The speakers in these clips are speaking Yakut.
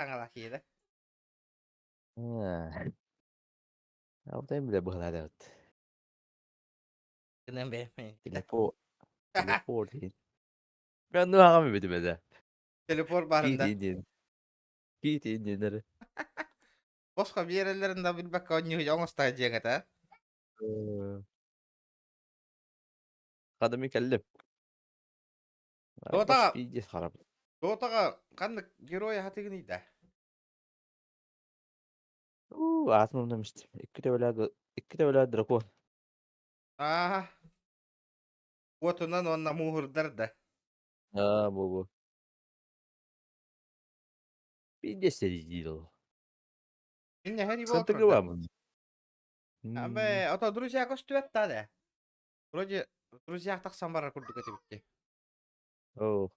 Саҥалаах киһи да. Алтайым билэ быһалаабыт. Гынан бэйэм. Телепорт. Телепорт диин. Мен аҕам эбит эбэтэ. Телепорт баарында. Киитин диэн. Киитин диэннэри. Босхо биэрэллэрин да билбэккэ онньуһуй оҥостоо дьиэҥ этэ. Хадами кэллим. Дотаҕа Пиздец харап. Дотаҕа ханнык герой аһатыгыный да? Уу, аатын умнам истим. Икки төбөлөөх икки төбөлөөх дракон. Аа, уотунан уонна мууһурдар да. Аа, бу-бу. Пиздец диир ол. Инне хэри буола Сантыгы турда. баамын. Абэ, ото друзья көстүбэт да да. Вроде друзья тахсан барар курдук этибитти. Оо.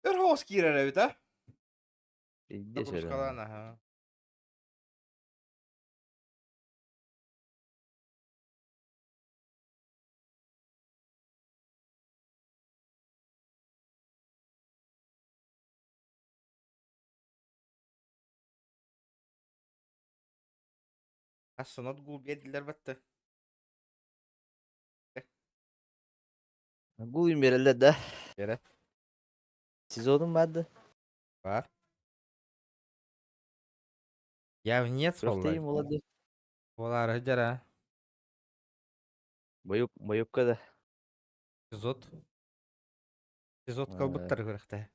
Өр хоҕус киирэр эбит а? Пиздец өрө. Нагрузкалаан аха. Ассанот гул биэрдилэр батта. Гул биэрэллэр да. Бере. Сезонум бар да. Бар. Я нет Күрэхтэһиим буолар да. Буолаары дьара. Бойуп, бойупка да. Сезот. Сезот кылбыттар күрэхтэһэ.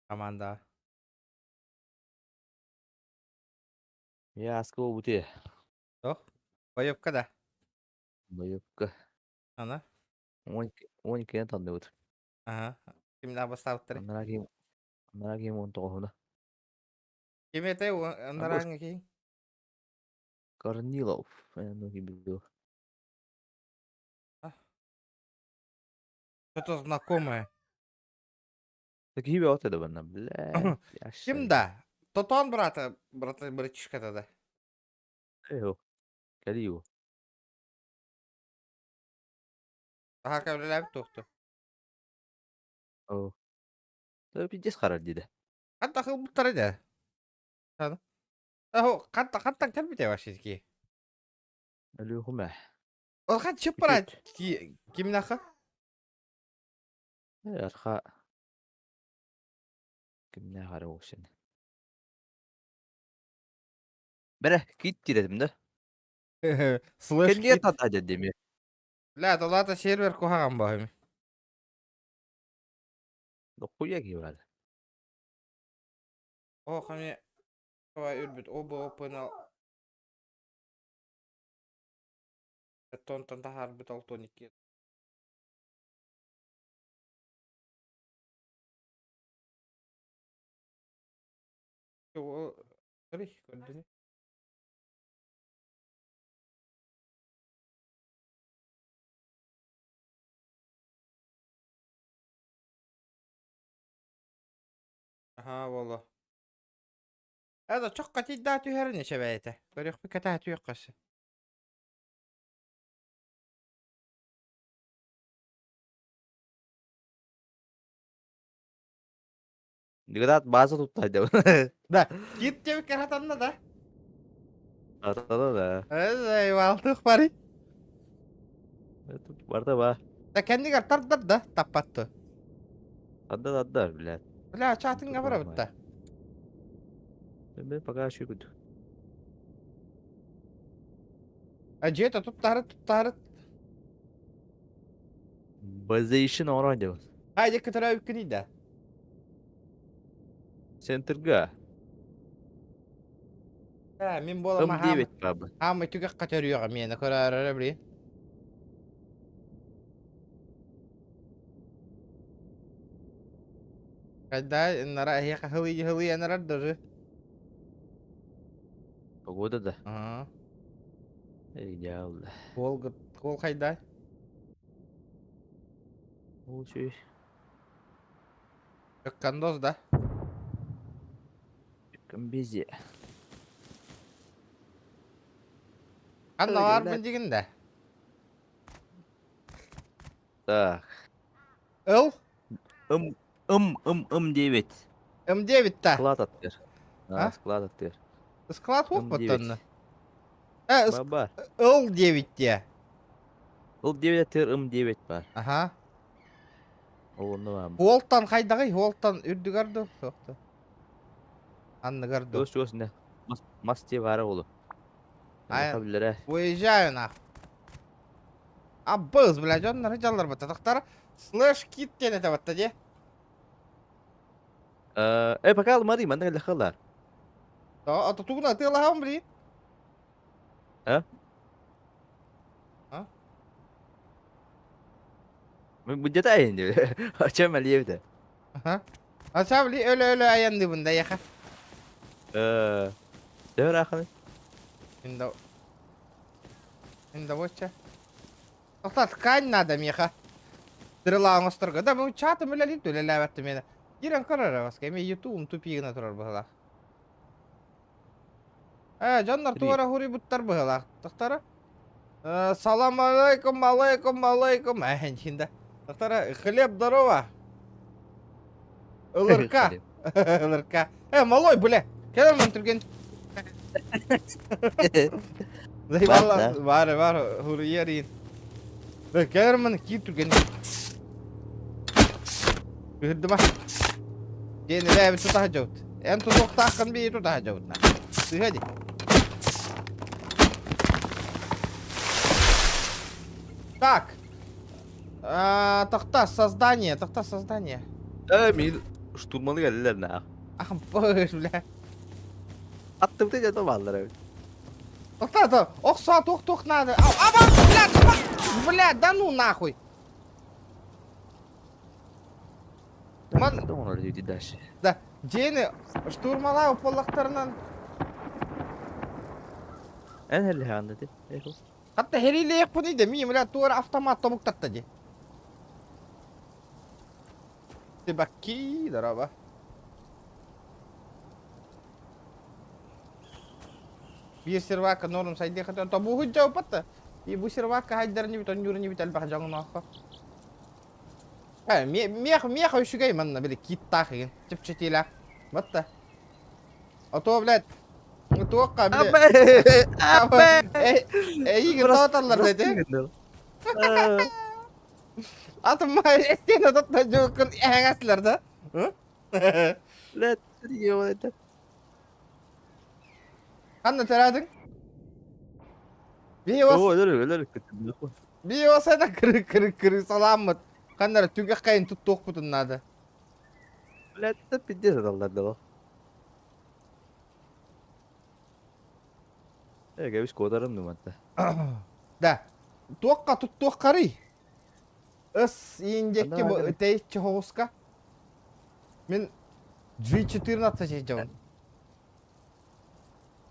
Команда. Я аска буолбут Тох. Бойупка да. Бойупка. Ана. 10 иккини танныбыт. Аха. Кимнээх бастаабыттарый? Анараа киһим анараа киһим 19-уна. Ким этэй анарааҥҥа киһи? Корнилов. Ну, ким Что-то знакомое. Так киһи бөҕөтө да банна, бля. Ким да? Тотон брата, брата братишката да. Эйо. Кэлиу. Аха кэбилээбит туохту. Оо. Да пиздец харар диде. Ханта хылбыттара да. Аһо, ханта хантан кэлбите вообще ки? Өлүөхүмэ. Ол хан чыппара кимнаха? Арха кимнээх эрэ уусин. Бэрэ, кит диретим да. Слэш Кэннигэ кит. тата дедими. Бля, толата сервер куһаҕан баһым. Дохуя киһи О, хами үрбүт оба опына тонтон таһаарбыт алтон икки. Көрдүнү. Аһаа, буолуо. Ээ, чоххо тиийдаа түһэрин эчэбэйэтэ. Көрүөхпүт кэтээ түһүөххэ сөп. Деград база туттайда. Да, кит диэбиккэ хатанна да. Хатана да. Эй, балтых барый. Барда ба. Да кэннигэр тардар да таппатты. Тардар тардар, блядь. Бля, чатыңга барабыт да. Мен пока шүгүт. А дьиэтэ туттарыт туттарыт. Базейшин оҥорон диэн. Хайдя көтөрөөбүккүнүй да? Центрга. Э, мин буолама Ым диэбит баабы. хаамай түгэххэ төрүөҕэ миэнэ көрөөрөрө били. Когда нара эһиэхэ хылый хылый анарар даже. Погода да. Ага. Идеал. Кол кол хайда? Ол үчүгэй. Кондос да? Комбези. Ханна баарбын дигин да? Так. Ыл? Ым, ым, ым, ым диэбит. Ым диэбит да? Склад аттыыр. А? Склад аттыыр. Склад Ым диэбит. уоппаттанна. Э, Баба. ыл диэбит диэ. Ыл диэбит аттыыр, ым диэбит бар. Аха. Ол онно баар. Уолтан хайдаҕый? Уолтан үрдүгэр ду? Суох ду. Анныгар ду. Туос туос не. Мас, мас диэ баара олу. Ай, Билэрэ. Уезжаю нах. Аббыз, бля, дьоннор дьаллар баттатахтар. Слэш кит диэн этэ батта дии. Э, пока алмады, манна кэллэххэ Ото тугуна атыылаһам блин. А? А? Где-то айын А чем алиевде? Ага. А сабли өлө-өлө айанныбын да яха. Э, Дөөр аханы. Инда. Инда воча. Тоқта ткань надо меха. Стрела оҥосторго. Да, бу чатым үлэлиир үлэлээбэттим мені. Киирэн көрөр баска. Эми ютубум тупигына турар быһылаах. Э, дьоннор туора хуруйбуттар быһылаах. Тохтара. Э, салам алейкум, алейкум, алейкум. Э, да. Тохтара, хлеб здорово. Ылырка. Ылырка. Э, малой, бля. Кэлэр түрген. Заебала. Бар, бар, хуруйарин. Кэлэр ман киир түрген. Үһүрдүмэ. Диэн эбээбит тутаһа дьобут. Эн тутуохтааххын бии тутаһа дьобут. Сыһа дии. Так. А, тохта создание, тохта создание. Э, мин штурманы кэллилэр наа. Ах, быш, бля. Аттыбыта дьэ бааллар эбит. Тохта, то, охсоо туох-туох надо. Аба, бля, бля, да ну нахуй. Ман дальше. Да, дьиэни штурмалаа буоллахтарынан Эн эллэһэҕин ди. Хатта хэриилээх да мии бля туора автомат тобуктатта ди. Тибакки дороба. Биир сервака норм сайдыахата тобуһу дьаупатта. И бу сервака хайдарни бит онньуурни бит элбэх дьоҥнооххо. Э, мех мех үчүгэй манна били киттаах игин чэпчэтиилээх. Батта. А то, блядь, туохха били эйигин тооталлар дэтэ. Атым эстиэн ототта жууккун эһэҥэслэр да. Блядь, это. Ханна төрөөтүҥ? Оо, өлөр өлөр Биосана кыры кыры кыры салааммыт. Ханна эрэ түгэх хайын туттуохпутун наада. Блядь, это пиздец адаллар да. Э, кэбис куотарым думатта. Да. Туохха туттуоххарый? Ыс ииндиэкки бу тэйиччи соҕуска. Мин G14 сылдьабын.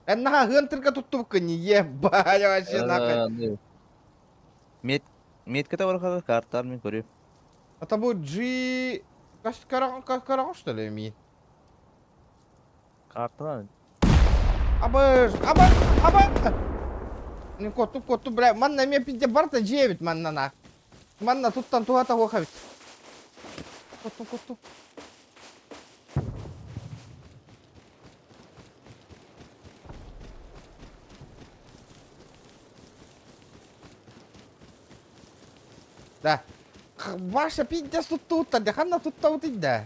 Эн наһаа ыантырга туттубуккун ебать вообще нахуй. Мет метката барахата картар мен көрүм. Это бу G көрөҕүн что ли миин? Карталар. Абыш, аба, аба. Не коту, коту, бля, манна эмиэ пизде барта дьиэбит манна на. Манна туттан туһата хуохабит. Коту, коту. Да. Ваша пиздец тут тут, да ханна тут тут да.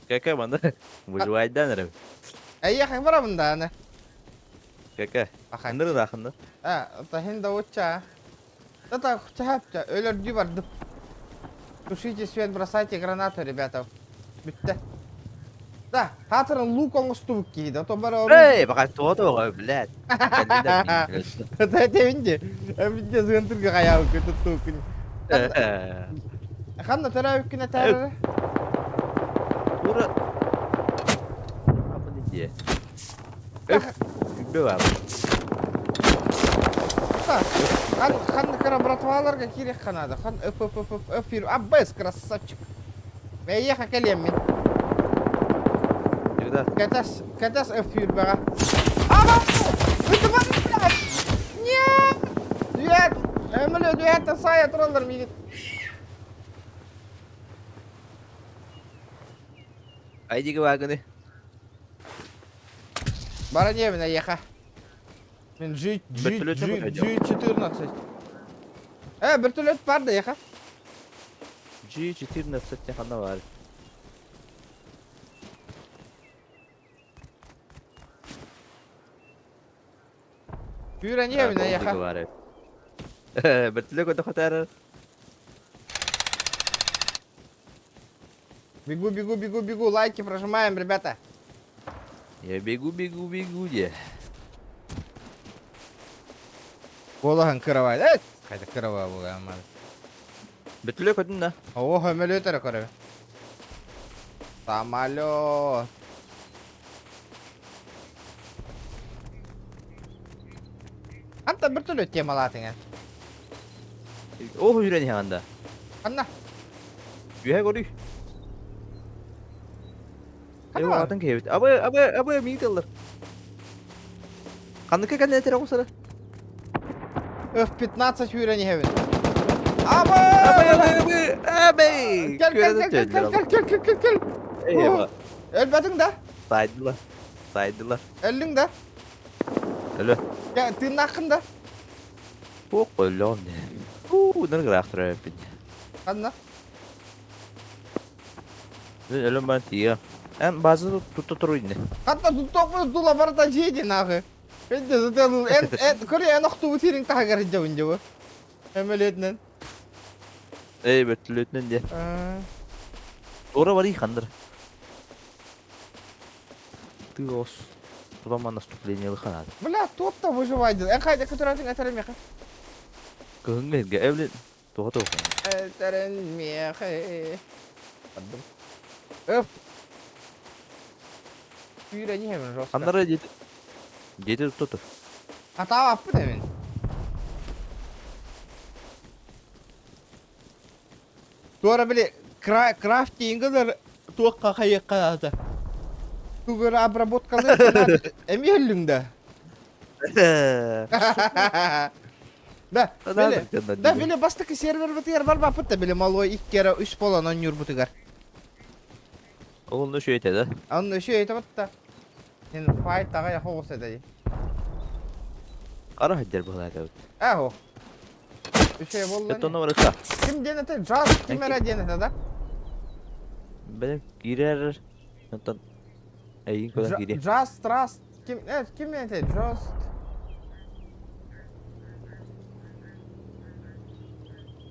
Какая манда? Выживайдан эрэ. Эйиэхэ барабын да аны. Какая? Ахай. Ханныры да ханна. А, тахин да оча. Да чахапча, өлөрдүү бардым. Тушите свет, бросайте гранату, ребята. Бүттэ. Да, хаатырын лук оҥостубут киһи да, то бары Эй, пока туо блядь. Тэбинди. Эбинди зыгынтырга хаябыкы туттуукун. Ханна төрөөбүккүн этээрэ? Ура. Апын иди. Күбө бар. Хан хан кара братваларга киирэх ханада. Хан өп өп өп өп өп Аббес красавчик. Эйиэхэ кэлиэм мин. Когда? Кэтэс, кэтэс өфүүрбэҕэ. Аба! Ытыман, блядь! Нет! Нет! Өмөлө дүһэттэн саайа тураллар миигин. Айдига ваганы. Бара диэбин эйиэхэ. Мин G, G, G, G14. Э, вертолет бар да эйиэхэ. G14 ханна бар? Күүрэн иһэбин эйиэхэ. Бөртүлэ көтө хотарар. Бегу, бегу, бегу, бегу, лайки прожимаем, ребята. Я бегу, бегу, бегу, де. Куолаһын кыравай. Э, хайда кыравай буолан Бөтүлэ көтүн да. Оо, сөмөлүөт эрэ көрөбүн. Самолет. Anta бөртөлүөт темалаатыҥ эн. Оо, үүрэн иһэҕин да. Ханна? Үөһэ көрүй. Ханна бар? Атын киһибит. Абы, абы, абы, миин тыллар. Ханныка кэннэ этэрэ оҕусара? F-15 үүрэн иһэбин. Абы! Абы, абы, абы, абы! Кел, кел, кел, кел, кел, кел, кел, кел, кел, кел. Өлбөтүҥ да? Сайдылар. Сайдылар. Өллүҥ да? Өлө. Кэ, тыыннааххын да? Туох өллөҕүм дии. Уу, ныргыраах турар эппин. Ханна? Мин өлөн баран тиийэ. Эн база тутта туруй ини. Хатта туттуохпун тула барыта дьиэ нахы. Эн эн көрө эн охтубут сириҥ таһыгар дьабын дьабы. Өмөлүөтүнэн. Эй, бөттүлүөтүнэн диэ. Туора барый ханныр. Ты ос. Тутама наступление ханаат. Бля, туох-то выживай дел. Эн хайда көтөрөтүң этэрим миэхэ. Кыһыҥҥы эргэ эвлин туха туох. Этэрин миэхэ. Бардым. Öf. Күүрэн иһэбин жестко. Ханнары дьиэти дьиэти тутта тур. Хатаабаппын эбин. Туора били крафтингылар туохха хайыахха наада. Тугу обработкалыыр наада. Эмиэ өллүҥ да. Да, били, да, били бастакы сервербытыгар барбаппыт да, били малой икки эрэ үс болан онньуурбутугар. Онно үчүгэй да. Онно үчүгэй да. Син файт аҕай хоҕус этэ. Хара сылдьар быһалаатыбыт. Ээ Үчүгэй буолла. Это барыта. Ким диэн этэ? Джаз ким эрэ диэн этэ да? Били киирэр. Онтон эйигин көрөн киириэ. Джаз Траст ким э ким диэн этэ? Джаст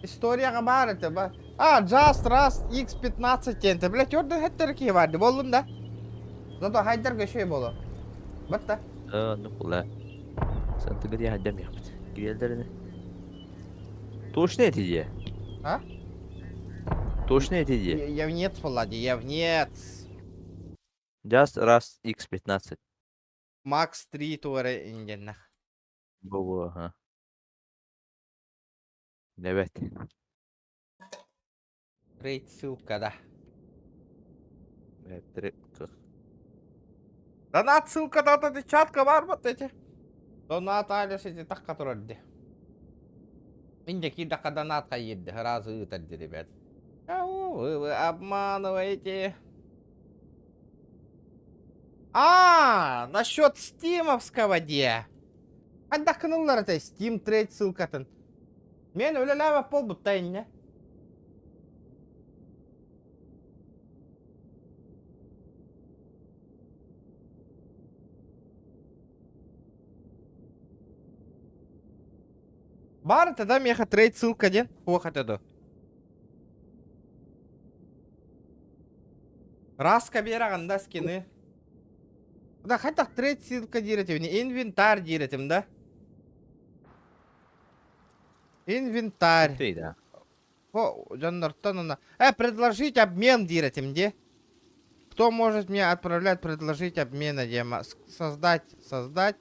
Историяҕа баар этэ ба. А, Just Rust X15 диэн этэ. Бля, төрдөн хэттэр киһи баар буоллун да. Зато хайдарга үчүгэй буолуо. Батта. Оннук буолла. Сантыга диye хайдам яппыт. Кириэлдэрини. Точно эти дии? А? Точно эти дии? Явнец буолла дии, явнец. Just Rust X15. Max 3 туора инденнах. Бу ага. Evet. Рейд ссылка, да. Evet. Донат ссылка да вот чатка бар вот эти. Донат алеш эти так который ди. Инде кидака донат хайырды, сразу ыытарды, ребят. Ау, вы, вы обманываете. А, насчет стимовского де. Андакынылар это Steam Trade ссылкатын. Мен үлэлээбэт буолбутта иннэ. Баар тогда миэхэ трейд ссылка диэн туох этэ дуо? Раска биэрэҕин да скины. Да хайдах трейд ссылка диир этибин, инвентарь диир этим да? Инвентарь. Ты да. О, дьоннортон уна. Э, предложить обмен диир этим де. Кто может мне отправлять предложить обмена диэма? Создать, создать.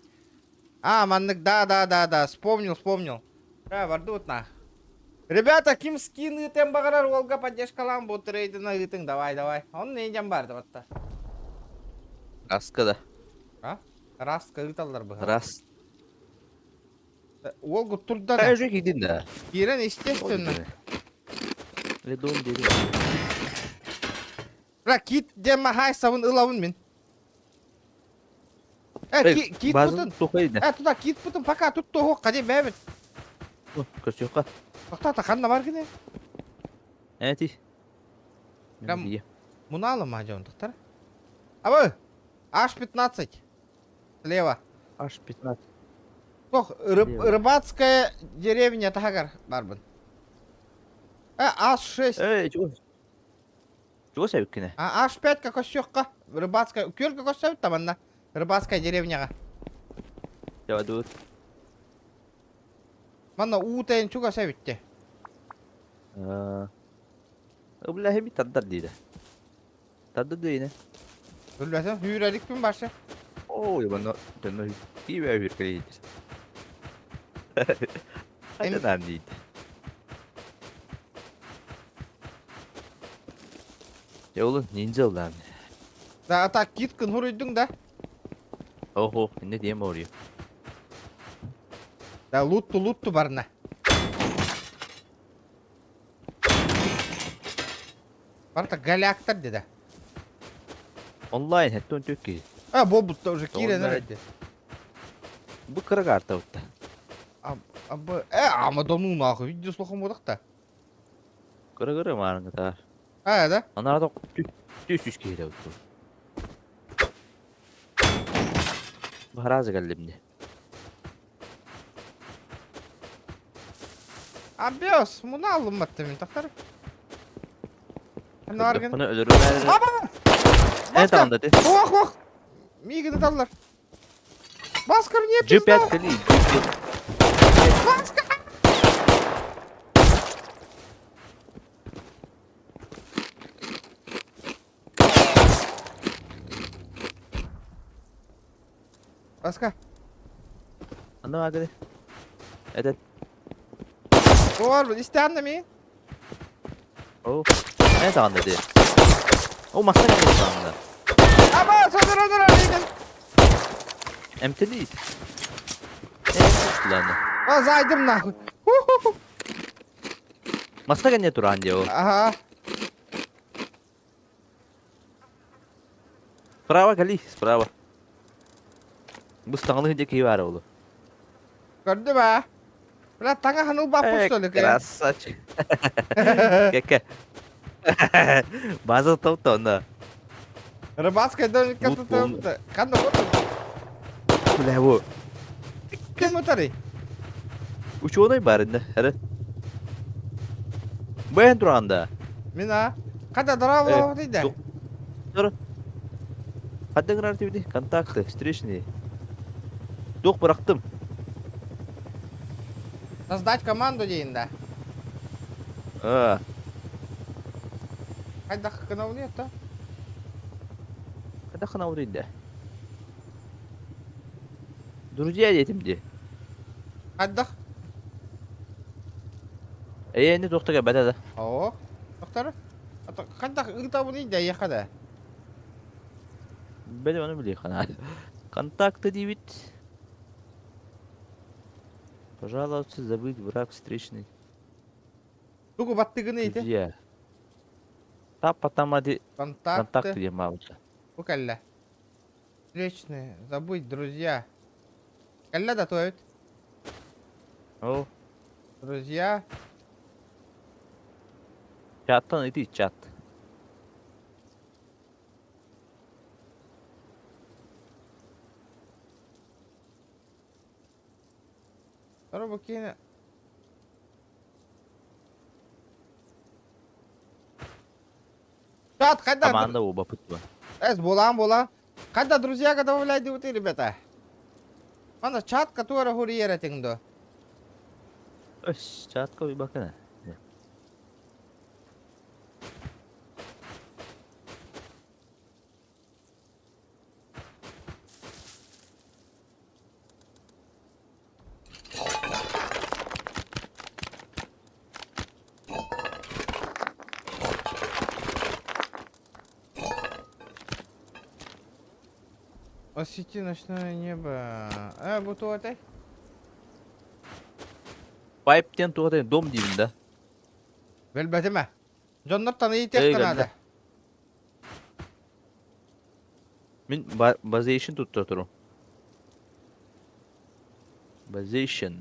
А, маннык, да, да, да, да, вспомнил, вспомнил. Э, бардыбыт на. Ребята, ким скин ыытыан баҕарар уолга поддержкалаан бу трейдина ыытыҥ, давай, давай. Он не бар батта. Раска да. А? Раска ыыталлар быһа. Рас. Уол турда да. Кажу киирдин да. Киирэн естественно. Ледон дири. Бра кит диэн махай сабын ылабын мин. Э, кит путун. Э, туда кит путун пока тут того хади бэбит. Көрсүөххэ. Тоқтата ханна бар гине? Эти. Прям муналыма дьон тохтар. Абы, H15. Слева. H15. Тох, рыбацкая деревня тахагар барбын. Э, H6. Эй, чего? Чего сәбиккине? А H5 какосёкка. Рыбацкая. Күөл какосёк таманна. Рыбацкая деревняга. Дядут. Манна уу тэйин чугас эбитте. Бля, би тардар диде. Тардар дине. Өлбәсем hüýrerikpin başa. Ой, бана дөнө кибе hüýrkeli. Айда нам дейт. Жолу ниндзя улан. Да, ата киткин хуруйдуң да. Охо, не дием орıyor. Да, лутту лутту барна. Барта голяктар деди. Онлайн хеттон төкки. А, болбутта уже киирен эрди. Бу кыра карта бутта. Абы, э, амадону нахуй, видео слухом бодакта. Кыра кыра маарыңа А, да? Анарада түс үс киһи бутта. Баразы кэллимни. Абиос, муна алынматты мин тахтар. Наргын. Оны өлөрүмээр. Аба! Э таанда ти. Ох, ох! Мигини таллар. Баска мне пизда! G5 кэлии. G5. Баска! Баска. Аны агы. Этот. Ор, истәнне ми? О. Э таанда ти. О, масса кэлии таанда. Аба, содыр одыр мигин. Эмтели. Э, ладно. А, зайдым нахуй. Масса кэнне туран дио. Ага. Справа кали, справа. Бу стаңалы диэки баар олу. Көрдүм а. Бля, таҥа ханыл баппыт что ли? Красавчик. Кэкэ. База топту онно. Рыбацкая домик Лут полный. Ханна вот. Бля, бу. Ким утары? Ученый бар инде. Әрі. Бэйн туранда. Мин а. Када дорабы дейdi. Тур. Хаддың грар тибди. Контакты, встречные. Дух бырактым. Создать команду дейін да. А, Қайда қынау не та? Қайда қынау дейді? Друзья детим ди. Қайда? Э, не тоқтага бәдә да. О, тоқтар. Қайда ытабы дейді яқада? Бәдә оны біле қана. Контакты дейбит. Пожалуйста, забыть враг встречный. Тугу баттыгыны ити. Друзья. Тап потом ади Контакты. контакты диэн маабыта. Бу кэллэ. Встречные. Забыть, друзья. Кэллэ да туойбут. О, Друзья. чаттан ити чат. Робокина. Чат, когда... Команда оба пытва. Эс, булан, булан. Когда друзья добавляйте вот ребята. Мана чат, который хурьера тиңдо. Өс, чатка bir bakın. Освети ночное небо. Э, бу туотай. Пайп диэн туох этэй? Дом диибин да. Билбэтим ээ. Дьоннор Эй, таныйытыахха кэллэ. наада. Мин базейшн тутта турум. Базейшн.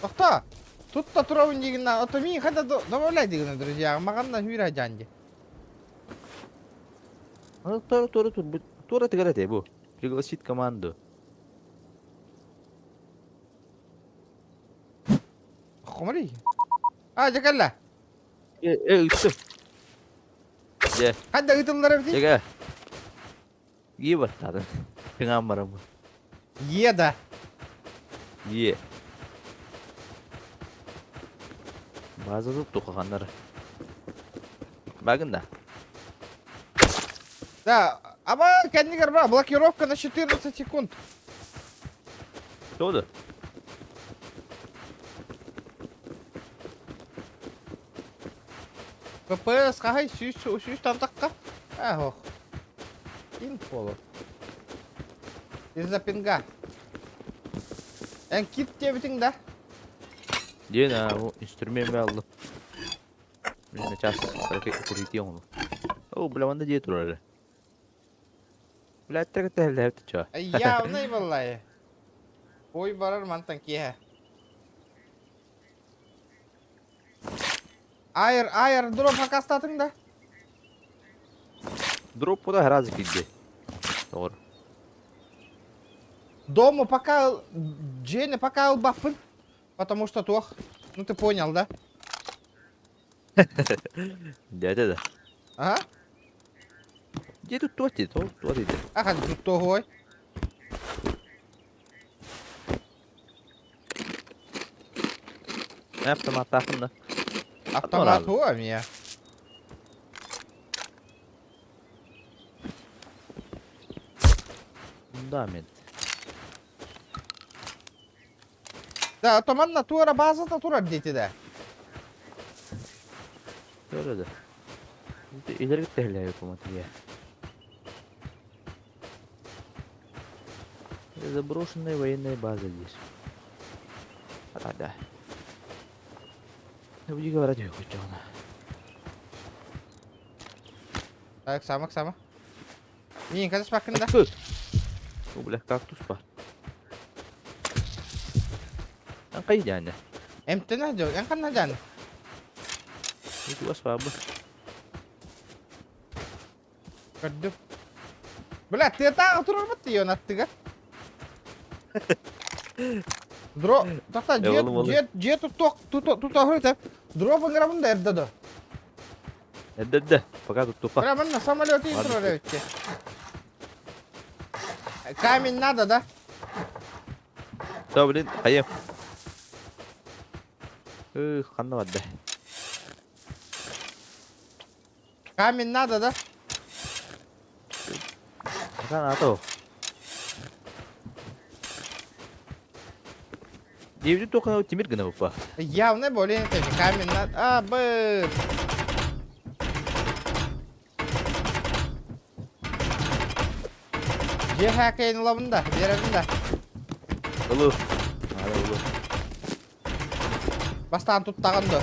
Тохто! Тут-то турабын диигин, ото мин хада добавляй дигин, друзья. Маганна хүрэ дьанди. Аны туора туора турбут туора тыгар этэ бу. Пригласить команду. Хомари. А, дьэ кэллэ. Э, э, ыттым. Дьэ. Хадда ыытыллар эбитий? Дьэгэ. Ие баттаатын. Тыҥаан бараммын. Е да. Е. База туттухаханнар. Багын да. Да, аба кэннигэр ба блокировка на 14 секунд. Что да? ППС хаһай 100 тантакка. Ах, Пинг полу. Из-за пинга. Эн кит диэбитиҥ да? Диэн аа, бу инструмент аллым. Мин час куритиэм ону. Оо, бля, манна дьиэ турар эрэ. Блядь, кытта чё? Явный буоллай. Ой барар мантан киэһэ. Айр, айр, дроп хакастатыҥ да? Дроп куда сразу киирдэ. Тоҕор. Дому пока дьиэни пока ылбаппын. Потому что туох. Ну ты понял, да? Дядя да. Ага. Где тут туох дии? Туох дии. Ахан тут туохуой. Автоматтаахпын да. Автомат хуа меня. Фундамент. Да, то манна туора базата турар диэти да. Öyle de. İleri git de yok ama diye. Заброшенная военная база здесь. А да. Не буди говорить, я хочу она. Так, сама, сама. Миин катыспаккын да? О, бля, кактус бар. Эн Эмтэнэ дьон, эн ханна дьааны? Ити бас баабы. Көрдүм. Бля, тыатааҕы турарбыт тиийэн аттыгар. Дро, тахта дьиэ дьиэ дьиэ туттуох тута Дроп ыҥырабын да эрдэ до. Эрдэ пока туттуха. Бля, манна самолет турар эбитти. Камень надо, да? Да, блин, хайа. Эх, ханна барда. Камень надо, да? Пока надо. Диэбитин туохха тимир гына буппа. Явно более камень надо. А, б. Дьиэ хакейн ылабын да, биэрэбин да. Ылы. Ылы. Бастаан туттаҕын да.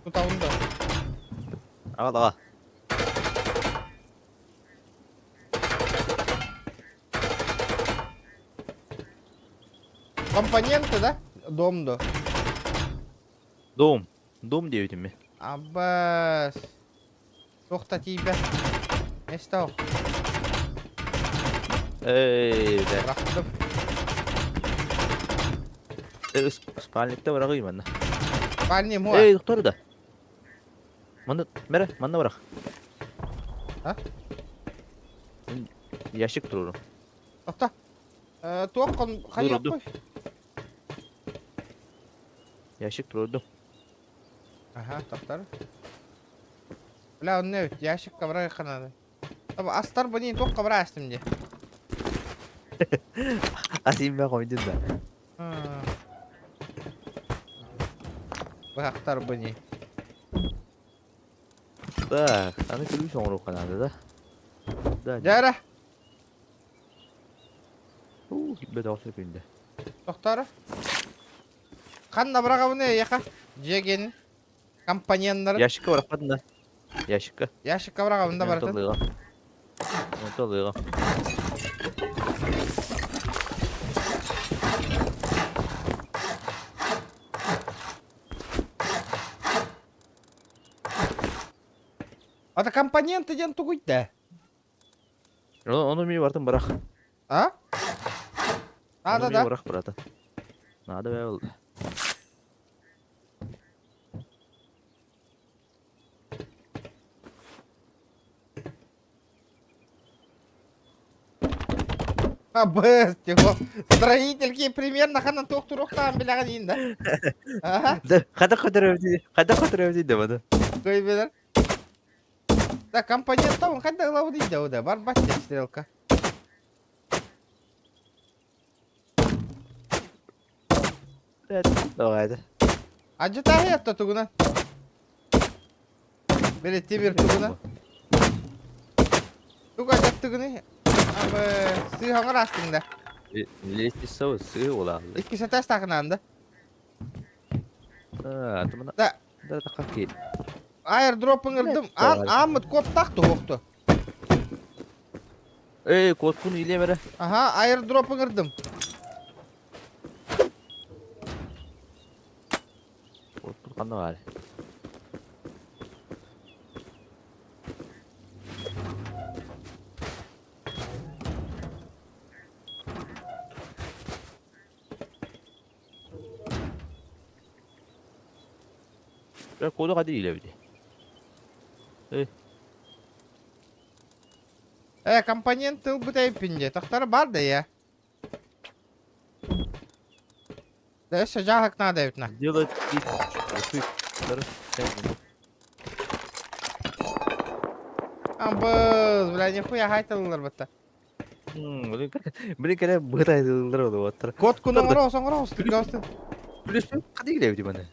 Тутабын да. Аҕал аҕал. Компоненты, да? Дом да. Дом. Дом диэбитим мин. Аббас. Туох да тиийбэт. Место Эй, да. Бырахтым. Спальникта быраҕый манна. Спальни муа. Эй, доктор да. Манна, мэрэ, манна бырах. А? Ящик турурум. Тохто. Туох кон хайыахпый? Ящик турурдум. Аха, тохтор. Бля, онно эбит, ящикка бырахыахха наада. Астар бу туохха быраастым дии. Ас иммэ хойдун да. Быһахтар бу Так, аны күлүүс оҥоруохха наада да. Да. Дьэ эрэ. Бөтөҕө сөпүндэ. Тохтоор. Ханна быраҕабын эйиэхэ? Дьиэ гиэнин. Компоненнарын. Ящикка бырахпатын да. Ящикка. Ящикка быраҕабын да барытын. Онтон ылыаҕым. Онтон ылыаҕым. Ата компоненты диэн тугуй да? Ону эмиэ барытын бырах. А? Ону Надо эмиэ да? бырах, братан. Надо бээ ол. Абыс, тихо. Строительки примерно ханан туох туруохтаан билэҕин иин да. Аха, Да, хайдах көтөрөбүтүй? Хайдах көтөрөбүтүй да баны? кой билэр. Да, компоненттабын хайда ылабын да да барбат стрелка. Давай. Адьытааһыйатта тугунан? Били тимир тугунан? Тугу адьаттыгыный? Абы сыыһаҥар аастыҥ да. Лестница сыы улааллы. Икки сэтээс таахынаан да. А, тумана. Да. Да, такаки. Аирдроп ыҥырдым. Аан ааммыт куоттаах туһуохту. Эй, куоткун илиэм эрэ. Аха, аирдроп ыҥырдым. Куоткун ханна баар? Бля, коду хadi илэбити. Эй. Э, компонент тылбыт эйпин Тахтара бар да я. Да өссө дьааһык наада эбит на. Сделать Амбыз, бля, нихуя хайталылар батта. Блин, кэлэ быһыта ыллар олуоттар. Кот кун оҥоро оҥоро остын. Плюс хadi илэбити маны.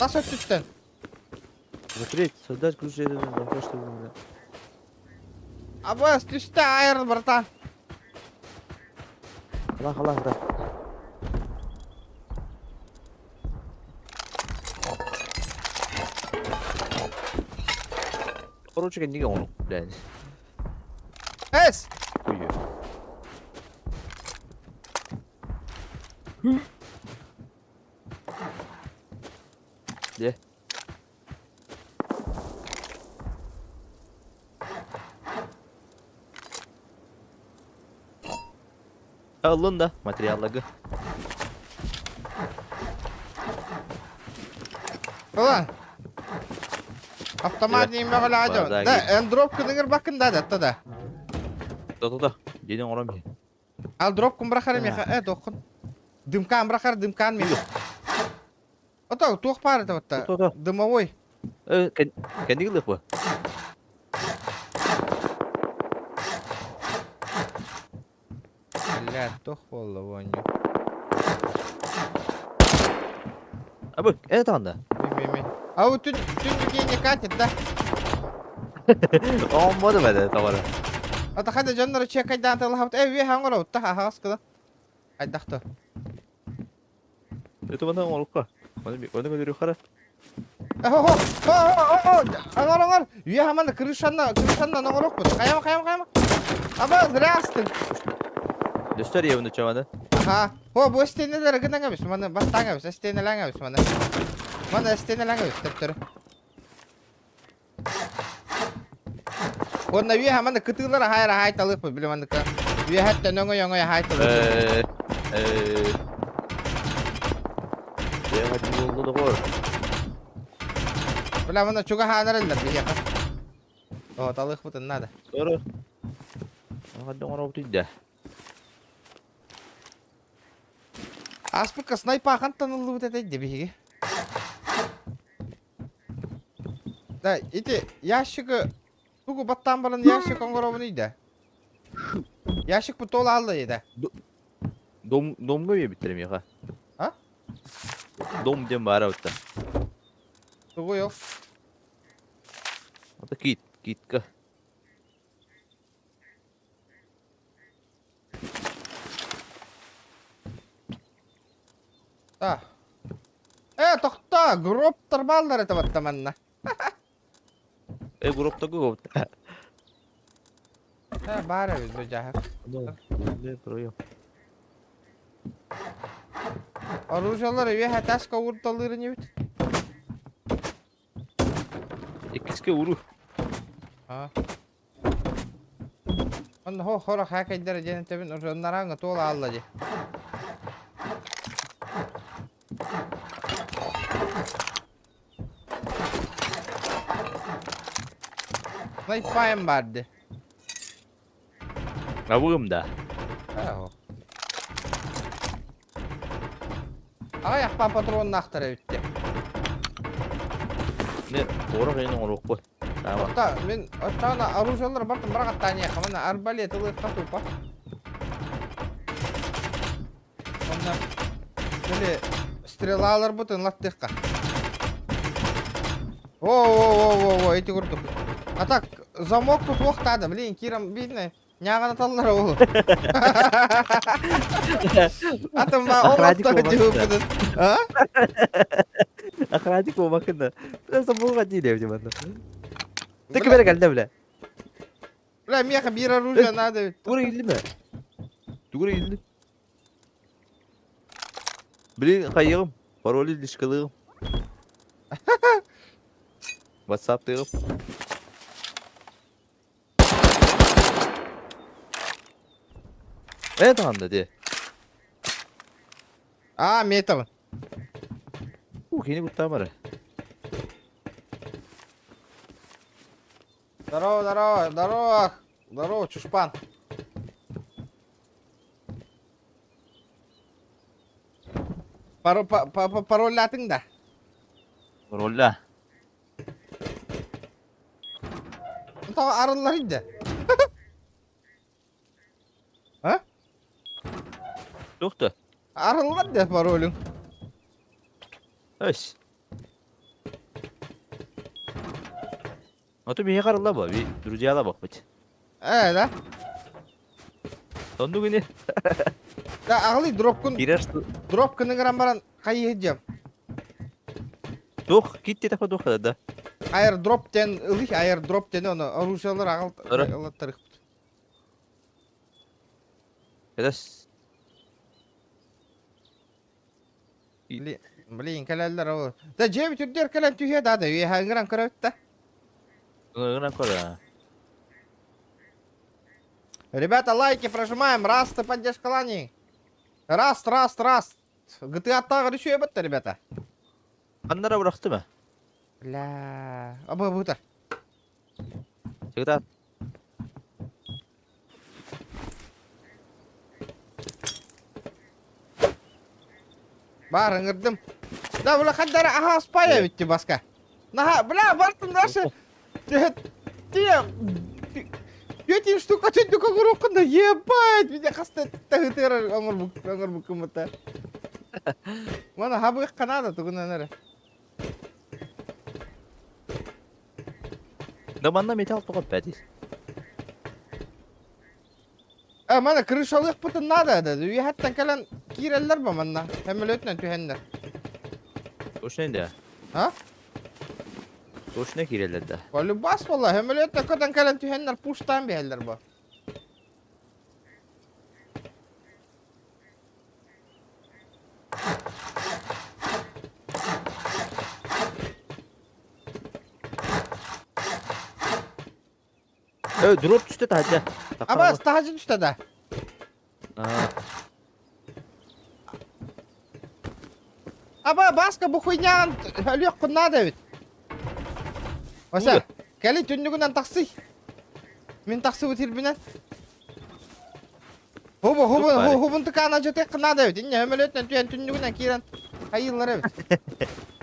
Тас өттүттэн. Смотреть, создать ключ чтобы... Абас, түстэ айыр, братан. Хала, хала, брат. Короче, кэннигэ оҥору, блядь. Эс! Хуй. Дьэ. Ыллын да материалларга. Ulan. Автомат ньиэмэҕэ Да, эндроп кыныгыр бакын да да да. Да-да-да. Дьиэни оҥорон биһи. Ал дроп кун бырахар меха э тоххун. Дымкаан бырахар дымкаан меха. Ото туох паар это вот дымовой. Э, кэнниги ылыах бу. Бля, туох буолла буонньу. Абы, это танда. Ми-ми-ми. А вот түн түн не катит, да? Оҥмоду бэдэ тоҕо. Ата хайда дьоннору чекайдаан тыллаһабыт. Э, үө хаҥор та хаҕас кыла. Хайдахты. Это мана оҥорукка. Оны оны көрү хара. Хо хо хо хо Аңар аңар. Үө хамана крышанна крышанна оҥорокпут. Хайама хайама хайама. Аба зря астың. Дөстөр ебini чаманы. Аха. Хо бу стенелер гынаңа бис. Маны баттаңа бис. Стенелеңе бис маны. Маны стенелеңе бис төптөрү. Онна үө хамана кытыылар хайра хайталык биле маныка. Үө хаттан оҥой оҥой хайталык. Э э Я хочу договор. Бля, маны чуга хаанарыллар биһиэхэ. О, талык бутун надо. Doğru. Hadi оҥоробут да. Аспыкка снайпа хантан ыллыбыт этэй биһиги. Да, ити ящигы тугу баттаан баран ящик оҥоробун да. Ящик бу тола алла еді. Дом домга биттер миха. А? Дом дем бара утта. Тугу yok. Ата кит, китка. Да. Э, тохтоо, гроптар бааллар этэ батта манна. Э, гроптарга гроп. Э, баар эбит бу дьаһык. Да, проем. Оружиелар үөһэ таска уурталыыр инибит. Иккискэ уру. А. Онно хо хоро хаакайдара диэн этэбин уже нараҥа туола аалла дии. Найпаем баар дии. Абыгым да. Ээ Аҕыйах патроннаахтар эбит дии. Не, порох эйин оҥоруохпут. Саама. Отта мин оччоҕуна оружиелар бартын быраҕаттаан манна арбалет ылыахха тупа. Онно били стрелаларбытын латтыахха. О-о-о-о-о, эти курдук. А так, замок тут туохтаада, блин, кирам видно, ньааҕанаталлар ол. Атым ба Охранник оҥотто буолбаккын дьиһуппутун. А? Охранник буолбаккын да. Бля, забыл диир эбит манна. Ты Бля, ким эрэ кэллэ бля. бля, миэхэ биир оружие надо эбит. Тугура иһиллимэ. Тугура иһилли. Блин, хайыгым. Пароли лишкалыгым. Ватсаптыгым. Э даҕаны дии. Аа, метабын. У, кини куттаамара. Здорово, здорово, здорово. Здорово, чушпан. Паро, па, па, па, пароллаатыҥ да? Паролла. Тоҕо арыллар да? А? Туох да? Арыллар да паролуҥ. Өс. Ото биһиэхэ арылла бо, би друзьяла боппут. Ээ да? Оннук ини. Да аҕалый дропкун Киирэр дропкын ыҥыран баран хайыы дьиэм. Туох кит диэтэхпэ туох да. Аирдроп диэн ылый аирдроп диэн ону оружиелар аҕал Ыры. ылаттарыхпыт. Эдэс. Блин, кэлэллэр ол. Да дьиэбит үрдүгэр кэлэн түһүө да да үөһэ ыҥыран көрөбүт да. Ыҥыран көрө. Ребята, лайки прожимаем. Раз, ты поддержка лани. Раз, раз, раз. GTA-тааҕар үчүгэй эбит ребята. Ханнара бырахтым э? Бля, абы бутар. Всегда Бар ыҥырдым. Да, бля, хаддара аха аспая битти баска. Наха, бля, бартын дальше. Ты, Пятин штука чуть көкөрөккүн да ебать меня хаста таһытыар оҥорбуккун Мана хабыахха наада тугунан эрэ. Да манна металл тоҕо эппэтий? Э, мана крышалыахпытын наада да. Үөһэттэн кэлэн киирэллэр ба манна. Самолетунан түһэннэр. Точно да. А? Точно киирэллэр да. Полюбас буолла. Самолеттан көтөн кэлэн түһэннэр пуштаан биһэллэр бу. Э, дроп түстэ таһырдьа. Абаас таһырдьа түстэ да. Аба, Баска бу хуйняҕын өлүөххүн наада эбит. Вася, кэли түннүгүнэн тахсый. Мин тахсыбыт сирбинэн. Хубу, хубу, хубун тыкаана дьытыаххын наада эбит. Инньэ өмөлөтүнэн түһэн түннүгүнэн киирэн хайыыллар эбит.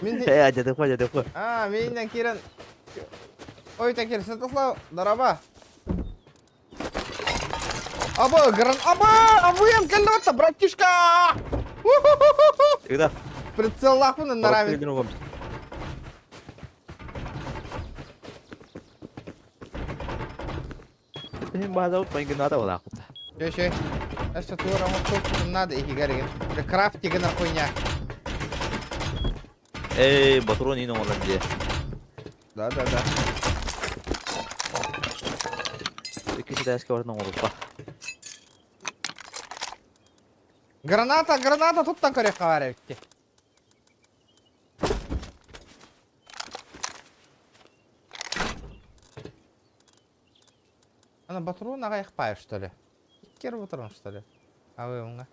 Мин Э, дьадыхва, дьадыхва. А, миннэн киирэн Ой, такир, Святослав, дараба. Аба, гран, аба, абыям кэллэ братишка! Всегда. Прицеллаахпын нараамин. Иһин баазабыт майгынаата буолаахпыт. Чэ, чэ. Өссө туора оҥостуохпутун наада иһигэр игин. Крафтигын хуйня. Эй, батрон иин оҥорон дии. Да, да, да. Иккис этээскэ баран оҥоруппа. Граната, граната туттан көрүөххэ баар эбит. Ана батрон аҕайах паайа что ли? Иккер батрон что ли? А вы уҥа.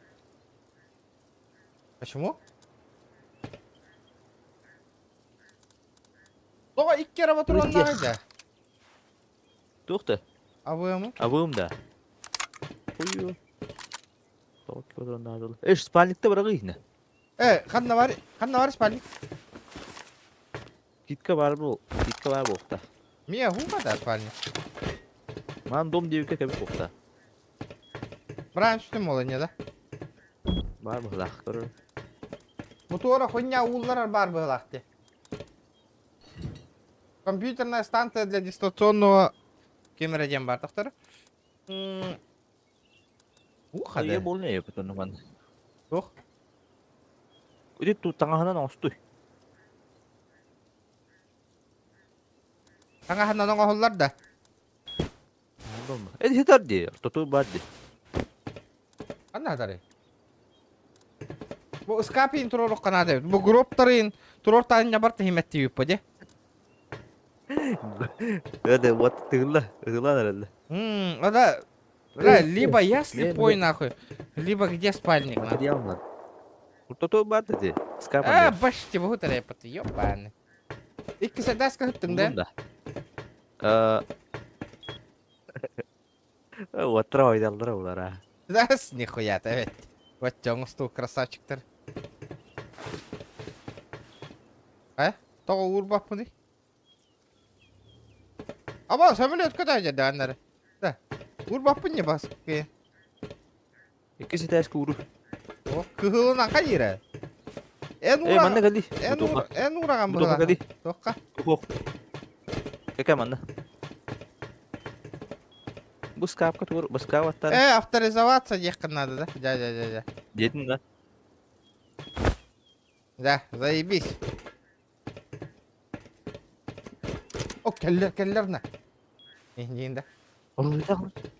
Почему? Тоҕо икки эрэ батроннааҕый да? Туох да? Абыамы? Абыым да. Хую. Тоҕо икки патроннаах дылы. Эй, спальникта быраҕыы иһинэ. Э, ханна бар, ханна бар спальник? Китка бар бу, китка бар буохта. Мия хуга да спальник. Ман дом диэбиккэ кэбис буохта. Брайан сүтүм ол не да? Бар быһылаах көрөр. Мотуора хуйня уулларар бар быһылаах ти. Компьютерная станция для дистанционного ким эрэ диэн баартахтар. Уха Ийэ да. буолна эбит онно манна. Туох? Ити таҥаһынан оҥостуй. Таҥаһынан оҥоһуллар да. Эти сытар дии, ортоту бар дии. Ханна сытарый? Бу ыскаапыйын туруоруохха наада эбит. Бу гроптарын туруортаан бар тиһимэттиибиппэ дии. Это вот тыылла, ытылан эрэллэ. М, да, бля, либо я слепой нахуй, либо где спальник нахуй. Материал надо. Ортоту бар дии. Ыскаап Э, анныгар. башти бу тарайпаты, ёбаный. Икки сәдәскә хөттүң да? Да. Уоттара ойдаллара улара. Дас нихуя эбит. Вот оҥостуу красавчиктар. Э? Тоҕо уурбаппыный? Аба, самолет көтө дьадааннары. Да. Уурбаппын не бас. Иккис этээскэ ууру. О, кыһылынан хайыра. Эн Эй, манна ура. кэлли. Эн ура, эн ураҕан Бутуха быһылаах. кэлли. Туохха? Туох. Кэкэ манна. Бу скапка тугур, бу скап аттар. Э, авторизоваться диэххин надо, да? Дя, дя, дя, дя. Диэтин да. Да, заебись. О, кэллэр, кэллэр на. Иһин да.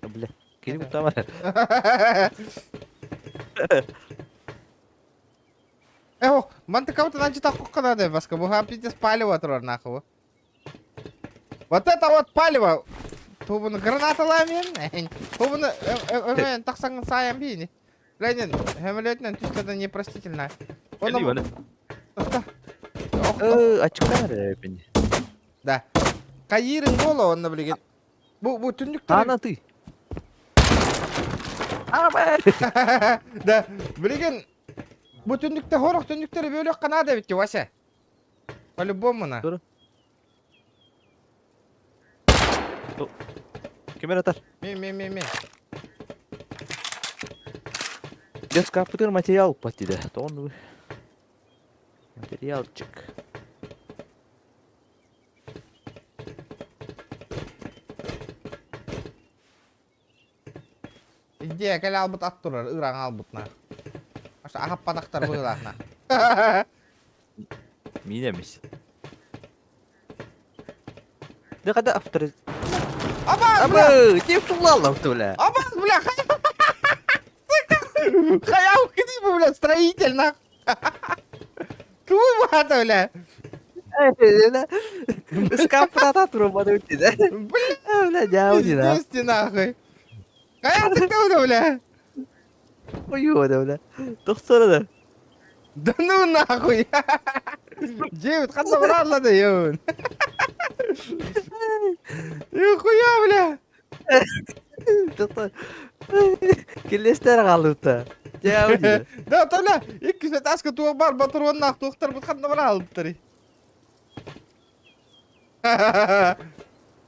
Бля, кини куттаама. Э, мантыкабытын анчытах надо, баска, бу пиздец палево турар нахуй. Вот это вот палево! Тубуну гранаталаамин, тубуну эмен тахсаҥын саайан биини. Ленин, самолетынан түстэ непростительно. Кэлли Ачыктар эпин. Да. Кайырын боло онно билигин. Бу бу түннүктэр. Ана ты. Ама. Да, билигин бу түннүктэ хорох түннүктэри бөлүөххэ наада эбит Вася. По-любому на. Ким эрэ атар? Ми ми ми ми. Детскапытыр материал уппат Тоҕон Материалчик. Идея кэлэ албыт ат турар, ыраҥ албыт на. Аша ахаппатахтар быһыылаах на. Миин эмис. Да когда авториз... Абас, бля! Абы, кем сулаллар бля? Абас, бля! Сука! Хаяу книга, бля, строитель, нах! Твою мать, бля! Скапрата турбаны да? Бля, Бля, дяудина. пиздец ты нахуй! Хайа ты бля? Ой, бля. Тохсора да. Да ну нахуй! Девять, ханна баралла да ён. Нихуя, бля! Тохтор. Киллестер қалыпта. Дяудина. Да, толя, икки таска туох бар батыруоннаах туохтар бут ханна бараалыттары.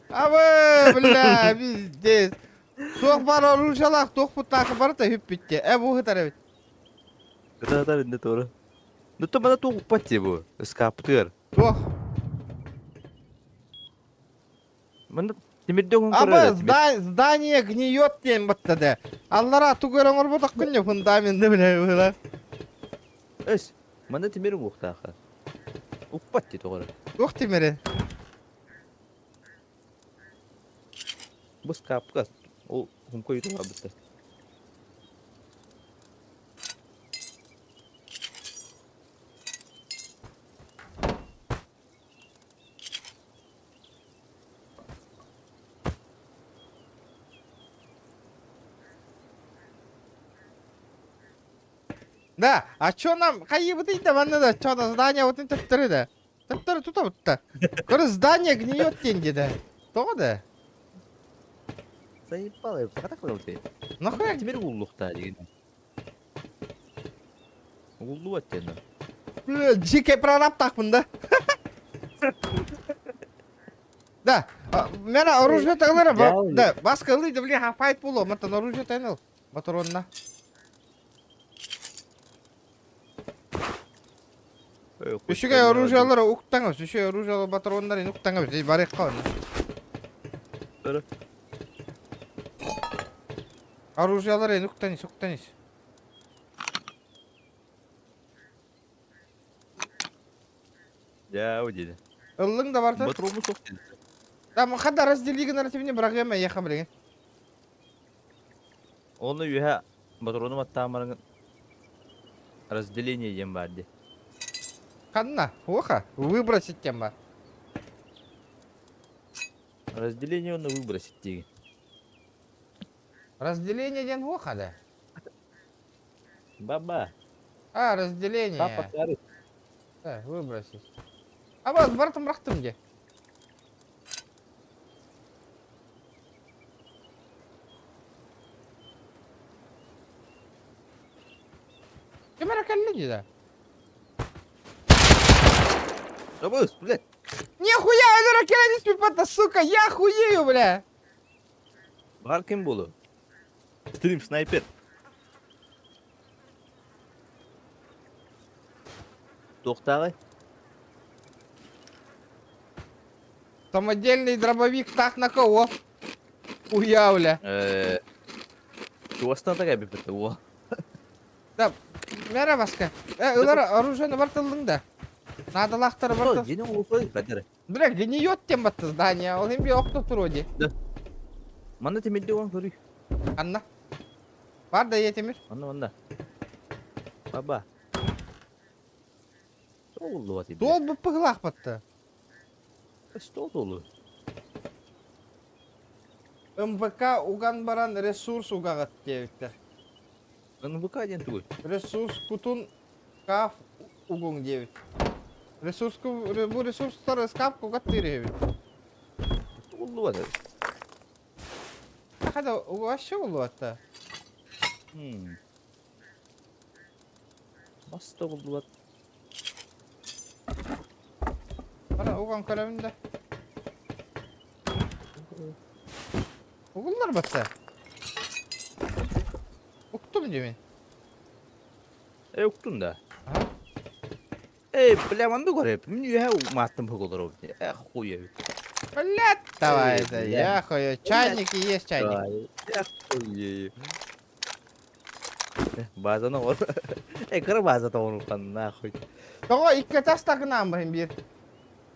Абы, бля, пиздец. Туох бар оружалаах туох буттаахы барыта хүппүттэ. Э, бу хытар эбит. Кытатар инде тура. Ну то мана туох уппат бу. Скаптыр. Туох. Манда тимирден Абы, здание гниет диэн баттады. Аллара тугу эрэ оҥорботох күннэ фундаменты бля быһыла. Эс, манда тимир уохтааха. Укпат дии тоҕо эрэ. Туох тимири? Бу скапка ол хумка ютуга бытта. Да, а чё нам хайыбытый да манна да чё да здание вот төптөрү да. Төптөрү тутабыт Көрө здание гниет диэн да. Тоҕо да? Заебало, пока так ты. Нахуя? Теперь уллухта деген. Уллубат диэн. Дьике прораб тахпын да. Да, мен оружие тагылара, да, баска ылый да, блин, файт боло, мантан оружие тайныл, батаронна. Үчүгэй оружиялары уктаңыз, үчүгэй оружиялар батароннарын уктаңыз, барыйкка оны. Оружиялары уктанис, уктанис. Дьэ, диди. Ыллыҥ да барта. Батрому суох диди. Да, хадда разделигин аративне бырагыам эйиэхэ билигин. Оны үһэ батрону аттаамарыҥ разделение диэн баар дии. Ханна? Уоха? Выбросить диэн бар. Разделение оны выбросить диигин. Разделение диэн уоха да? Баба. А, разделение. Папа сары. Да, выбросить. А бас бартым бырахтым дии. Ким эрэ кэллэ дии да? Абыс, блядь. Нихуя, өлөрө кэлэн испиппата, сука, я хуею, бля! Бар ким болу? Стрим снайпер. Туохтааҕый? Самодельный дробовик так на кого? Хуя, бля. Чугастан такая биппит уол. Да, мэра баска. Ылар оружиены бартылдың да. Наадалаахтары барты. Дьиҥэ улуусай хатыр. Бля, гниет тем батты здание. Ол им охто туруо дии. Да. Манна тимирде уон көрүй. Анна. Бар да тимир. Манна манна. Баба. Толлуа тимир. Туол быппыгылаах батты. Стол толу. МВК уган баран ресурс угаҕыт диэбиттэр. НВК диэн тугуй? Ресурс кутун каф угуҥ диэбит. Ресурску бу ресурстар скап кугаттыыр эбит. Уллуа да. Хада вообще улуатта. Бас да уллуат. Ана уган көрөбүн да. Угуллар батта. Уктум дии мин. Э уктун да. Аха. Эй, бля, манды көрөп. Мин үһэ мааттым бу Эх, хуя. Блядь, давай это, бля. я хуя. Чайники есть чайник. Эх, хуя. Базаны ол. Эй, кыра база тоҕурухан нахуй. Тоҕо икки тастакынан баһын биир.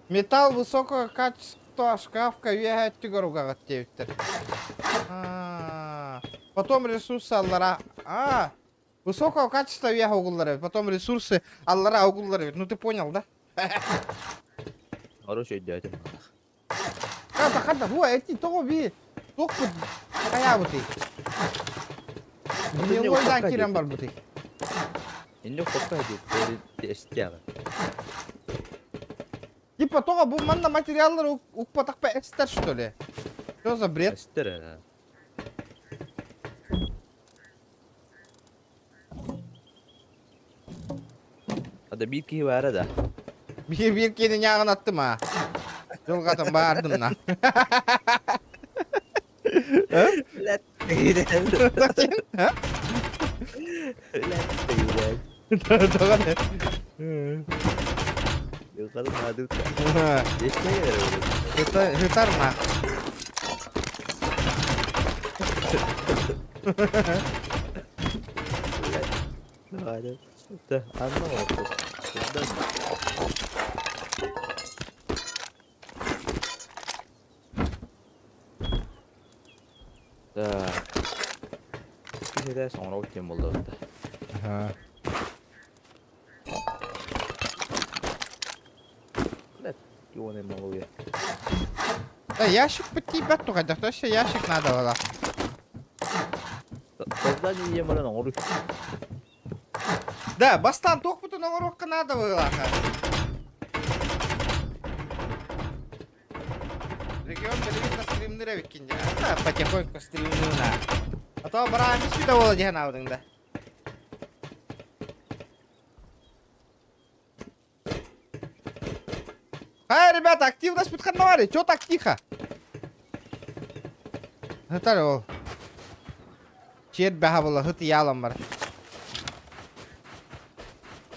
Металл высокого качества шкафка үөһэ өттүгэр угаҕыт диэбиттэр. А, потом ресурсы аллара. А, высокого качества үөһэ угуллар эбит. Потом ресурсы аллара угуллар эбит. Ну ты понял, да? Хорошо өйдөөтүм. Хата, хата, хуа, эти тоҕо би туохпут хайаабытый? Гнилойдан киирэн барбытый. Инне хоппа диэт эстиэҕэ. Типа тоҕо бу манна материаллар укпатахпа эстер что ли? Что за бред? Эстер ээ. Ада биир киһи баара да. Биир биир киһини ньааҕын аттым аа. Дьылҕатын баардым на. А? Тоҕо не? Хытар ма? этээс оҥоробут диэн буолла да. Аха. Блядь, ёбаный малый. Да ящик тиийбэт тугайдах, то есть ящик надо было. Создание емаран оҥору. Да, бастаан туохпутун оҥоруохха наада быһыылааха. Регион билигин да стримныр эбиккин дьэ. Да, потихоньку стримнуна. А то бараан бүспүтэ буола дии санаабытыҥ да. Ай, ребята, активность подхановали. Чё так тихо? Хытар ол. Чиэр бэһэ була хыт ялам бар.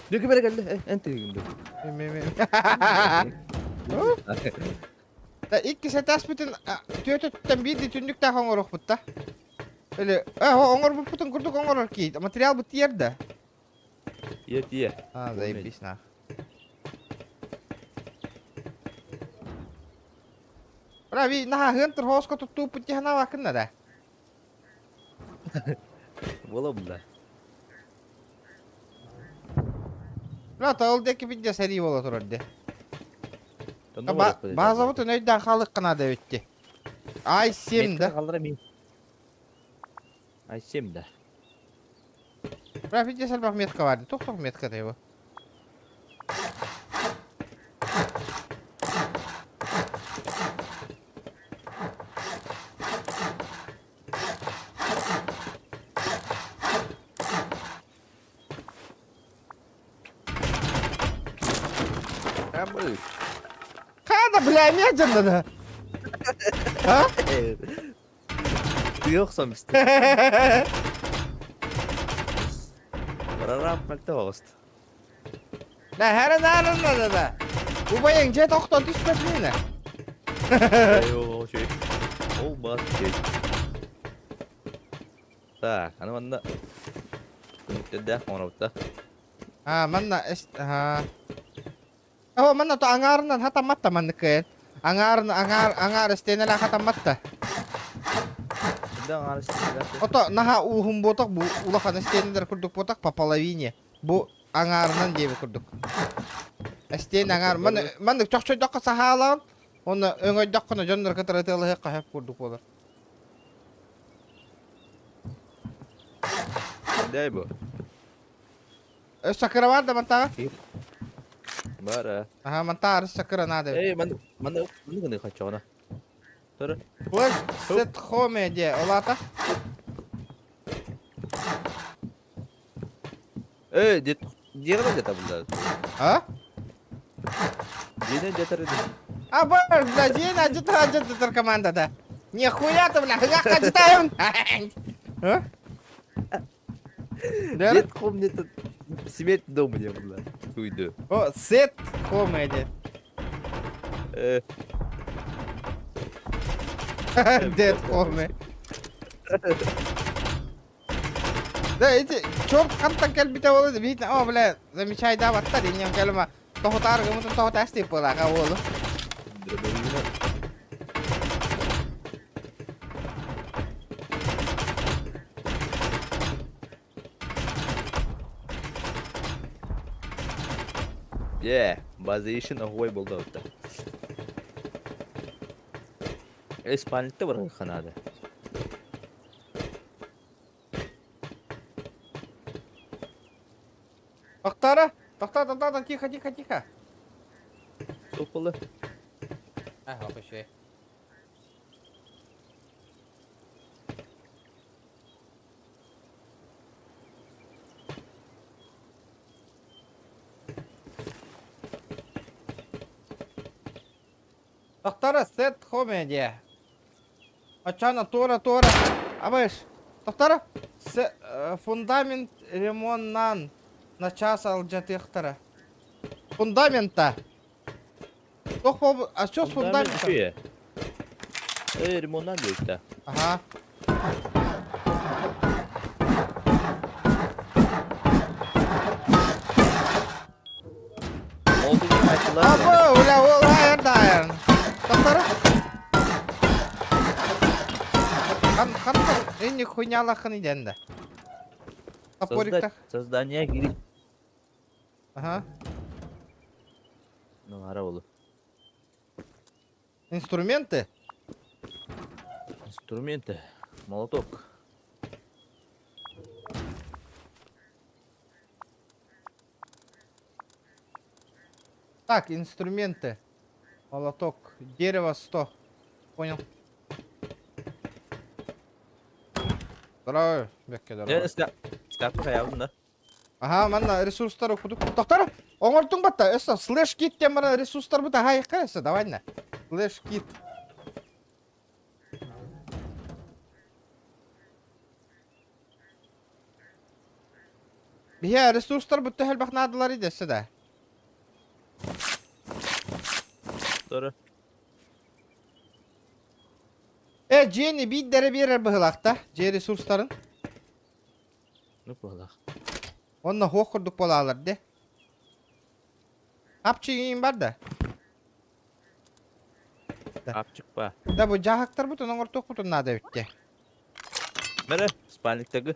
Дүкү бere geldi. Эн тыгын Да икки сэтээспитин түөтөттөн биир түннүктээх оҥоруохпут да. Или оҥорбуппутун курдук оҥорор кии. Материал бут тиэр да. Тиэ тиэ. А, заебись нах. Бра, ви наһаа хыан турхооско туттууппут дии санаабаккын да? Буола да. Бра, ол диэки бидде сэрии буола турар дии. Базабытын өйдөөн хаалыахха наада эбит дии. Ай-7 да. Қалдыра мин. Ай-7 да. Бра, видите, элбэх метка бар. Тух-тух метка да его. Абы. Хана, бля, медленно, да. А? Тыйохсом истэ. Прораб мөлтөх Да, хара на на на да. Убайың дьэ тохтон түспэтинэ. Ол бас үчүгэй. Так, аны манна түмүктэрдээх оҥоробут А, манна а. О, манна то аҥаарынан хатамматта маннык кыайан. Аҥаарын аҥаар аҥаар истиэнэлээх хатамматта. Да аҥаар истиэнэлээх. Ото наһаа ууһун буотах бу улахан истиэнэлэр курдук буотах по половине. Бу аҥаарынан диэби курдук. Эстиэн аҥаар маны маннык чохчойдоххо саһаалаан уонна өҥөйдөххүнэ дьоннор кытары ытыалаһыахха сөп курдук буолар. Дай бу. Өссө кыра бар да мантаҕа? Бара. Аха, мантаа арыс сакыра наада. Эй, маны маны маны гыны хачоҕына. Тор. Флеш сет хоме де, олата. Эй, дед дьиэҕэ да дьата А? Дьиэнэ дьатар А, бар, бля, дьиэнэ адьытар адьытар командада. Нихуя ты, бля, хыгахха читаем. А? Дед хом это смерть дома не была. Уйду. О, сет комеди. Дед хоме. Да, эти черт хантан кэлбитэ буолла видно, о, бля, замечай да баттар, иннем кэлима. Тоһутаар гымытын тоһутаас типпылааха уолу. Yeah, базейшн оһуой буолла оттон. Испанитта барыахха наада. Тохтара! Тохта, тохта, тохта, тихо, тихо, тихо. Туох буолла? Аа, үчүгэй. Тохтара, сет комедия. Ачана, туора, туора. Абыш. Тохтара, фундамент ремоннан начаас алдьатыахтара. Фундамента. Туох буолбут? А что с Фундамент фундаментом? үчүгэй. Э, ремоннан диэбиттэ. Ага. Ол тугун айтылар Абы, бля, ол айар да айар. Тохтара. Хан, хан, энни хуйнялахын иден да. Топориктах. Создание гири. Ага. Ну, ара болу. Инструменты? Инструменты. Молоток. Так, инструменты. Молоток. Дерево 100. Понял. Здорово, Бекке, здорово. Скапы хаябын да. Аха, манна ресурстар окудук. Тоқтар, оңортуң батта. Эссе, слэш кит тем бара ресурстар бута хайыққа эссе, давай на. Слэш кит. Биһи ресурстар бүтэ элбэх наадалар идэссе да. Doğru. Э, дьиэни биирдэрэ биэрэр быһылаахта, дьиэ ресурстарын. Ну быһылаах. Онно хуох курдук буолаалар де. Апчыгын бар да. Апчык ба. Да бу дьаһактарбытын оҥортуохпутун наада эбит Бэрэ, спальниктагы.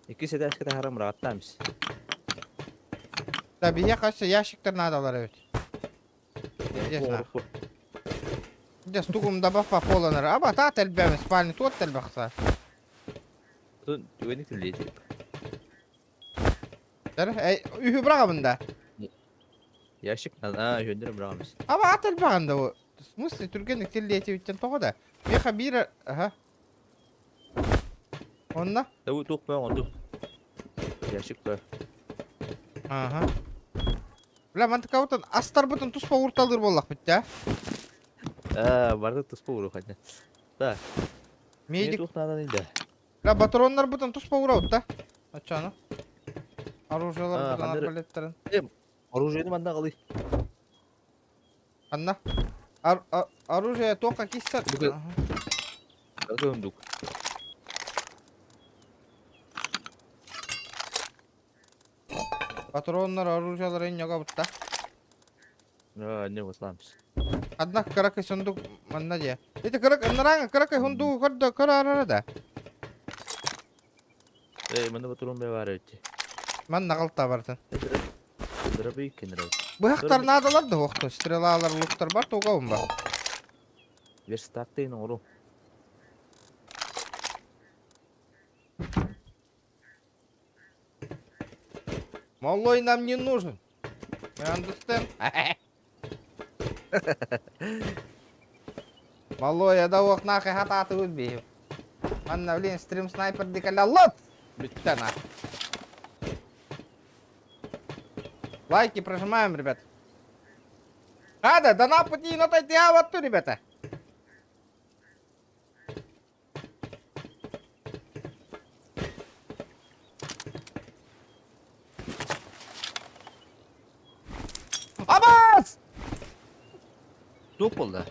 Иккис этээскэ таһааран быраҕаттаамис. Да биһиэхэ өссө ящиктар наадалар эбит. Интересно. Дьэ, стугум да баппа буоланар. Аба таат элбэм, спальни туот элбэхса. Тун түгэник түллиэтип. Дэр, эй, үһү быраҕабын да. Ящик а, үһүндүрүм быраҕамыс. Аба ат элбэҕин да бу. В смысле түргэнник тиллиэтибиттэн тоҕо да? Миэхэ биир аха. Онно? Табы туох бөҕө оҥордум. Ящик бөҕө. Аха. Бля, мантыкабытын астарбытын туспа уурталыыр буоллахпыт да. Аа, барды туспа ууруоханньа. Так. Медик. Туох нааданый да? Бля, патроннарбытын туспа уурабыт да. Оччону. Оружиеларбытын арбалеттарын. Оружиены манна аҕалый. Анна. Ор оружие туохха киссэр? Сундук. Патроннар оружиелары инньэгэ бутта. Не осламс. Однако кыракый сундук манна дии. Ити кырак ынырааҥ кыракый сундугу көрдө көрө да. Эй, манна патрон баар эбит. Манна галта бартын. Дробый кенер. Быһахтар наадалар да охто. Стрелалар, луктар бар туга бар. Верстактыйын оҥору. Малой нам не нужен. You understand? Малой, я да нахай хатааты убил. Манна, блин, стрим снайпер дикаля лот! Бүттэ на. Лайки прожимаем, ребят. Ада, да на пути, но вот ту, ребята. Абас! Туох буолла?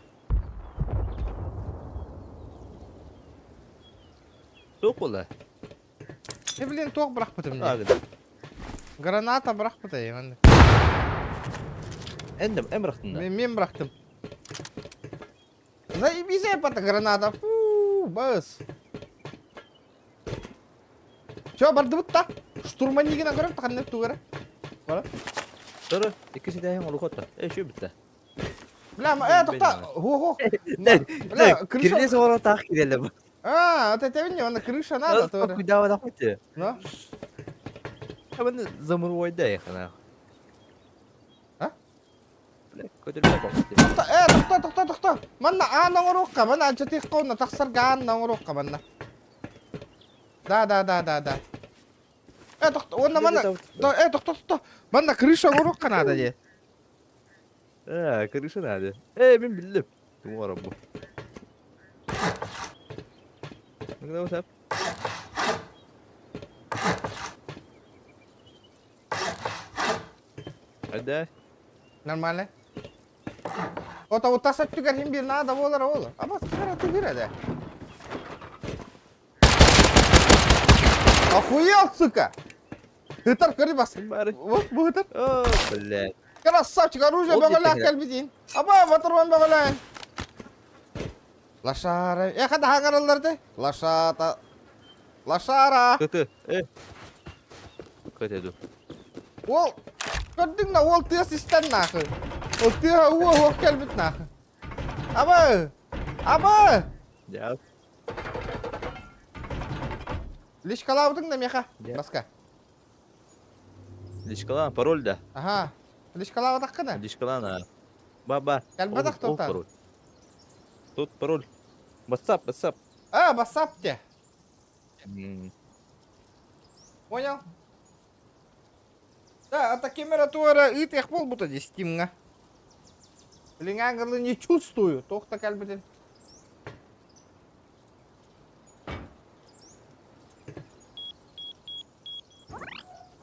Туох буолла? Э, блин, туох бырахпытым дии. Граната бырахпыта манна. Эн эн бырахтын да? Мен бырахтым. Заебись эпата граната. Фу, бас. Чё, бардыбыт та? Штурманигина көрөм таханнык тугара. Бара. Торы, икки ситээһин олухотта. Э, шү бүтtä. Бля, э, тохта. Хо-хо. Бля, крыша. Кириле соҕоро таах киреле бу. А, вот это не, он крыша надо тоже. Куда вы хотите? Ну? Абын замурвойда яхана. А? Бля, көтөрбө бакты. Э, тохто, тохто, тохто. Манна аан оҥоруохха, манна алдьатыахха уонна тахсарга аан оҥоруохха манна. Да, да, да, да, да. Э, тохто, уонна манна, э, тохто, тохто. Манна крыша оҥоруохха наада дии. Э, крыша надо. Э, мен биллим. Тугу оҥорор бу? Ну, what's up? Хайда? Нормально. Ото утас өттүгэр хин биир наада буолар ол. Аба кыра түгүрэ да. Охуел, сука! Хытар көрү бас. Бары. Вот бу хытар. О, блядь. Красавчик, оружие Ол бөҕөлөөх диэки. кэлбитин. Аба, батырман бөҕөлөөн. Лошара. Э, хада хагаралларды. Лошата. Лошара! Кыты, э. Кыты ду. Уол, көрдүҥ да уол тыас истэн нахуй. Ол тыаһа уо уох кэлбит нахуй. Абы! Абы! Дьэ. Личкалаабытыҥ да миэхэ, баска. Личкалаан, пароль да? Аха. Личкалаабатаххына? Личкалаан, а. Ба-ба. Кэлбэтэх туохтан? пароль. Тут пароль. WhatsApp, WhatsApp. А, WhatsApp те. Понял? Да, а таким туора ыытыах буолбута дии Стимҥа. Билиҥ ангелы не чувствую. Туох да кэлбитин.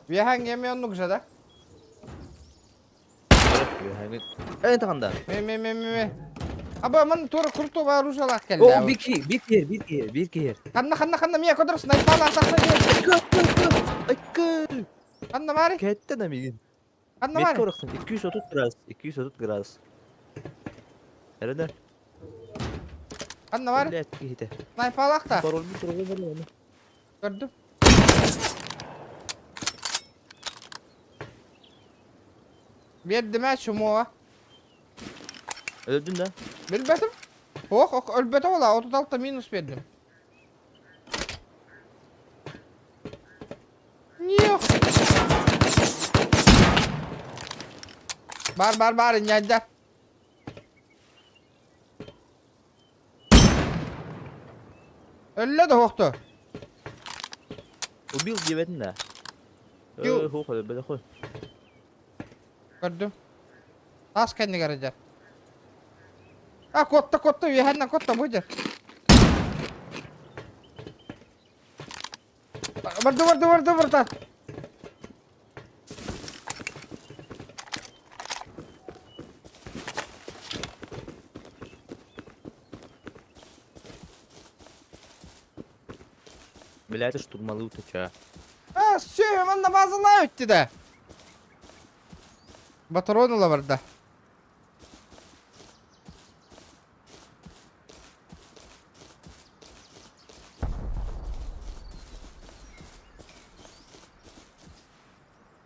Үөһээҥҥэ эмиэ оннук же да? Үөһээҥҥи. Эн таханда. Ме ме ме ме ме. Аба ман туора крутого оружиялаах кэллэ. О, бир киһи, бир киһи, бир киһи, бир киһи. Ханна ханна ханна мия көтөр снайпалаах тахса диэн. Айкы! Ханна баарый? Кэттен амигин. Ханна Метка баарый? урахсан 230 градус, 230 градус. Эрэнэ. Ханна баарый? Блядь, киһитэ. Снайпалаах та. Парольбут тургу барыаны. Көрдүм. Биэрдим ээ чумуоҕа. Өлдүн да? Билбэтим. Ох, ох, өлбөтө буолаа, 36 минус биэрдим. Ньиох. Бар, бар, бар, ньайда. Өллө да охто. Убил диэбэтин да. Ю. Хух, өлбөтө хуй. Көрдүм. Таас кэннигэр дьэ. А, куотта, куотта, үөһэннэн куотта бу дьэ. Барды, барды, барды, барды. Блядь, штурмалы утача. А, все, манна базалай өттү да. Батарон ыла барда.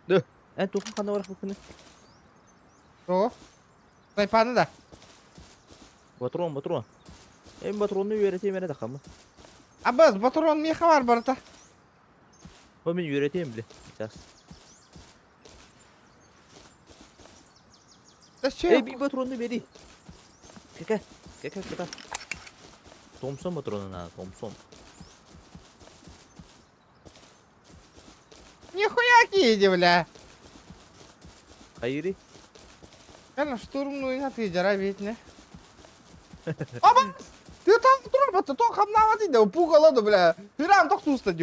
Ды, эн туохха ханна барах буккуну? Тоҕо? Тайпаны да. Батрон, батрон. Эн батрону үөрэтиэм эрэ тахамы. Абас, батрон миэхэ бар барыта. О, мин үөрэтиэм бile. Сейчас. Да все. Эй, bir патронunu бери. Кэкэ, кэкэ, кэкэ. Томпсон патрону надо, Томпсон. Нихуя киди, бля. Хайыри? Кэлэн штурмнуйна тыдьара битне. Аба! Ты там турбата, то хамнава да пугало, да, бля. Пирам тох туста,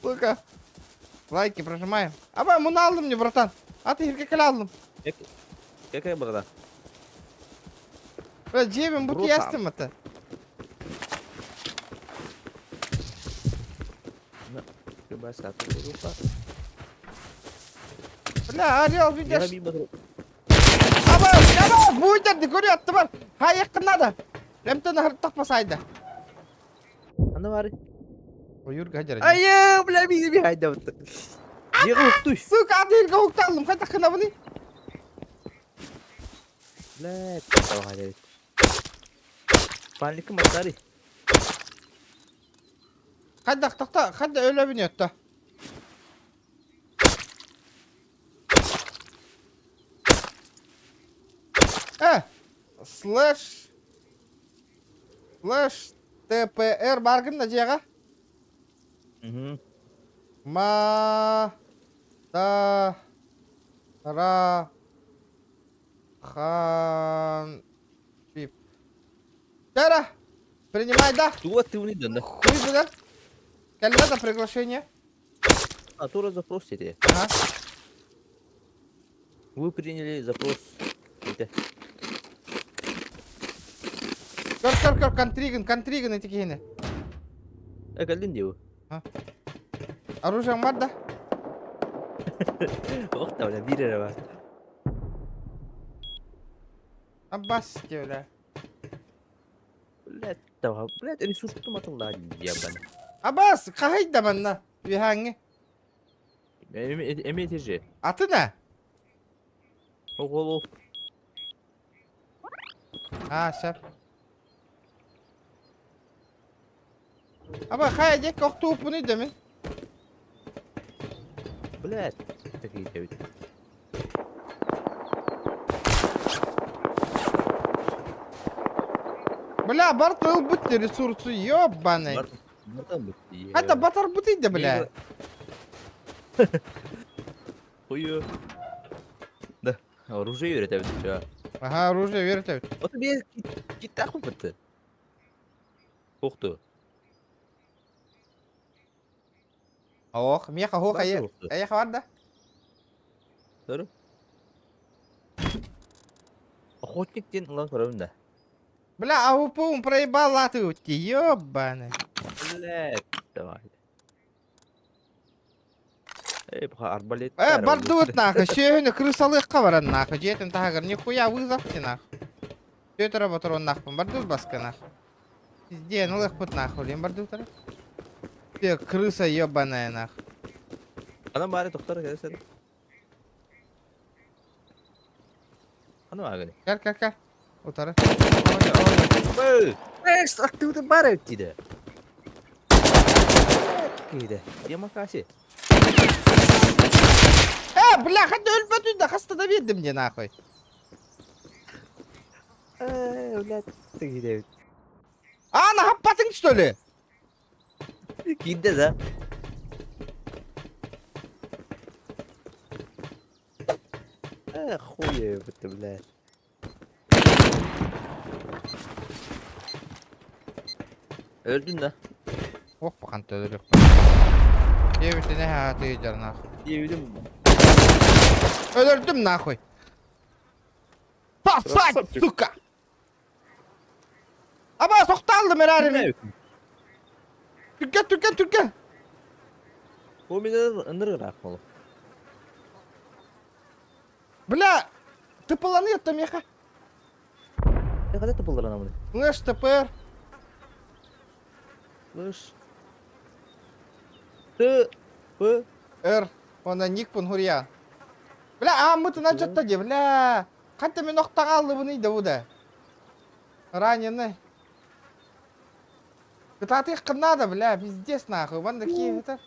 Сука. Лайки прожимаем. Аба, муну алдым мне, братан. А ты хирке алдым. Какая борода? Бля, дьиэбин бу Братан. тиэстим это. Бля, орел, видишь? Аба, аба, будет, декори аттыбар. Хайыққын надо. Лемтен хырттақ басайды. Ана бар. Ойур гадер. Айы, бля, мини би хайда. Дьиэҕэ уктуй. Сука, адырга укталым. Хайдах гынабыный? Бля, давай. Паника матари. Хайдах тохто, хайда өлөбүн өттө. Э, слэш слэш ТПР баргын да дьиэҕэ? Угу. Ма та ра хан пип. Тара, принимай, да. Туга ты да? Хуй бля. Кэллэ да приглашение? А тура запрос тебе. Ага. Вы приняли запрос. Это. Көр, көр, көр, контригин, контригин эти киһини. Э, кэллин диэбу. Оружиең бар да? Ох, да, бля, биир эрэ бар. Аббас диэбилэ. Блядь, давай, блядь, ресурс туматыллаа диэбэн. Абаас, хаһый да манна, үөһээҥҥи. Эми этиже. Атын а? Ол ол ол. А, сөп. Аба, хайа диэки охтууппунуй да мин? Блядь, такие эбит. Бля, барт ылбыт ресурсы, ёбаный. Хата батарбытый да, бля. Хую. Да, оружие үйрөтөбүт чё. Ага, оружие үйрөтөбүт. Вот бе киттах бытты. Ухту. Ох, меха хох айы. Эйха бар да? Doğru. Охотник диэн ылан көрөбүн да. Бля, АВП-ун проебал ты, ёбаный. Блядь, давай. Эй, пока арбалет. Э, бардыбыт нахуй, сүөһүнү крысалыахха баран нахуй, дьиэтин таһыгар нихуя вызов ти нахуй. Петр ботурун нахпын бардыбыт баска нахуй. Пизде, ну лыхпыт нахуй, блин, бардыбыт Ты крыса ебаная нахуй. Анам баары тохтор кэлсен. Аны агын. Кэр, кэр, кэр. Утары. Эс, аттыбыты бар эбит диде. Киде. Ямакаси. Э, бля, хата өлбөтүн да хаста да биэрдим де нахуй. Э, блядь, киде. Аана хаппатыҥ что ли? Киирдэ да. Э, хуй это, блядь. Өлдүн да. Ох, бахан өлөрүөх. Диэбитинэ хаатыы нахуй. Диэбитим. Өлөрдүм нахуй. Посадь, Красавчик. сука! Аба, сохтааллым эрээри. Түргэн, түргэн, түргэн. Бу мин ынырыраах болу. Бля, тыпыланыйта меха. Хата тыпылларанамын? Слышь, ТПР. Слышь. Т П Р. Онно никпун хуруйа. Бля, ааммытын алдьатта дии, бля. Ханта мин охтаҕааллыбыный да бу да. Раненый. Кытаатыаххын надо, бля, пиздец нахуй. Манна киһитэ.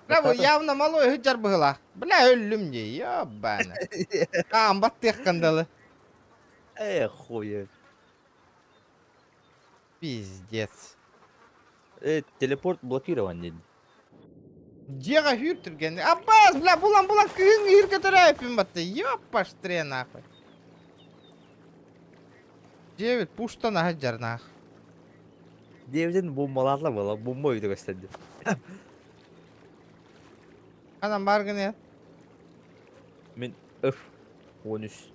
Бля, бу явно малой ыһыдьар быһыылаах. Бля, өллүм дии, ёбана. Аам баттыаххын дылы. Эх, хуй. Пиздец. Э, телепорт блокирован диэн. Дьиэҕэ үүр түргэнник. Аббас, бля, булан булан кыһын ыһыырга төрөөппүн батта. Ёппаштре нахуй. Дьиэбит пуштан аһа нах. Диэбитин бомбалаатла буола, бомба үйдө көстөн Анан бар гына. Мин F 13.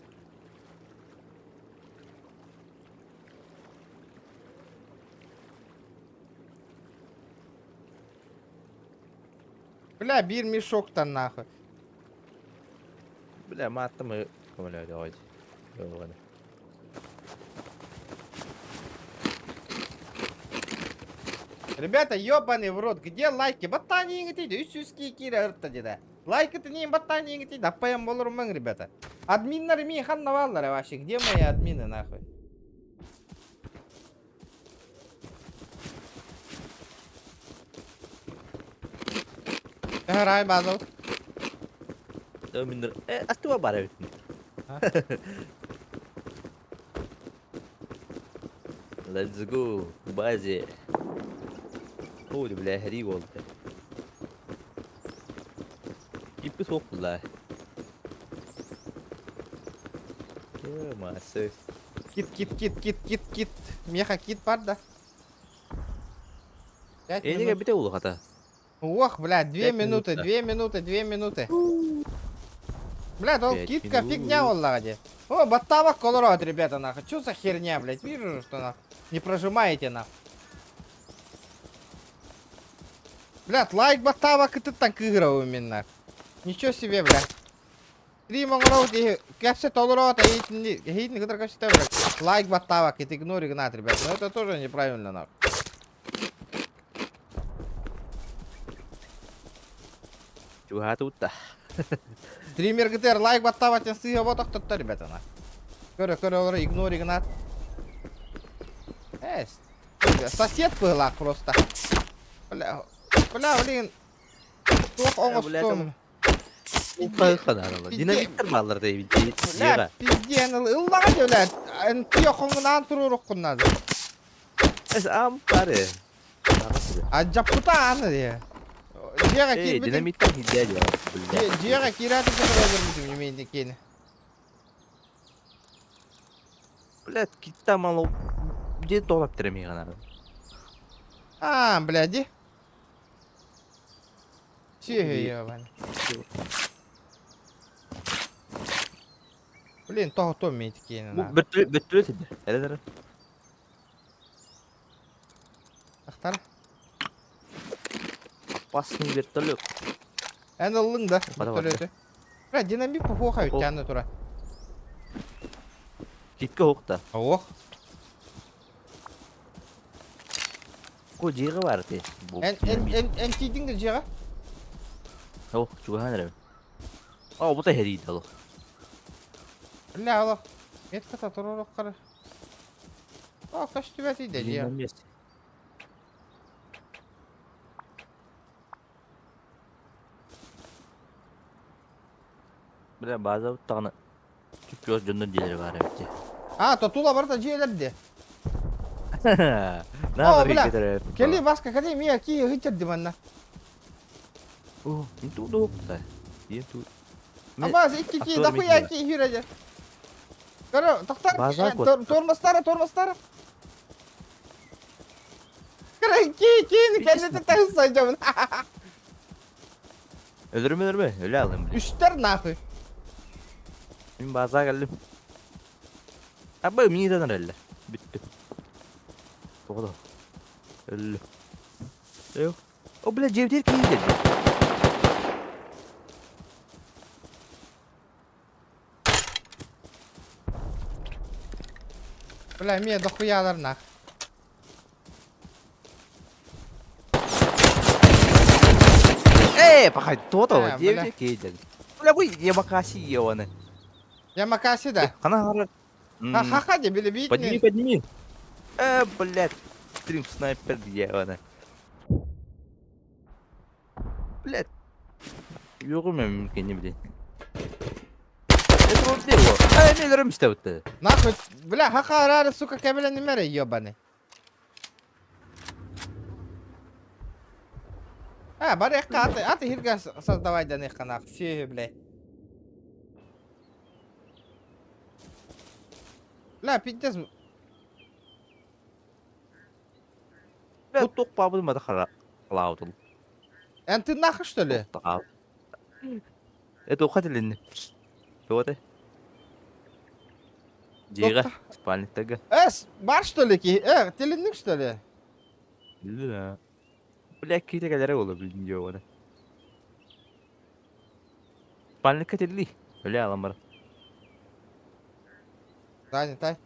Бля, биир мешоктан нахуй. Бля, мааттым көмөлөөдө Ребята, ёбаный в рот, где лайки? Баттааньыҥ ити, үс үс киирэ ырта деді. Лайкы не баттааньыҥ ити, даппайан болурумаҥ, ребята. Админнар ми ханна бааллар вообще, где мои админы нахуй? Рай базал. Э, астыва бар эбит. Let's go, базе. Ой, бля, хри болды. Киппи суох булла. Э, массы. Кит, кит, кит, кит, кит, кит. Меха кит бар да. Пять Эниге минут. бите улахата. Ох, бля, две Пять минуты, минут, да. 2 минуты, 2 минуты. Блядь, ол Пять китка минут. фигня буоллаҕа дии. О, баттабак олорот, ребята, нахуй. Чё за херня, блядь? Вижу же, что нахуй. Не прожимаете, нахуй. Блядь, лайк баттабак и ты так играл именно. Ничего себе, бля. Стрим оҥоробут киһи кэпсэ толороот эһиитини эһиитини кытары кэпсэтэ блядь. Лайк баттаабак игнор игнат, ребят. Но это тоже неправильно нахуй. Чугаһаатыбыт да. Стримергытыгар лайк баттаабат диэн сыыһа ботохтоттор, ребята, на. Көрө көрө олоро игнор игнат. Э, сосед быһылаах просто. Бля, бля, блин, туох оҥостуом. Динамиттар бааллар да Бля, пизден ыллаҕа дии, бля, эн хоҥунаан туруоруккун надо. Ам пары. Адьаппыта ааны дии. Дьиэҕэ киирбитим. Динамиттан киирдээ дии. Дьиэҕэ киирээти кытары өлөрбүтүм киэни. Блядь, киттам мало. Где доллар тремигана? А, блядь. Сүөһү ебаный. Блин, тоһутуом мин ити Бу бөттүрө сидэ. Эрэ эрэ. Ахтар. Опасный вертолет. Эн ыллыҥ да вертолеты. Бля, динамит похуха үттәнне тура. Китке хоқта. Ох. Ко дьиэҕэ баар этэ. Эн эн эн эн тиийдиҥ да дьиэҕэ? Ох, чугаһаан эрэбин. Оо, бу тэһэриийдэ олох. Бля, олох. Метката туруоруккара. О, көстүбэт иде дьиэ. Бля, база даҕаны чүппүөс дьоннор дьиэлэрэ баар эбит дии. А, тотула барыта дьиэлэр дии. О, О, бля, кели Васка, кали мия ки ыһыччар манна. О, не ту да. Не ту. Абаз икки ки дохуя ки хүрәдер. Көрө, тохтар, тормозтара, тормозтара. Көрө, ки ки кәлете тәһ сайдамын. Өлөрүмэ өлөрүмэ, өлө алым блин. Үстэр нахуй. Мин база кэллим. Абы миитен эрэллэр. Бүттүм. Тоҕо да. Өллүм. Yok. О, бля, дьиэбитигэр киһи кэллэ. Бля, эмиэ дохуялар нах. Ээ, пахай, туото, дьиэбитигэр киһи кэллэ. Бля, бу Ямакаси ебаный. Ямакаси да? Хана хара. Ха-ха-ха, били бит. Подними, подними. Блядь, стрим снайпер ебаный. Блядь. Yo'g'im mümkün не блин. Это вот его. Эй, мен өлөрөм истэбитте. Нахуй, бля, ха-ха, рары, сука, кэбилэн имэрэ, ебаный. А, барыахха, аты, аты хиргэ создавай даныхха, нахуй, сүөһү, бля. Бля, пиздец. Бля, туох баабын мата хара халаабытыл. Эн ты нахуй, что ли? Это ухателинни. Туох этэй? Дьиэҕэ, спальниктарга. Эс, бар что ли ки? Телинник что ли? Да. Бля, киһитэ кэлэрэ буолла билин диэҕэ. Спальникка тилли. Өлө аалан баран. Таня, тай.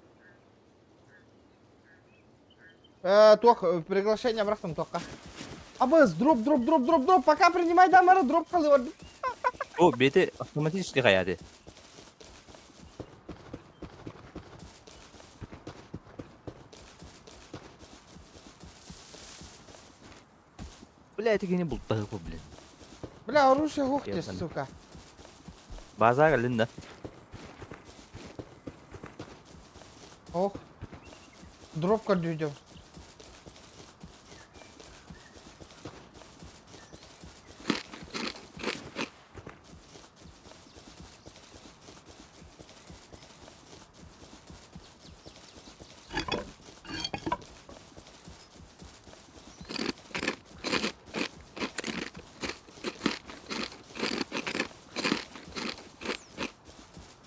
Туох, приглашение бырахтым туохха. Абыз, дроп, дроп, дроп, дроп, дроп, пока принимай дамара, дроп халы О, бэйэтэ автоматически хайааты. Бля, это кини бултаһы блин. Бля, оружие ух ты, сука. Базар кэллин да. Ох. Дроп көрдүүдүм.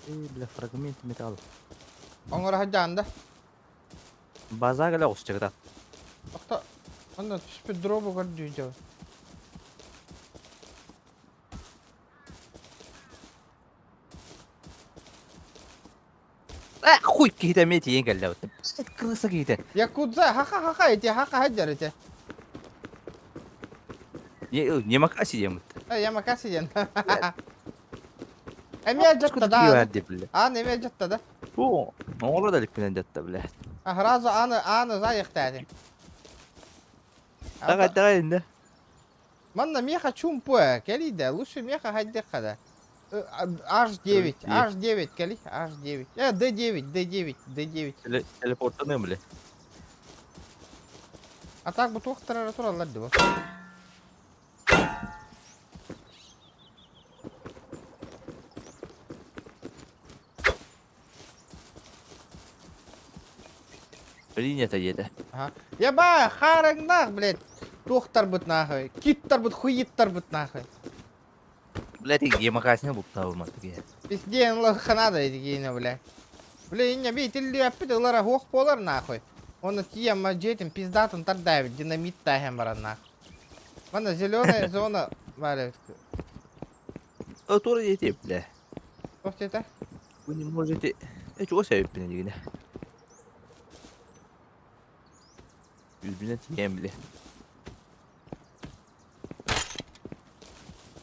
Эй, бля, фрагмент металла. Оҥоро сылдьаҕын да? База кэлэ оҕусчагыта. Охто, онно түспүт дробу көрдүү Хуй киһитэ эмиэ тиийэн кэллэ. Крыса киһитэ. Якудза, хаха-хаха ити, хаха хадьар ити. Ямакаси диэн. Ямакаси диэн. Эмиэ дьатта да. Аан эмиэ дьатта да. Бу, оҥоро да иликпинэн дьатта, бля. Сразу ааны, ааны заехтаати. Давай, давай, инде. Манна меха чумпу кэли да, лучше меха хайдыхха да. H9, H9 кэли, H9. D9, D9, D9. Телепорттаныам, бля. А так бу туохтар эрэ тураллар дии бу. Принято диэтэ. Ага. Яба, харыҥнаах, блядь. Туохтарбыт нахуй. Киттарбыт, хуиттарбыт нахуй. Блядь, гемокасина буттаабымат киһи. Пиздец, лоханада эти бля. Бля, инне би тиллиэппит ылара хуох буолар нахуй. Оны тиийэн дьиэтин пиздатын тардаабит динамит тааһан баран нахуй. Манна зеленая зона баар Туора диэтиэ, бля. Туох диэтэ? Вы не можете... Э, чугас эбиппин дигинэ. Үрдүнэн тиийэн, бля.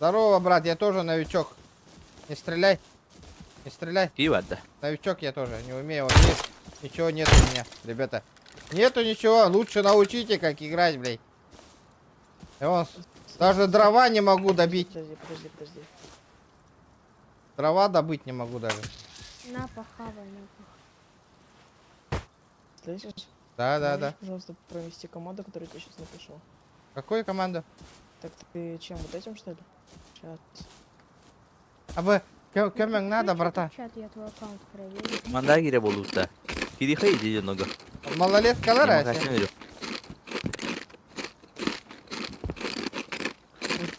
Здорово, брат, я тоже новичок. Не стреляй. Не стреляй. Кии барда. Новичок я тоже, не умею. Вот видишь, ничего нет у меня, ребята. Нету ничего, лучше научите, как играть, блядь. Я вон даже дрова не могу добить. Подожди, подожди, подожди. Дрова добыть не могу даже. На, похавай, на, похавай. Слышишь? Да, да, да. Можешь, пожалуйста, провести команду, которую я тебе сейчас напишу? Какую команду? Так ты чем, вот этим, что ли? Сейчас. А вы, көмөҥ надо, братан. Чат, я твой аккаунт проверю. Манда кире болуутта. Кириха иди нога. Малолеткалар эти. Гемокасина yok.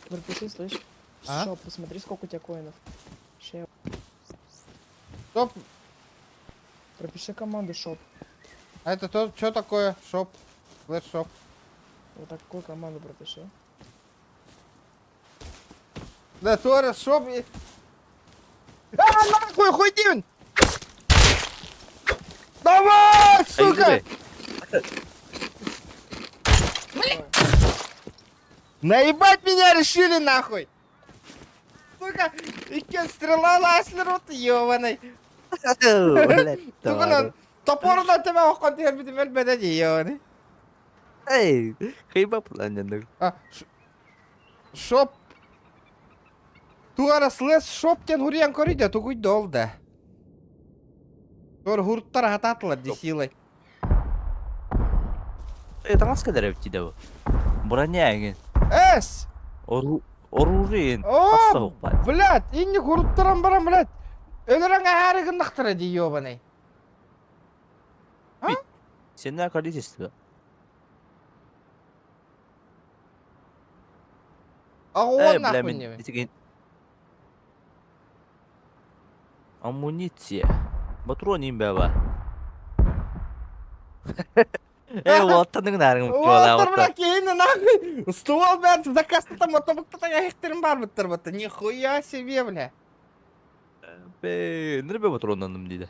Пропиши, слышь? А? Shop, посмотри, сколько у тебя коинов. Ща Стоп, Пропиши команду shop. а это то, что такое? Shop, slash shop. Вот такую команду пропиши. Да, тоже shop. А, нахуй, хуйдин! Давай, сука! Давай. Наебать меня решили, нахуй! Сука, иккен стрела ласлер вот ебаный. Тугунан топорунан тэбэ оххон түһэрбитим өлбөтө дии ебаный. Эй, хайба планенных. А, shop. Туара slash shop диэн хуруйан көрүйдэ тугуй да ол да. Туар хуруттар хатаатылар дии силой. Э, таҥас кэлэр эбит дии бу. Броня эҥин. Эс! Ору оружие О, хасса баар. блядь, инник хуруттаран баран, блядь. Өлөрөн аһаары гыннахтара дии ебаный. Сенное количество. Аҕуон Э, бля, нахуй мин небе. итигин Амуниция. Патрон имбэба. Э, уоттан гынаарыҥ Уолаттар, бля, киһини нахуй. Ствол, блядь, заказ там мотобуктата яхтерин бар буттар бутта. Нихуя себе, бля. Бе, нэрбэ патроннаным диде.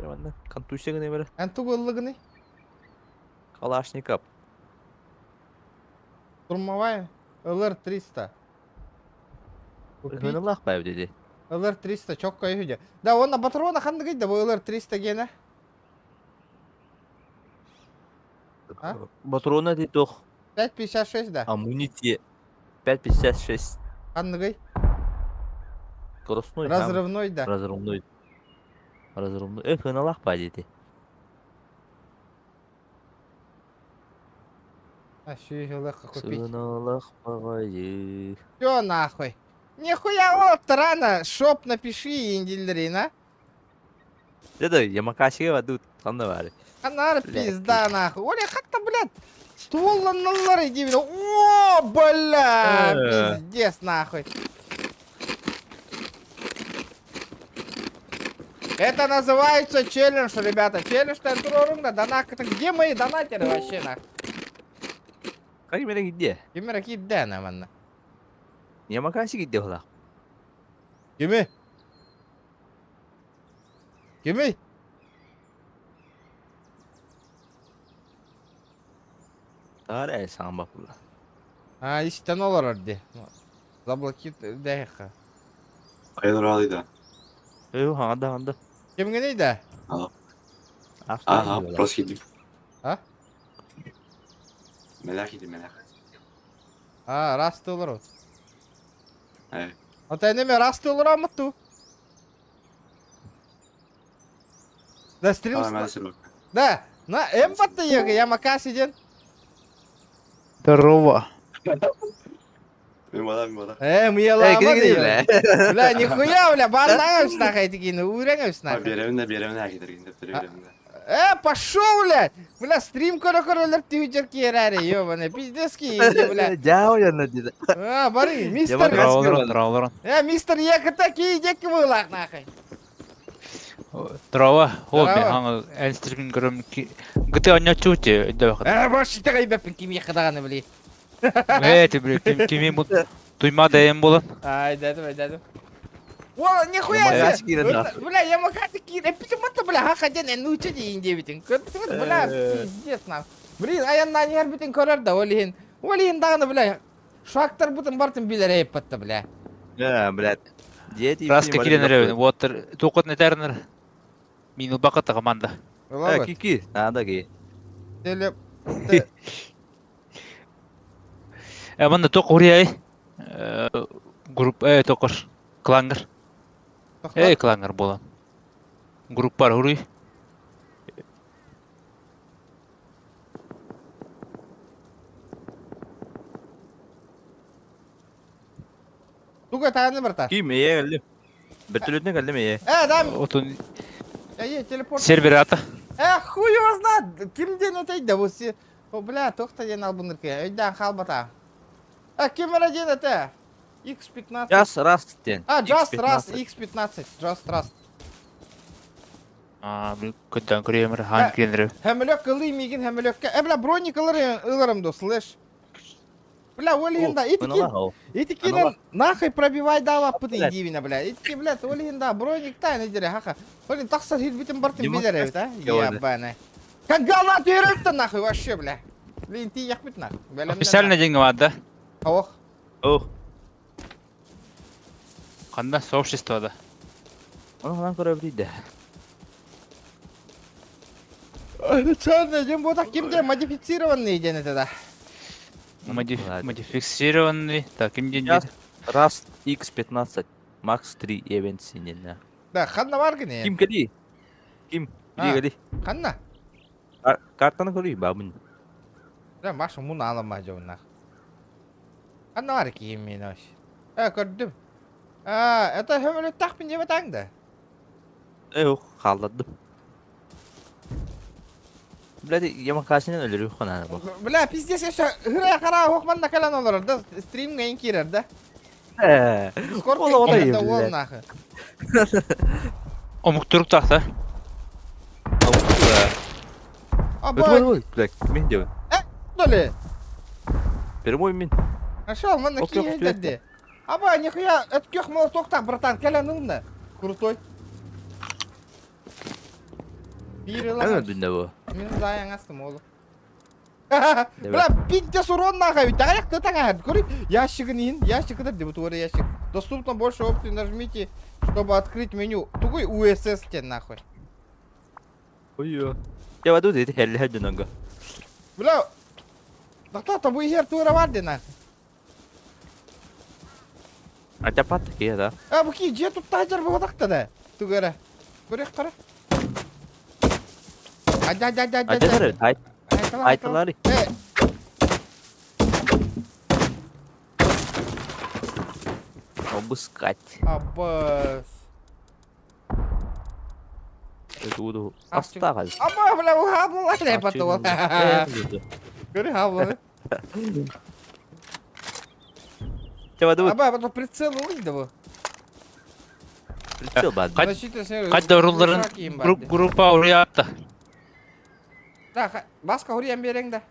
Манна контузия гына бere. Эн тугу ыллыгыный? Калашников. Штурмовая ЛР-300. Купить Хынылах бай диди. ЛР-300 чокко үһү Да, онно патрона ханныгый да бу ЛР-300 гена? А? Патрона ди тох 5.56 да. амуниция 5.56 Ханныгый? скоростной там Разрывной да. разрывной. Разрывной. Э, хыналах бай диди. А, сүүс купить. Сыналах баҕайы. Все нахуй. Нихуя вот рано shop напиши индиллерин, а? Деді, Ямакасига бадут. Ханна бары. Анар Блядь. пизда нахуй. Оля, как-то, блядь, ствол иди, О, бля, пиздец нахуй. Это называется челлендж, ребята. Челлендж да донат. Где мои донатеры вообще нахуй? Как именно где? Кимера кидда на манна. Ямакаси где была? Кими? Кимий? Таар саҥа баппыла. А, истэн олорор дии. Заблокит дэһиэххэ. Хайалар аалыйда? Өө хаҥада хаҥада. Кимҥиний да? Ага, просто киирдим. А? Мэлээх киирдим, мэлээх. А, расты олорот. Э. Ата энеме расты олораммыт ту. Да, стрим... А, мэлэ сырбак. Да, на эмпатты егы, я макаси ден. Здорово. Мин бала, мин бала. Э, мы Э, елама кини кини бля. Бля, нихуя, бля, барнаҥа нахай тикини, үүрэҥ А, нахай. беремин беремин әкетер, деп беремин. Э, пошел, блядь! Бля, стрим көрө-көрөлөр түйүжер киэрэри, ёбаный, пиздец киинди, бля. Дьаа уйанна диде. А, бары, мистер... Здорово, здорово. Э, мистер Еката киидек вылах, нахай. Здорово. О, Здорово. мен хаҥа эн стримин көрөм гыты онньоччу өйдөбө Э, больше тегайбеппин ким екадаганы, бли. Э, ты бля, ким кими бу туйма дэйэн болан. Ай, дедим, дедим. О, нихуя Ямакаси себе! киирэн Вот, Бля, Ямакаси киирэн, почему-то, бля, хахаден, эн нуча диин диэбитин. Көрбүтүҥүт, бля, пиздец, нахуй. Блин, аяннаан иһэрбитин көрөр да, ол иһин. Ол иһин даҕаны, бля, шактар бутун бартын билэр эйппатта, бля. Э, блядь. Дети Раска киирэн эрэбин. Уоттар туоххут этэрнэр. Мин ылбакка команда. Э, кики, надо ки. Теле... Э, манна туох уруйай. Групп э токор. Клангер. Э, клангер буолан. Группар уруй. Туга тааны барта. Ким ээ кэллим. Бөртөлүтүнэн кэллим ээ. Э, дам, Отун э, телепорт. сервер ата. Э, хуй его знает, ким диэн этэй да бу си... О, бля, туох-то диэн албынныркы, өйдөөн хаалбата. Э, ким эрэ диэн этэ? X15. Just Rust диэн. А, Just Rust X15. X15, Just Rust. А, бил көтөн көрөмөр хаан киирэн Хөмөлөк ылый миигин хөмөлөккө. Э, бля, броник ылар ыларым до, слышь. Бля, ол иһин да, итики, итикинен нахуй пробивай дааваппытын Блядь. диибинэ, бля. Итики, блядь, ол иһин да, броник та не дире, хаха. Ол иһин тахсар хирбитин бартын Дима, билер эбит, а? Ёбаный. Ебаный. Как гална түһэрөптөн нахуй, вообще, бля. Блин, тиийэхпит нахуй. Бэлэмнэн Официально деньги бар да. Ох. Ох. Ханна сообщество да. Оны ханан көрө да. Официально, дем вот ким де модифицированный ден это да. Ладно. Модифицированный. Так, ким день Just Rust X15 Max 3 Event синен. Да, ханна бар гыне. Ким кели? Ким? А. Кели кели. Ханна. Картаны көрүй бабын. Да, Маша муну алама жоннах. Ханна бар кийим мен вообще. Э, көрдүм. А, это хөмөлөттахпын деп атаң да. Э, ох, халладым. Блядь, Ямакасинен өлөрү ханана бу. Бля, пиздец, еще хыра хара хохман калан олорор да, стрим гайын кирер да. Э. Дискорд Ола ота да ол блядь. нахы. Омук турук тахта. Аба, Ой, блядь, мен деп. доли. Прямой мен. Нашел, ман Ок, кие ок, деді. Аба, нихуя, это кех молоток так, братан, калян умна. Крутой. Бир Ана дүндө бу. Мен заяң астым олу. Бля, пиздец урон нахуй, ведь аяк ты такая, көрі, ящигін ин, ящик это где вот ящик. Доступно больше опций, нажмите, чтобы открыть меню. Тугой УСС те нахуй. Ой. Я ваду дейт хелли хәдүнөнгө. Бля, да кто бу хер тура барды нахуй. Ачапат ки да. А, бу ки же тут тажар бу такта да. Тугара. Көрек кара. Ада ада ада ада. Ачатар, айт айтылары. Э, Обыскать. абас. Туду. Астагал. Аба, бля, бу хаблы лай потол. Көрі хаблы. Чабаду Аба, потом прицел улый да бу. прицел бад. Кать- Защита снега. Кайда уруларын группа уруятта. Да, баска хуриям берең да.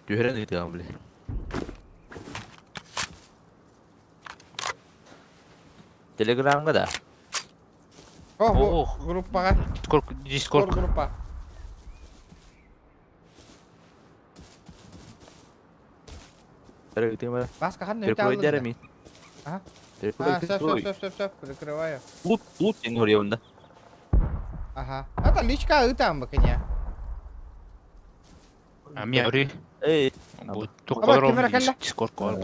Түһәрен ыйтыган, бля. Телеграмҥа да? О, бу Ох. группаҕа. Дискорд, Дискорд Дискорд. группа. Перекрывай. Баска ханна Перекрывай үтэ мин. Ага. Перекрывай. А, сөп, сөп, сөп, сөп, сөп, прикрываю. Лут, лут диэн хоруйабын да. Ага. Это личка ытам бакыня. Ами ори. Эй, Бу Аба, кемера туқпаром кэллэ. Дискорд кор.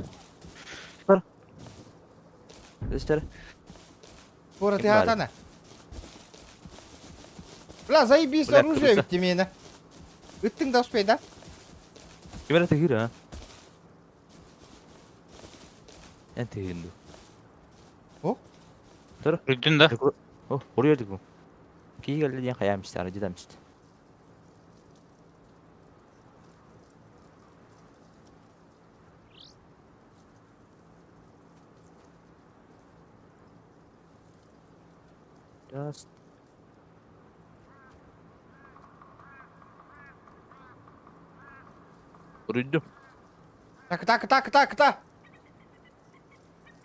Өстөр. Пора ты Ким баар? хатана. Бля, заебись Бля, оружие крыса. ведь мені. Ыттың да успей, да? Ким эрэ тыгыр а? Эн тыгын дуу. О? Тур. Үрдүн да. О, хоруйа дуу. Кии кэллэ диэн хайаам истэ, арыдьытам истэ. Just Уруйдум. Так, так, так, так, так.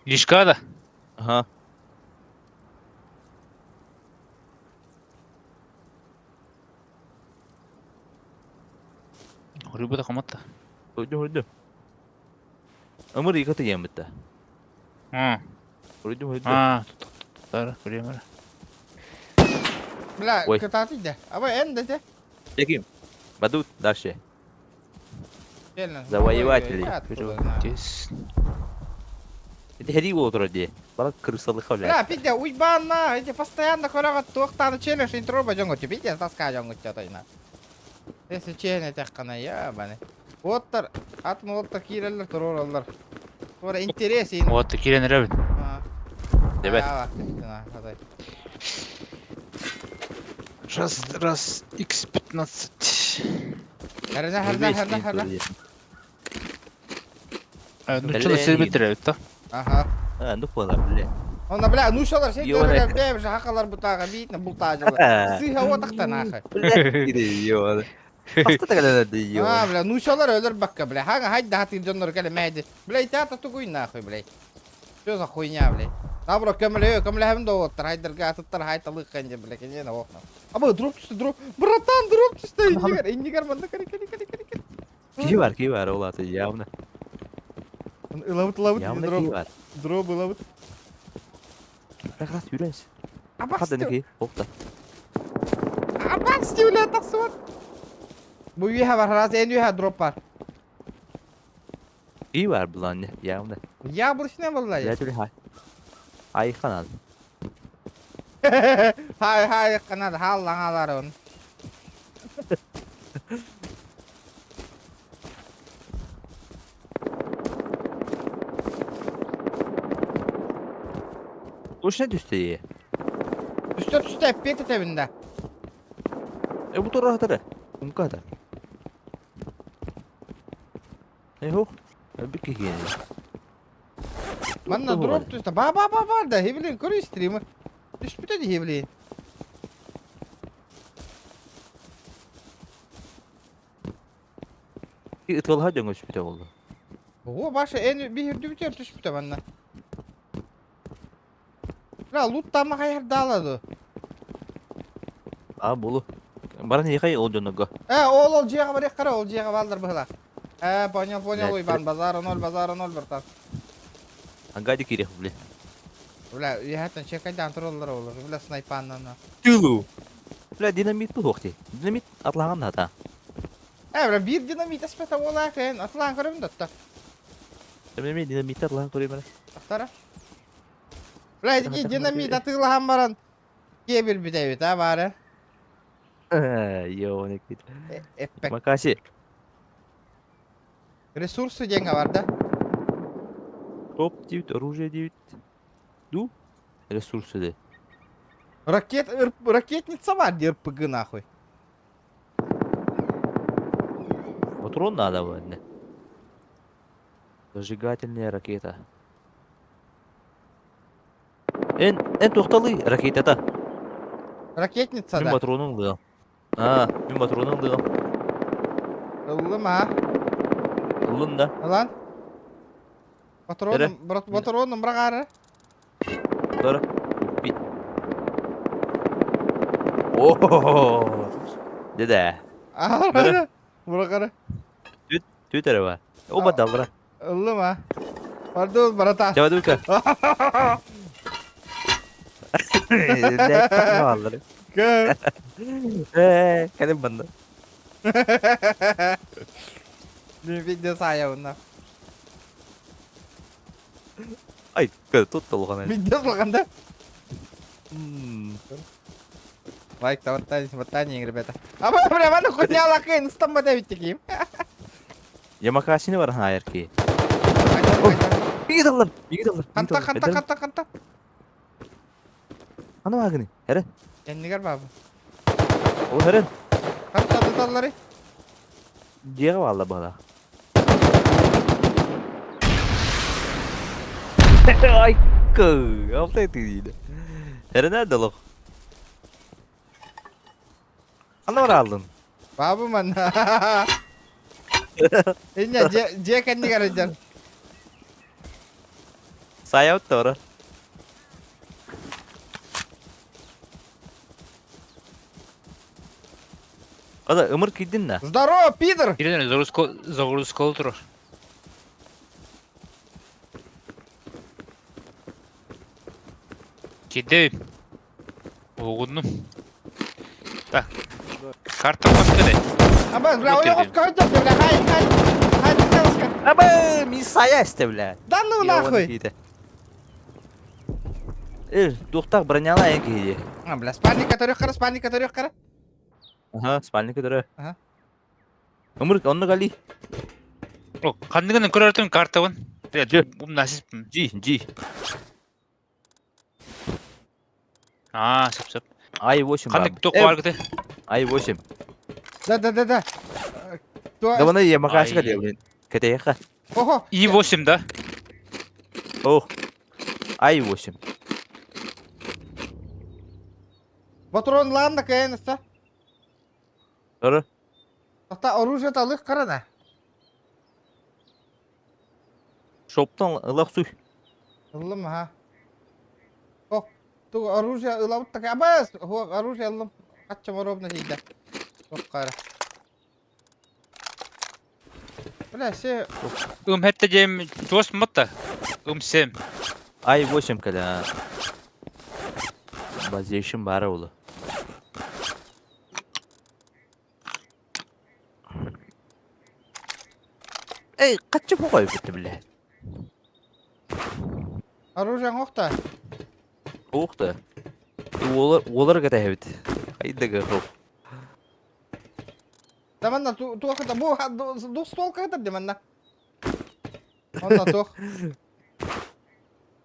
Лишка да. Ага. Хоруйбута хоматта. Уруйдум, уруйдум. Ымыр икаты диэн бытта. А, Уруйдум, уруйдум. а, тар, пример. Бля, Ой. кытааты да. Аба эн да те. Таким. Бадут дальше. Реально. Завоеватели. Я откуда знаю. Здесь. Это хери болот дии. Бала крысалыха, Бля, блядь. пидя, уйбан эти постоянно хорага туохтааны челлендж интроба жонгот, пидя, таска жонгот тойна. Если чейне тахкана я баны. Оттар, атын оттар кииреллер турораллар. Тура интересен. Вот, кирен ребят. Ребят. Раз, раз, x15. Хәрнә, хәрнә, хәрнә, хәрнә. Ну что, себет ребят, да? Ага. А, ну пола, бля. Она, бля, ну шалар, сен Йо, көргән бәм жакалар бутага битне бултажылар. Сыйга отакта нахай. Йо. Аста тагалады, йо. А, бля, ну шалар өлөр бакка, бля. Хага хайда хатыр дьоннор кэлэ мәйди. Бля, театр тугуй нахуй, бля. Что за хуйня, бля? Добро, көмөлө, көмөлөһүм да оттар, хайдарга атыттар хайталык кэнде, бля, кенен окна. Аба, дроп түстү, дроп. Братан, дроп түстү. Иннигер, иннигер манда кэри кэри кэри кэри кэри. Киһи бар, киһи бар, ол аты явно. Ылабыт, ылабыт, Явно дроп. киһи бар. Дроп ылабыт. Рахат yürüyüz. Абас. Хат энеки, опта. Абас диуле тахсыбат. Бу үйе бар, раз эн үйе дроп бар. Киһи бар булан, явно. Яблочный булла. Бля, түле хай. Ай ханал. Хай хай канад халлаңалар он. Ушна түстэ. Түстө түстө эппиэт этэбинде. Э бу тура хатары. Умка хатар. Э хох. Бик киһи. Манна дроп түстө. Ба ба ба ба да хеблин көрүй стримы. Түспүтэ ди хеблин. Ытылха дөңөс бүтэ болду. О, башы эн бихир дүбүтер түспүтэ манна. Бля, лут тамма хайар даалады. А болу. Баран ехай ол жоного. Э, ол ол жиэҕэ барыах кара, ол жиэҕэ бааллар быһыла. Э, понял, понял, Блядь, уйбан, базара ноль, базара ноль, братан. Ангади кирех, бля. Бля, үйэһэттэн чекайдаан тураллар олор. Бля, снайпаннан. Тылу. Бля, динамит бу хохти. Динамит атлаган хата. Э, бля, биир динамит эспэтэ буолаа кээн, атылаан көрөбүн дотто. Эми динамит атлаган көрөм. Тахтара. Бля, ити динамит атыылаһан баран киэбир бүтэбит, а, баары. Йо, не кит. Эппек. Макаси. Ресурсы деньги бар, да? Топ 9, оружие 9. Ду? Ресурсы де. Ракет, ракетница бар, РПГ нахуй. Патрон надо ладно. Зажигательная ракета. Эн, эн тохталы ракетата. Ракетница, Мин да. патронун дыгам. А, мин патронун дыгам. Ыллым, а? Ыллын да. Ылан? Патроном, брат, патроном брагары. Dur. Bir... Oho! Dede. Аһара. Буракара. Түт, түт эрэ бар. Оба далра. Ыллым а. Пардон, барата. Чава дука. Лэ, Кö. Э, кэлин банна. Видео сая уна. Ай, туттулҕан. Видео слаханда. Лайк таваттани, ваттани, ребята. А бля, мана хуйня лакын, стамба давить таким. Ямакасини бар хайыр ки. Биги даллар, биги даллар. Ханта, ханта, ханта, ханта. Аны багыны. Хәрен. Кэннигэр баба. Ол хәрен. Ханта туталлары. Дьиэҕэ баалла баҕалаах. Айкы, алтай тыйды. Хәрен nerede олох? Аны бар алдын. Баба манна. Иння дьиэ кэннигэр сылдьар. Саябыт да ора. Ада ымыр кийдин да. Здорово, пидор! Кирен загрузка загрузка турар. Киди. Угуннум. Так. Карта көстөрө. Аба, бля, ойоҕос көһүтэр, бля, хай, хай. Хай, девушка. Аба, ми сая эсте, бля. Да ну нахуй! Эр, туохтаах броняла эн киһи. А, бля, спальник который хара, спальник который хара. Аха, спальник көтөрө. Аха. Ымыр, онно гали. О, ханныгын көрөртүн картабын. Дьэ. Умнасыппын. G, G. Аа, сөп сөп. I8 Ханнык туох бааргыты? I8. Да, да, да, да. То... Да вона Ямакасика Ай. диэбин. Кэтэйэхэ. Ого! И8 да? Ох. I8. Патрон ладно, кэнэсэ. Ыры. Ата оружие талых карана. Шоптан ылах суй. Ыллым, ха. О, ту оружие ылабыт так. Абас, хо оружие ыллым. Аччам ровно хийдэ. Тох кара. Бля, се Ым хэтте дем туос матта. Ым сем. I8 кэлэ. Базейшин баара улу. Эй, каччы бу бүттү бля. оружие оңохта. Ух ты. Олар олар кэтэһэбит. Хайдага хоп. Таманна ту туох бу двух ствол кытар деманна. Онна туох.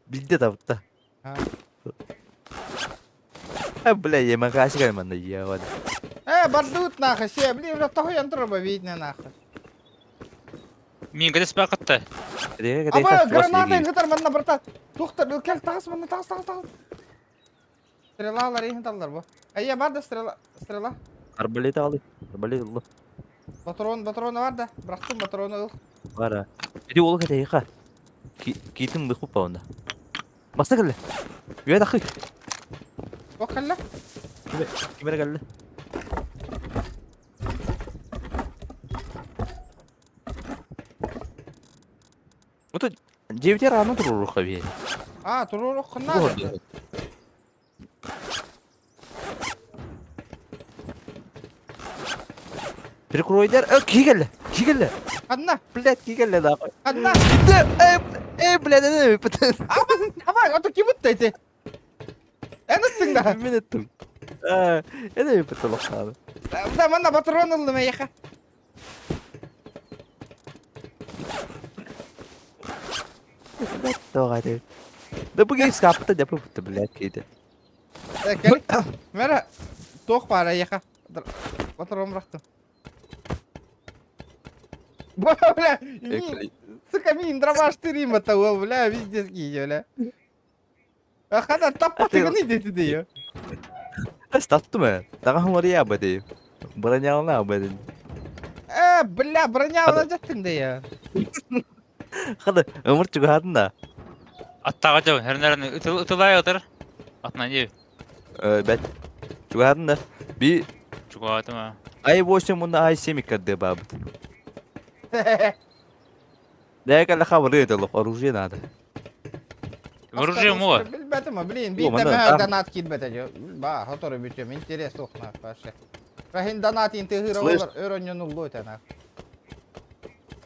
Билде табытта. А. А, бля, Ямакасика манна я Э, бардут нахуй, се, блин, уже того янтроба видно нахуй. Мин кэтэс баакатта. Аба, граната инхитар манна братан. Тухтар, кел тагыс манна тагыс тагыс тагыс. Стрелалар ихин бу. Айя бар да стрела, стрела. Арбалет алды. Арбалет алды. Патрон, патроны бар да. Бырахтым патроны ыл. Бара. Иди ол кэтэйэхэ. Китин быхупа онда. Баста кэллэ. Үө тахы. Ох кэллэ. Кимere кэллэ. Ото дьиэбитигэр аана туруоруохха бии. А, туруоруох надо. Прикройдар. Э, кии кэллэ. Кии кэллэ. Ханна, Блядь, кии кэллэ да. ханна. Э, э, блядь, э, Аба, ото ким ыттайты? Эн ыттыҥ да. Мин ыттым. Э, это пыталахтааны. Да, манна патрон ыллым эйэхэ. Блядь, тоҕа Да бүгүн скапта деп бутты, блядь, кейде. Э, кел. Мера, туох баар эйэхэ. Патрон бырахтым. Бля, сука, мин дробаш тырима того, бля, везде скинь, бля. А хана таппатыгын иди ты Статтым э. Тага хумария бады. Бронялна бады. Э, бля, броня алажаттын да я. Хады, ымыр чугатын да. Аттаға жау, хәрнәрін ытылай отыр. Атынан дии. Бэт. Чугаһатын да. Би Чугаһатым а. Ай-8 уонна Ай-7 иккардыы баабыт. Дай кэллэ хабырыы это лох, оружие надо. Оружие мула. Билбэтим, блин, биир да донат киирбэтэ дьэ. Ба, хотору бүтүм, интерес суох нах вообще. Рахин донат интыгыра олар, өр онньонуллу этэ нах.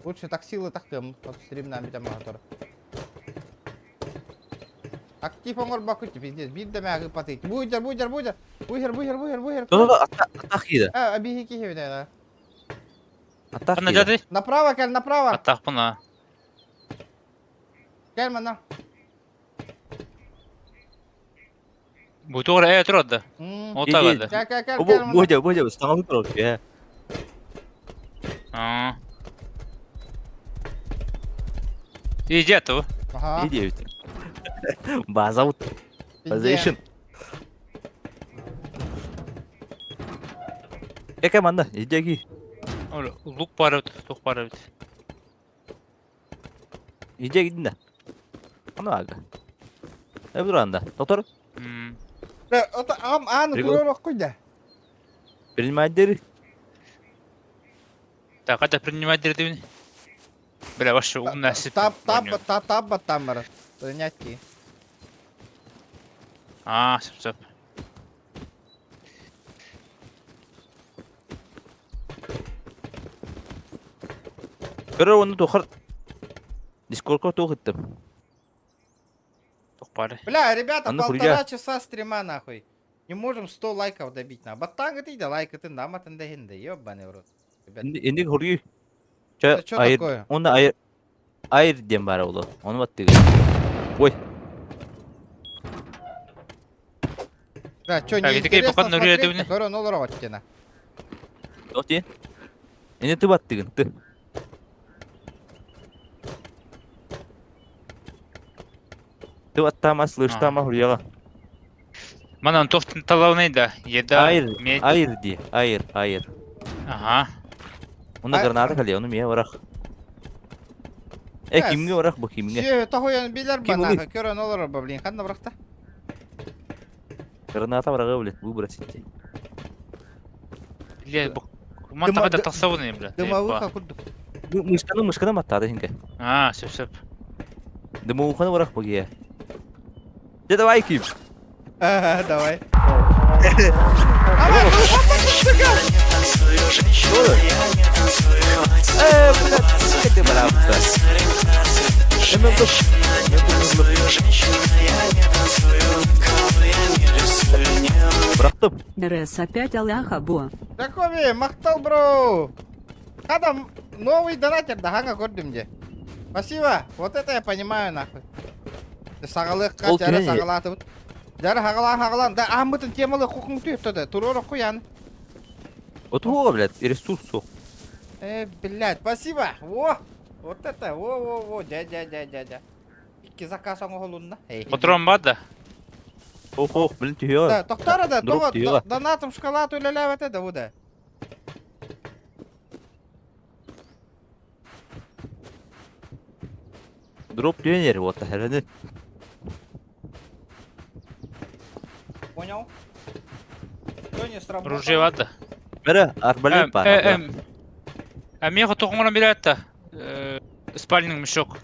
Лучше таксилы тахтым, стримнан бүтем хотору. Актив оҥорбоккут пиздец, биир да мээҕи патыйт. Буйдер, буйдер, буйдер. Буйдер, буйдер, буйдер, буйдер. То-то, атах киирэ. А, биһи киһи бүтэ. Атах Ханна киирэ. дьады? Направо кэл, направо. Аттаахпын а. Кэл манна. Бу туора э турар да. М. Ол таҕа да. Кэл, кэл, кэл, Бу кэл манна. буйдер, буйдер, саҥалыы турар э. Аа. Иди ту. Ага. Иди диэбит. База вот. Position. Эке манна, иди Лук бар эбит, тух бар эбит. Иди гидин да. Аны ага. Эбир анда. Доктор. Ото ам ааны туруороххуй да. Принимать дери. Так, это принимать дери Бля, вообще умная Тап, тап, тап, тап, там бар. Принять Аа, сөп сөп. Көрөр оны тухар Дискордка туох иттим. Туох баар. Бля, ребята, Анна полтора хуйня. часа стрима нахуй. Не можем 100 лайков добить на. Баттаҥ да лайкытын наматын да иһин да, ёбаный в рот. Ребят, Инник хуруй. это Чэ что айр такое? оны айр айр диэн баара буолуо. Ону баттыгын. Ой. Да, что, Так, ити кей неинтересно пока нурия смотреть? дебини. Көрөн олорор оттена. Туох диэн? Ини ты баттыгын ты. Ты баттаама, слыштаама хуруйаҕа. Манан туох талаунай да. Еда, Айр, медь. айр дии, айр, айр. Ага. Онно Ай- граната кэлиэ, ону миэ барах. Э, Yes. кимҥэ барах бу кимҥэ? Сүө, тоһуйан билэр Ким банаха, көрөн олорор ба, блин, ханна барахта? Граната бараҕа, блин, выбросить. Бля, бу Ман Дыма- таҕа тахсабын бля. Дымовыха курдук. Мышканы, мышканы маттаады хинке. Аа, сөп сөп. Дымовуханы барах бу киһи. Дьэ давай ким. Ага, давай. Давай, ну, Э, блядь, ты барахта. Бырахтым. РС опять Аллаха Бо. Жакоби, махтал, бро. Хада новый донатер, да, хаҥа көрдүм дьэ. Спасибо, вот это я понимаю, нахуй. Саҕалыахха, Ол дьара кини- саҕалаатыбыт. Дьара хаҕалаан хаҕалаан, да ааммытын темалы хухуҥтуй да, туруору хуян. Отуга, блядь, ресурс суох. Э, блядь, спасибо. Во, вот это, во-во-во, дя-дя-дя-дя-дя. Икки заказ оҥоһулунна. Патрон бар да. Ох, ох, блин, түһүөҕэ. Да, тохтара да, Друг тоҕо түһүөҕэ. донатом шоколад үлэлээбэтэ да бу да. Дроп түһэн вот, хэрэнин. Понял? Что не сработало? Оружие бар да. Бэрэ, арбалет бар. Э, э, меха тоқоңран береді да. Спальный мешок.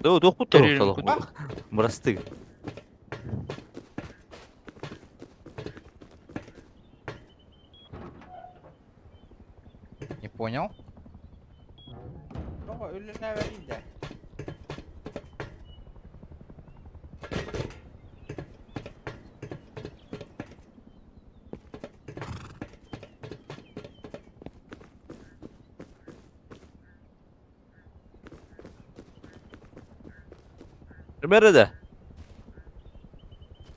Да, туох Тэрийэр туох кут. Мырастык. Не понял. Тоҕо үлэлээбэтий да. Бэрэ да.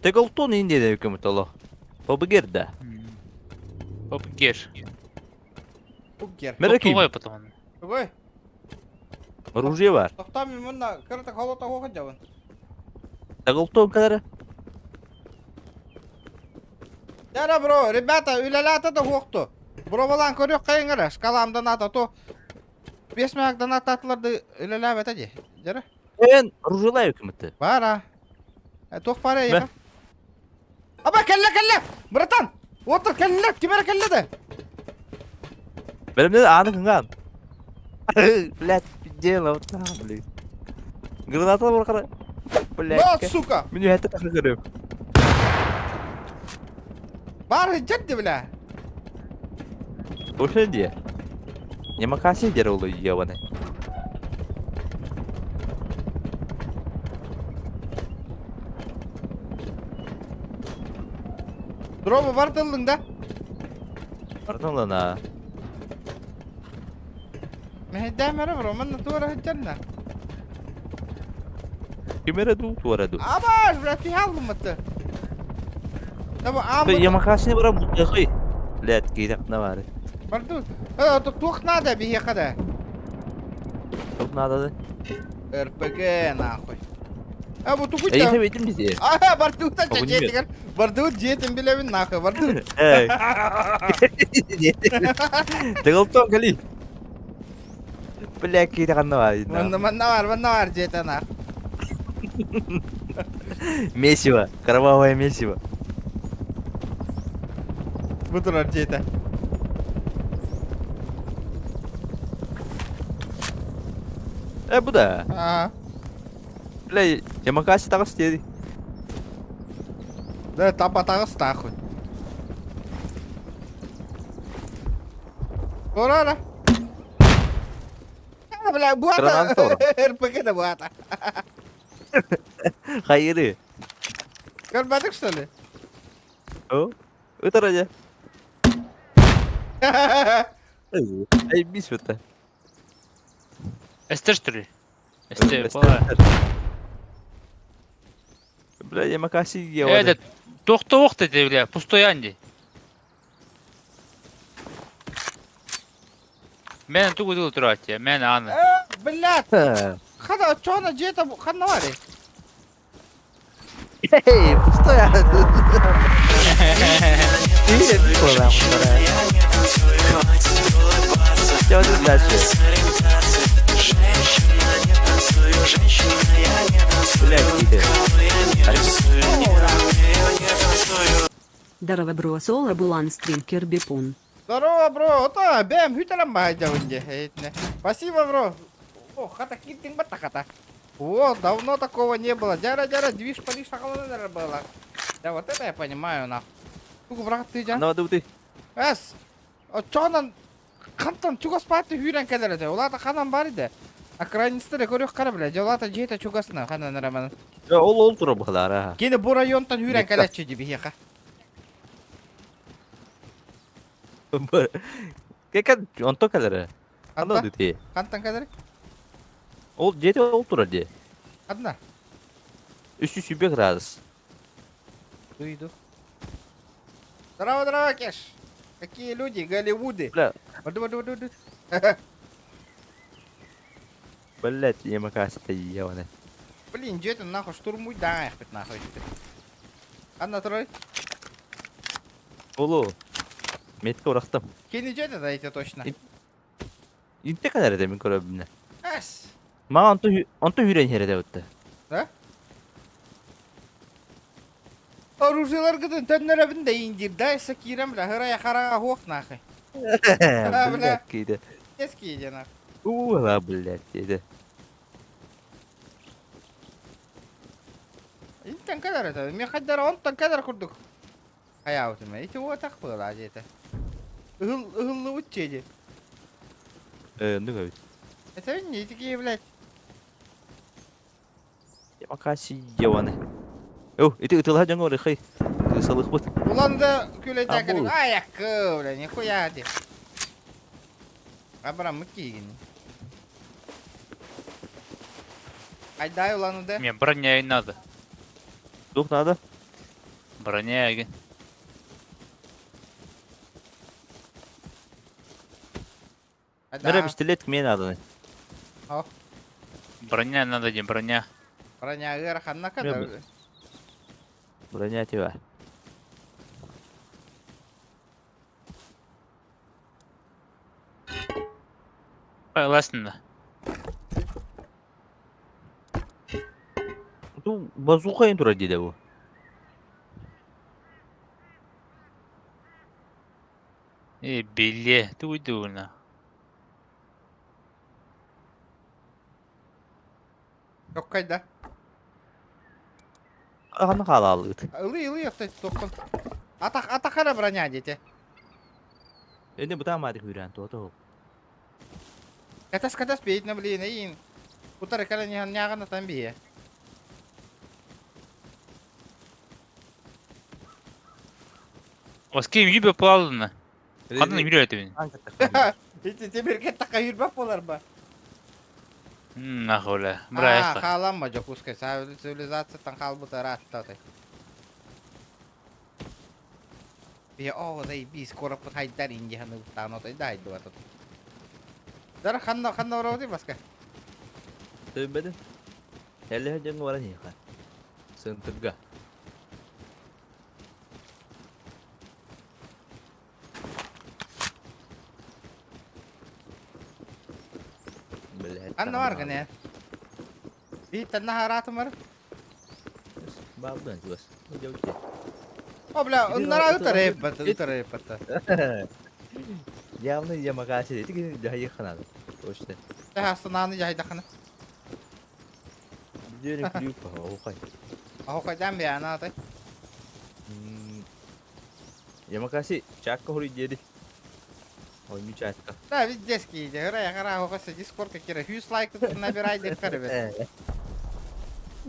Теголтон инде үкөмөт оло. Побыгер да. Попгер. Пукер. Мэрэ ким? Тоҕой потом. Тугуй? Оружие бар. Тохтоо мин мунна кырата холота хоха дьабын. Теголтон кадара. Дара бро, ребята, үлэлээтэ да хуохту. Бробалаан көрүөх хайыҥ эрэ, шкалам доната то. Бес мэк донатаатылар да үлэлээбэтэ дии. Дьэрэ. Эн оружие үкөмөт. Бара. Туох баар эйиэхэ? Аба кэллэ кэллэ! Братан! Уоттар кэллэ! Ким эрэ кэллэ да? Бэлэмнэн ааны кыҥаан. Блядь, дело вот там, блин. Граната бархара. Блядь. Вот, сука! Мин үһәтте тахы көрөм. Бар хыджат бля. Ошен дие. Ямакаси дер ол ебаный. Дроба бар тыллың да? Бартылын а. Мэһэйдээн эрэ бро, манна туора сылдьарна. Ким эрэ дуу, туора дуу. Абаш, бля, ты аллыммыты. Таба ааммыт. Ямакасини бара бутыхый. Блядь, киирэх бары. Барду. Э, туох надо биһиэхэ да? Туох надо да? РПГ нахуй. А бу тугуй Эйиэхэ бэйдим бизи. А, бардуута дьиэтигэр. Бардуут дьиэтин билэбин нахуй, бардуут. Эй. Тыгылтон кали. Бля, киирэ ханна бар. Манна манна бар, манна бар дьиэтэ нах. Месиво, кровавое месиво. Бу турар дьиэтэ. Э, бу да. Аа. Бля, Ямакаси таҕыс диэри. Да, таба таҕыс нахуй. Тура Бля, буата. РПГ да буата. Хайыры. Көрбөтүк, что ли? О, ытар дьэ. Эй, бис это. Эстер, что ли? Эстер, была. Бля, Ямакаси Этот, туох ты, бля, пустой Анди. Мен тугу дыл тураат мен аны. Блядь, хада чона дьиэтэ ханна баарый? Эй, пустой. Ты дальше. Блядь, ты. Здорово, бро, соло булан стрим Кирбипун. Здорово, бро. Ото бэм хүтэрэн баайдабын дьэ. Спасибо, бро. О, хата киттиң батта хата. О, давно такого не было. Дяра-дяра, движ париж наверное, было. Да вот это я понимаю, нах. Тугу брат ты жан. Ну, ты. Эс. Очонан хантан чугас паты хүрен кэлэр этэ. Улата ханан бар иде. Окраинистер көрүөх кара бля. Жолата дьиэтэ чугасна ханан раман. Ол ол тура бухалара. Кини бу районтан хүрен кэлэччи ди биһиэхэ. Кека онто кэлэрэ. Анда дути. Хантан кэлэр? Ол дьиэтэ ол турар дии. Одна. 320 градус. Иду. Здорово, здорово, Кеш. Какие люди, Голливуды. Бля. Воду, воду, воду, воду. Блять, Ямакаси-то ебаный. Блин, где ты нахуй штурмуй, да, хоть нахуй. Анна трой. Олу. Метка урахтым. Кини дьиэтэ да эти точно. Инте кадar мин көрөбүнэ. Эс. Мага онто онто хүрен хере өттө. Да? Оружиеларгытын төннөрөбүн да индир, да, сакирам, бля, хырая харага хуох нахуй. Бля, киде. Эски иди нахуй. Ула, блядь, деди. Интен кадар это, мен хаддар онтон кадар курдук. Хаябытым, ити уотах была дьиэтэ. Ыһыл ыһыллыбыт дьиэди. Э, ну говорит. Это не такие, блядь. Ямакаси ебаный. О, ити ытылha дьоҥҥо рыхай. Кысалыхпыт. Улан да күлэйдэ Абу. Ай, акы, бля, нихуя ди. Абрам кигин. Айдай Улан Удэ. Мне броня и надо. Дух надо. Броня и... Мере пистолет мне надо. Броня надо, не броня. Броня ыараханна када. Броня тебя. Ласна. Ту базука ен турар диде бу. Э, били, ты уйдуна. Чоккайда. Аны хаалаалыгыт. Ылый, ылый, оттой тохтон. Атах, атахара броня дете. Эне бутаа маадык үүрэн туото хол. Катас катас бейт на блин, эйин. Утары кэлэн иһэн ньааҕын атан биһиэ. Оским юбе плалына. Ханна юрэ этибин. Ити тимиргэ такка юрбап болар ба. Нахуй. Аа, Бра. хааламма Дьокуускай цивилизацияттан хаалбыта ыраатта Биһи оо заебись куораппыт хайдар инди ханыбыттаан отой да хайдыбатат. Дара ханна ханна барабытый баска? Төбөдүн. Эллэһэ дьоҥҥо баран иһиэхэ. Сынтырга. Блядь. Ханна бар гына? Биһиттэн наһараатымар. Баалдан чугас. Дьэ О, бля, ыннара ытар эппат, ытар эппат. Явно Ямагаси дети жайыханады. Точно. Астананы жайдахана. Дерек клюк оухай. Ахокайдан бе ана атай. Ямакаси чакка хури дери. Ой, не чакка. Да, ведь детский иди. Гра, гра, ахокаса дискорд кира. Хьюз лайк тут набирай деп карыбет.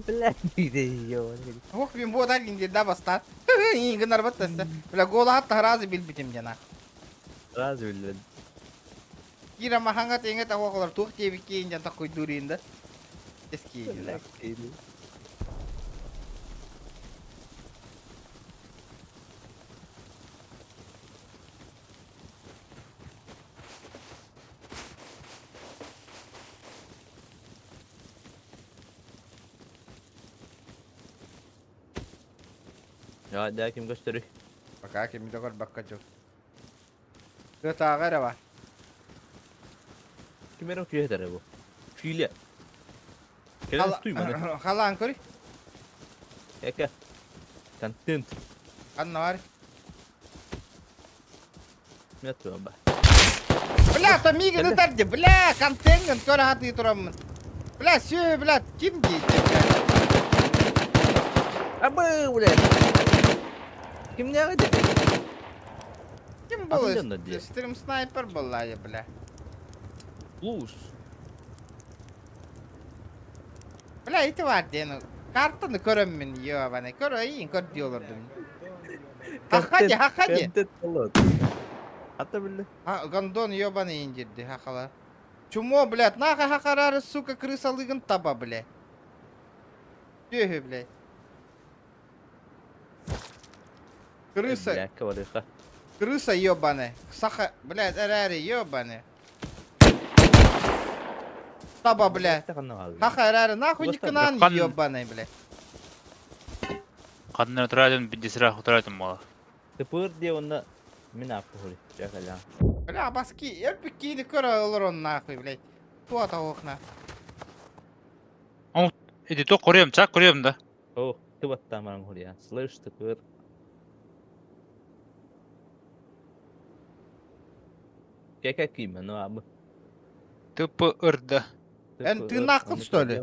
Бля, ё. Ох, бин бу дар инди да бастат. Ингнар баттаса. Бля, гола хатта разы билбитим жана. Разы билбедим. Кира маханга теңе тахоколар тух тебикки инжан такой дуринда. Детский иди. Я да ким көстөрүй. Пока ким догор бакка жок. Тагара ба. Ким эрэ күйэтэрэ бу. Филе. Кэлэн стуй маны. Халаан көрүй. Эке. Контент. Ханна бар. Мен тура ба. Бля, то мигин ытар бля, контентин көрө хаты турамын. Бля, сүй, бля, ким дейт, бля. Абы, блядь. Ким не агады? Ким Атын был? дьоннор дии. Стрим снайпер была, я, бля. Плюс. Бля, ити бар ден. Картаны көрөм ёбаный. Көрө иин көр диолордум. Хахади, хахади. Контент болот. Ата биле. А, гондон ёбаный индирди, хахала. Чумо, блядь, нахуй хахарары, сука, крыса лыгын таба, бля. Төхө, блядь. Крыса, Бля, каварыха. крыса ёбаная. Саха, блядь, эрэри ёбаная. Таба, блядь. Хаха, эрэри, нахуй никынан Хан- ёбаный, блядь. Ханна турадын бидисра хуторадын мала. Тыпыр де онна мен апты хури. Жакаля. Бля, баски, эрпикини көрө олорон нахуй, блядь. Туата охна. Иди то көрөм, чак көрөм да. О, ты баттаман хури. Слышь, тыпыр. Кека киме, ну абы. Тп ырда. Эн ты нахуй, что ли?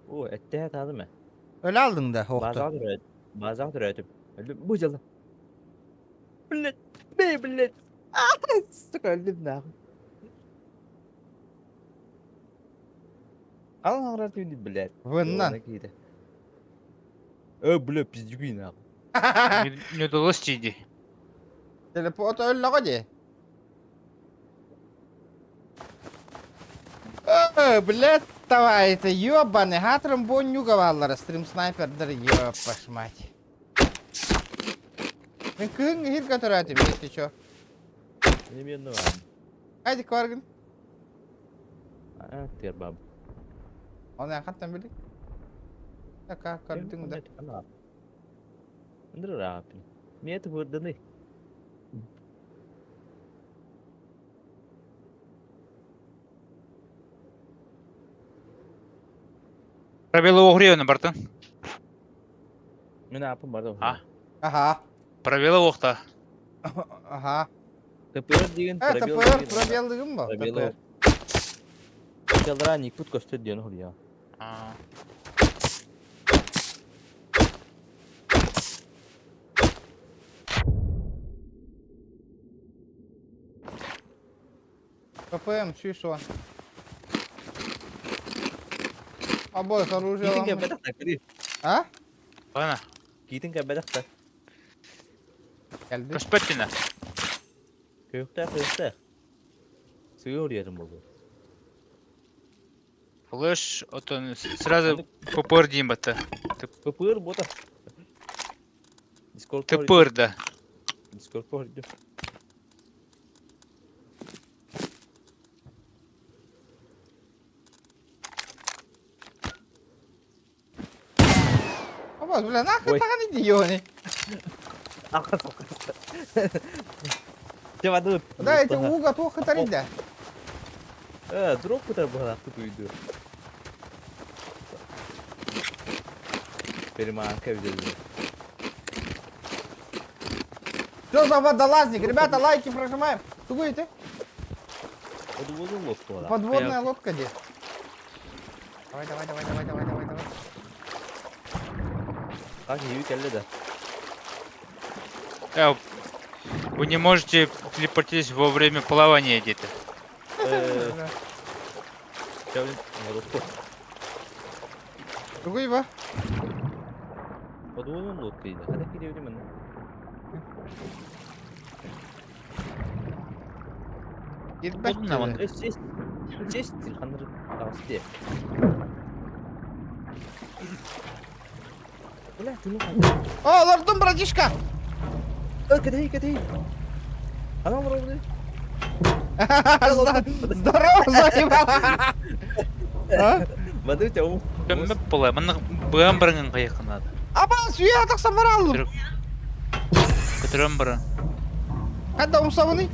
О, этте тады ме. Өлө алдың да, охту. Базар дүрөт. Базар дүрөтүп. Бу жылы. Блядь, бей, блядь. А, сука, өлдүм нахуй. Алан ағырар түйді, блядь. Выннан. Э, бля, пиздюги нахуй. Не удалось иди. Телепорт өллөҕө дии. Э, блядь, давай, это ёбаный, хатрым боннюга валлара, стрим снайпердер, ёпаш мать. Мен кыһын хир көтөрөөтүм, если чё. Не мен бар. Хайди кваргын. А, тер баб. Оны хаттан билик. Така, көрдүң да. Ндр рапин. Мен это вырданы. Пробелы оҕуруйаны бартын. Мин ааппын барды. А? Аха. Пробелы оохта. Аха. ТПР деген Э, пробел ТПР деген. пробеллыгым ба? Пробелы. ТПР. Челдера никпут көстөр диэн хуруйа. А. ППМ, сүйсуан. Обоих оружие Киитин ламын. кэбэтэхтэ кири. А? Ана. Киитин кэбэтэхтэ. Geldi. Көспөттүнэ. Көйүктээх көйүктээх. Сыгы хуруйарын болду. Флеш, отон сразу ППР диин батта. ППР бота. Дискорд ТПР да. Дискорд хоруйду. Абас, бля, нахуй Ой. таган идиони. Акас акас. Чебаду. Да, эти уга туох таридя. Э, дроп кутар баҕалаах тутуйду. Переманка видели. Что за водолазник? Ребята, лайки прожимаем. Тугуете? Подводную лодку. Подводная лодка где? Давай, давай, давай, давай, давай, давай, давай. Так, не кэллэ да. Вы не можете телепортироваться во время плавания где-то. Э, Чавлин, лодку. Тугуй ба. Подводную лодку иди. Хада кире мен. Ирбэт. Подводная Сесть. Сесть, ханыр тағысты. Бля, ты ну О, лордум, братишка! Кэтэй, кэтэй. Анал ровный. Здорово, заебал! А? Мады тяу. Көммөп була. Манна быан барыңын кайыкканады. Абас, үйе атақсам бар алдым. Көтөрөн барын. Қайда умсабыны?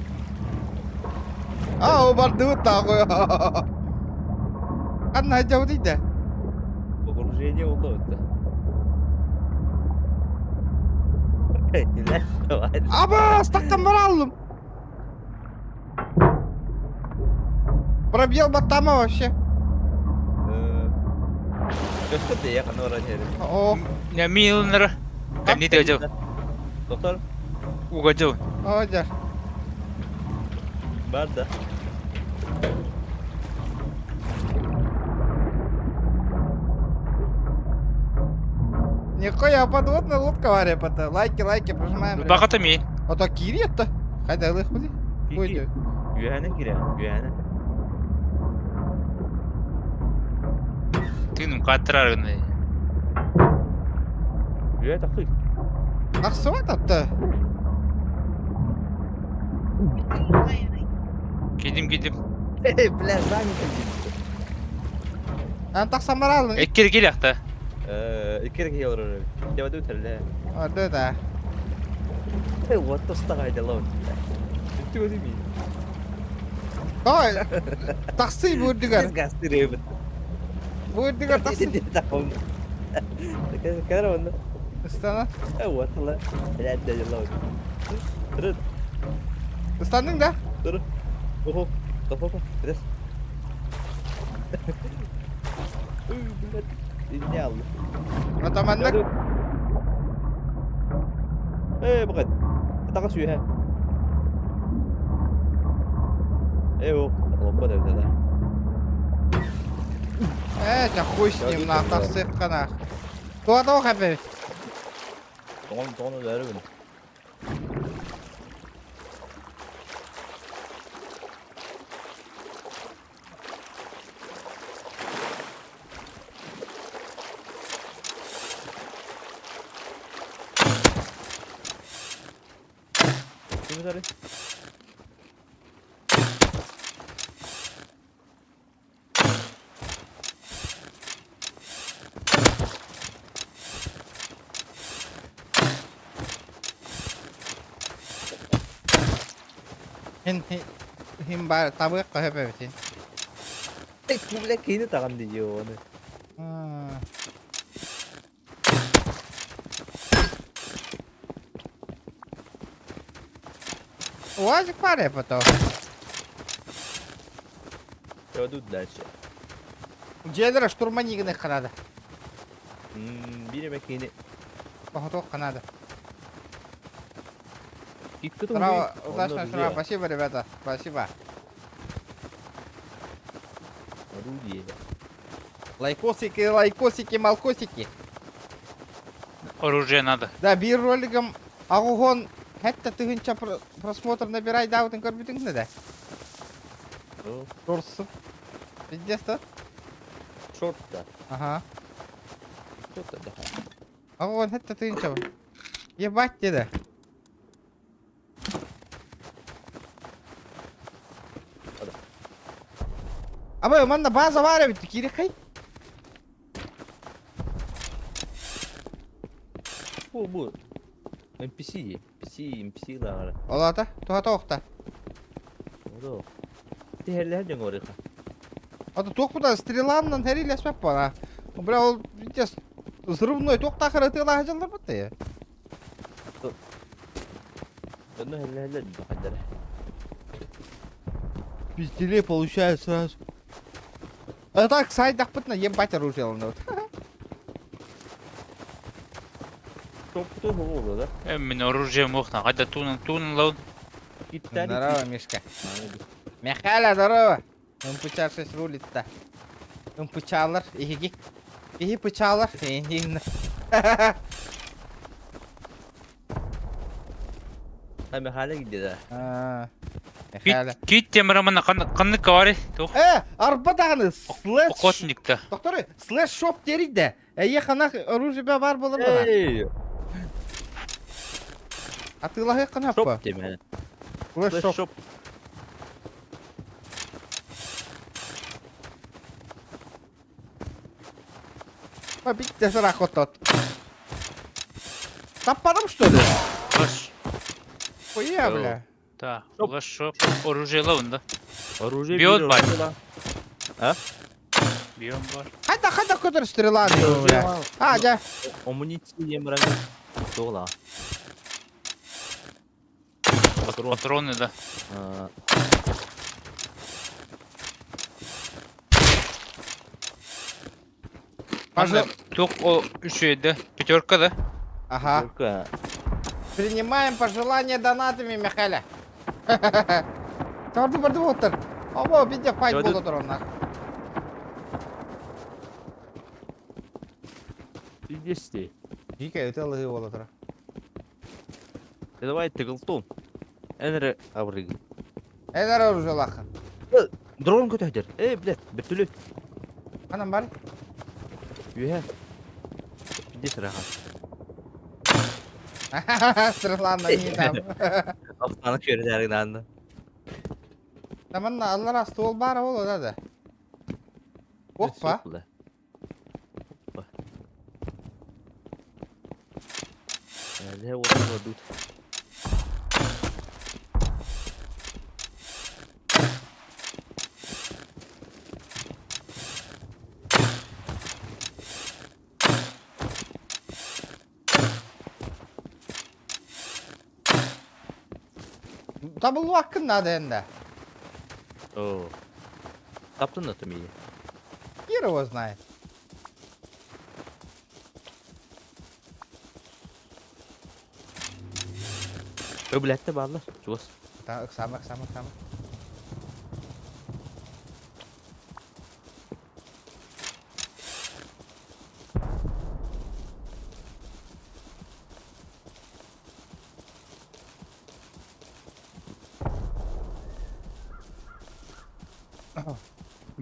А, о барды тағы. Қандай жау дейді? Погружение oldu ötte. Абас, тақтан бар алдым. Пробел баттама вообще. Көстөр де якын оран жери. О, Не милнер. Кемни дежо. Доктор, Уга жо. о, жар. бар да. Нихуя, подводная лодка варя пота. Лайки, лайки, прожимаем. ребят. Баката ми. А то кириет-то. Хайда, лых ходи. Хуй Güvene girer, güvene. Тыным катырарыны. Güvene takı. Ахсуат атты. Кидим кидим. Эй, бля, занят. Ан тақсам бар алдым. Эккер кел акта. Иккер киһи олорор. Дьэ, үтэллэ. Арды да. Эй, вот тостаҕай дьалла. Үттү көтү ми. Ой, такси бурдигар. Гастырыбыт. Бурдигар такси. Кара онно. Ыстана. Э, вот ла. Бля, дьалла. Туру, Ыстандың да? туру. Охо, топ, Рес. Үй, блядь. Идеал. Атаманнык. Э, бакыт. Атака сүйэ. Э, о, лобба да да. Э, да хуй с ним, на такси қана. Туа хапе. Тоғын, тоғын бәрі Ким сары? Хин хин бар табы қахапе битин. Эй, бля, кейini таган дейді оны. УАЗик пара потом. Идут дальше. Дьиэлэрэ штурманигыныхха наада. Биир эмэ киһини Похотуохха наада. Киккэ Здорово, туһуй. удачного Онно штурма. орудие. Спасибо, ребята. Спасибо. Орудие. Лайкосики, лайкосики, малкосики. Оружие надо. Да, биир ролигым аҕуһуон хэтта тыһыынча просмотр набирай даабытын көрбүтүҥ да? Шорсу. Пиздец, да? Шорт да. Ага. Что-то да. Аҕуһуон хэтта тыһыынча. Ебать деді. Абы, манна база бар эбит, киириххэй. Бу бу NPC, NPC, NPC лаҕара. Олата, туһата охта. Оро. Тиһэллэһэр дьоҥ орыха. Ата туох буда стреланнан хэрилэспэп бара. Бля, ол пиздец взрывной туох таахыр ытыалааһы дьалларбыт да. Онно хэллэһэллэр бахайдара. Пизделей получают сразу. А так, сайдахпытна ебать оружие вот. Топпуту оҕоло да. Э, мин оружие мохна. Хайда туунан туунан лаун. Киттани. Здорово, Мишка. Михаля, здорово. МПЧ-6 рулит-то. МПЧалар, иһиги. Иһи пычалар. Иһин. А Михаля где да? А, Михаля. Кит темрамана ханнык кавари. Тух. Э, арба даҕаны слэш. Охотник-то. Докторы, слэш шоп терийдэ. Эйе ханах оружие бар болар бана. Эй, Атыылаһы шоп ханаппа. деме. Слэш шоп. Шоп. Па битте сырах отот. Таппадым что ли? Лаш. Хуя, бля. Да. Шоп. Лаш шоп. Оружие лаун да. Оружие Биот биир бар. оружие ла. Биом бар. Хайда хайда көтөр стрела бля. А, дьэ. Амуниция емран. Тола. Патрон. Патроны да. А, Пожал. Тух о үчүйді. Пятерка да. Ага. только Принимаем пожелания донатами, Михаля. Тарды барды оттар. Оба, бите файт Жодут. боло тур пиздец ты. Дике өтө лыгы боло тур. Ты давай тыгылтун. Энре абрыг. Элер оружие лахын. Дрон көтөдер. Эй, блядь, бөтүлү. Анам бар. Үһэ. Пиздец раха. Стрела на не там. Автаны көрдәргін анны. Таманна аллара стол бар боло да да. Опа. Опа. Әле вот тут. Табылуаккын надо енді. О. Таптың да төмейі. Хер его знает. Өбләтті баллар. Чуас. Так, сама, сама, сама.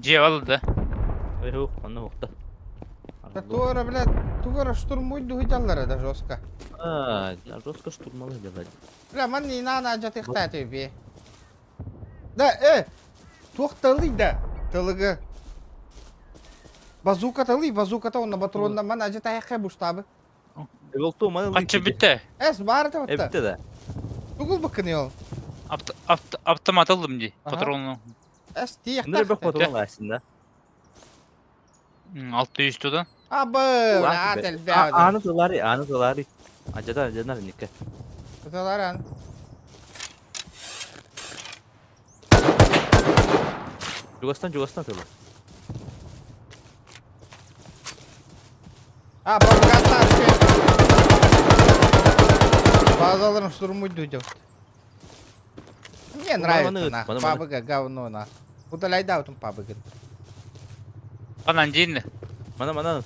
Дьиэ да. Ой, хух, онно хуқта. Да туора, блядь, туора штурмуй духи да жестко. А, жестко штурмалы делать. Бля, ман не на жатыхта тебе. Да, э, туох тылый да, тылыгы. Базука тылый, базука то на патронна ман ажата хэ буштабы. Болту, маны Канча битте? Эс бар та вот. Эбитте да. Тугул бакын ол. Автомат алдым ди. Ага. Патронну. Эс тиях Ныр бек патрон лайсың да. 600 тудан. Абы, аат элбэҕэ. Ааны тылари, ааны тылари. Ажадан, ажадан инникке. Тыларан. Чугастан, чугастан тыла. А, бабгаттар Базаларын штурмуйду деп. Мне нравится, нах. Пабыга говно, нах. Удаляй да, вот пабыгын. Ханан дьиин. Мана, мана.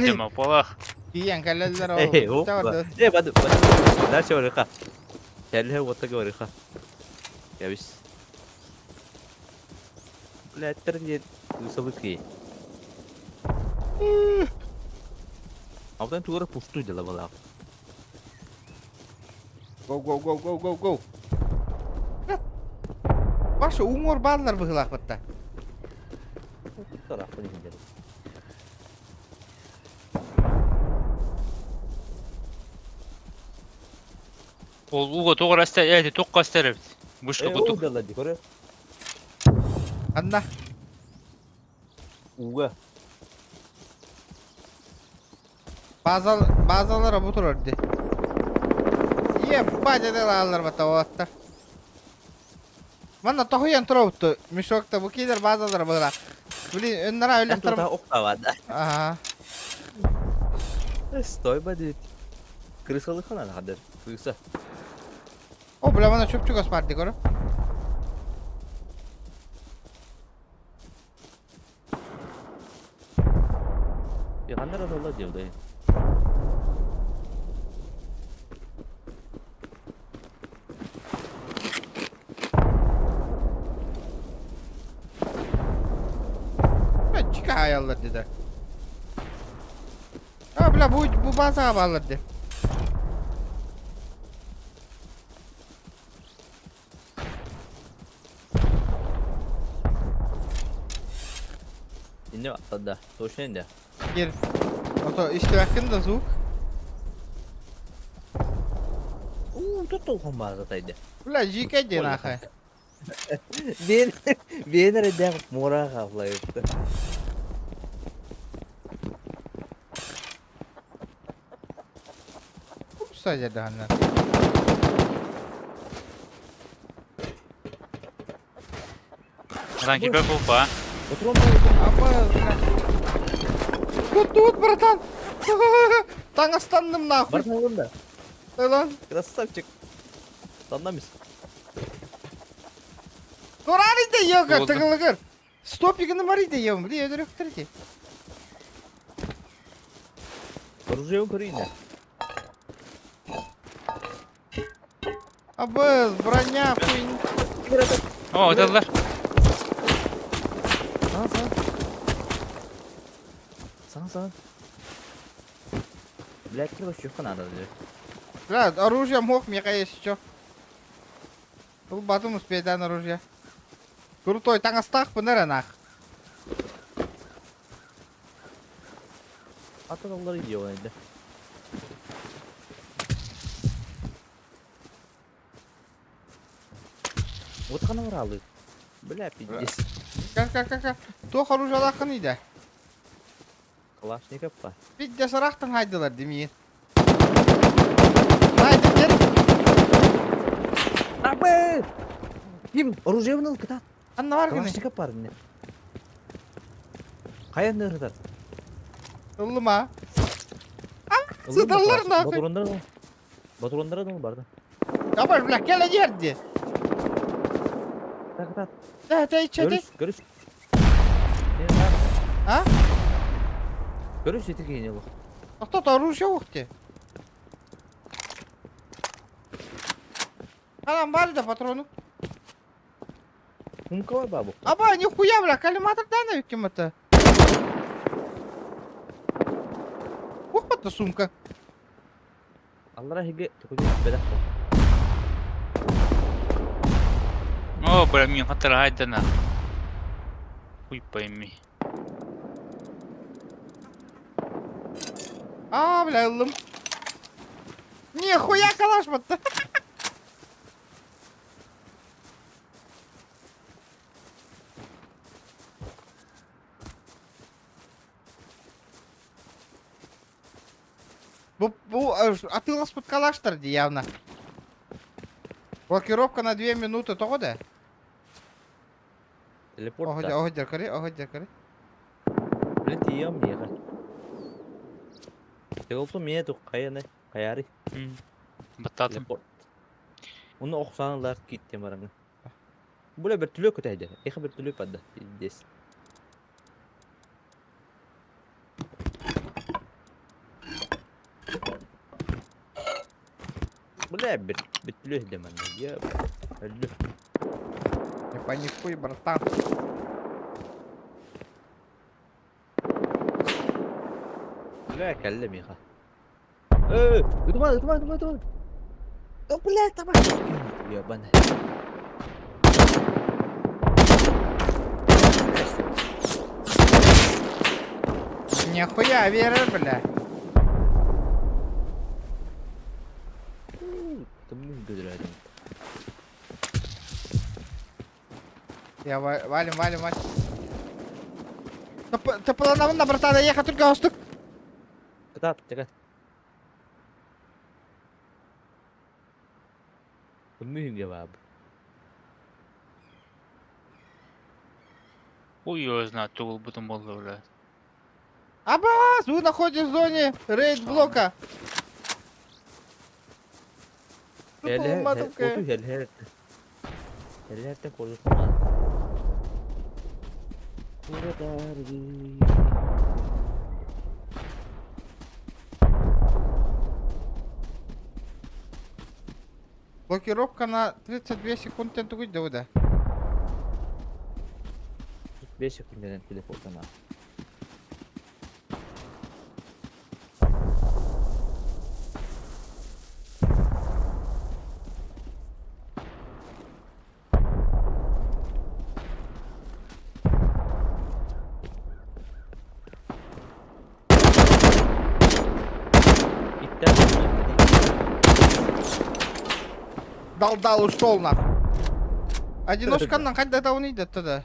Дема полах. Тиийэн кэлэллэр Эй, ол. опа. Э, бады, бады. Дальше барыха. Кэллэ уоттага барыха. Кэбис. Блядь, диэн ысалык Алтан тугара пустуй дела была. Go, go, go, go, go, go. Ваша уҥуор бааллар быһыылаахпытта. Ол ууга туох эрэ эти туохха эстэр эбит. Вышка курдук. Анна. Ууга. Базал, базалара бу турар дии. Ебать, это бата оттар. Манна тоһуйан турабыт мешокта бу киилер базалара быһыла. Блин, өннара өлөктөр. Октавада. Ага. Стой, бадит. Крысалыхана хадыр. Крыса. О, бля, мана чуп-чугас бар дии көрө. Ханнар аталла диэбдэй. Чика хаяллар деді. А, бля, бу, бу базаға баллар де. Инне аттада. Точно инде. Кир. Ото истибэккин да звук. У, тут толком база тайды. Бля, жике де нахай. Бен, бен эрдэх мура хафлайыпты. Купса жерде ханна. Ранки бе булба. Апа, бля. Тут, тут, братан. Таҥастанным нахуй. Барна да. Lan. Красавчик. Таннамис. Турар иде йога, Oldu. тыгылыгыр. Стопигini бар иде ем, бля, өдөрөктөр ди. Оружие көрейін. Абыз, броня, хуйня. О, аталлар. Сан, сан. Сан, сан. Блядь, кир вообще надо. Бля, оружие мог, мне есть что. Бұл батым успейдан оружие. Крутой, таҥастаах бынар нах. Аталлар идео инде. Вот хана баралы. Бля, пиздец. Как, как, как, как. Туох оружиялааххын иде. Калашников па. Пиздец арахтан хайдылар демейін. Хайды, кер. Абы! Ким? Оружие выныл кытат. Анна бар гыны. Калашников бар не. Каян нырыдар? Ыллыма. Сыталлар нахуй. Батурондар. Батурондар да барды. Абар, бля, келе жерди. Так, так. Да, да, че Görüş, görüş. А? Görüş yeter bak. Тоқтат, оружие жоқ Анам бар да патрону. Сумка бар бабу. Аба, нихуя, бля, коллиматор да кем это? Ух, это сумка. Аллара хиге төхүгө бедак. О, бля, мин хатар хайдана. Хуй пойми. А, бля, ыллым. Нихуя калаш батта. Бу, бу атыыласпыт калаштар дии явно. Блокировка на 2 минуты тоҕо да? Телепорт Оһо да. оһо дьаркары, оһо дьаркары. Блин, тиийэм миэхэ. Телепорт миэ тух хайаны хайаары. Баттаатым. Телепорт. Уну охсаан ылар кииттем бараҥы. Бу бөртүлүө көтөйдө. Эхе бөртүлүө падда. Пиздец. Бля, бөртүлүө иһдэ манна. Я өллү. Не паникуй, братан. Бля, кэллэ миэхэ. Э, ытыма, ытыма, ытыма, ытыма. Да, бля, давай. Ебаный. Нихуя, вера, бля. Тымныы көдөрөөтүм. Я валим, валим, валим. Тапаланабын да, братан, ехать только остук. Кытаат, чакат. Тымныы иһингэ баабы. Хуй его знает, тугул бутун болду, бля. Абас, вы находитесь в зоне рейд-блока. Эле, Матовка. оту хел хел. Кордутман. Блокировка на 32 секунды тугуй да. 5 секундeden телепорттан. Дал дал ушел нахуй. Одиночка хоть до он идет тогда.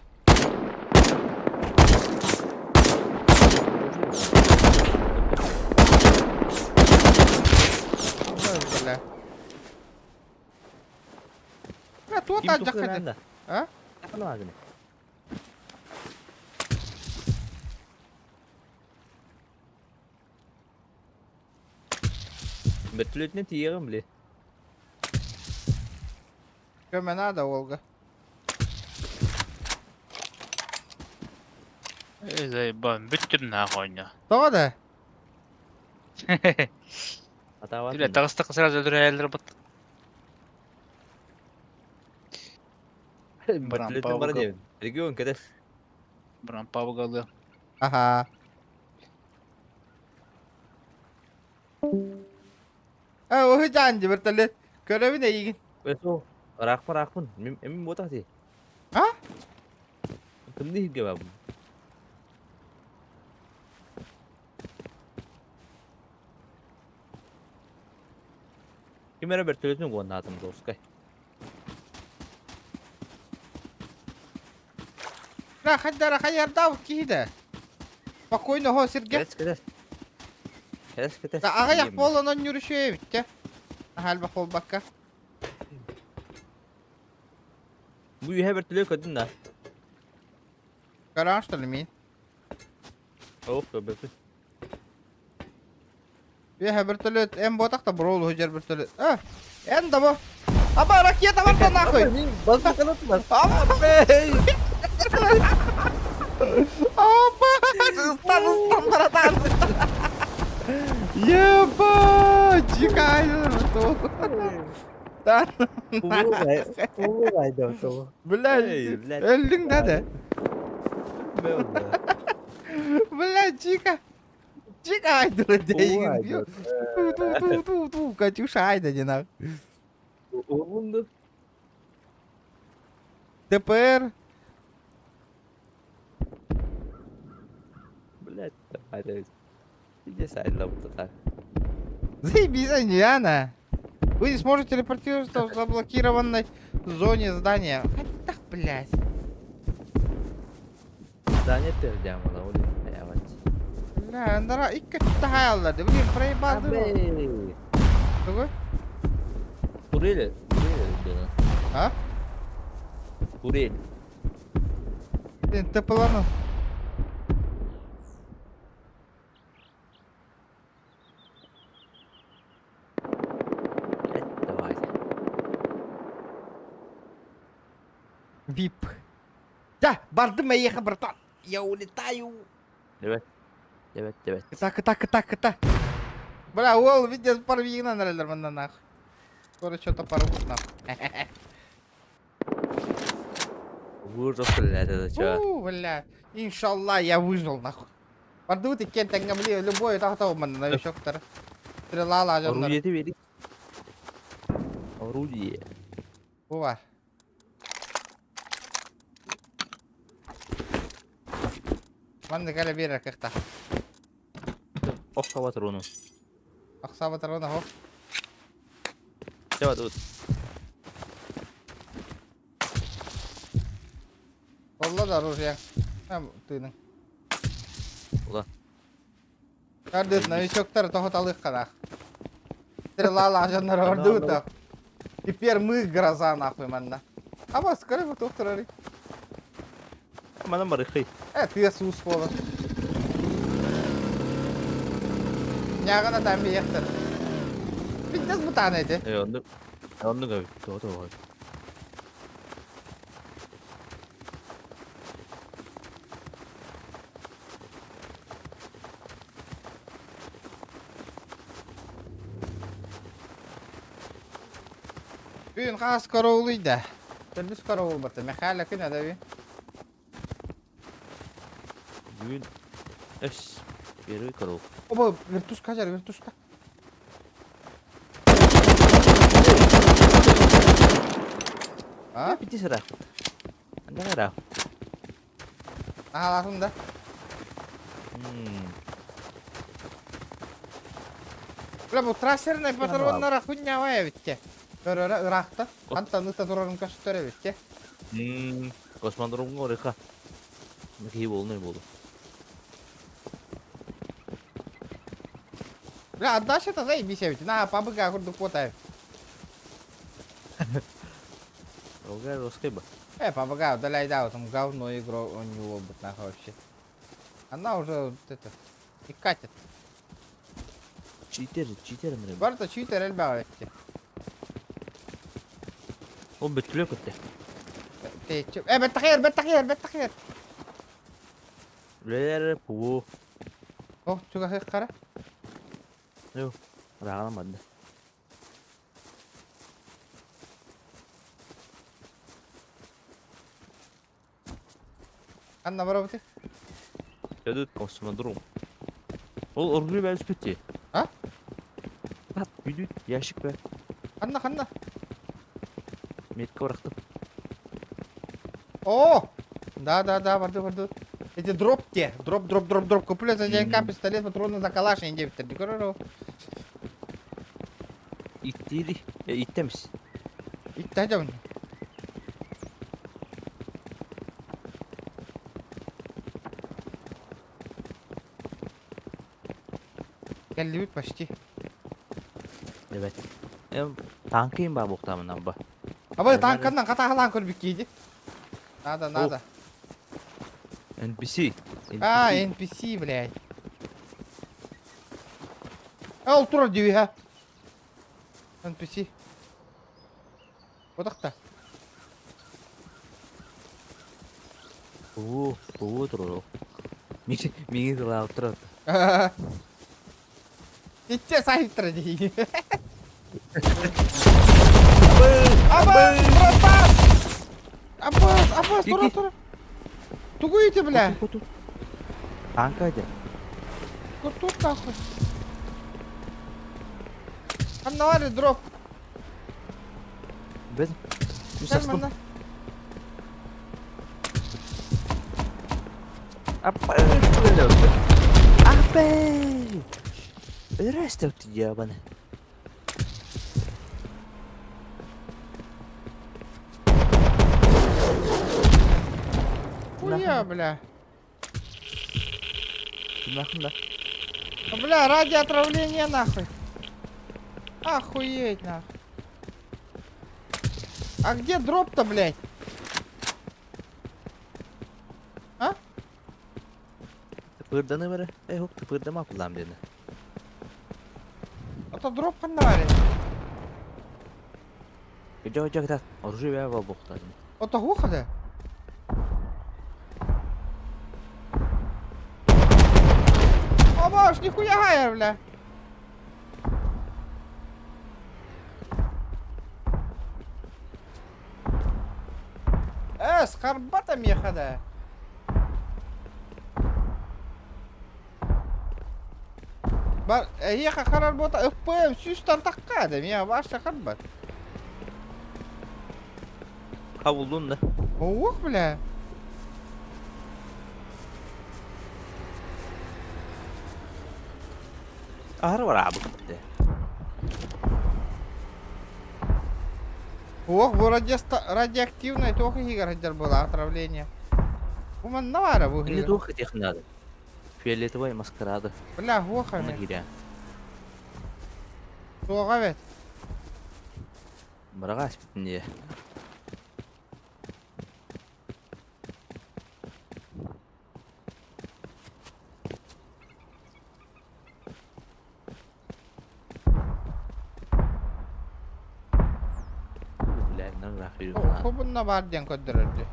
Ой, бля. Бля, тут Ким алдьархай. А? Бөртүлүөтүнэн тиийэҕин били. Көмө надо, Олга. Э, заебан, бүттүм нахуй. Тоҕо да? Атаабат. Бля, таҕыстахха сразу өлөрөллөр бат. Бөртүлүөтүнэн бара диэбин. Регион кэтэс. Баран пабыгалыы. Аха. А, уһу жаанды вертолет. Көрөбүн эйигин. Өсө ыраахпын ыраахпын. Мин эмин буотах дии. А? Тымныы иһиргэ баабын. Ким эрэ бөртүлүөтүн уоннаатым жесткай. Бля, хайдара хайардаабыт киһи да. Спокойно хо сиргэ. Кэтэс кэтэс. Кэтэс кэтэс. Да аҕыйах буолан онньур үчүгэй эбит те. Наһаа буолбакка. Бу үһэ бөртүлүө көрдүн да. Көрөөн что ли мин? Ох, көрбөппүн. Үһэ вертолет эм буотах та броул хужар вертолет. А, эн да бу. Аба ракета барда нахуй. Аба. Аба, ыстан ыстан братан. Ебать, дикая. Да. Блядь, Эй, блядь. өллүҥ да да. Блядь, дико. Дико айдыр дейгин. Ту ту ту ту ту, Катюша айда не на. Олунду. ТПР. Блядь, давай. Иди сайдла вот так. Заебись, Диана. Вы не сможете телепортироваться в заблокированной зоне здания. Так, блядь. Здание тердям, она улица. Бля, андара икки таһааллар, блин, проебал Абэй! Тугу? Турель, турель диэн. А? Турель. Блин, тыпылану. Давай. Вип. Да, бардым эйиэхэ, братан. Я улетаю. Evet. Evet, evet. Кыта, кыта, кыта, кыта. Бля, уол, видишь, парвигынан эрэллэр манна нах. Скоро что-то порвут нах. Выжил, блядь, это чё? У, бля. Иншалла, я выжил нахуй. Бардыбыт иккиэн тэҥҥэ били любой тахта манна новичоктар. Стрела лаажаннар. Орудие бери. Орудие. Бу бар. Манна кэлэ биэрэр кыахтаах. Ох патрону. Ахса патрона хо. Все, тут. Олла да оружие. Тыының. Ула. Кардыт новичоктар тоһуталык канах. Стрела лажаннар ордута. Теперь мы гроза нахуй манна. Аба скорый вот тухтарары. Манан барыхый. Э, ты сус болар. Нягана там бияхтар. Пиздец бутан эти. Э, оннук. Оннук эбит. Тоҕо. Бүгүн хаас караулуйда. Төрдүс караул бата. Михаила күн адаби. Бүгүн эс первый караул. Оба, вертушка жар, вертушка. А? Пити сыраах. Анда караах. Аха, да. Бля, бу трассерный патроннара хуйня эбитте. Көрөрө ыраахта. Антан ыта турарын көстөр эбитте. Космодромго орыха. Киһи болнай болу. Бля, отдашь это заебись эбит. На, пабыга курдук потай. Рога роскайба. Э, пабыга, удаляй, да, там говно игру у него будет нахуй вообще. Она уже вот это не катит. Читер, читер мре. Барта читер эльба эбитте. Ол бүткүлө көттө. Э, беттахер, беттахер, беттахер. Үлелер пуу. О, чуга кара. Рағанамады. Анна барабыты. Сөдөт космодром. Ол оргуй бәл үспүтти. А? Тат бүдүт ящик бә. Ханна, ханна. Метка барахтым. О! Да, да, да, барды, барды. Эти дроп те. Дроп, дроп, дроп, дроп. Куплю за ДНК пистолет, патроны за калаш, не девять. Иттири. Иттемис. Иттәдәм. Кэллибит почти. Evet. Эм танкын ба буктамын ба. Аба танканнан катахалан көрбүк кейди. Надо, надо. NPC. А, NPC, блядь. Ол турар диби ха. NPC. Бодақта. Уу, уу туру. Миги тылаап турат. Итте сайыптыр дейін. Аба, братан! Абас, абас, тура, тура. Тугуете, бля. Танка эти. Тут нахуй. Аннавари дроп. Без. Кәл Апа, Апа! Рестев ебаный. Хуя, бля. Нахуй да. Бля, ради отравления нахуй. Охуеть нахуй. А где дроп-то, блядь? А? Тыпырданы бары. Э, хук тыпырдама кулам дени. А то дроп ханнавари. Жо жо кытат. Оружие бә бол бохта. Ото гухада? О, баш, нихуя гая, бля. Э, с харбатом ехада. Бар, эһиэхэ харар буота ФПМ сүүстэн тахха да миэхэ баашта харбат. Хабулдун да. Уох, бля. Аһары бар абы. Ох, бу радиоактивный туох иһигэр сылдьар буолла отравление. Бу манна баара бу Инде туох кэтиэх наада. Фиолетовай маскарады. Бля, уох Оны эми. киирэ. Туоҕа эбит. Быраҕа аспытын дии. Хобунна баар диэн көрдөрөр дии.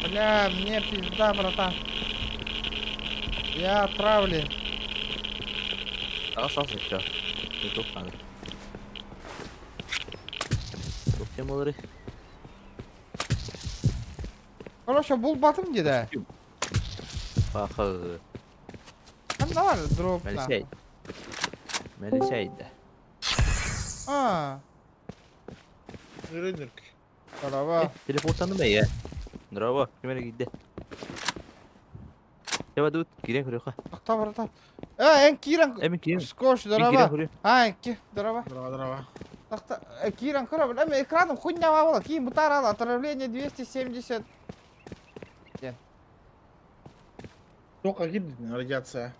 Бля, мне пизда, братан. Я отравлен. Ас ас этча. Туох наада. Туох темалары. Короче, булбатым дии да. Пахы. Ханна бар дроп Мэлисей. Мэлисей да. А. Рынок. Здорово. Телефонтан да я. Здорово. Ким эрэ киирдэ. Чэ тут киирэн көрүөххэ. Тохтоо братан. Э, эн киирэн Э, мин киирэн. Скош, Мин киирэн здорово. көрүө. А, ки, здорово. Здорово, здорово. Тохтоо, киирэн көрө, бля, мен экраным хуйня буолла. Киин бытаарал, отравление 270. Только гибнет радиация.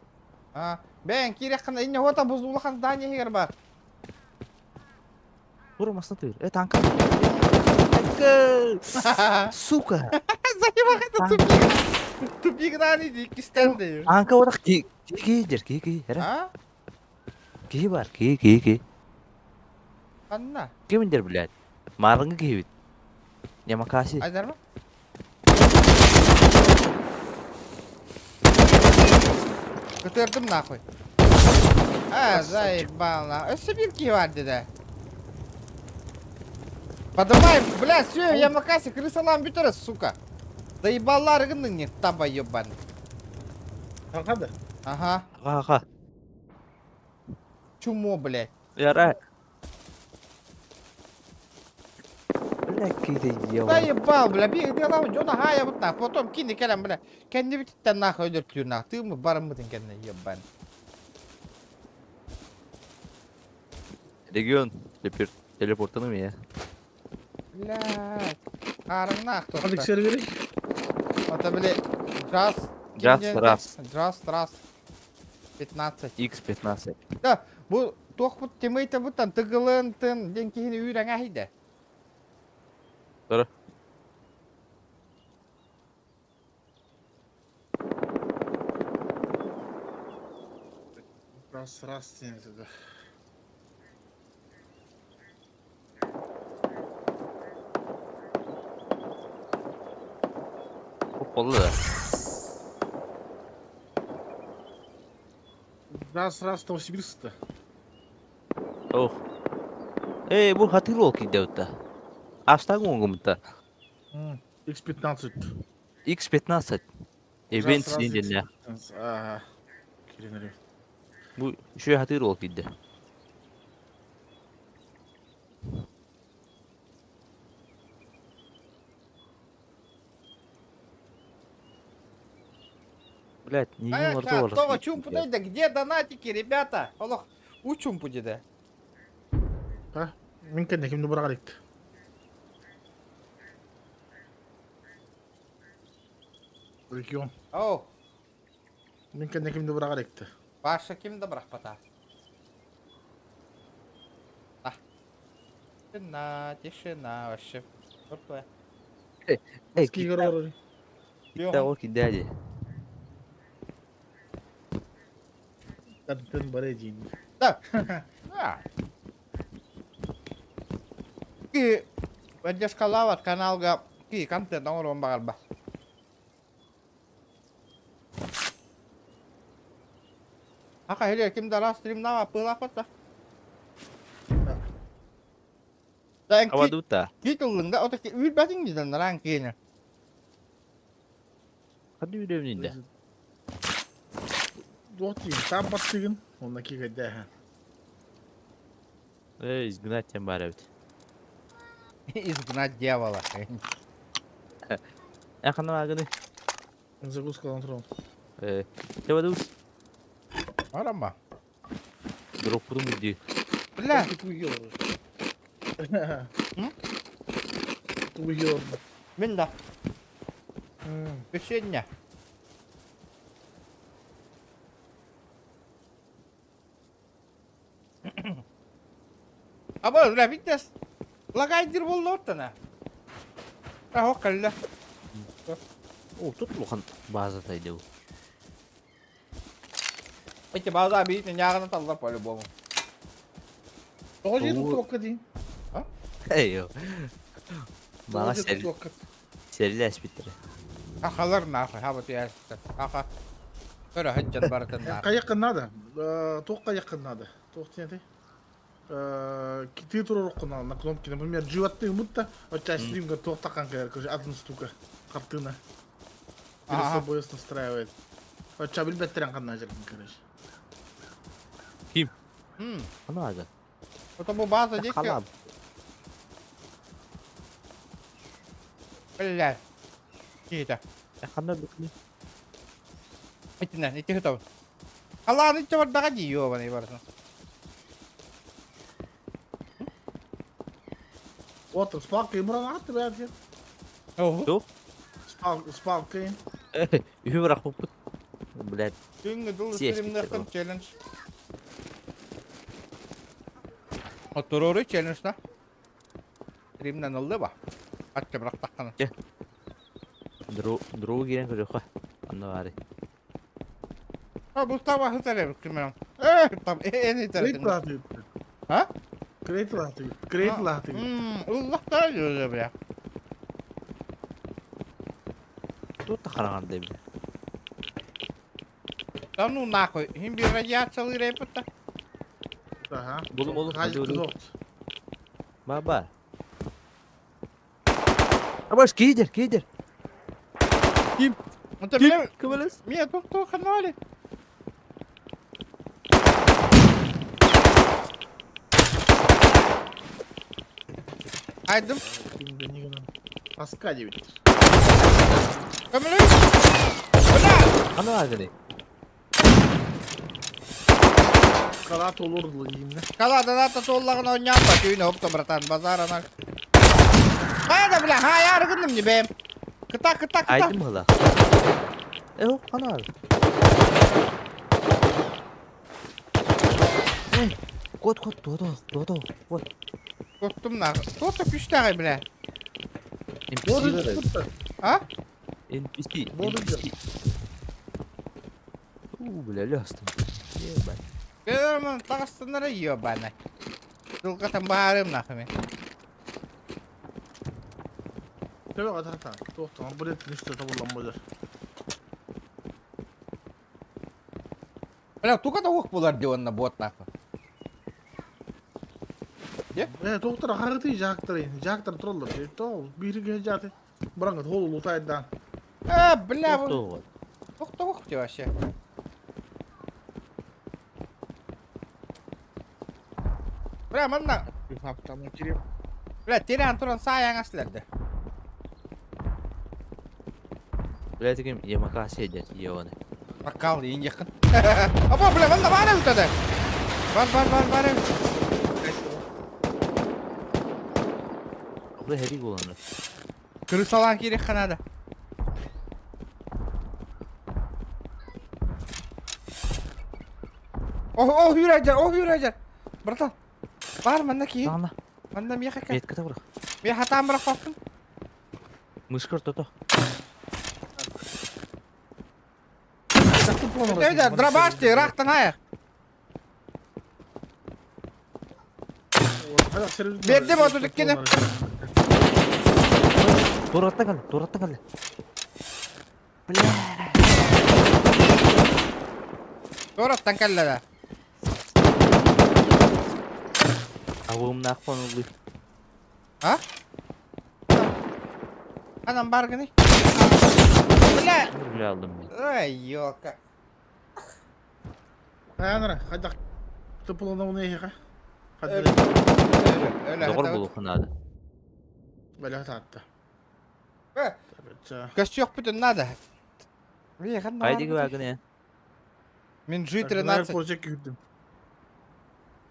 А, бэйэн киирэххинэ инньэ уота бу улахан здание иһигэр баар. Тура масна тыыр. Э, танка. Танка! Сука! Заебах это тупик. Тупик нани иккистэн дейм. Танка орах ки ки дер ки ки эрэ. А? Киһи бар, ки ки ки. Ханна? Кимин дер блядь? Маарыҥҥы киһибит. Ямакаси. Айдарма? Көтөрдүм нахуй. А, заебал нахуй. Өссө биир киһи бар деді. Подымай, бля, все, Ямакаси, крысалаан бүтэрэ, сука. Заебаллар гынныҥ не таба ебаный. Танка Ага. Ха-ха. Чумо, блядь. Яра. Бля, какие дьявол. Заебал, бля, би дела дьоно хаайабыт нах. Потом кини кэлэн, бля, кэннибититтэн нахуй өлөртүүр нах. Тыымы барыммытын кэннэ ебан. Регион. Телепортаным я. Блядь. Хаарыҥнаах Ханнык туохта. сервери? Это, бля, Джаз... Джаз раз. Джаз раз. 15. X15. Да, бу туох бут темейте буттан тыгылын тын ден киһини үүрэн аһыйда. Тора. Раз, раз, нет, это. Болду да. Раз, раз, Новосибирск-то. Ох. Эй, бу хатыр ол кийдэ Астаг оҥгумта. X15. X15. Event диэн Ага. Кирин Бу үчүгэй хатыр ол кийдэ. Блять, не А, това чумпу да где донатики, ребята? Олох, у чумпу деде. А? Мин кэннэ ким да быраҕа илик. Регион. Оу, Мин кэннэ ким да быраҕар экти. Паша ким да бырахпата. А. Тишина, тишина вообще. Крутой. Эй, Скигер олорор. Киттэ кидээди. Тын бары диин. Да. Да. Ки поддержкалаабат каналга ки контент оҥоруон баҕарба. Аха хиле ким да раз стримнава пылаах да. Да эн ки Авадута. ки тыллыҥ да ото үүрбэтиҥ диден нараан киэнэ. Ханна үүрөбүн инде? Туох диин, таам баттыгын, онно кигэйдээһэн. Э, изгнать тем бар эбит. Изгнать дьявола. Э, ханна агыны? Загрузка туран. Э, Чабадус. Арама. Дроппутум үрдүү. Бля, М? Тугу мин да. Печенье. Аба, бля, видишь? Лагайдыр болду оттана. А, хоккалла. О, тут улахан база тайды бу. Эти база бит нягана таллар по-любому. Тоҕо дьиэ туттубакка дии? Эй, Тоҕо Мага дьиэ сэр туттубакка? сэрилээспиттэрэ. Ахалар нахуй, хаба туястар. Аха. Көрө хыджан барытын нахуй. Хайыаххын наада. Туох хайыаххын наада? Туох диэн этэй? Китии туруоруккун наада на кнопки. Например, жуаттыы будто очча стримга туох таххан кэлэр, короче, атын штука, хартыына. Перед собой настраивает. Очча билбэттэрэн ханна дьаргын, короче. Ким? М. Хана ага. Это бу база диэки. Халаб. Бля. Киһитэ. Ханна бүкүнү? Итинэн, ити хытабын. Халааны иччэ бардаҕа дии, ёбаный барытын. Вот, спалка имран ааты бэйэ. Оһу. Спалка. Үһү бырахпыппыт. Блядь. Күҥҥэ дыл Съесть стримнэххин челлендж. Отторору челлендж на. Стримнен ыллы ба. Ачча бырахтаххана. Дроу киирэн көрүөххэ. Анна баары. А бұл таба хытар кимем. Э, там э Крейт лааты. А? Крейт лааты. Крейт лааты. Уллахтар жүзө бля. Тут хараҥарда бile. Да ну нахуй, им би радиациялы репетта. Ага. Булум булум. Хай Баба. Абаш кидер, кидер. Ким? Это бля, Кыбылыс. Мия тут то ханали. Айдым. Аска девять. Көмөлөй. Бля! Ана агыны. Кала толорду деймін. Кала дата толлагын ойнап ба түйін опто братан базар ана. Қайда бля, хай аргыным не бэм. Кыта кыта кыта. Айдым хыла. Э, ана. Эй, кот кот додо додо. Вот. Коттум на. Тото күштәгы бля. NPC бар. А? NPC. Болды. NPC. У, бля, лёстым. Ебать. Кемін тағыстынары ебаны. Дылғатан барым нахуй. Төбе қатарта. Тоқтан, арбалет нүсті табылан болар. Бля, тука да ух булар дион на бот нахуй. Э, тоқтар харыты жақтар, жақтар тұралар. То, бірге жаты. Бұраңғы холу лутайдан. А, бля, Тоқ ух та ух ты вообще. Бля, манна. Бля, терен туран саяң аслерді. Бля, таким Ямакаси дед, ебаный. Бакал ең жақын. Апа, бля, манна бар өтеді. Бар, бар, бар, бар. Бля, херик боланы. Крысалан керек қанады. О, о, хүрәдер, о, хүрәдер. Братан, бар манна киһи. Ана. Манна миэхэ кэ. Метка табыр. Миэхэ хатаан бырахпаппын. Мышкар тото. Өйдө, дробаш ти, рахтан ая. Бердим 32-ни. Тураттан кэллэ, тураттан кэллэ. Туораттан кэллэ да. Абыымнаах понуллуй. А? Анам бар гыный. Бля! Бля алдым мен. Ай, ёлка. Хайанара, хайдах тыпылына эһиэхэ. Өлө, өлө, Доҕор хатабыт. буолуохха наада. Бэлэх таатта. Э, Көстүөхпүтүн надо. Хайдыгы багын э. Мин G13. G13.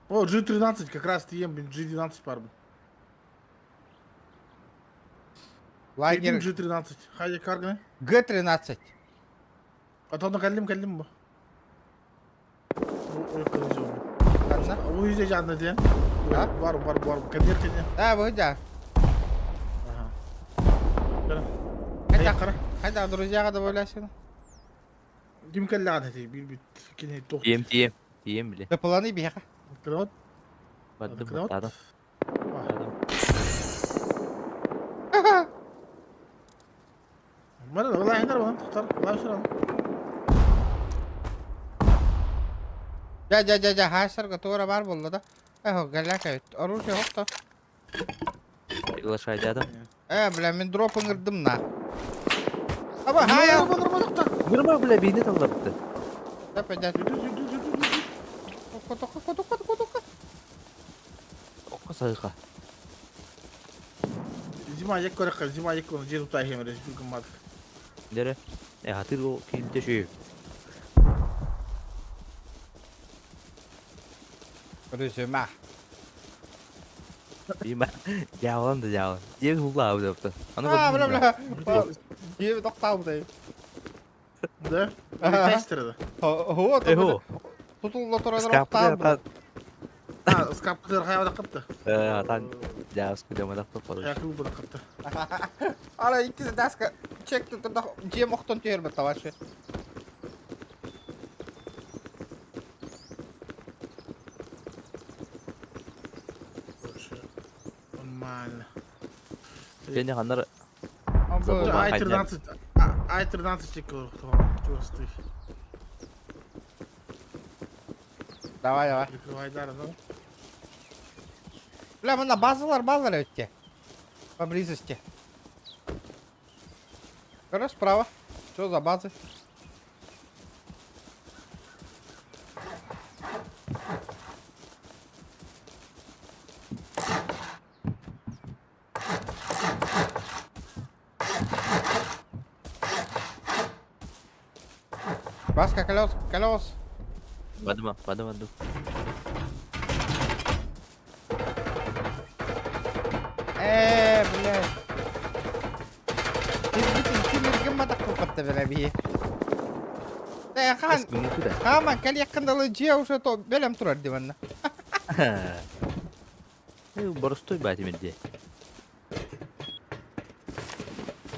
О, G13 как раз ты ем, блин, G12 пар был. Лагерь G13. Хайда карганы. G13. А то каллим каллим бу. Ханна? Уйзе жанна ден. А? Бар бар бар. Кадер кене. Да, бу да. Ага. Хайда, Кара. хайда, друзьяга добавляйся. Ким каллаан эти бир бит кине тох. Тием тием. Тием биле. Тыпыланы биһэхэ. Крот. Бардым Крот. баттадым. Мана вала хинер вала тохтар. Вала шыран. Дьэ, дьэ, дьэ, дьэ, хаасарга туора баар буолла да. Эхо, галяка, оружие хопто. Приглашайдадым. Э, бля, мин дроп ыҥырдым на. Аба, хая! Нырма бля бейне таллабытты. Да, пойдет. Тока, тока, тока, тока, тока. Окко сайга. Зима як көрөккө, зима як көрө, жер утай хемер, күн мат. Дере. Э хатыр о кимде шүй. Резюме. Бима. Жаалан да жаалан. Жер хулла абы Аны А, бля, бля. Жер тоқталды. Да? Тестер да. Хо, Эхо. Тутулла турар Скапты тоқталды. А, скаптыр хайвада кытты. Э, атан жаас күдөмө дакты короче. Якыл буда кытты. Ара икки даска чек турда жем оқтон түйер бит вообще. Нормально. Сени ханнар Абы. Ай-13, Ай-13 тек көрөк, Давай, давай. Прикрывай дары, да? Бля, мына базалар базалар өтте. Поблизости. Короче, справа. Что за базы? Баска, колес, колес. бадыма, бадыма ду. Блядь. Тимир купатта бера би. Э, хан, хаман кал якындалы же уже то белем турар диванна. Э, боростой бати менде.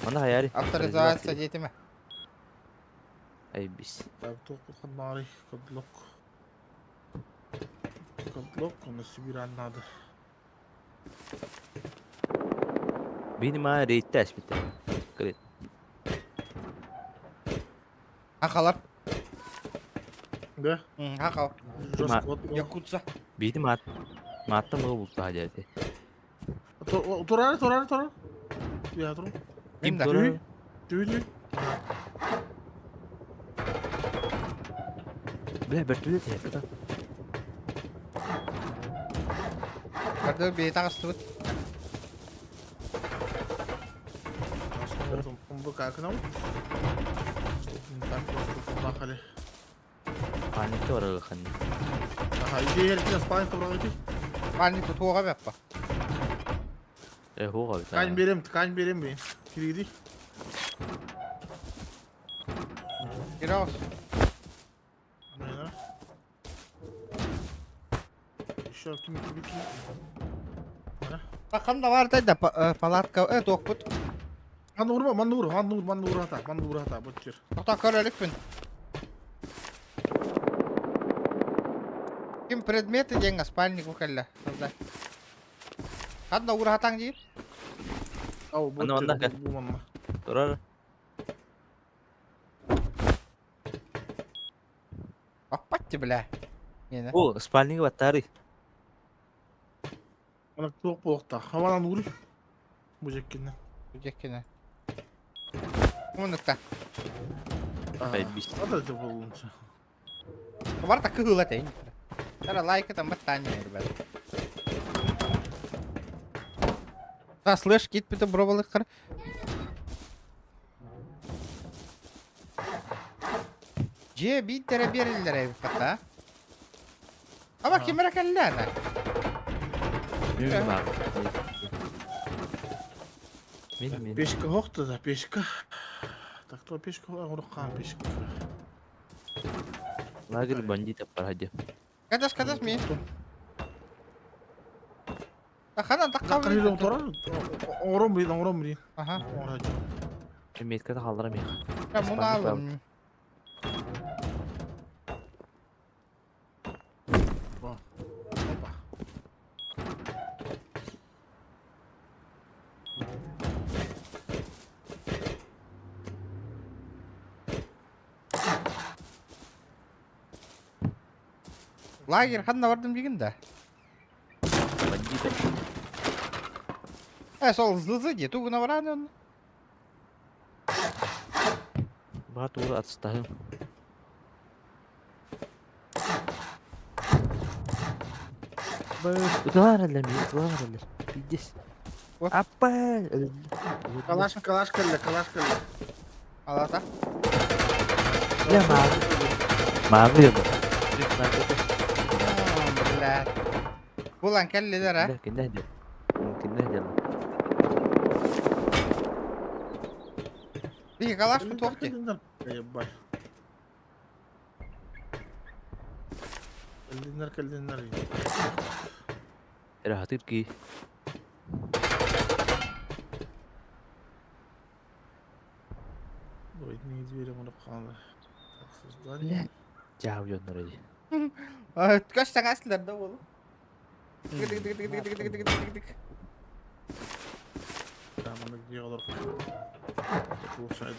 Ана хаяри. Авторизация детиме. Ай бис. Так, тоқ кодлок. Кодлок, оны собирать надо. Бини ма рейтте аспитте. Кырет. Ахалар. Да? Ахал. Жестко. Якутса. Бини мат. Матта мы булта хажати. Турары, турары, турары. Я туру. Ким да. турар? Түйү, Бля, бертүле те. Барды бейт ағыстыбыт. Как нам? Чтобы не так просто забахали. Паникте барар хан. Ага, иди я спальник табрал идти. Паник туға бәппа. Э, хога. Ткань берем, ткань берем бе. Кириди. Кирос. Мына. Еще ким ким ким. Ханна бар да палатка туохпут. Манна урма, манна ур, манна ур, манна ур ата, манна ур ата, бу тир. Тота көрөлүкпүн. Ким предметы диэҥҥэ спальник кэллэ. Ханна уурахатаҥ диир? Ау, бу Анна, тир, манна бу манна. Турар. Аппатчы бля. Миэнэ. О, спальнигы баттаары. Ана туох буолуохтаах. Хаванан уур. Бу дьэккинэ. Бу дьэккинэ. Муннукта. Хайбис. Ата да буолунча. Барта кыһыла тэйин. Тара лайка там баттаан ребят. Та слышь, кит бите бробалык Дьиэ биирдэрэ биэрэллэрэ эбит хата. Аба ким эрэ кэллэ ана. Мин баар. Мин мин. Печка хохта да, печка. Так то печка оҥороххаан печка. Лагерь бандитов проходи. Кадас кадас ми. Ханан Таққар таққа. турар. Оҥорон билин, оҥорон билин. Аха. Оҥорон. Метката халдырам их. Я муну алым. Опа. Лагерь ханна бардым дигин да. Бандитов. Э, сол зылзы ди тугуна баран он. Баа тура отстаһым. Ытылар эллер ми, ытылар эллер. Пиздец. Вот. Аппа! Калаш, калаш кэллэ, калаш кэллэ. Алата. Бля, маагы. Маагы ебу. Бля. Булан кэллилер а. Кинне Кинне дел. Биги калаш бу туох ди. Ебать. Кэллиннэр, кэллиннэр. Эрэ хатыр ки. Двойные двери оҥоруп хаалла. Так, создание. Жаабы дьоннор ди. Көс саҥаслар да буолу. Тык тык тык тык тык тык тык тык тык. Там она где олор. Слушай,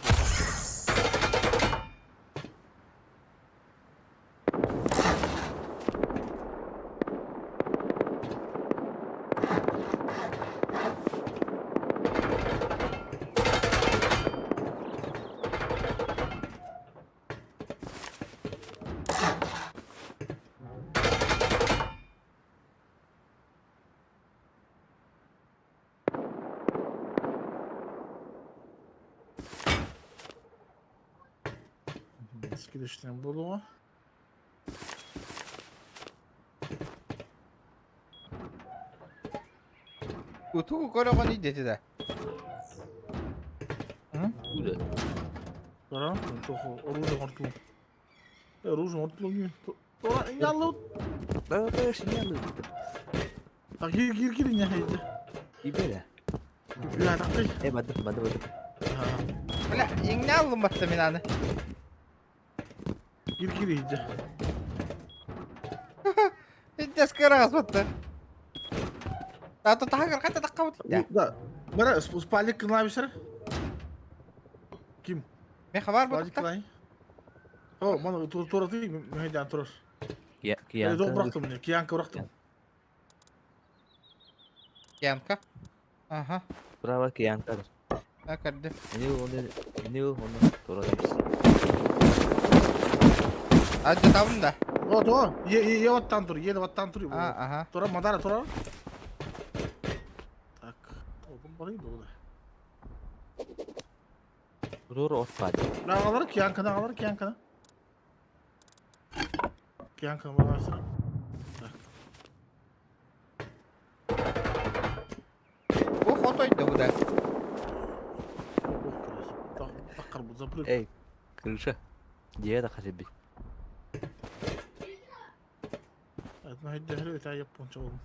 Скидочная буолуоҕа. Утугу көрөҕөн идети да. Куда? Тура, туох оружие оҥортулун. Оружие оҥортулун. Тура, иньяллы. Да, да, шинялы. Так, кир кир кир инья хайда. Ибере. Бля, такый. Э, бады, бады, бады. Бля, иҥнэ аллым батта мин аны. Кир кир иһдэ. Идес кырагас батта. Тата тахагар ката таккабыт. Да. Бара, спальник клавишер. Ким? Мен хабар Спальник батта. клавиш. О, мана тура ты, мен турар. Кия, Я киянка. бырахтым мне, киянка бырахтым. Киянка. Аха. Право киянка. Акарды. Эни оны, эни оны тура демис. Адда табын да. О, то, е е е оттан тур, е оттан тур. А, аха. Тура мадара тура. Так, о, бары да. Тура от бады. Алар киянканы, алар киянканы. Киянканы барасың. Так. Бу фото идде бу да. Ох, так, так, запрыг. Эй, крыша. Где это хотя бы? Өйдөһөр өтө японча болун.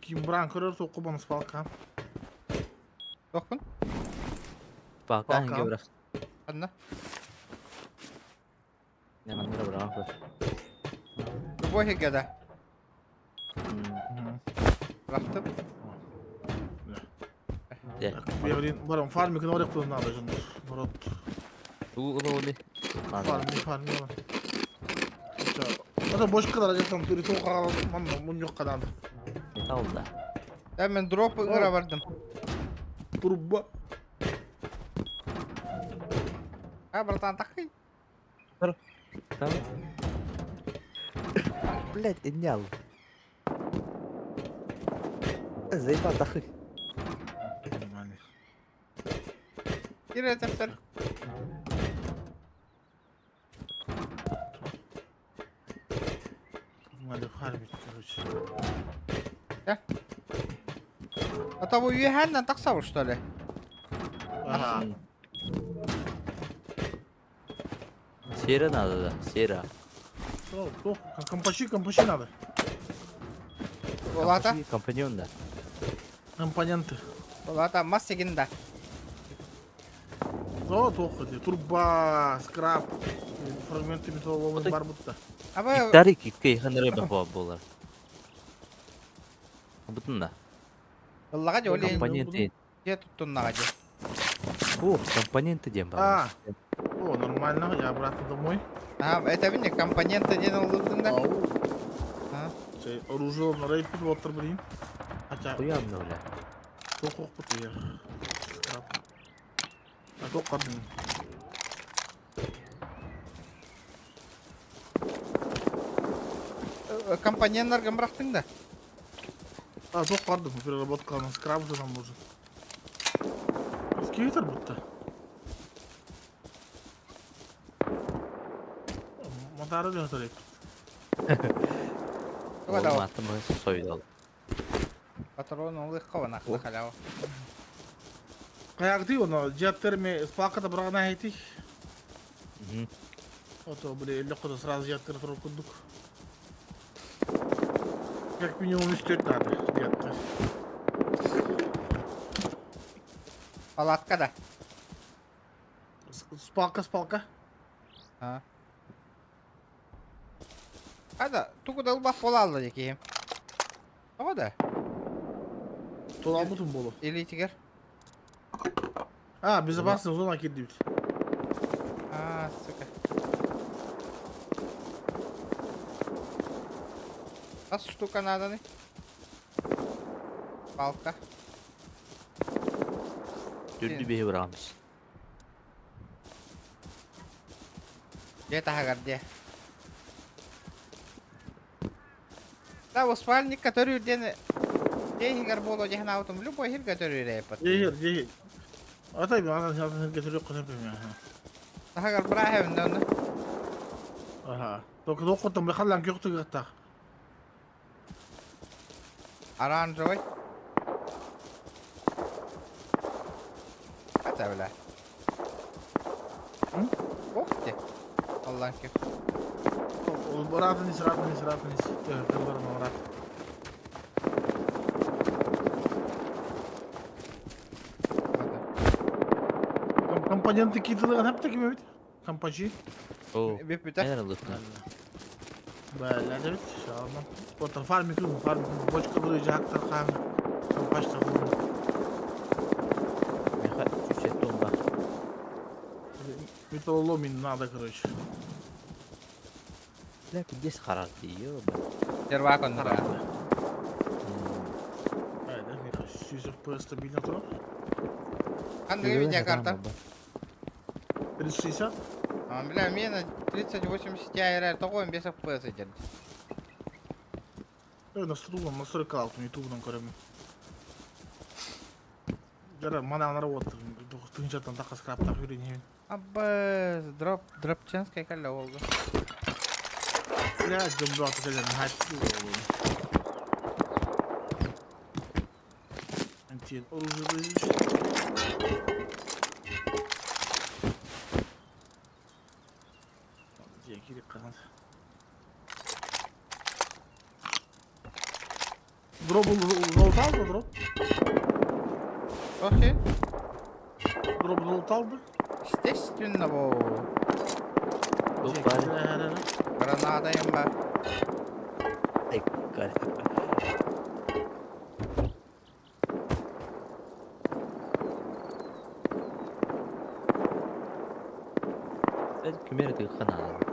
Ким бран көрөр тоққу бонус палка. Тохпун? Палка хинге бирах. Анна. Не манныра бирах. Любой хиге да. Рахтым. Барам фармик норек кылын надо жын. Народ. Тугу гына Фарми, фарми. Это бочка да там тури тоққа манна мун жоқ надо. Металл да. Да мен дроп ыра бардым. Труба. А, братан, такый. Там. Блять, инял. Заебал тахы. Нормально. Кире тефтер. Надо фармить, короче. Да? А того үйәһәннән тақсабы, что ли? Ага. Сера надо, да, сера. О, компачи, компачи надо. Олата? Компаньон, да. Компоненты. Олата, мас да. О, тоқ труба, скраб, фрагменты металлолома бар будто. Аба... Гитары китке ханыры баба болар. Бутын да. Аллаға же олейін. Компоненты. Же туттуннаға же. О, компоненты дем бар. А, о, нормально, я обратно домой. А, это мне компоненты ден олдың да. А. Оружие на рейд вот блин. Хотя... Хуям, бля. Тоқ оқ я. Скраб. А тоқ қардым. Компонентларга бырақтың да. А, тоқ қардым. Переработка на скраб же нам нужен. Скейтер будто. Мотары да готовы. Ола Аттым сойдал. Патрон олы қавана халява. Каягды оны жаттерме спалката брагана хети. Ото били лёкко сразу жаттер туруп курдук. Как минимум үстөт надо жаттер. Палатка да. Спалка, спалка. А. Ада, туку да улбах бола алды деки. Ого да. Тола бутун болу. Или тигер. А, безопасная зона кирдибит. А, сука. Раз штука надо, не? Палка. Дүрдү беһи быраамыз. Где тагар, где? Да, вот спальник, который ден... Где боло дехна аутом, любой хир, который репот. Егер, егер. Атай мен анан анан кетирип кына бим. Тагар брахем, но. Ага. Только докотом бехаллан кёктү гыттак. Оранжевый. Это, бля. Ух ты. Аллахи. Разниц, разниц, разниц. Рад. Компоненты какие-то хеп такими ведь? Компачи. О, Бипүтэ. мен алыппын. Бля, ведь, иншалла. Вот фармик, фармик, бочка буду жактар хам. Компачта хам. Меха чүчет тонга. Металлолом надо, короче. Бля, пиздец харар ё, бля. Сервак он да. Ай, да, мне кажется, FPS стабильно то. Андре видеокарта. 3060? А, бля, мне на 3080 Ti того без FPS идет. На стулом, настройка алт, ютубдан көрөмүн. Жара, мана анара вот, тынчатан така скраптак үйренейин. Абы, дроп, дропченская калля oldu. Бля, жомбу келен хайп. Антин, оружие Дия керек канат. Дроп залутал да, дроп? Окей. Дроп залутал да? Естественно, во. Туох баар? Граната им бар. Ай, Ким эрэ тыахха наада.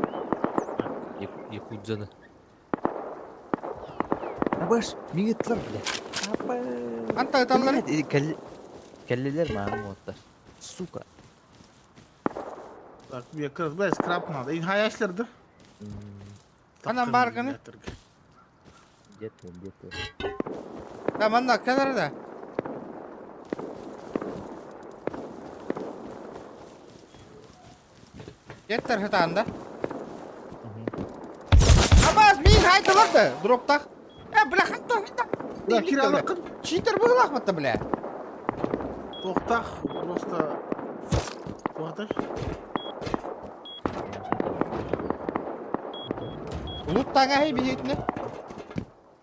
Якудзаны. Абаш, миҥиттэр бля. Анта ыталлар. Кэллилэр мааны уоттар. Сука. Так, мне как раз, бля, скраб надо. И хаяшлерді. Анан бар гыны. Где-то, где-то. Да, манна кэлэр да. Кеттер хытаан да. Абаас миин хайтылар да дроптах. Э, бля, хатта, хатта. Да, киралыкын. Читер быһылаах батта, бля. Тохтах, просто... Туохтай? Лут таҥаһый биһиитинэ.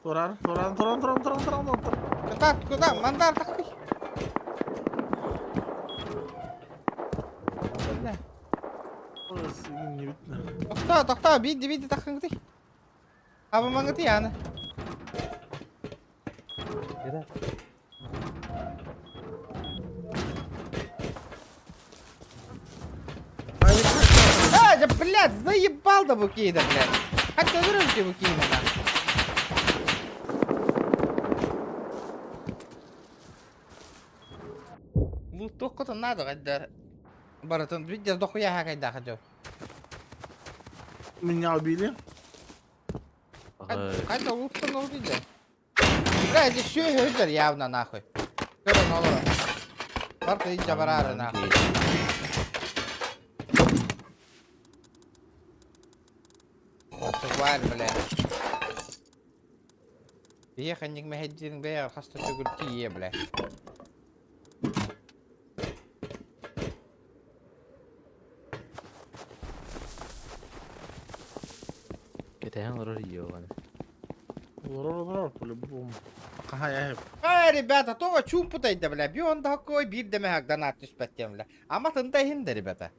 Турар, туран, туран, туран, туран, туран, туран. Кытаат, куда, мандар такый. Бля. Тохтоо, тохтоо, биирдэ биирдэ таххыҥытый. Абамаҥытый аны. А, да, блядь, заебал да бу киһи блядь. Хатта өлөрөм бу киһини на. Лут туоххутун наада хайдар. Барытын видео дохуя хайда хадьо. Меня убили. Хайда луттан ол видео. Бля, здесь все өйдөр явно нахуй. Көрөн олорон. Барта илдьэ бараары нахуй. Тварь, бля. Биһиэхэ мэһэйдиириҥ бэйэҕэр хас да төгүл тиийиэ, бля. Кэтэһэн олорор ёбаны. Олорор, олорор, по-любому. Пока я Ай, ребята, тоҕо чуумпутайда, бля, бион такой биирдэ донат түспэттиэм, бля. Ама тында иһин да, ребята.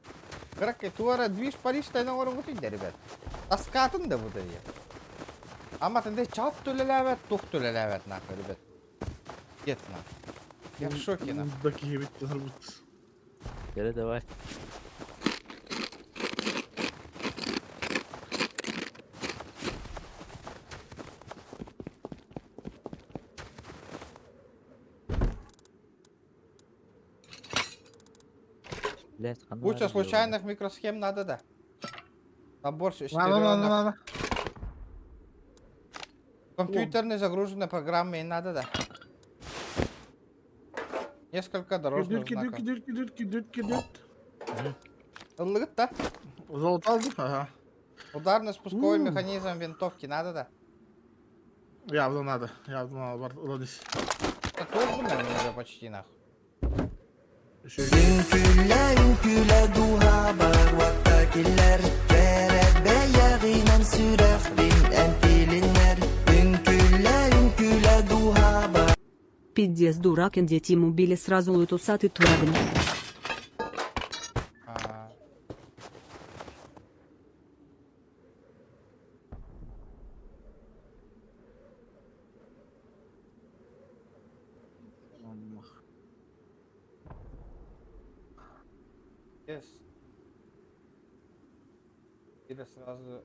Кыракка туара движ Париж тайна оҥороҥҥутуй да, ребят. Таскаатын да бу да Ама тында чат төлелээбэт, тух төлелээбэт, нахуй, ребят. Дед, нахуй. Я в шоке, нахуй. Такие ведь нарбут. Бери давай. Блять, Куча случайных микросхем надо, да. Набор Надо, надо, шестеренок. надо. Компьютерные загруженные программы надо, да. Несколько дорожных Дырки, знаков. дырки, дырки, дырки, дырки, дырки. Ыллыгыт, да? Золотал Ага. Ударно-спусковой механизм винтовки надо, да? Явно надо. Явно надо. Бар, ладись. Это тоже, наверное, уже почти нахуй. Еще Үҥкүүлэ үҥкүүлэ дууһабар уотта киллэр Кэрэ бэйэҕинэн сүрэхпин эн тилиннэр Үҥкүүлэ үҥкүүлэ дууһабар Пиздец дурак дети убили сразу лутусаты турагн. А. Yes. Или сразу...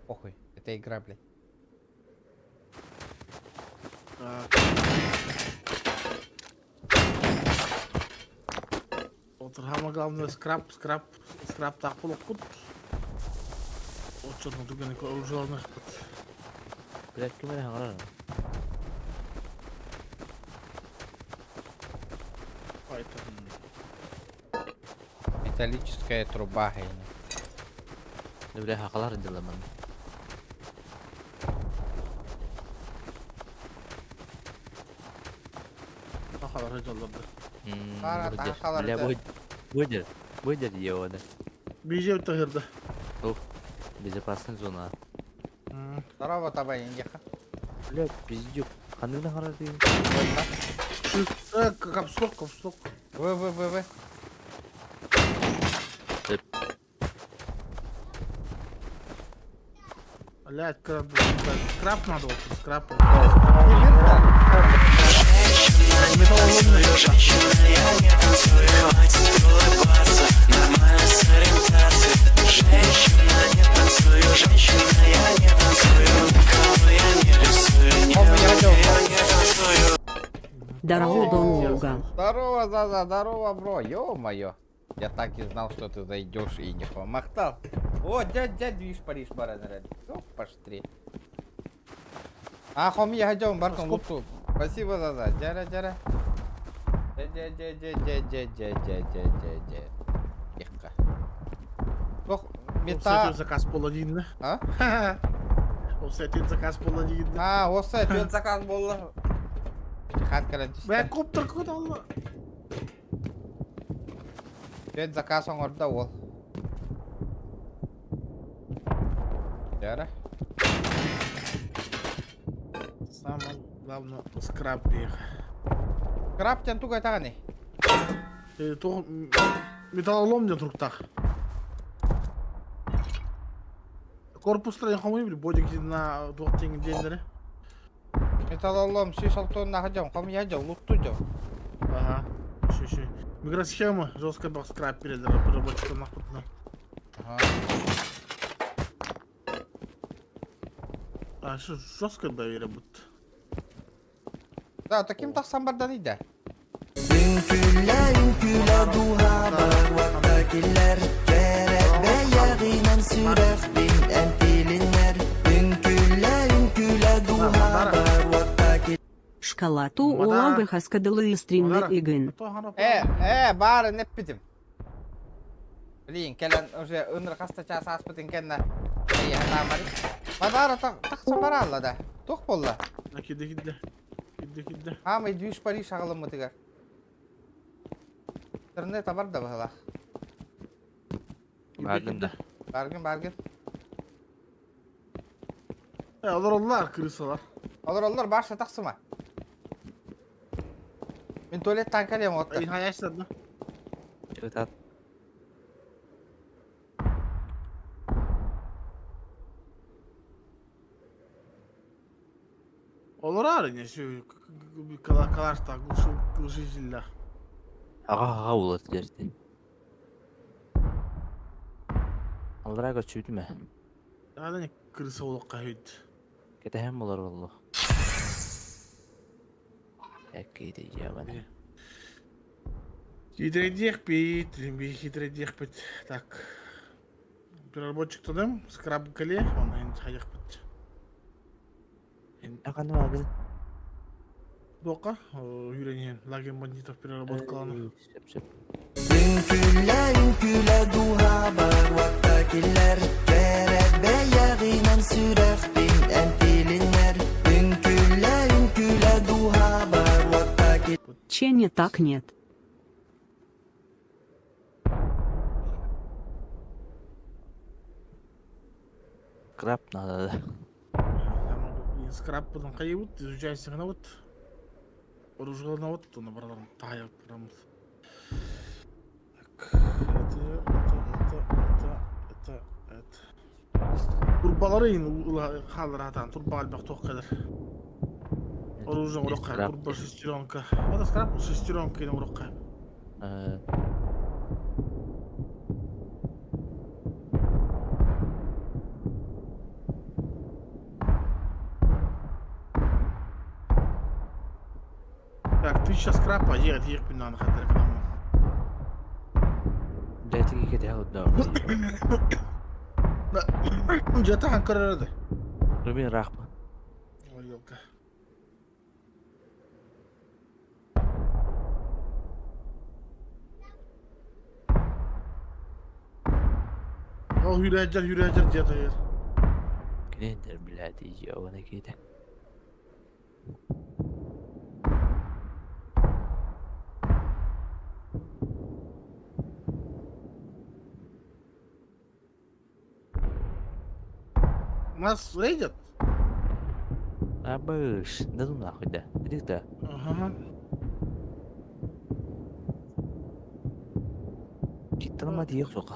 Похуй, это игра, блядь. Так. Вот самое главное скраб, скраб, скраб так полукут. Вот что-то на оружейных. Блять, ким эрэ хаҥарар. Поэтому. Металлическая труба, хейни. Да, бля, хахалар дыламан. Хахалар жалларды. Бара, тахалар Бля, да. Выдер, выдер ёбаны. Бейжеп тахырды. Безопасная зона. Здорово, таба, индиха. Блядь, пиздюк. Ханныгына харатыын? Капслок, капслок. В, В, В, В. Блядь, скраб надо, вот, скраб. Здорово, Долга. Здорово, Заза, здорово, бро. Ё-моё. Я так и знал, что ты зайдешь и не помахтал. О, дядь, дядь, видишь, Париж, баран, Ёпаштри. А, хом, я хотел, Бартон, луту. Спасибо, Заза. Дяра, дяра. Дя, дя, дя, дя, дя, дя, дя, дя, дя, дя. Тихо. Ох, мета... заказ половина. А? Офсет заказ половина. А, офсет заказ болла. Хат кэлэн Бә түстэ. коптер куда алла. Түөрт заказ оҥордо уол. Дьэ Самое главное скраб бех. Краб диэн тугу этэҕиний? Туох металлолом диэн туруктаах. Корпустар хомуй били бодик на туох тиҥ диэннэри. Металлолом сүүс алтыаннаах дьон хомуйа дьон лутту дьон. Ага. Еще еще. Микросхема жестко был скраб передала переработчика нахуй. Ага. А что жестко доверие будет. Да, таким тахсан бардан иде. Үҥкүүлэ үҥкүүлэ дууһабар уотта киллэр Кэрэ бэйэҕинэн сүрэхпин эн тилиннэр Үҥкүүлэ үҥкүүлэ дууһабар уотта Шкалату улага хаскадылы стримны игын. Э, э, баарын эппитим. Блин, кэлэн уже ыныр хаста час ааспытын кэннэ эйиэхэ Мадара тахсан бараалла да. Туох буолла? Кидде кидде. Кидде кидде. Аамай дүүс Париж аҕалыммытыгар. Интернет абар да быһылаах. Бардым да. Баргын, баргын. Э, олороллар крысалар. Олороллор барса тахсыма. Мин туалеттан кэлиэм оттон. Ай, хаяшта да. Ытат. Олорар не şu калашта глушителлях. Аҕа аҕа улат дерти. Аллара көчүтүмэ. Ада не крыса олоққа хөйд. Кэтэһэн болар боллу. Эккейде жабана. Хитрый бит, хитрый бит. Так. Переработчик тадым, скраб кале, он енді хаях бит. Аканы багын. Доқа, үйренген, лагерь бандитов переработкаланы. Сөп сөп. Үҥкүүлэ үҥкүүлэ дууһабар уотта киллэр Кэрэ бэйэҕинэн сүрэхпин эн тилиннэр Үҥкүүлэ үҥкүүлэ дууһабар уотта Че не так нет. Краб надо да. Я могу, блин, скраб потом кайыбыт, изучайся гына вот. Оружие вот, то набралар таяп прям. Так, это, это, это, это, это, это. Турбалары ин халыр атан, турба альбак тоқ кадыр. Оружие урокка, турба шестеренка. Это скраб шестеренка ин урокка. Так, 1000 скрапа, ехать, ехать надо, хатыр к нам. Дәтиги кэтэһэ удаа. Жата ханкарады. Рубин рахма. Ой, елка. О, хүрәҗәр, хүрәҗәр жата ер. Кинендер блядь, жабана кейде. Нас рейдят? Абыш, да ну нахуй да. Иди да. Ага. Читтан диэх сука.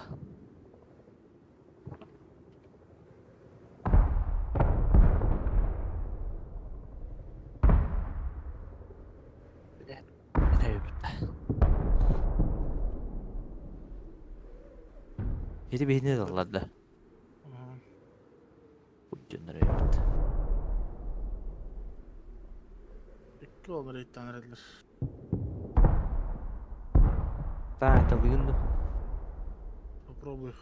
Ити биһини даллар да. Дьоннор эбит. Икки олар ыйыттан эрэллэр. Таа, талыгын ду. Попробуй.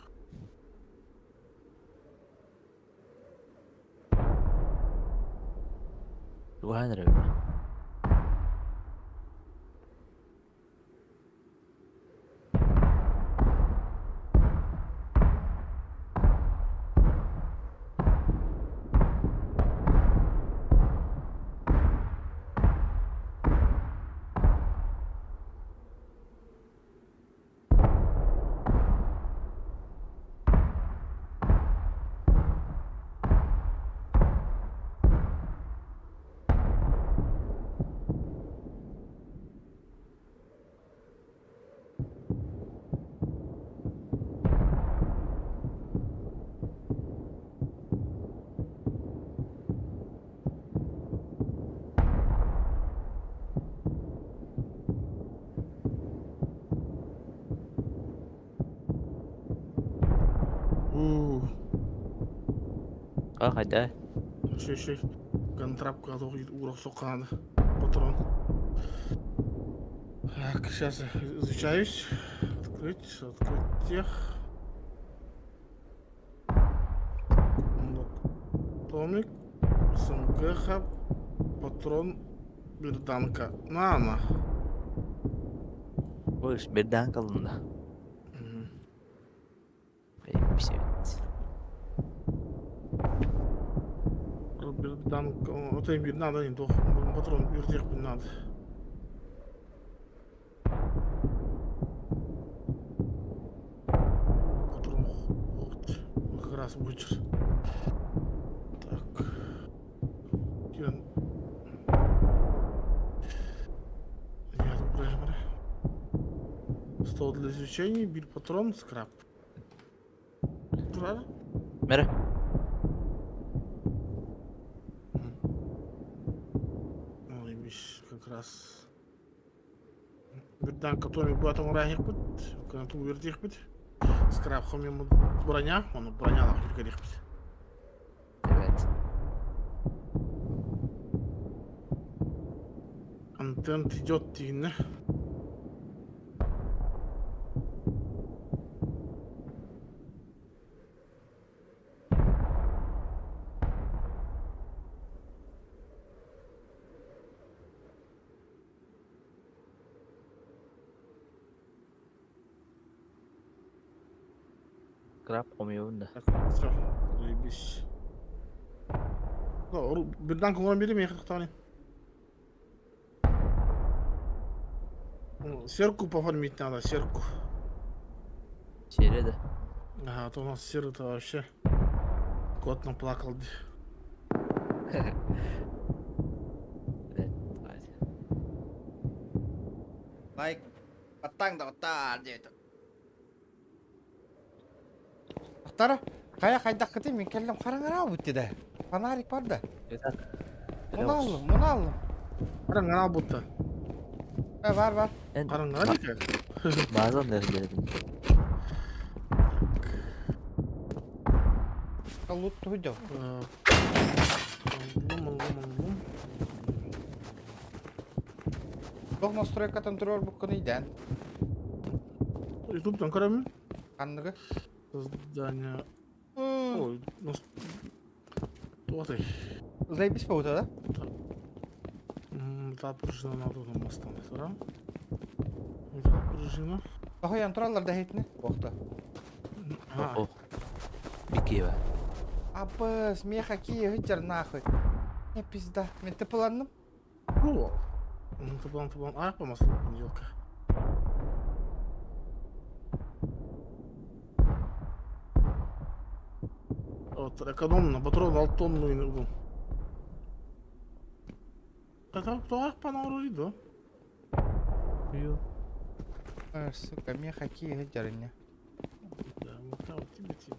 Тугаан эрэбит. Уу, А, хайда. шей шей. Контрапка урок сокканады. Патрон. Так, сейчас изучаюсь. Открыть, открыть тех. Томик, СМГХ, патрон, берданка. На, на. Ой, бердан калында. Берданка, вот и надо, не то. Патрон, вертех надо. Патрон, вот, как раз будет. Так. Киран. Я Стол для изучения, бир патрон, скраб. Правда? Мере. Ой, биш, как раз. Берданка Томи батон рахих бит, канту вердих бит. Скраб хомим броня, он броня нахуй горих бит. Evet. Антент идет тигинне. Краб хомион да. Так, все, заебись. Берданка оңорон берем, я тохтоон. Серку пофармить надо, серку. Сере да. Ага, а то у нас сера-то вообще кот наплакал. Лайк. Баттаң да баттаа диэт. Ахтара, кая хайдах кыты мен келлем караңара бутты да. Фонарик бар да. Муну аллым, муну аллым. Караңара будто. Э, бар бар. Караңара дейт. Базан да бердим. Лут туйду. Лум, лум, лум. Тох настройкатын турар буккун иден. Ютубтан көрөмүн. Ханныгы? Создание. Ой, ну... Туотай. Заебись болду да? Металл пружина надо мостом, да? Металл пружина. Ахаян тураллар да хейтини. Бохта. Ох. Бикева. Абыс, меха кие хыджар нахуй. Не пизда. Мен тыпыланным. Ну, тыпылан, тыпылан. Аяк болмасын, елка. Вот, экономно, патрон 6 тонну угол. Тоҕо пан до? Сука, меха кии сылдьар Да, вот тебе тебе.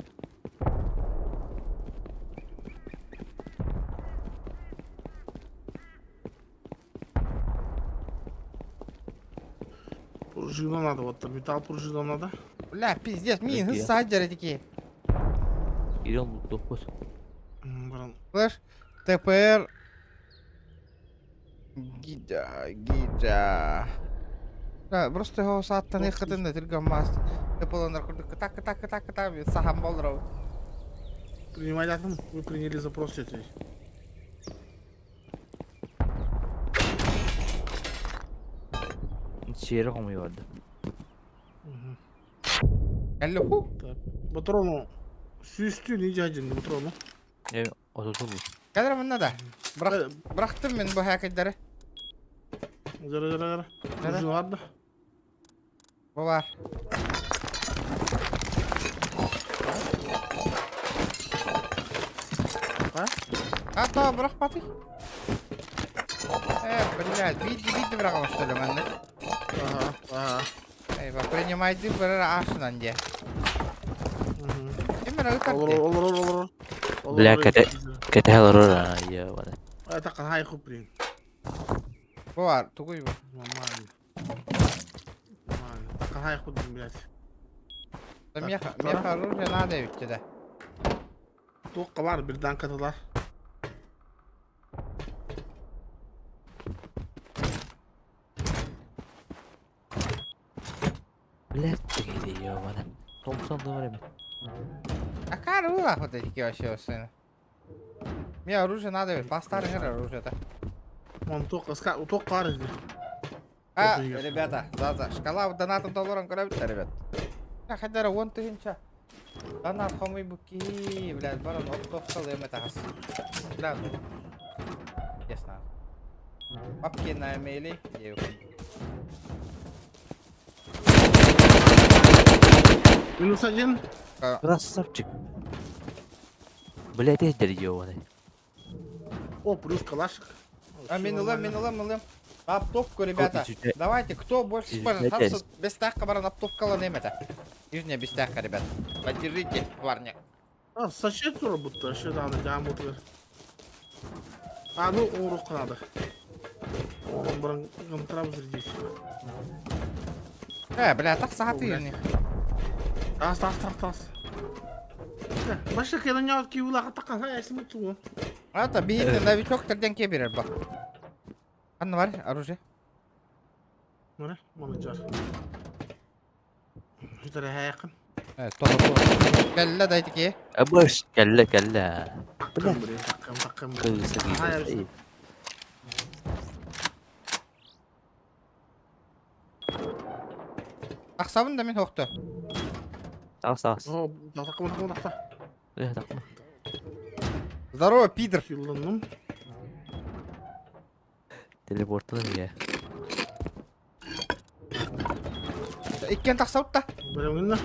Пружина надо, вот там металл пружина надо. Бля, пиздец, мин Какие? саджары такие. Идем лутопус. Баран. Слышь, ТПР... Гидя, гидя. Да, просто его сааттан ихатын да түргөн мас. Тыпыланар курдук так так так так сахан болров. Принимай атом, вы приняли запрос этой. Сиэри хомуйбарды. Алло. Батрону сүүстүү не жадин батрону. Э, отуту бу. Кадр мында да. Бырак бырактым мен бу хакайдары. Зара зара зара. Пружина ладно. Бу бар. А? А то бырак баты. Э, блядь, види, види бырагам что ли мен. Ага, ага. Эй, ба принимайте бір ашынан де. Кемер Olur ытар olur olur olur. Бля, кете кете олорор я бана. Это хай хуприн. Бу бар, тугуй бу. Нормально. Нормально. Так хай хуприн, блядь. Да меха, меха оружие надо ведь да. Туққа бар, бірден каталар. Блядь, тегеди я бана. Томсон да бар эми. А карула вот эти вообще сына. Мне оружие надо ведь, по старым оружие-то. Он тоққа, тоққа бар еді. А, ребята, да-да, шкала донатом долларом көрөбүт ребят. Хадара он тыһынча. Донат хомуй буки, блядь, барон оттоқсал эме тахас. Бля, ну. Ясно. Бабки на мейле, Минус один. Красавчик. Блядь, эдер ебаный. О, плюс калашик. А, мен ылым, мен ылым, ылым. Оптовку, ребята. Давайте, кто больше сможет, там без тахка баран оптовкала немета. Нижняя без тахка, ребят. Поддержите, парня. А, сочет тура будто, еще надо, да, будто. А, ну, урок надо. Он бран контраб зарядить. Бля, так сахаты. Тас, тас, тас, тас. Баша кена нят ки ула така хай смуту. Это бихитный новичок терден кеберер бак. Анна бар, оружие. Мара, менеджер. Жүтәрә якын. Э, то, то. Кәллә дайте ки. Абыш, кәллә, кәллә. Бля. Такым, такым. Кыз Ақсабын да мен хоқты. Тағыс, тағыс. О, такым, такым, такым. Э, такым. Здорово, пидор. Хилланым. Телепорттан я. Иккен тақсабыт та. Бәрәмгенне.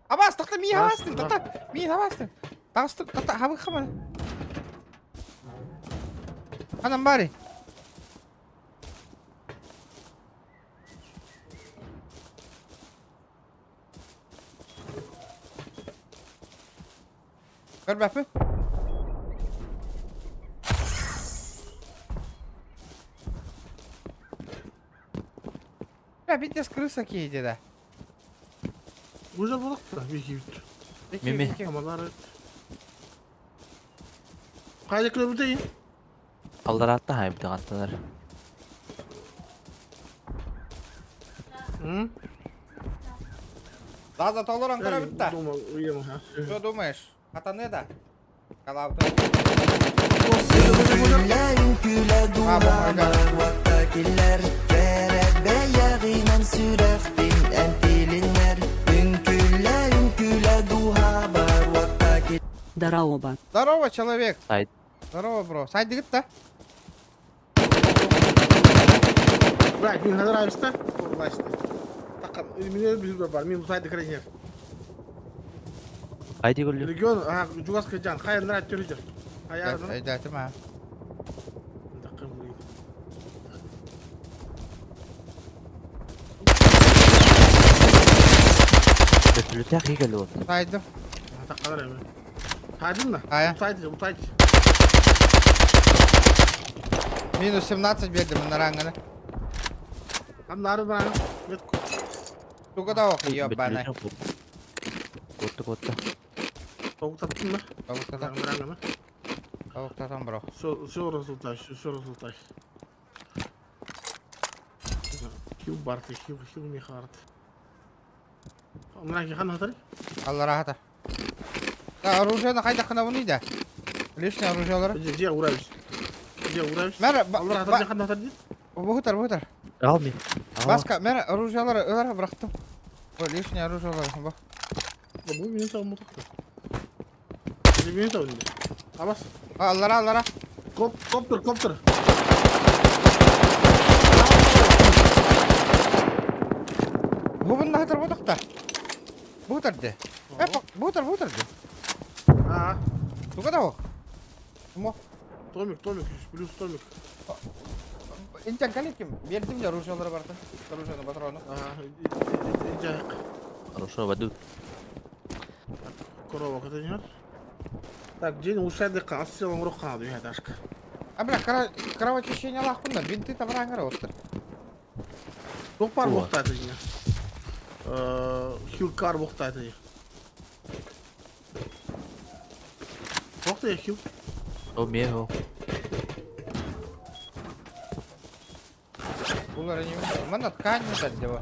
Абас, тоқта, ми Бас, хабастын, да. тоқта. Ми хабастын. Тағысты, тоқта, хабы хабы. Анам бари. Көр бәпі. Бля, пиздец крыса кейде да. Уже булык та, бики бит. Меме. Амалар. Кайда көлөп битейин? Алдаратта хай бит аттанар. М? Да, за толоран көрө бит Дома уем, ха. Что думаешь? Хатаны да? Калауты. Үҥкүүлэ үҥкүүлэ дууһабар уотта киллэр Кэрэ бэйэҕинэн сүрэхпин эн тилиннэр Үҥкүүлэ үҥкүүлэ дууһабар уотта Дараоба. Здорово, человек. Сайт. Здорово, бро. Сайт дигит да? Блядь, мин нравится. Власти. Так, меня без бар, мин сайт крайне. Хайди көрлү. Регион, а, Жугаска жан, хай нрать төрүжөр. Ая, Айда, тима. Такым. Бөтүлүттээх киһи кэллэ буолла. Тайдым. Атаққалар эми. Тайдың да? Ая. Утайды, утайды. Минус 17 бердим мына Аннары баран. Метку. Туга да ох, ебаный. Куотта куотта. Тоғыз таптың ба? Тавуктатан, Баран тавуктатан бро. Все, все разлутай, все, все разлутай. Хил барты, хил, хил михарт. Мына хан хатар? Алла рахата. Да, оружие хайда хана буну да. Лишнее оружие. Же, же урабис. Же урабис. Мэр, Алла рахата хан хатар дейді. Бухтар, бухтар. Ал мен. Баска, мэр, оружиелары ылар бырахтым. Бу лишнее оружиелары бу. Бу мени табым мутакты. Мени табым. Абас. Аллара, аллара. Коп, коптер, коптер. Бу бунна хатар бутакта. Бухтар де. Э, бухтар, бухтар де. А, Туга да ох. Мо. Томик, Томик, плюс Томик. Инчан каликим. Бердим де оружиелары барды. Оружие патроны. А, жайық. Хорошо, ведут. Корова катанер. Так, день улучшайды қан, рук қанады, я ташка. А бля, кровотечение лахпында, бинты табраңыр оттыр. Тоқ бар боқтайды жіне. Хилкар боқтайды. Боқты хил. О, меho. Булар не Мана ткань не таддева.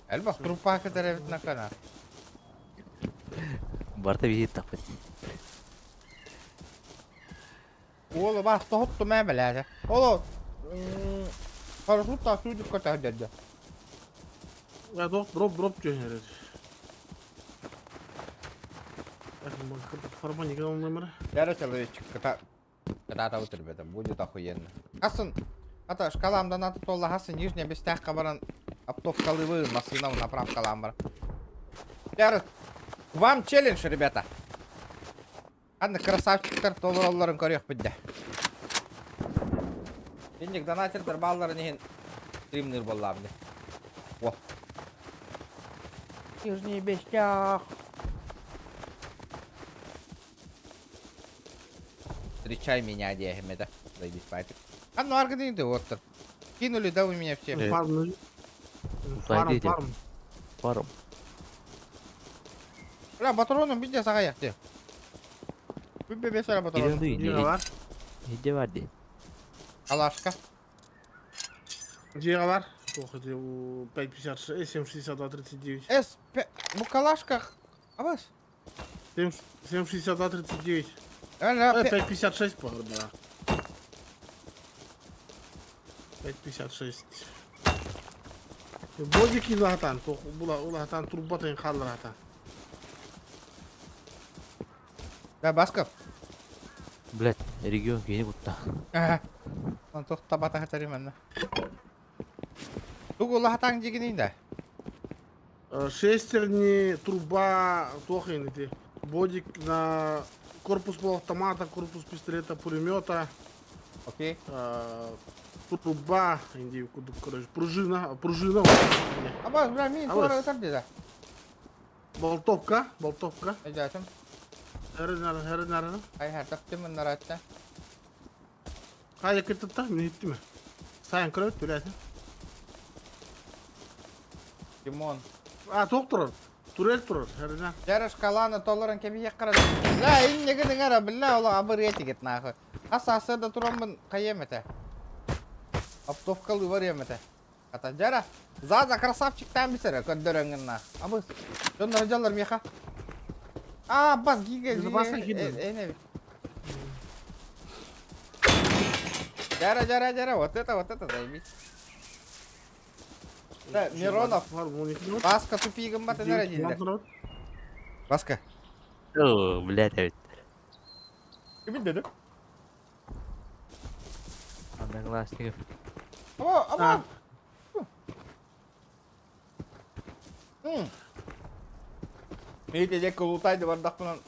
Элбах трупа катеревит на кана. Барта визит таппыт. Ола бар тохотто мэ беләде. Ола парашют та судик кота дәдә. Я тоқ дроп дроп жөнер. Форма не номер. Яра человечек, кота кота та ребята, будет охуенно. Хасын, ата шкаламдан аты толла хасын нижняя бестях кабаран оптовкалывы машина направкалам бар. Яра, вам челлендж, ребята. Анда красавчиктар толоролларын көрөк бидде. Инник донатердер балларын ихин стримнер боллабды. О. Нижний бестях. Встречай меня, дехмеда. Заебись, пайтик. А ну аргадин ты вот. Кинули, да, вы меня все. Фарм. Фарм, фарм. Фарм. Бля, патроном бидде сагаяк де. Бүббе бесара патрон. Иде бар. Иде бар де. Калашка. Где бар? Ох, это 5.56, 7.62, 39. С, П, бу калашках. Абас. 7.62, 39. 5.56 по да. 5.56. Бодики лахатан, була улахатан турбатын халлахатан. Да, Басков. Блять, регион кини кутта. Ага. Он тохта бата хатариманна. Тугу лахатан дигинин да. Шестерни, труба, тохин эти. Бодик на корпус полуавтомата, корпус пистолета, пулемета. Окей. Труба, инди, короче, пружина, пружина. Абас, бля, мин туара да. Болтовка, болтовка. Эжатым. Хәрен, хәрен, хәрен. Ай, хәртаптым наратта. Қайда кетті мен еттім. Сайын кіріп төләсің. Димон. А, тоқ тұрыр. Турель тұрыр, хәрен. Жара шкаланы толорын кемие қарады. Ла, иннеге дыңара, билла, ола абыр етігет нахуй. Аса асырда турамын қайемете. Оптовкалы бар емете. Ата жара. Заза красавчик там бисере, көддөрөңгін на. Абыз. Жондар жаллар меха. А, бас гига. Баса гига. Жара, жара, жара, вот это, заебись. Да, Миронов. Баска тупигім баты нара. Баска. О, блядь, опять. Кимин деді? Одноклассников. Аба, аба. Мейте жек лутайды бардақпынан.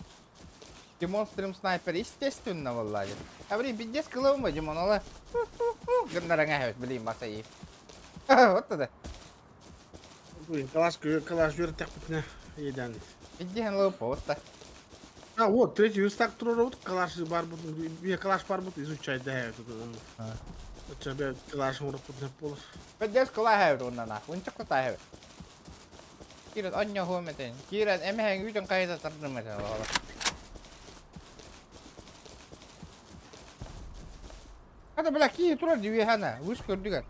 Димон стрим снайпер, естественно, валлади. А блин, пиздец кылым Димон, ала. Гыннаран эһэбит, блин, басайы. Вот тогда. Блин, калаш, калаш үөртэхпитинэ иэдээн. Пиздец лыпа, вот так. А, вот, третий верстак туруорабыт, калаш бар бут, калаш бар бут, изучай да Оччо калаш оҥороппут буолар. Пиздец кылаа эһэбит уонна нах, унчук кытаа эһэбит. Киирэн онньоһуом этин. Киирэн эмэһэҥ үүтүн хайыта тардым этин оҕолор. Хата бля киһи турар дьүөһэна, вышка үрдүгэр.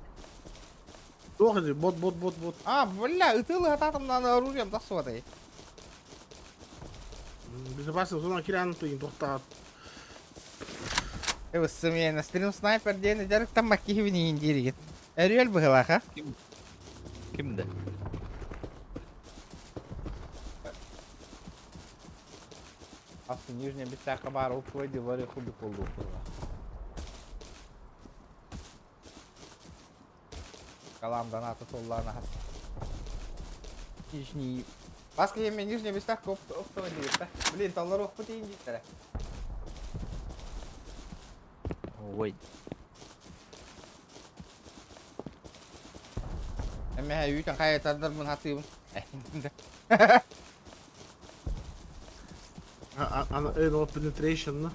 Туох ити, бот, бот, бот, бот. А, бля, ытыылы хатаатым наана оружием тахсыбатай. Безопасно, зона киирэн тыйын тохтаат. Эвысымена стрим снайпер диэн дьарыктаммат киһибин иһин дииригит. Өрүөл быһылаах, а? Ким? Ким да? Асы нижняя битака бар упвойди вари хуби полу. Калам доната толлана хас. Нижний. Баска еме нижняя битака оптова диетта. Блин, таллар охпут индиттер. Ой. Эмэ үүтэн хайа тардарбын хатыыбын. Anal penetration, no?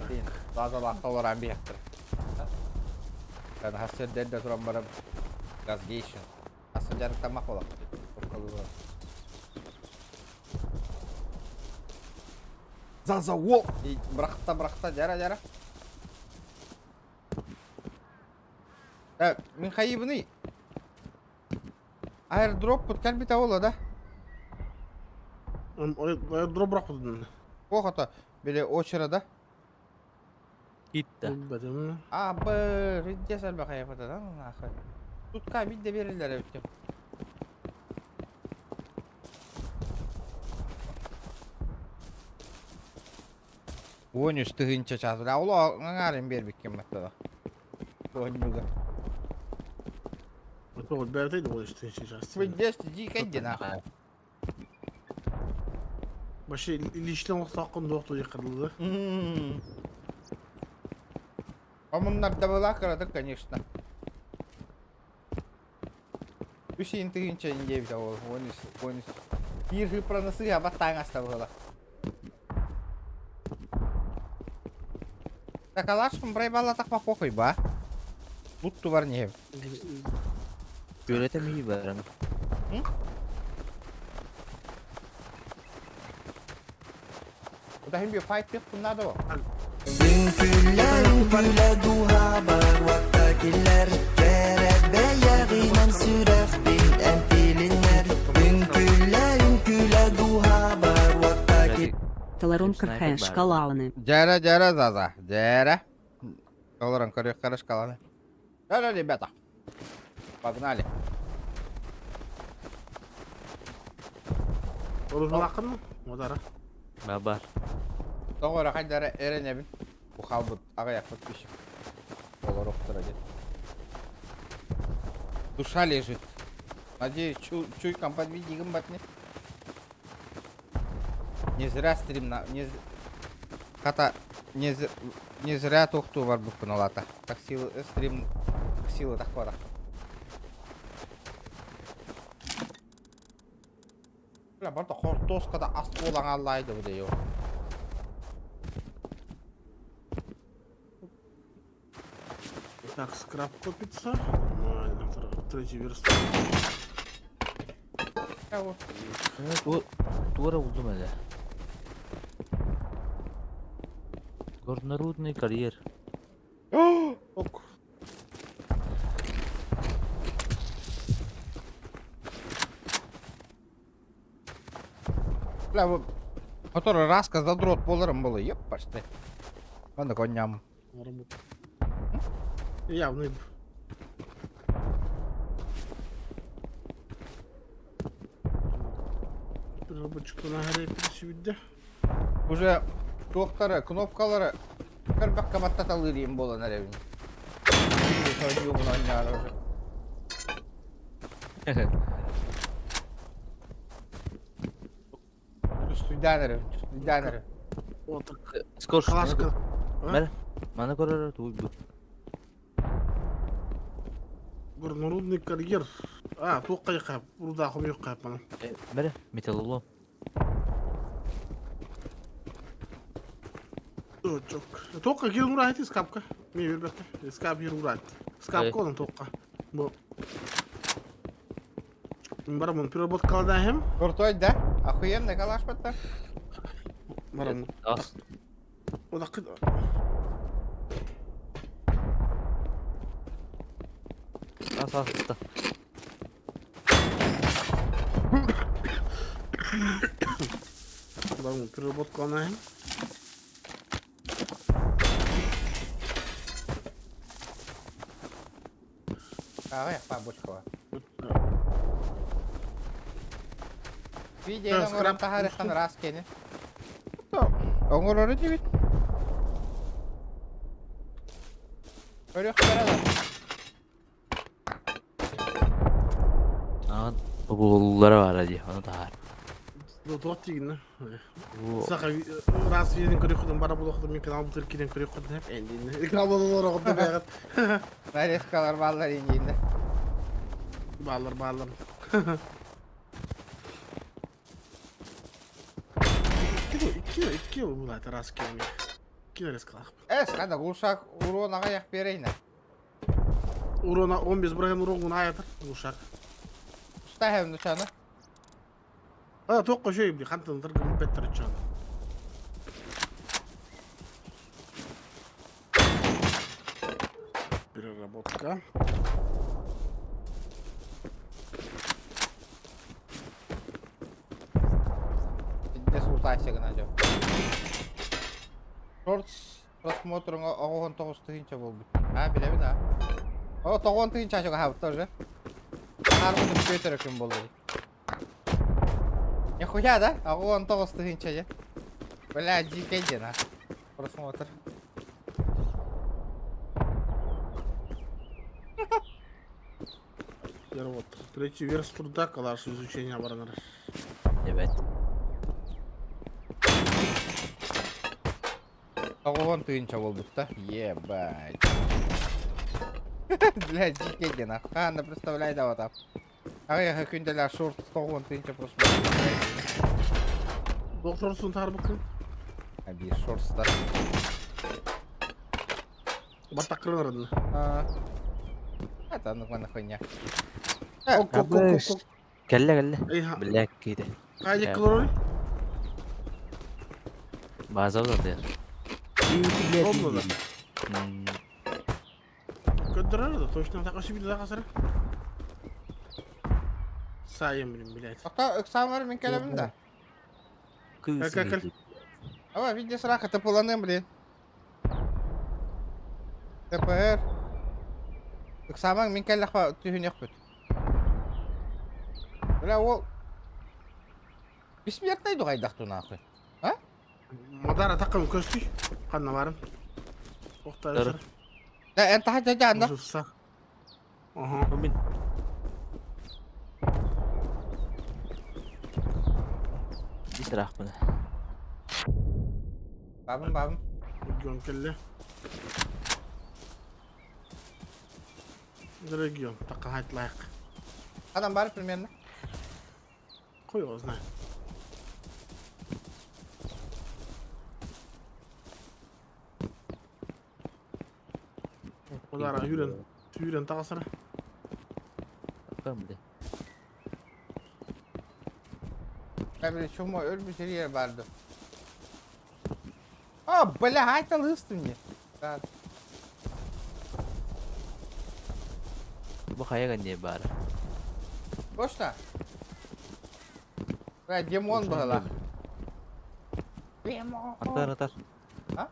Блин, лазалаахта олорон биһэхтэр. Хас сирдэрдэ туран баран газгейшн. Хас дьарыктаммах буолар. Заза уол! Бырахта бырахта дьара дьара. Мин хайыбыный? Аирдроппут кэлбитэ буолла да? Аирдроп бырахпытын. Туох били очерада? Китта. А, б, ридде сэлбэ хайапата да нахуй. Тутка бидде берилер эбит. Уон үс тыһыынча чаас. Ол аҥаарын биэрбиккин баттада. Оонньууга. Тоҕо бэйэтэ да уон үс тыһыынча чаас. Виддес дьиикэй нахуй. Вообще лично олохтооххун дуох туйаххарлыга. Омуннарда была кыратык, конечно. Үс иин тыһыынча диэбитэ ол 13 13 биир хыппыраны сыыһа баттаан аста быһыла. Такалашпын брайбаллатахпа похуй ба. Бутту бар нехем. Күөлэтэ мии баран. Удахим би файт тых надо. Үҥкүүлэ үҥкүүлэ дууһабар уотта киллэр Кэрэ бэйэҕинэн сүрэхпин эмтилиннэр Үҥкүүлэ үҥкүүлэ дууһабар уотта Таларон крхэ шкалауны. Дьэрэ дьэрэ заза. Дьэрэ. Олорон көрүөх шкаланы. Да, ребята. Погнали. Оружалааххын Модара. Бабар. Тоҕо эрэ хайдара эрэнэбин. Бу хаалбыт аҕыйах подписчик. Олоруохтара диэн. Душа лежит. Надеюсь, чу чуйкам подведи батни. Не зря стрим на... Не... Хата, не, не зря туохтуу барбыппын ол аата. Так силы стрим силы так бара. Бля, барда хортуоскада ас буолан аллайды бу дейо. Так, скраб копится. Ну, третий верстак. Туора булдум эле. Горнорудный карьер. Ок. Бля, бу Который раска задрот боларым было, еппашты. Манда коням. Явный. Разработчик на горе пересюдде. Уже туохтары, кнопкалары көрбөккө баттаталыырым буолан эрэбин. Ойуубун оонньоору уже. Чувствуйдаан эрэ, чувствуйдаан эрэ. Скорш. Калашка. Мэр. Маны көрөр туй бу. Горнорудный карьер. А, туох хайха, руда хомуйук хайпана. Мэр, металлолом. Чок. Туохха киирэн ураайт скапка. Мен билбэккэ. Скап киирэн ураайт. Скапка онон туохха. Бу. Барамын переработкаладаһым. Крутой, да? Охуенный калаш батта. Барамын. Ас. Одакы. Ас ас аста. Барамын переработкаланаһым. Аҕыйах бабочкаҕа. Видеоны оҥорон таһаарыахтан ыраас киэни. Оҥорору диэбит. Көрүөхтэрэ да. Аан буоллара баара дии, ону таһаар. Туох тиигинэ. Саха раз виден көрүөххүтүн бара булуохтун мин канал бутыр кирен көрүөххүтүн хеп эндинне. Канал бололор оҕотто бэҕэт. Нарезкалар бааллар индиинне. Бааллар бааллар. Икки икки икки булаат раз кирен. Икки нарезкалаах. Эс, хада глушак урон аҕыйах биэрейнэ. Урона 15 быраган урон аятар глушак. Устаһэм нучаны. А, тоққа шөй бли хантан тыргым беттер чан. Переработка. Итиннэ султаайса гына дьон. Шортс просмотрыңа 19 тыһыынча буолбут. А, билэбин а. О, 9 тыһыынча чугаһаабыт тоже. Хаарбытым Петр күн буолла дии. Нихуя, да? 19 тыһыынча дьэ. Бля, дьиикэй диэн а. Просмотр. Вот. Третий верс труда, калаш изучение оборонар. Evet. 90 тыһыынча буолбут да? Ебать. Бля, дьиикэй диэн а. Хаана представляй да вот Аҕыйах күндэлээх шорт 90 тыһыынча просмотр. Доктор таарбыккын. Биир шорстар. Баттаккырын А, Это ну на хуйня. Ок, ок, ок, ок. Кэллэ кэллэ. Бля киирэ. Хайдик кылорой? База узатыар. Онно да. Көрдөрөр да, точно так өсү биле хасара. Сайым блин, блядь. Пока ыксаамар мин кэлэбин да. Кыыс. Кэл, кэл. Ава, виде срака тапыланым, блин. ТПР. Ыксаамаҥ мин кэллэхпэ түһүнүөхпүт. Бля, ол бессмертный дугайдах нахуй. А? Мадара такым көстүй. Ханна барым. Охтай. Да, эн таһа дьаанда. Ага. Мин. Бис рахмын. Бабым, бабым. Регион келле. Регион. Такка хайт лайк. Адам бар примерно. Хуй его знает. Удара хүрен түүрен тағасыра. Кым бile. Ben чума өлбүт yer барды. А, бля, айта лыстым мне. Да. Бу хайа не бар. Точно? Бля, демон была. Демон. Антан атар. А?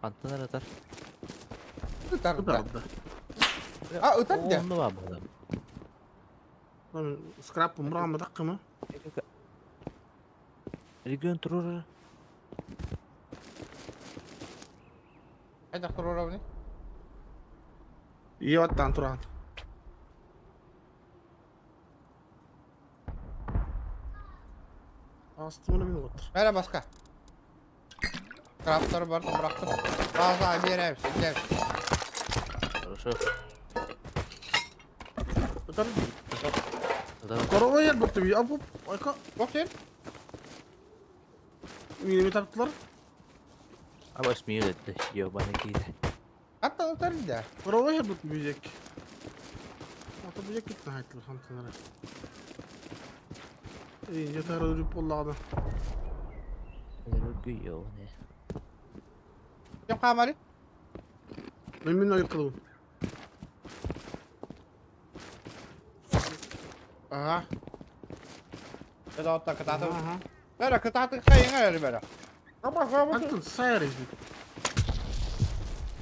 Антан атар. Ытар да. Ытар да. А, ытар да. Онну бар бу. Скрап мурама таккымы. Регион турur. Хайда турура буни? Ийэ баттаан тураҕын. Астымына мин уоттар. Бэрэ баска. Крафтары барытын бырахтым. База биэрэбит, илдьэбит. Хорошо. Ытар. Ытар. Коровай ярбытты би. Апуп. Айка. Бок сен. Мини таптылар. Аба смею деді. Ебаный кейді. Аттан ытар да. Коровай ярбытты бизек. Ата бизек кетті хайтлы хантынара. Эй, жатар үрүп боллағды. Ебаный. Ким хаамары? Мен мен ойқылуын. Ага. Это вот так кытааты. Ага. Бәрі кытааты хайыңа әрі бәрі. Аба хаамы. Антон сайр иди.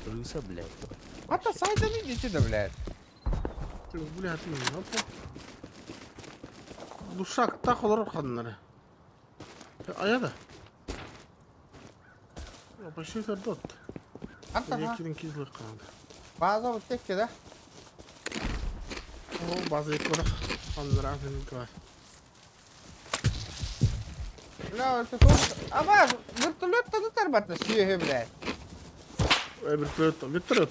Крыса, блядь. Ата сайдан идите да, блядь. Ты, бля, ты не опа. Душак так олар қадынлары. Ая да. Почти дот. Ата ха. Екінің кизлі қанды. База вот текке да. О, база екі орақ. Қандыр атын квар. Бля, это тут. Аба, вертолет-то тарбатна сүйе, блядь. Вертолет, вертолет.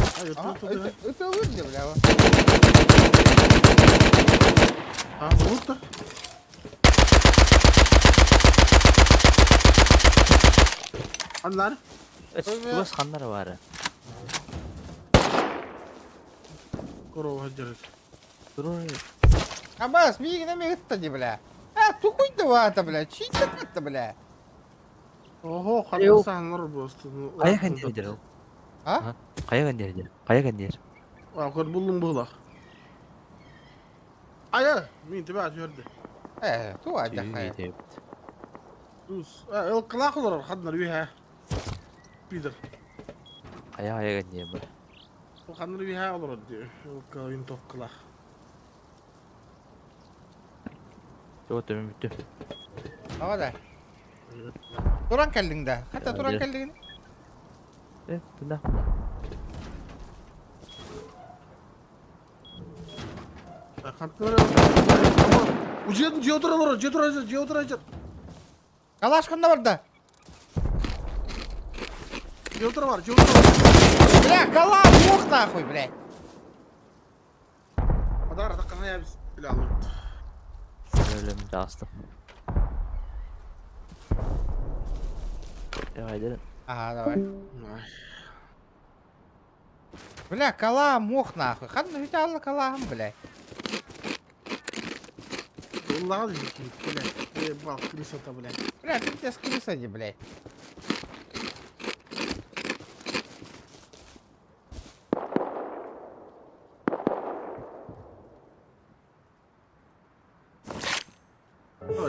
А, вертолет. Это лучше, бля. А, вот Аннар? Туас ханнар бары. Корова держит. Абас, мигна мигта бля. А, тукуй давата, бля. Чита это, бля. Ого, ханнар ханнар просто. Кая кандер ол? А? Кая кандер? Кая кандер? А, көр булдum була. Ая, мен тебя отверди. Э, ту адя хая. Дус, э, кылак олар ханнар үйе. Пидор. Кая кая кандер бар. Ханнар үйе олар ди. Эл винтовкалах. Жок, төмөн бүттү. Ава да. Туран келдиң да. Хата туран келдиң. Э, тында. Ханнар. Ужедин жеотур олар, жеотур, жеотур, жеотур. Калаш канда бар да? Жеотур бар, жеотур бар. Бля, калаш, ох нахуй, блядь. Адар, таққан біз. Бля, алып. Өлөм жаастым. Давай, дедим. Ага, давай. Бля, кала мох нахуй. Ханна ведь алла калахым, блядь. Ладно, блядь. Ебал, крыса-то, блядь. Бля, ты тебя с крысой, блядь.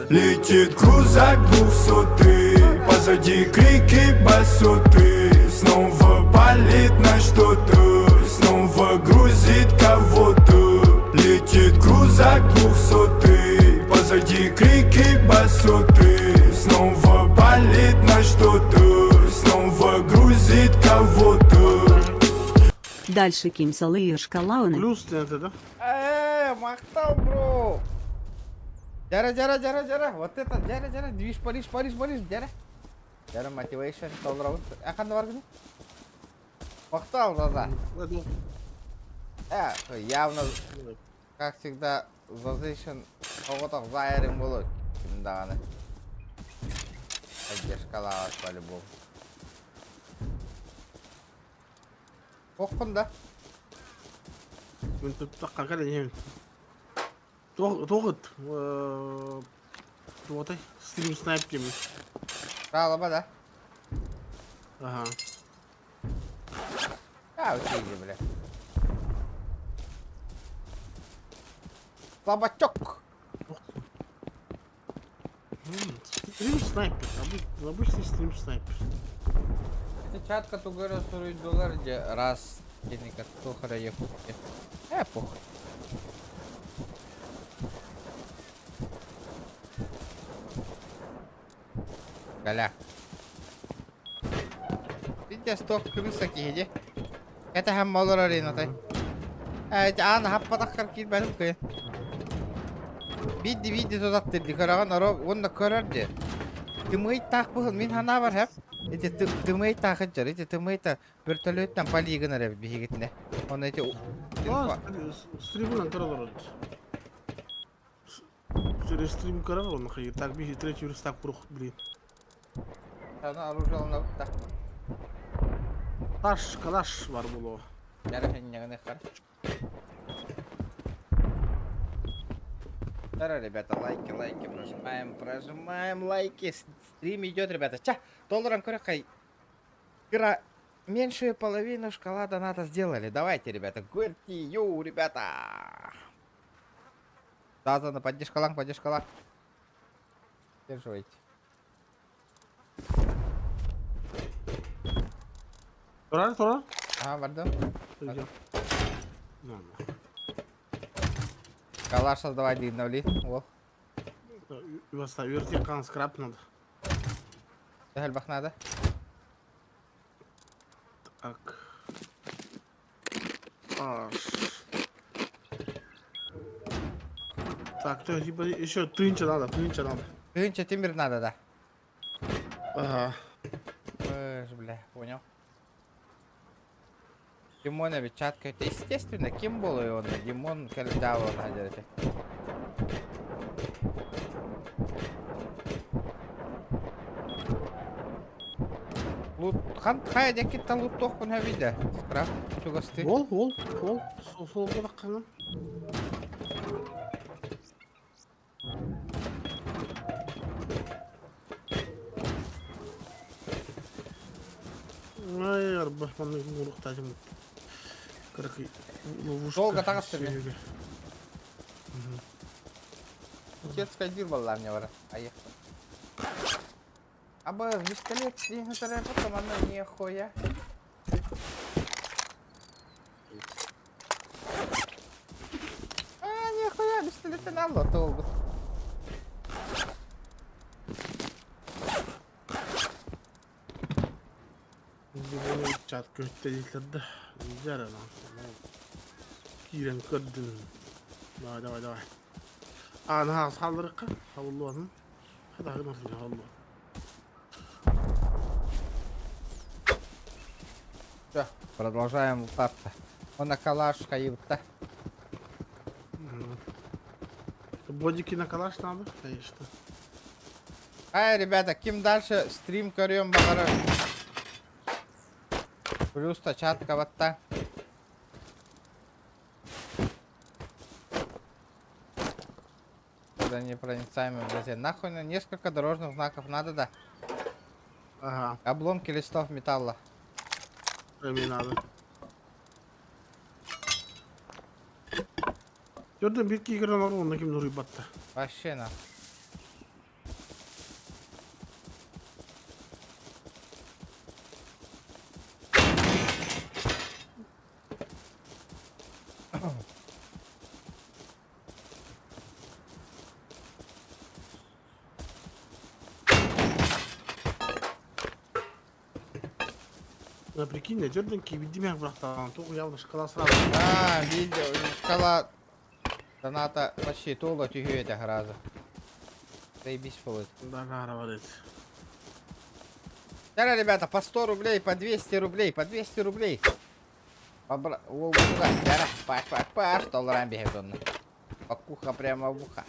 Летит крузак двухсотый, позади крики басоты. Снова палит на что-то, снова грузит кого-то. Летит крузак двухсотый, позади крики басоты. Снова палит на что-то, снова грузит кого-то. Дальше Кимсалы и Шкалауны. Плюс это, да? Махтал, бро! Жара, жара, жара, жара. Вот это, жара, жара. Движ, Париж, Париж, Париж, жара. Жара, мотивейшн, толдырабыз. А қанда бар күні? Махтал, Заза. Явно, как всегда, Зазейшн оғытақ зайырың болады. Кімдағаны. Поддержкалағат по-любому. Оқпын да. Мен таққа кәлі Тоғыт. Туотай. Стрим снайп деймін. Жалоба, да? Ага. А, окей, бля. Слабачок. Стрим снайпер. Обычный стрим снайпер. Это чатка тугара 40 доллар, где раз денег от Тохара Якутия. Похуй. Галя. Видите, сток крыса где? Кэтэһэн олорор инатай. Ээ, аан хаппатаххар киирбэтим кыйын. Биирди биирди тутаттырды көрөҕүн оро уонна көрөр дии. Тымыйтаах быһыл мин санаабар хэп. Ити тымыйтаах ыджар, ити тымыйта вертолеттан полигон эрэ биһигитинэ. Онно ити Стримынан көрө олорор. Через стрим көрөр онно хайыр. Так биһи третий верстак курух блин. Аны оружие ылынабыт да. Таш, калаш бар було. Дәрәһиннәгән Здорово, ребята, лайки, лайки, прожимаем, прожимаем лайки. Стрим идет, ребята. Ча, долларом корякай. Игра меньшую половину шкала доната сделали. Давайте, ребята, гурти, ю, ребята. Да, да, да, поддержка поддержка ланг. Поддерживайте. Турар, турар. А, бардым. Идем. Нормально. Калаш создавай длинновли. О, Вертик скраб надо. Элбэх надо. Так. Аш. Так, то типа еще тынча надо, тынча надо. Тынча тимир надо, да. Ага. Эш, бля, понял. Димона печатка, это естественно, кем был и он, Димон Кальдава надо. Лут, хан хай декит лут тохпун хавида. Скраб, чугасты. Ол, ол, ол, сол, сол қана. Ай, арба, маны муруктажым. Кыркы ловушка. Долго тағасты мен. Детская дир была мне вара. Аехал. Аба, пистолет, потом оно нехуя. А, нехуя, пистолет на лотол. Чат көттелді. Жарана. Кирен көрдін. Давай, давай, давай. А, на, салдырыққа. Хавулуан. Хада хагын хавулуан. Все, продолжаем лутаться. Он на калаш каюта. Бодики на калаш надо, конечно. Ай, ребята, ким дальше стрим көрем бағары. Плюс чатка ватта. Когда непроницаемый в Нахуй на несколько дорожных знаков надо, да? Ага. Обломки листов металла. Мне надо. Көрдім бетке кірген бар онда кім нұрый батты. Вообще на. Да прикинь, көрдім кибидимек бірақтаған тоқ явно шкала сразу. А, видео, шкала доната почти тула тюгюете раза. Заебись будет. Да, говорит. Давай, ребята, по 100 рублей, по 200 рублей, по 200 рублей. Побра... О, Паш, паш, паш, долларам бегает он. Покуха прямо в ухо.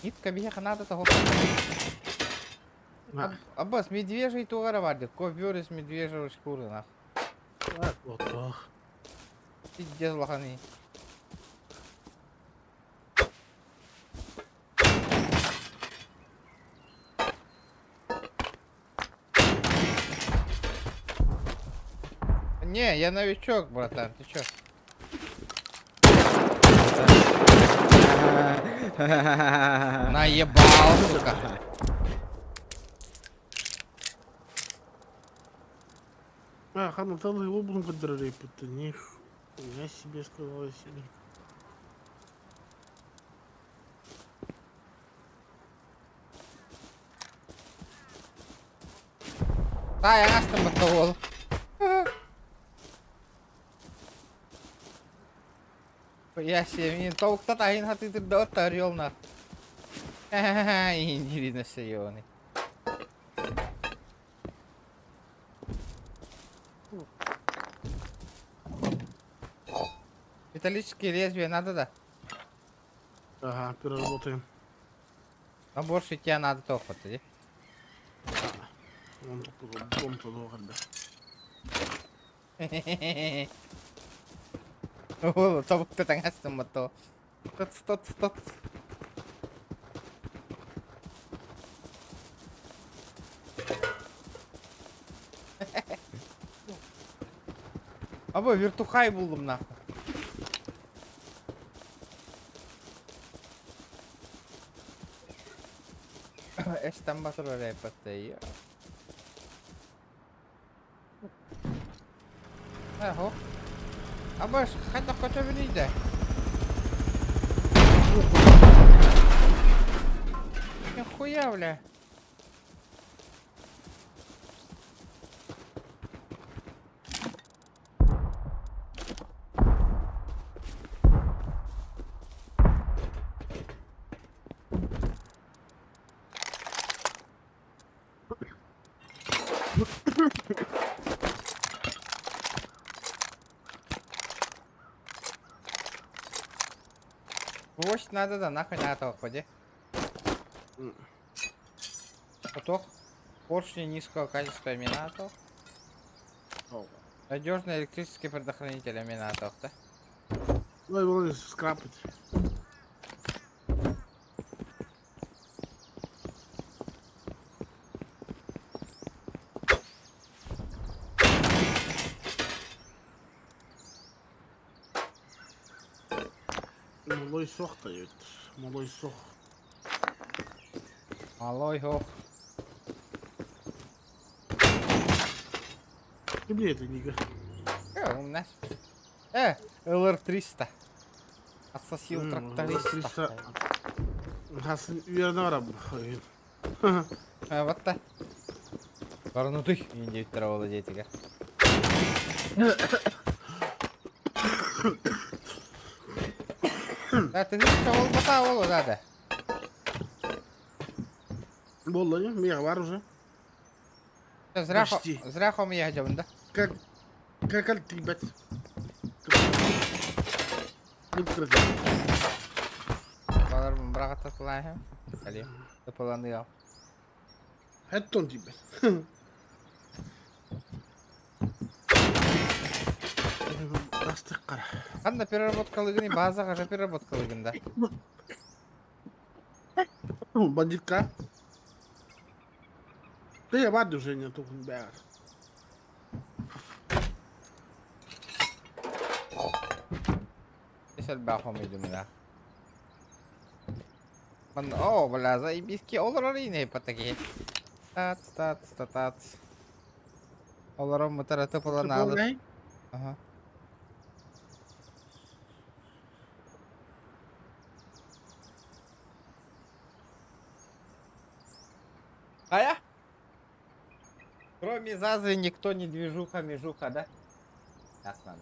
Нитка беха надо того. Аббас, медвежий тугара варды. Ковер из медвежьего шкуры, нах. Вот, Пиздец лоханы. Не, я новичок, братан, ты чё? Наебал, сука. А, хан, целый обун поддрали, них. Я себе сказал себе. Таай астым батта уол. Я себе толукта тайын хатыытырда отта орел на. Индирина сеёны. Металлические лезвия надо, да? Ага, переработаем. Набор шитья надо только, да? Он тут Уол тобукта таҥастым то. Тот тот тот. Абы вертухай булдум нахуй. Эстен батыр орайпатты. Эхо. Абаш, хайдах көтөбүнүй да? Нихуя, бля. Гвоздь надо да нахуй надо ходи. Поток. Поршни низкого качества Минато. Надежный электрический предохранитель Минато, да? Ну, его скрапать. Малой сох дает. Малой сох. Малой ох. И мне это нига. Э, у нас. ЛР-300. Отсосил тракториста. Хасын үйеріне барам. Вот та. Барнутый. Индия второго дети. Да, ты видишь, ол бата ол да да. Болды, не? Мега бар уже. Зря Почти. зря хом я да? Как как ты, бать? Не Балар бырағаттатылайым. Али. Тыпаланыга. Хеттон тибет. Астық қара. Қанда переработкалыгыны базаға же переработкалыгында. Бандитка. Да я барды уже не только бәрі. Эсэл бахом идумина. Ман о, бля, заебиски олорор ине патаки. Тац, тац, та тац. Олором мытара тыпалана Ага. А я? Кроме Зазы никто не движуха, межуха, да? Ясно.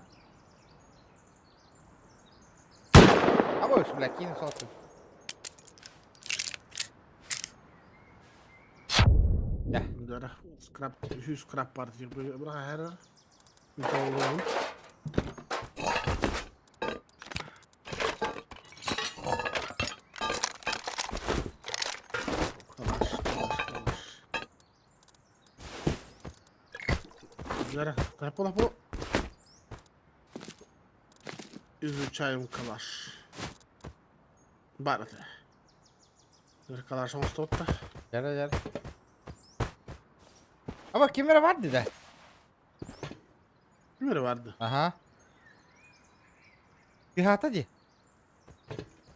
А будешь, бля, кину сотку. Да, скраб, еще скраб партия. Бра, Металлолом. Калаш, калаш, калаш. Зара, по Изучаем калаш. Барате. Зара калаш он стотта. Gel gel. Ama kimlere vardı da? Кимере барды. Ага. Пихата ди?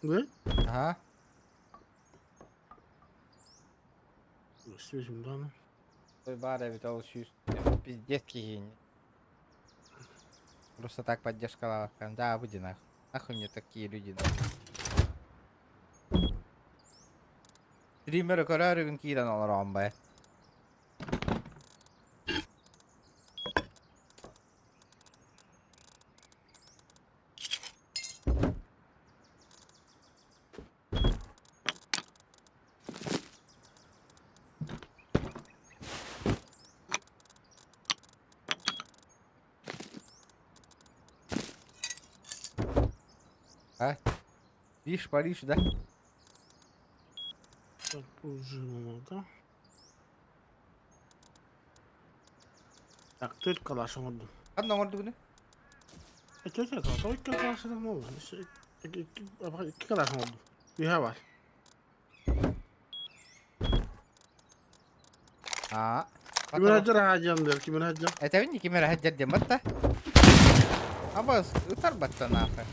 Да? Ага. Свежим да. Той бар ведь ол Пиздец гений. Просто так поддержка лавка. Да, буди нахуй. Нахуй мне такие люди. Стримеры көрөрүгүн киирэн олорон бай. А? Виш, Париж, да? Так, пружину надо. Так, төрт калаш оҥордум. Ханна оҥордугуну? Төрт калаш, икки калаш оҥордум. Икки калаш оҥордум. Үһэ бар. Аа. Ким эрэ хаадьан ким эрэ хаадьан. Этэбин ким эрэ хаадьар диэн батта. Абас ытар батта нахуй.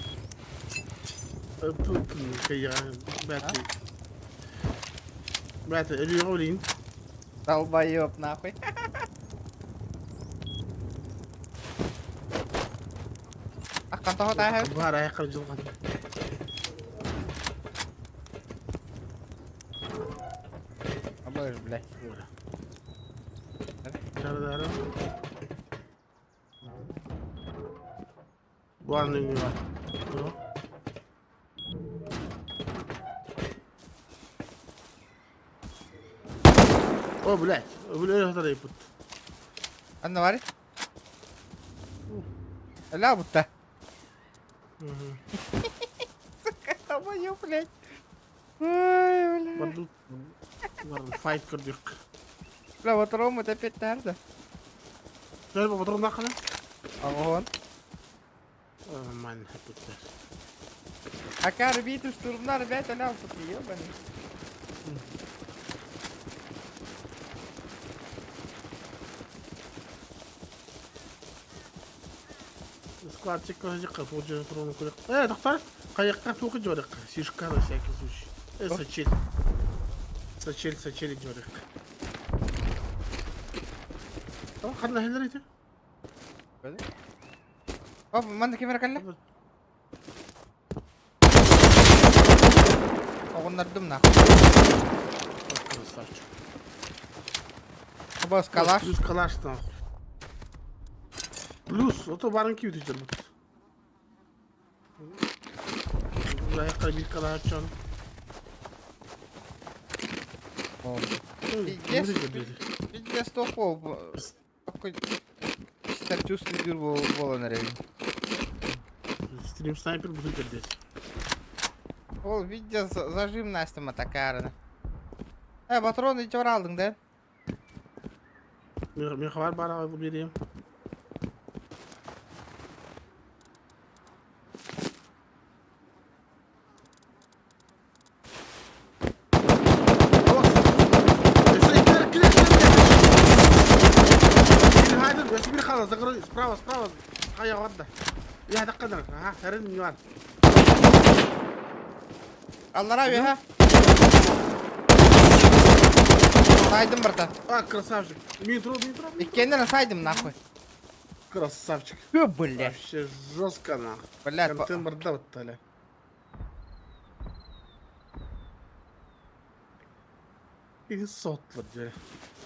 Бәти. Бәти, өлүөҕэ билигин. Долбоёб нахуй. Аккан тоҕо тааһы? Баар айакка дьылҕан. Абаш, блядь. Дары-дары. Бу анныгы бар. О, блядь, блядь, это Анна бар? Ля бутта. Сука, долбоёб, блядь. Ой, блядь. Барду бар файт көрдүк. Бля, вот Рома опять тарда. Дәл патрон нахана. Огонь. Нормально, тут. Акар биту штурмна, ребята, ля, сука, ебаный. Складчик көзі туғы патроны көрек. Э, доктор, қаяққа туғы жорық. Сишка на всякий случай. Э, сачель. Сачель, сачель жорық. Қандай хәлдер ете? Оп, манна кемер калла. Оҕуннардым нахуй. Красавчик. Абас калаш. Плюс калаш там. Плюс, ото барын кийбит жүрбүт. Аяққа бир калаш чон. Пиздец. Пиздец тохол. Такой чувствую буолан эрэ. Стрим снайпер буду здесь. Ол видео зажим настыма такарына. Э, патроны чор алдың да? Мен хабар бар алып берейін. Справа, справа. Хайа ладно. Я так кадр. Ага, херен не бар. Аллара беха. Сайдым братан. А, красавчик. Метро, метро. Иккеннен сайдым нахуй. Красавчик. Хө, блядь. Вообще жестко нахуй. Блядь, Контент барда вот таля. И сотлар дері.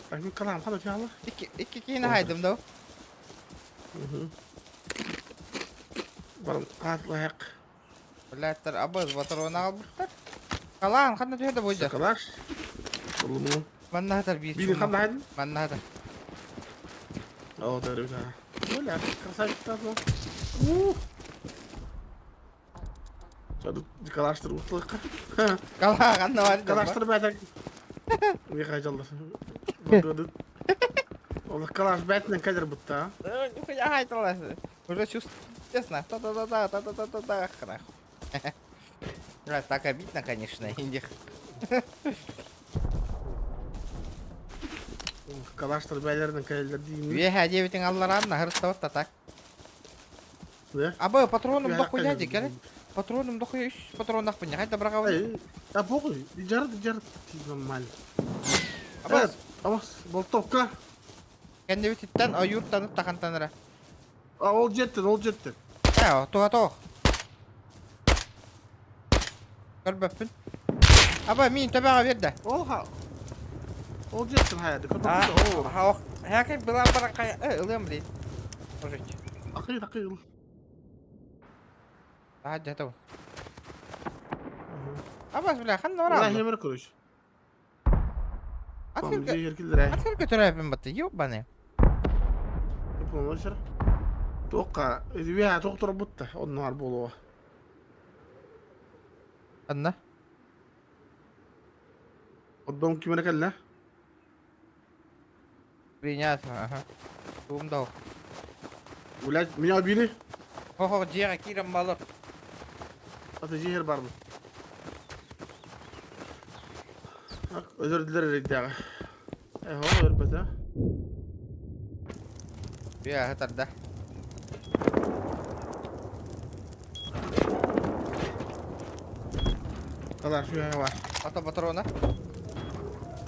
Так, мен қалам, қана фиалы? Икки кейini хайдым да. Барым, қат лайық. Блядь, абыз патрон албыттар. Калаан ханна түһэ да бойда. Калаш. Улуму. Манна хатар бир. Бини қандай айдын? Манна хатар. О, дәрі, да. Бля, красавчик тазы. Ух. Чаду, калаштыр ұқтылыққа. Калаан ханна бар. Калаштыр бәтәк. Михай жалдар. Ол калаш бәтінен кәдір бұтта. Нихуя хайталасы. Уже чувствую, честно. Та-та-та-та, та-та-та-та-та, нахуй. Бля, так обидно, конечно, индих. Калаштыр бәлерінен кәдір дейін. Веха девятин алларан нахырста вот так. Да? Абы патроном дохуя дикәре. Патроном дохуя үш патрон нахуй. Хайда брага. А похуй, жарыт, жарыт, нормально. Абас, Абас, болтовка. кенде бититтен аюрттанып тахантаныра. А, ол жеттен, ол жеттен. Ә, туга тоқ. Көрбөппүн. Аба мин төбәгә берді. Ол ха. Ол жеттен хаяды. А, ха, хәкә была баракая. Э, ылым блин. Может. Ақи, ақи. А, где-то. Абас, бля, ханна Ла ора. хемер короче. Атырга, Еркелер. атырга төрәпен батты, ёбаны. Помощер. Тоққа, вия тоқтыр бұтты, оннар болуы. Анна? Отдом ким эрэ кэллэ? Принять, ага. Туум дал. Блядь, меня убили? Хо-хо, дьиэҕэ киирэн балыр. Аты дьиэһэр барбыт. Өлөрдүлэр эрэйдээҕи. Эһо, өлбөтө. Бия тарда. Талар şu var. Ата патрона.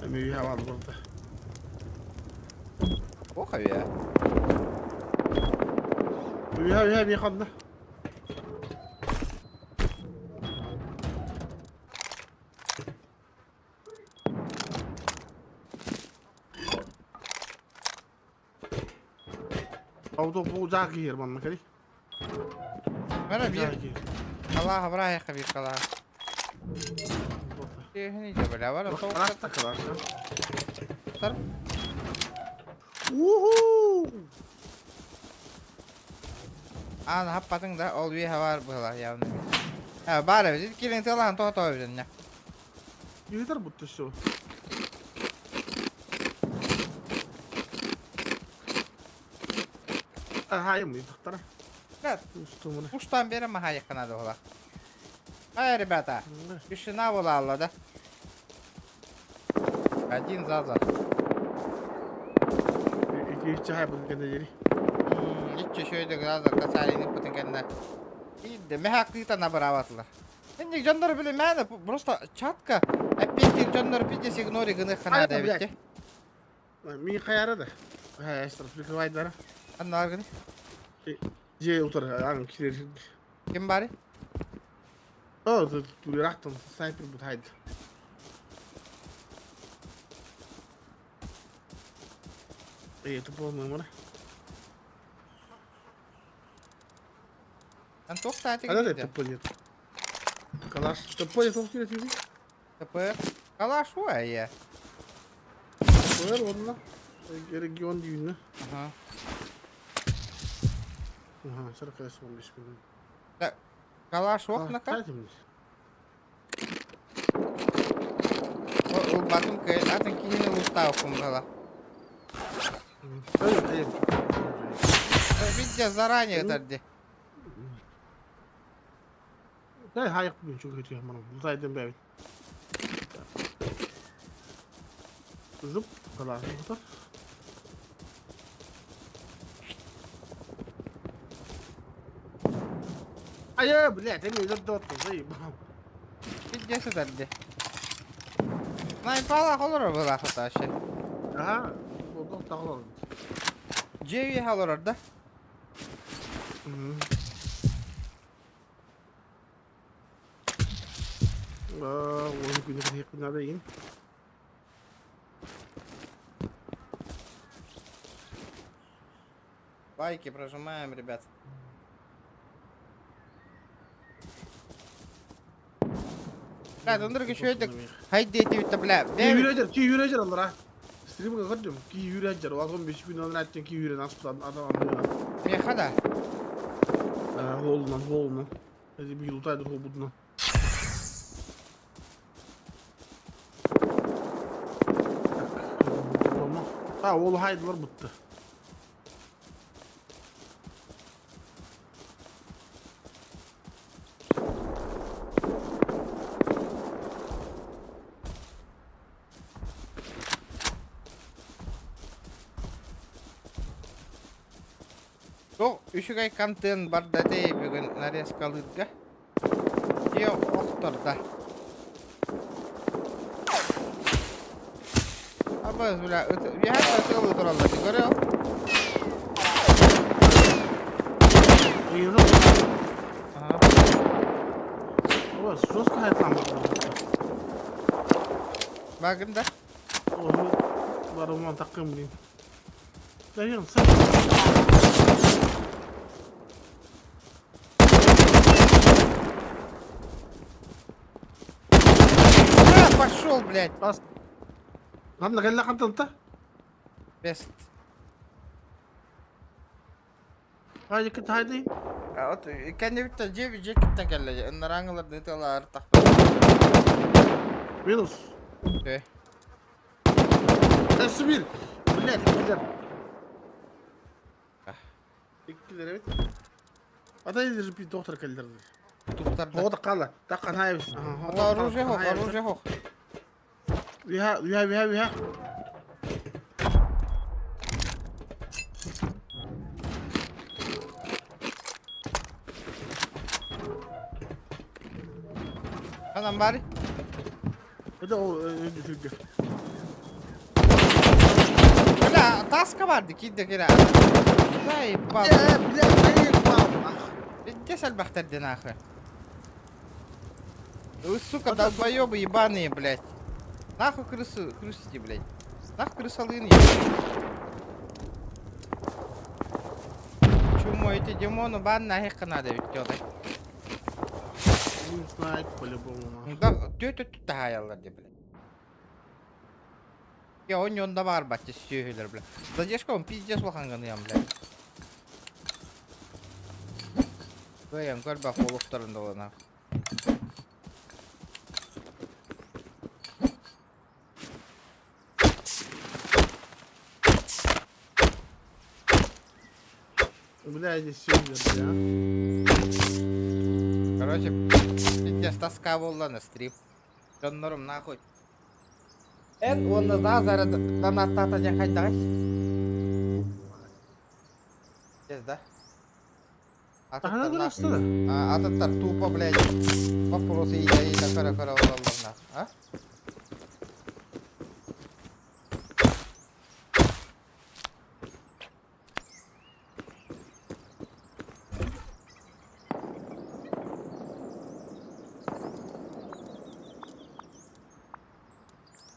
Эми var burada. Ох, авиа. Үһэ үһэ ми ханна. Auto bu uzak yer manna kali. Мара бир. Uzak yer. Аллах врага хабир кала. Техни бля, вара то. Рasta kadar. Тар. Уху! Аан хаппатың да ол үе хавар была явно. А, бары бит кирен тылан то то бит. Yeter bu tuşu. Хайым тахтара. Да, Устумуна. Пуштан берем махайыққа надо было. Ай, ребята, тишина была, Алла, да? Один за за. Икки хай бун кенде жери. Ичче шөйдө газар касарини путин кенде. Иде мехакыта набыраватлар. Энник жоннор биле мәне просто чатка опять жоннор пиздец игнори гыны хана Ай, блядь. битте. Ми хайара да. Хай астр прикрывай дара. Аннар гыны. Же утар ан килер. Ким бары? О, турирахтан снайпер бут хайд. Эй, это полный мора. Ан токтааты. А да, тупо нет. Калаш, тупо нет, тупо нет, ТП. Калаш уая. Тупо, ладно. Регион дүйүнү. Ага. Ага, 45 минут. Калаш охнака. Ылбатым кый, атын кихини устаукум была. Видя заранее тарди. Дай хайық мен чүгө өтө мана. Зайден бәбит. Жуп, калаш. Ай, блядь, я не задоту, заебал. Видя тарди. Найпала холор была хаташы. Ага, вот так Джеви холор да? Оны күнү күнү надо ин. Лайки прожимаем, ребят. Бля, дындыр күшөйдік. Хайде дейті, бля. Ки юрәҗер, ки юрәҗер алар. Стримга көрдүм. Ки юрәҗер, вагон 5 күн алар әттен ки юрән аспан адам алар. Меха да. Холунан, холунан. Эзи bir yıltaydır hol buduna. Ha, ол хайдылар бутты. Тоқ үшігай контент бар да дей бүгін нарезкалыдга. Тио охторда. Абыз, бля, я хотел туралла, ты көрел? Ага. Ой, жестко хайтлан бар. Багын да? Бар такым блин. Да я сам. А, пошел, блядь. Бас. Ладно, кэллэ хантан та. Бест. Хайдыкы тайды? От кэннибиттэн дьиэ дьиэ киттэн кэллэ. Ыннарааңылар ыталаар тахпа. Минус. Э. Сибирь. Блядь, иккилэр. Иккилэр эбит. Ата же доктор кэллэр. Туктарда. Тоҕо қала. Таққан хайбыз. Оружие хох, оружие хох. Виха, виха, виха, виха. Анам бari. Это ол өйдү Бля, таска барды кидде кира. Дай, пал. Э, бля, заебал. Пиздец альбахтарды нахуй. Вы, сука, долбоебы ебаные, блядь. Нахуй крысы, крысите, блядь. Нахуй крысолыны. Чумо, эти демону бан нахер надо ведь тётай. Не знает по-любому. Да, тё-тё тахаялар де, блядь. Я он онда бар бачы сүйелер, блядь. Задержка он пиздец улаханганы ям, блядь. Кыйын көрбө холуктарын долана. Бля, здесь сильно, бля. Короче, пиздец тоска болла на стрим. Доннорум нахуй. Эн онна да зара донаттата ден хайдагай. Пиздец, да? Ага, Ататтар көрөстө да. Ататтар тупо, блядь. Вопросы и да кара кара олалар А?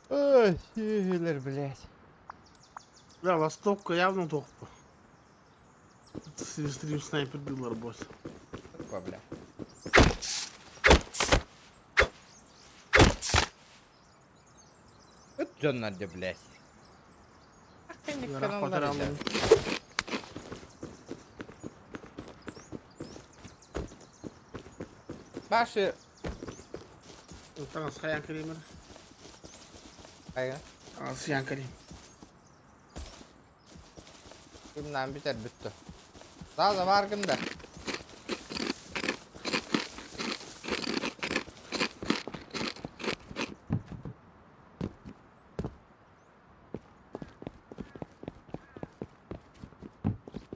Ой, сүйелер, блядь. Бля, ластовка явно тохпу. Стрим снайпер дилер, босс. Тупо, бля. Ыт дьоннор блядь. Баши. Таңас хаян киример. Айга. Таңас хаян кирим. Кимнан битер бүттү. Да бар кимде?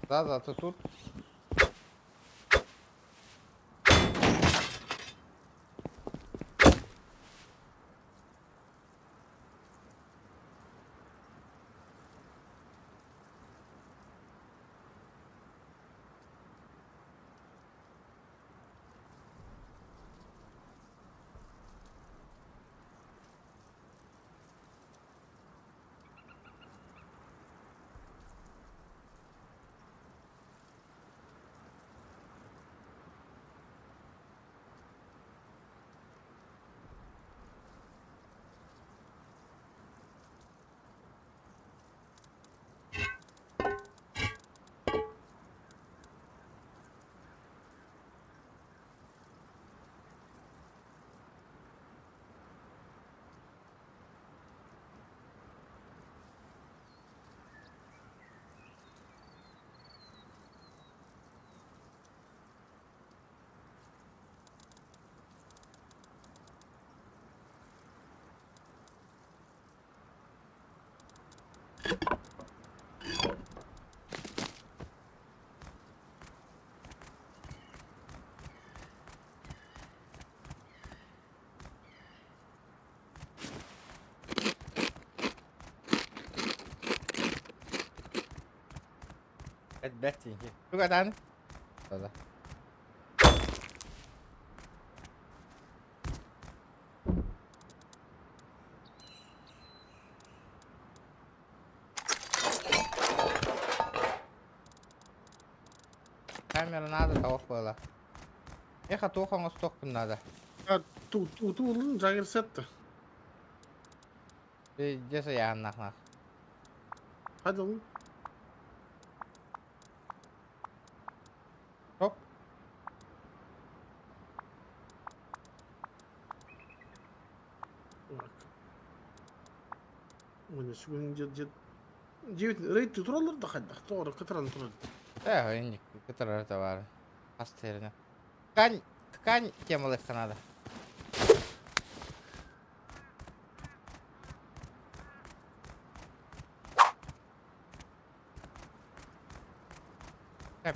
Да, да, ты тут. Бэт Тугадан. Да. Камера надо, того было. Ехать тухан стокпун надо. Ту ту ту жагыр сетті. Десе яаннах. Hadi oğlum. Уонна сүгүн дьиэбит рейд тураллар да хайдах тоҕо кытаран турар. Э, инник кытарар товары. Астырына. Ткань, ткань темалыхха надо.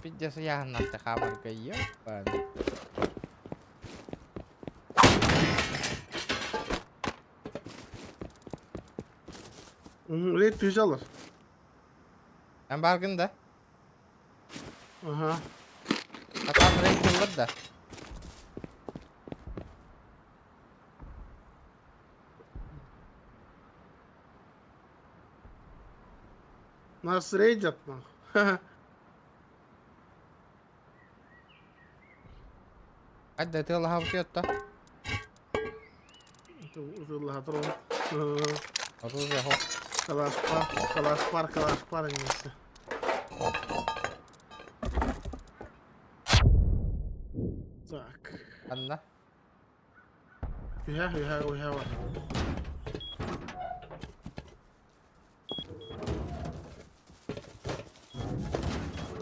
Пиздец, я на хамарка, ёпан. Рейд түһэллэр. Эн баргын да? Ага. Атам рейд ыллар да. Нас рейдят, нахуй. Хадда тыалаһабыт да. Оружие хоп. Калашпар, калашпар, калашпар иннesi. Так. Анна. Үһэ, үһэ, үһэ бар.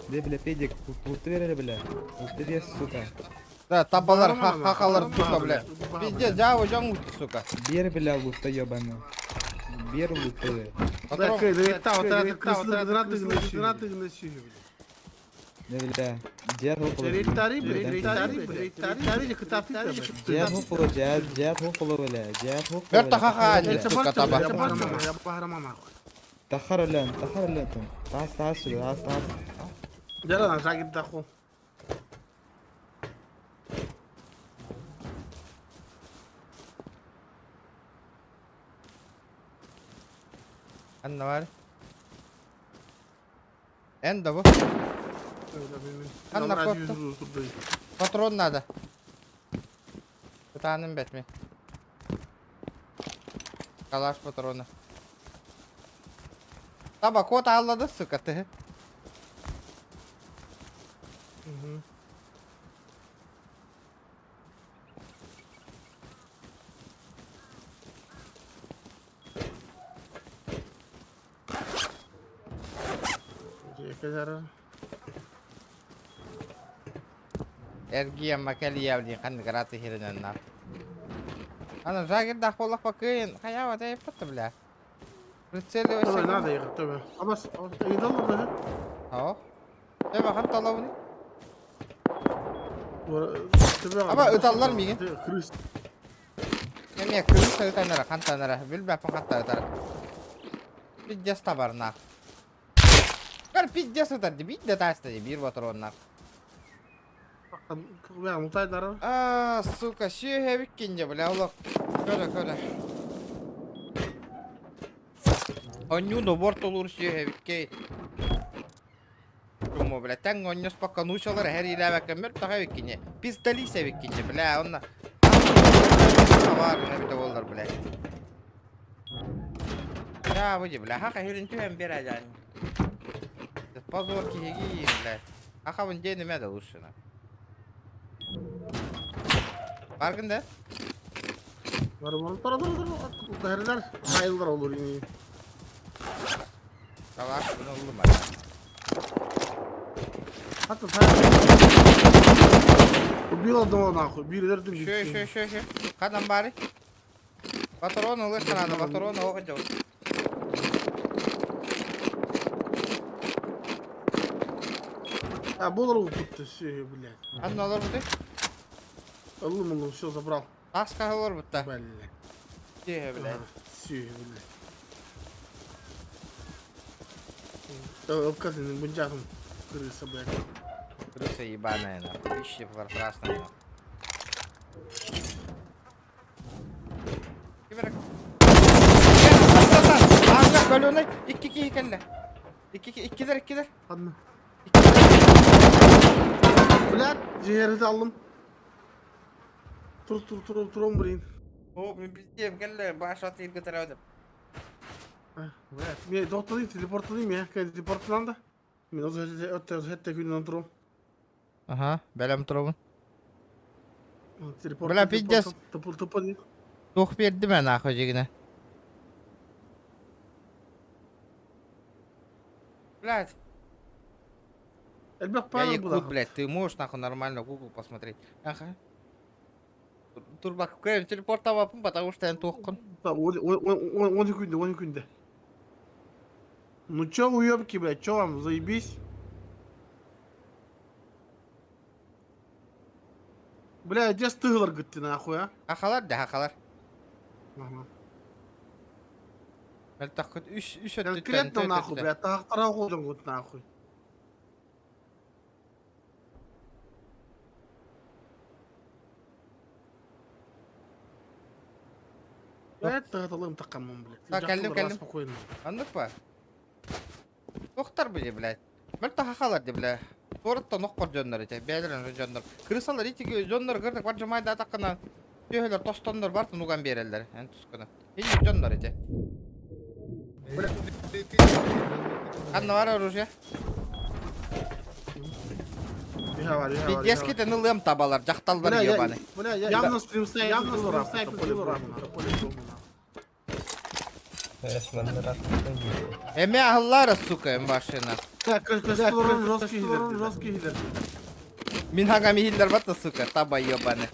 Бля, бля, педик, лутты бля. Лутты бер, сука. Да, табалар, хахалар, сука, бля. Пиздец, жабы жон сука. Бер, бля, лутта ебаный. Бер лутты. Бля, дед Дед хупало, дед, дед хупало, бля, дед хупало. Бер тахаха, сука, таба. تأخر لين تأخر لين تعال تعال شو تعال تعال يلا انا جاي اخو Анна бар. Эн да бу. Анна кофта. Патрон надо. Кытааным бэтми. Калаш патрона. Таба кот аллады, сука, ты. Эргиэн макэлиэбли ханнык граты хиринэнна. Ана жагердах буоллах бакыын хайаба тэйиппат бля. Прицеливайся. Надо ехать, тебе. Абас, идал да? О. Тебе хан талабыны. Аба ыталлар миигин. Крыс. Эмиэ крыса ытанара хантанара билбэппин ханта ытара. Пиздец табарнаах. Көр пиздец ытар ди биир да тааста ди биир ботуруоннаах. А, сука, сүөһэбиккин дьэ, бля, олох. Көрө, көрө. Онньуу добор толуур сүөһэбиккэй. Куму, бля, тэҥ онньоспокко нуучалар эһэриилээбэккэ мөлтөх эбиккин Пиздалис эбиккин бля, онно. Хабар эбитэ буоллар, бля. Я, выйди, бля, хаха хирин түһэн биэрэ Позор киһиги, бля. Хахабын диэнимэ да лучше, на. Баргын да? Бар бар бар бар бар. Hayırlar olur yine. Калаш, bunu ыллым, бля. Hatta sen Убил одного нахуй, бир дердим. Еще, еще, еще, еще. Хадан бары. Патрон ылыхха надо, патрон оҕо дьол. А, болор тут все, блядь. Ханна олор бутый? Аллым, аллым, все забрал. Таска олор бутта. Блядь. Тиhe, блядь. Все, блядь. Алкательный бунджахом крыса, блядь. Крыса ебаная, нахуй. Ищи красная, нахуй. Киберек. Ага, көлүнэй. Икки киһи кэллэ. Икки иккилер, иккилер. Ладно. Блядь, жерди аллым. Тур, тур, тур, тур, блин. О, мен пиздем кэллэ, баш атыыр кытарабытым. Блядь, мен доктор телепортлайым я, кай телепортланды. Мен өтө өтө күнүнөн турум. Ага, бэлэм турабын. Телепорт. Бля, пиздец. Тупо, тупо. Туох биэрдим ээ нахуй дьигинэ. Блядь. Элбэх Я пара якут, булаҕыт. блядь, ты можешь нахуй нормально Google посмотреть. Ага. Турбак, кэм телепортоваппын, потому что эн туоххун. Он күндэ, он күндэ. Ну чё, уёбки, блядь, чё вам, заебись? Бля, где стыглар, говорит, ты нахуй, а? Хахалар да хахалар. Ага. Мөлтөхкүт үс үс өттүттэн Конкретно төрт нахуй, өттүттэн. бля, тахтара ходом вот нахуй. Бля, тахталым такамым, блядь. Так, кэллим, Дьахталлар кэллим. спокойно. Оннук ба? Тохтар били, блядь. Мөлтөх хахалар ди, бля. Туораттан оххор дьоннор ити, бэйэлэрин дьоннор. Крысалар ити дьоннор кырдык бар жамайда атаккына төһөлөр тостоннор бартын уган биэрэллэр. Эн тускуна. Ини дьоннор ити. Ханна бар оружие? Пиздец ны лым табалар, жақталдар Бля, я- ебаны. Бля, я явно стрим снайпер, явно стрим снайпер, поле Эме ахыллара, сука, машина. Жесткий хиллер, жесткий хиллер. Мин хагами хиллер батта, сука, таба ебаны.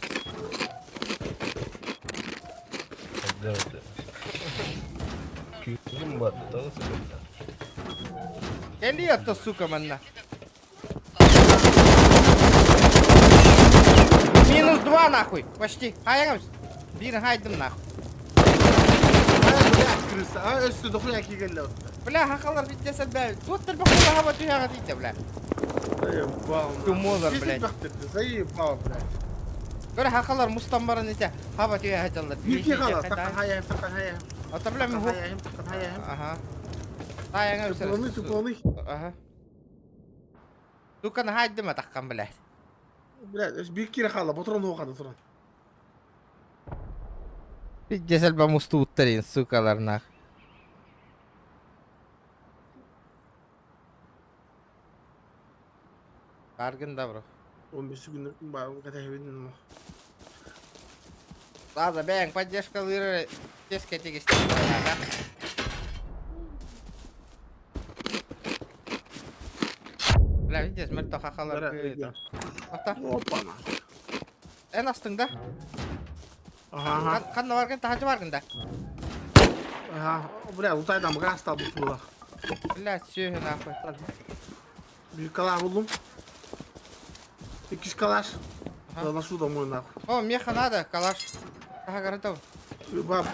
Кели это, сука, манна. Минус два, нахуй, почти. Хайрам, бир хайдым, нахуй. Крыса, а өстө дохуя кигелле отта. Бля, хахалар биттесен бә. Тут бер бахула хаба түйәгә дите, бля. Заебал. Тумолар, блядь. Заебал, блядь. Көр хахалар мустан барын ите. Хаба түйәгә жаллар. Ники хала, така хая, така хая. Ата бля мин ху. Така хая. Ага. Таяңа үсәр. Тупланы, тупланы. Ага. Тукан хайдым атаккан, бля. Блядь, бир кире хала, патрон оқады туран. Пиздец, ба мусту уттарин, сукалар нах. Каргын да, бро. 15 күндік бар, кәтәбин. Ладно, бәң, поддержка лыры теске тегесте. Бля, видишь, мертв хахалар. Ата. Опа, Эн астыңда. Ага. Канна баргын, тахачы баргын да. Ага. Бля, утайдан газ табып була. Бля, сүйе нахуй. Bir калаш булдым. Iki калаш. Заношу домой нахуй. О, меха надо, калаш. Ага, готов. Баб.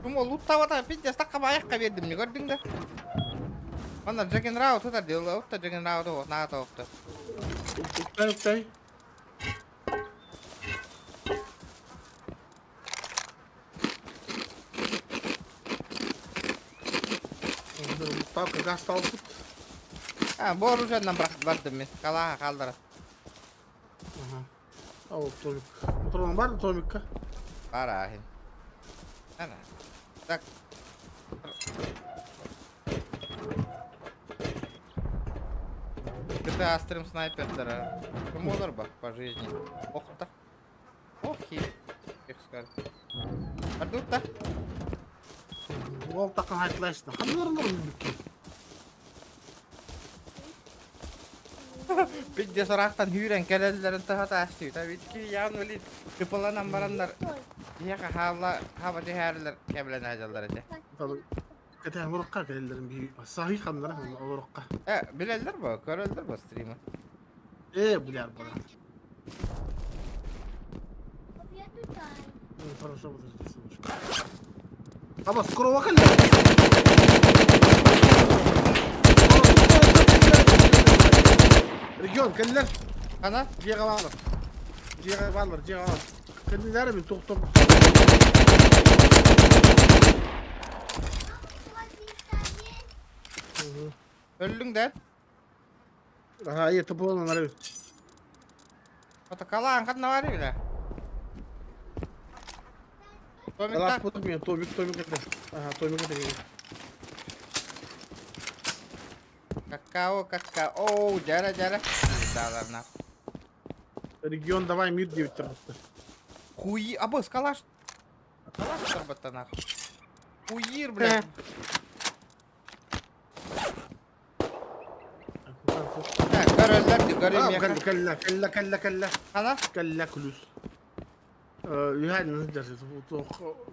Кум ол луттавата пиздец такка аяққа бердим, не көрдің да? Ана Джаген Рау тутар дело, опта Джаген Рау то, на то опта. Уктай, уктай. Папка газ талпыт. А, бу оружиянан бардым мен. Калаха қалдыра. Ага. А вот Томик. Патрон бар Томикка? Бар ахин. Ана. Так. GTA стрим снайпер Кім олар ба по жизни? Охта. Охи. Их скажет. Бардутта. Ол тақын айтлайсың. Ханларын бікке. Пиздец орақтан хүрен кәрәлерін тахата ашты. Та бит ки ян өлі тыпаланан барандар. Яқа хавла хаба дехәрлер кәблен ажалдар эте. Кәтә орыққа кәлелерін би. Сахи ханлар орыққа. Э, билелер бу, көрөлдөр бу стримы. Э, билер бу. Ну, хорошо, подожди, сыночек. Аба, скоро вакали. Регион, кәлелер. Ана? Жиға балар. Жиға балар, жиға балар. Кәлелер мен тоқтап. Өллүң дә? Ага, е, тыпылан ары. Ата калаан кадна бар биле. Калаш поток мен, Томик, Томик это. Ага, Томик это. Какао, какао. Оу, жара, жара. Далар Регион, давай, мир 9 тарапты. Хуи, абы, калаш. Калаш тарбатта нахуй. Уир, блядь. Көрөллөр ди, көрүм Кэллэ, кэллэ, кэллэ, кэллэ. Хана? Кэллэ күлүс. Үһән сылдьар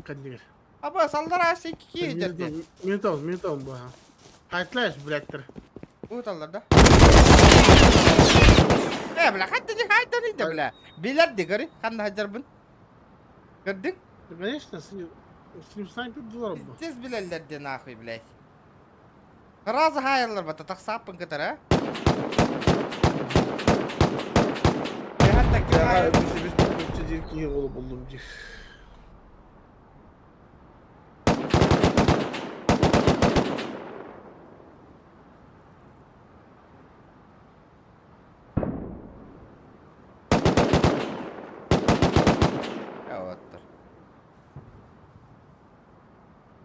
кэннигэр. Аба, саллар асы ки дерди. Минутон, минутон бу. Хайтлаш, блядь. Ууталлар да. Э, бля, хатты ди хайта ди бля. Билер ди көрү, ханна хаджарбын. Көрдүң? Конечно, с ним снайпер доллар бу. Тез билеллер ди нахуй, блядь. Сразу хайаллар бата тахсааппын кытары, а?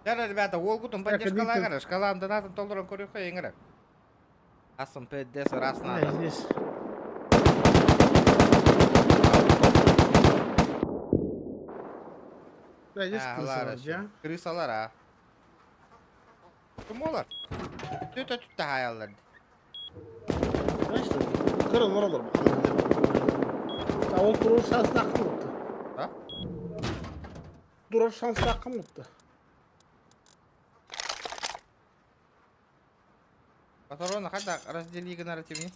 Дьэ, ребята, уолгутун поддержкалааҥар, шкалаан донатын толорон көрүөххэ иҥэрэ. Асым пдс раз надо. Здесь. Да, здесь крысалар, да? Крысалар, а. Ким олар? Түтэ түттэ хаяллар. Знаешь, кырылар олар. А ол турар шанс акым болыпты. А? Турар шанс акым болыпты. Патрона хата раздели нарративни.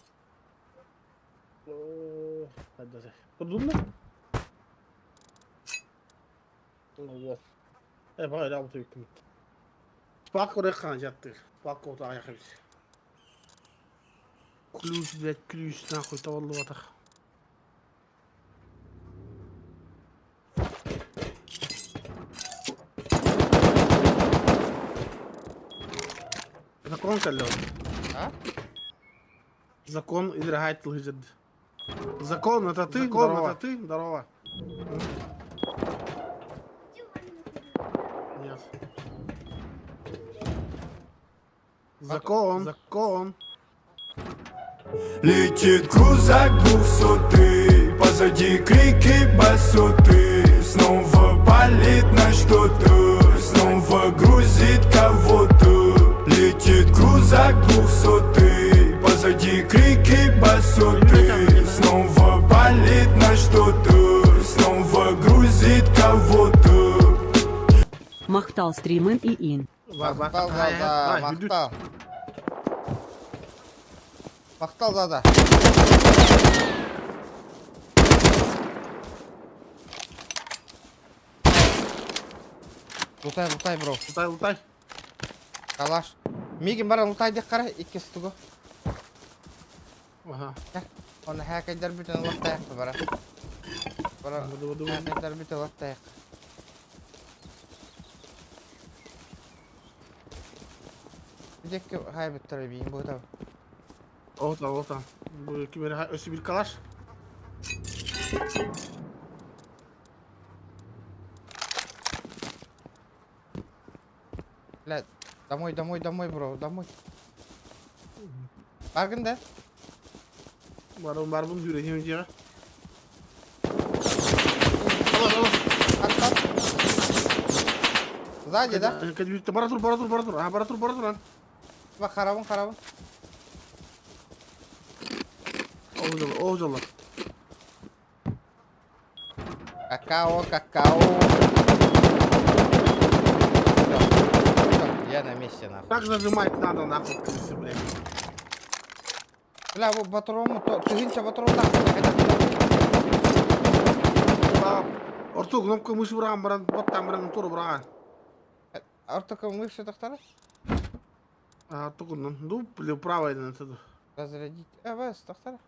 Турдун да? Э, бай, алты үкім. Пак орекхан жатты. Пак ота аяқ Ключ, блядь, ключ, нахуй, таваллы батах. Закон кэллэ. А? Закон играет лыжет. Закон, это ты, Закон, здорово. Это ты, здорово. Нет. Закон, закон. Летит крузак двухсотый, позади крики басоты. Снова палит на что-то, снова грузит кого-то. Летит крузак двухсотый, позади крики басоты. Снова палит на что-то, снова грузит кого-то. Махтал стримын и ин. Махтал, да, махтал. Махтал, да, да. Лутай, лутай, бро. Лутай, лутай. Калаш. Мигин баран лутай дек қара, икки стугу. Ага. Оны хәкәйдер бүтін лутай бара. Бара. Хәкәйдер бүтін лутай. Декке хай бүттер бейін бұл да. Ота, ота. Бу кимер өсү бир калаш. Бля, домой, домой, домой, бро, домой. Баргын да? Барбын, барбын, жүрегім жеға. Сзади, да? Бара тур, бара тур, бара тур. А, бара тур, бара тур. Бак, харабын, харабын. Оғыз жолы. Какао, какао. Я на месте, нахуй. Так зажимать надо, нахуй, крысы, блядь. Бля, бу батрому, тыгынча батрон да. Орту кнопка мыши бұраған, баран, боттан баран, туры бұраған. Орту мыши тохтара? А, тугунан. Ну, или правой надо. Разрядить. Э, бес, тохтара.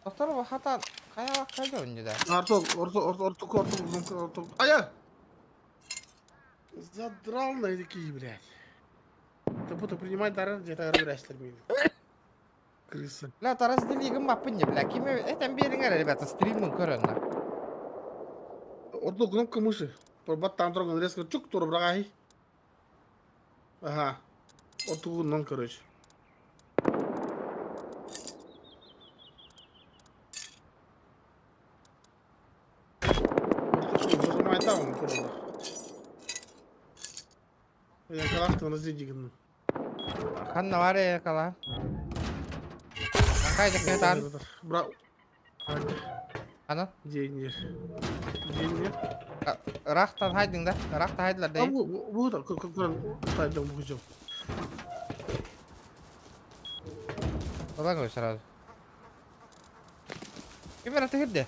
Тохтара, хата, кая кайда он да. Арту, орту, орту, орту, орту, орту. Ая! Задрал на такие, блядь. Ты будто принимать дары, где-то разбирайся, Крыса. Бля, Тарас делигім мапын не, бля. Киме, этен беріңер, ребята, стримын көрін. Орту кнопка мыши. Баттан тұрған резко чук туры бұрағай. Ага. Орту короче. Нажимай там, куда. Калахтан разъедигин. Ханна бар э кала. Какая декретан? Бра. Ана? Деньги. Деньги. Рахтан хайдың да? Рахта хайдылар да? Бу бу да хайдың бу жол. Одан кой сразу. Ким аты кирди?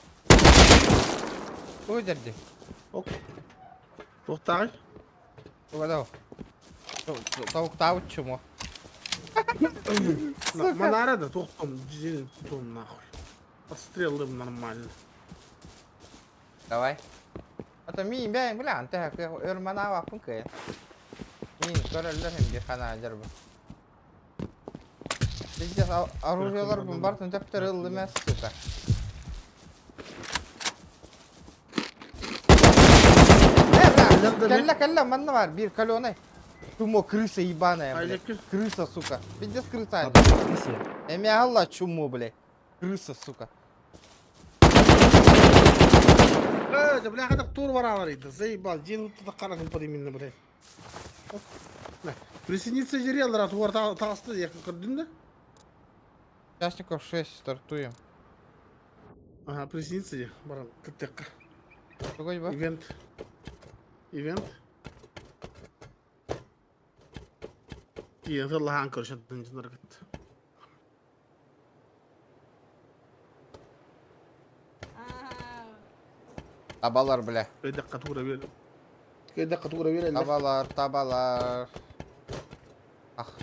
Ой дерди. Ок. Тоқтағай. Угадал. Тавык чумо. Манара да тоқтом, том нахуй. Отстрелым нормально. Давай. А то мин бәйм бля, анта өрмана вапын кы. Мин көрөллөр hem bir хана жарбы. Пиздец, оружиялар бун бар төптөр ылды мәс, сука. Кэллэ, кэллэ, манна бар, бир каленый. Чумо, крыса ебаная, блядь. Крыса, сука. Пиздец, крыса. Эми алла чумо, блядь. Крыса, сука. Э, бля, хадак тур баралар иди. Заебал, день вот қарағым под именно, блядь. Присоединиться жерелер, туар тағысты, я көрдім да? Участников 6 стартуем. Ага, присоединиться же, баран, кыттыққа. Какой ба? Ивент. Ивент. Тиен тыллахан көршеттін жынар кыт. Табалар, бля. Кайдаққа тура бер. Кайдаққа тура бер. Табалар, табалар. Ах.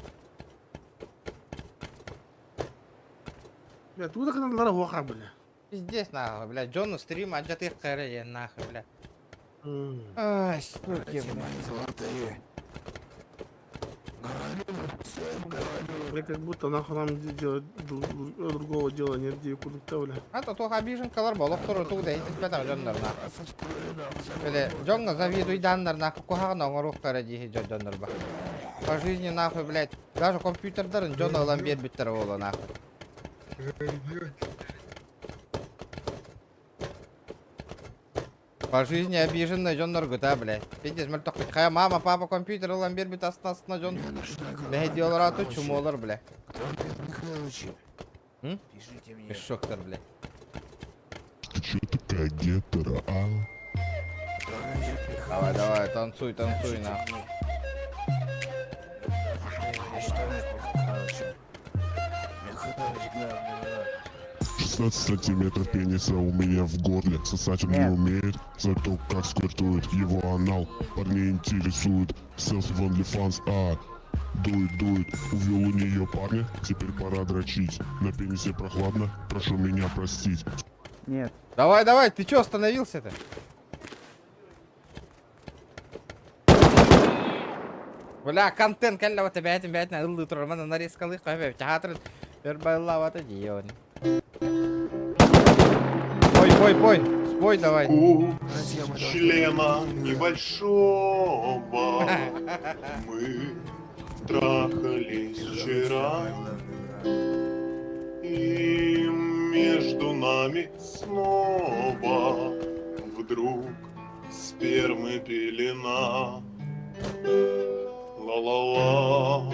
Бля, туда каналлара хуаха, бля. Пиздец, нахуй, бля. Джону стрим, а ты хрен, нахуй, бля. Ай, суки, бля. Бля, как будто нахуй нам делать другого дела нет, где куда-то, бля. А то туох обиженкалар болохтору тугу да итиспетах дьоннор нахуй. Били дьоҥҥо завидуйдааннар нахуй куһаҕан оҥоруохтара дии дьоннор ба. По жизни нахуй, блядь, даже компьютердарын дьон ылан биэрбиттэрэ буолуо нахуй. По жизни обиженный дьонноргута, блядь. Пиздец, мөлтөхпүт. Хайа мама, папа компьютер ылан биэрбит астына-астына дьон. Мэһэйдии олораату чумуолар, бля. М? Мешоктар, бля. Ты чё такая гетера, а? Давай, давай, танцуй, танцуй, нахуй. 16 сантиметров пениса у меня в горле. Сосать он не умеет, зато как сквертует его анал. Парней интересует селфи в OnlyFans, а дует, дует. Увел у нее парня, теперь пора дрочить. На пенисе прохладно, прошу меня простить. Нет. Давай, давай, ты чё остановился-то? Бля, контент кэллэ вот бээтин бээтин ыллыы турар манна нарезкалыы хабе театрын өр байлаабата дион. Пой, пой, пой, спой давай. Члена небольшого мы трахались вчера. И между нами снова вдруг спермы пелена. Ла-ла-ла,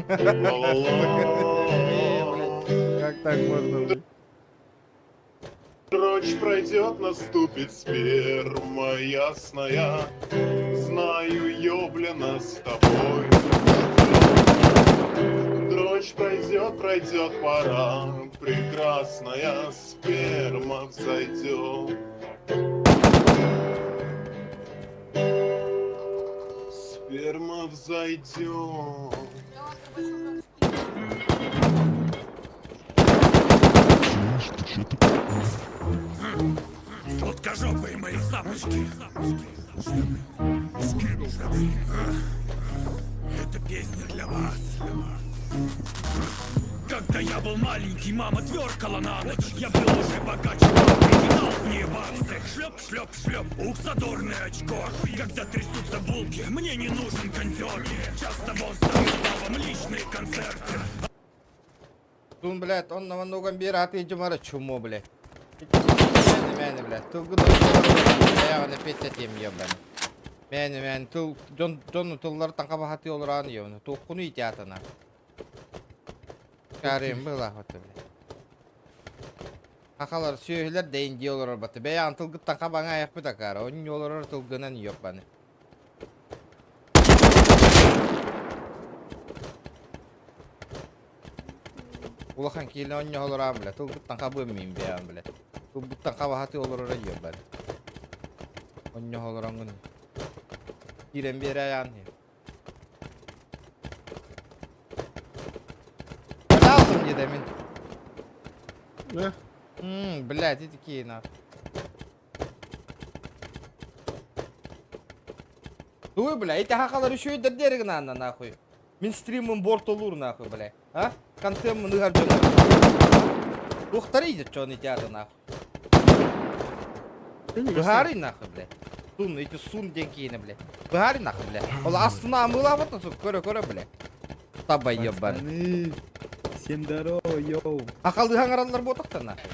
ла-ла-ла. Как так можно, блядь? Прочь пройдет, наступит сперма ясная. Знаю, ёблена с тобой. Дрочь пройдет, пройдет пора, прекрасная сперма взойдет. Сперма взойдет. Слышь, ты чё такой? Сладкожопые мои сапожки. Скинул. Это песня для вас. Когда я был маленький, мама тверкала на ночь. Я был уже богаче папы, кидал в нее баксы. Шлеп, шлеп, шлеп, ух, задорное очко. Когда трясутся булки, мне не нужен кондер. Часто босс дает бабам личные концерты. Тун, блядь, он на многом бир, а ты дюмара чумо, блядь. Мэне, блядь, тылгы я на петь тем ебаный. Мээнэ мээнэ тыл дьон дьон тылларыттан хабахатыы олораан ийэбин. Туоххуну итиатана. Карым быһылаах бля. Хахалар сүөһүлэр дэйин дии олорор баты. Бэйэҕин тылгыттан хабаҥа айахпыт акаара. Онньу олорор тылгынан ёбаны. Улахан киилэ онньо олораан бля. Тылгыттан хабыам мин бэйэҕин бля. Тылбыттан хабахатыы олорор ёбаны. Онньо олороҥҥун. Киирэн биэрэ айаан. Пожалуйста мне дай мин. Да? Ммм, блядь, и такие нахуй. Туй, бля, эти хахалар еще и дердерик на нахуй. Мин стримым бортолур нахуй, бля. А? Контеммын ыһар дьоно. Туохтары идет, что они театр нахуй. Быһаарый нахуй, бля. Сун, эти сун диэн киинэ, бля. Быһаарый нахуй, бля. Ол астына амыылаабат көрө көрө, бля. Таба ебан. Пацаны, всем здорово, йоу. Акалыһаң араллар буотахтар нахуй.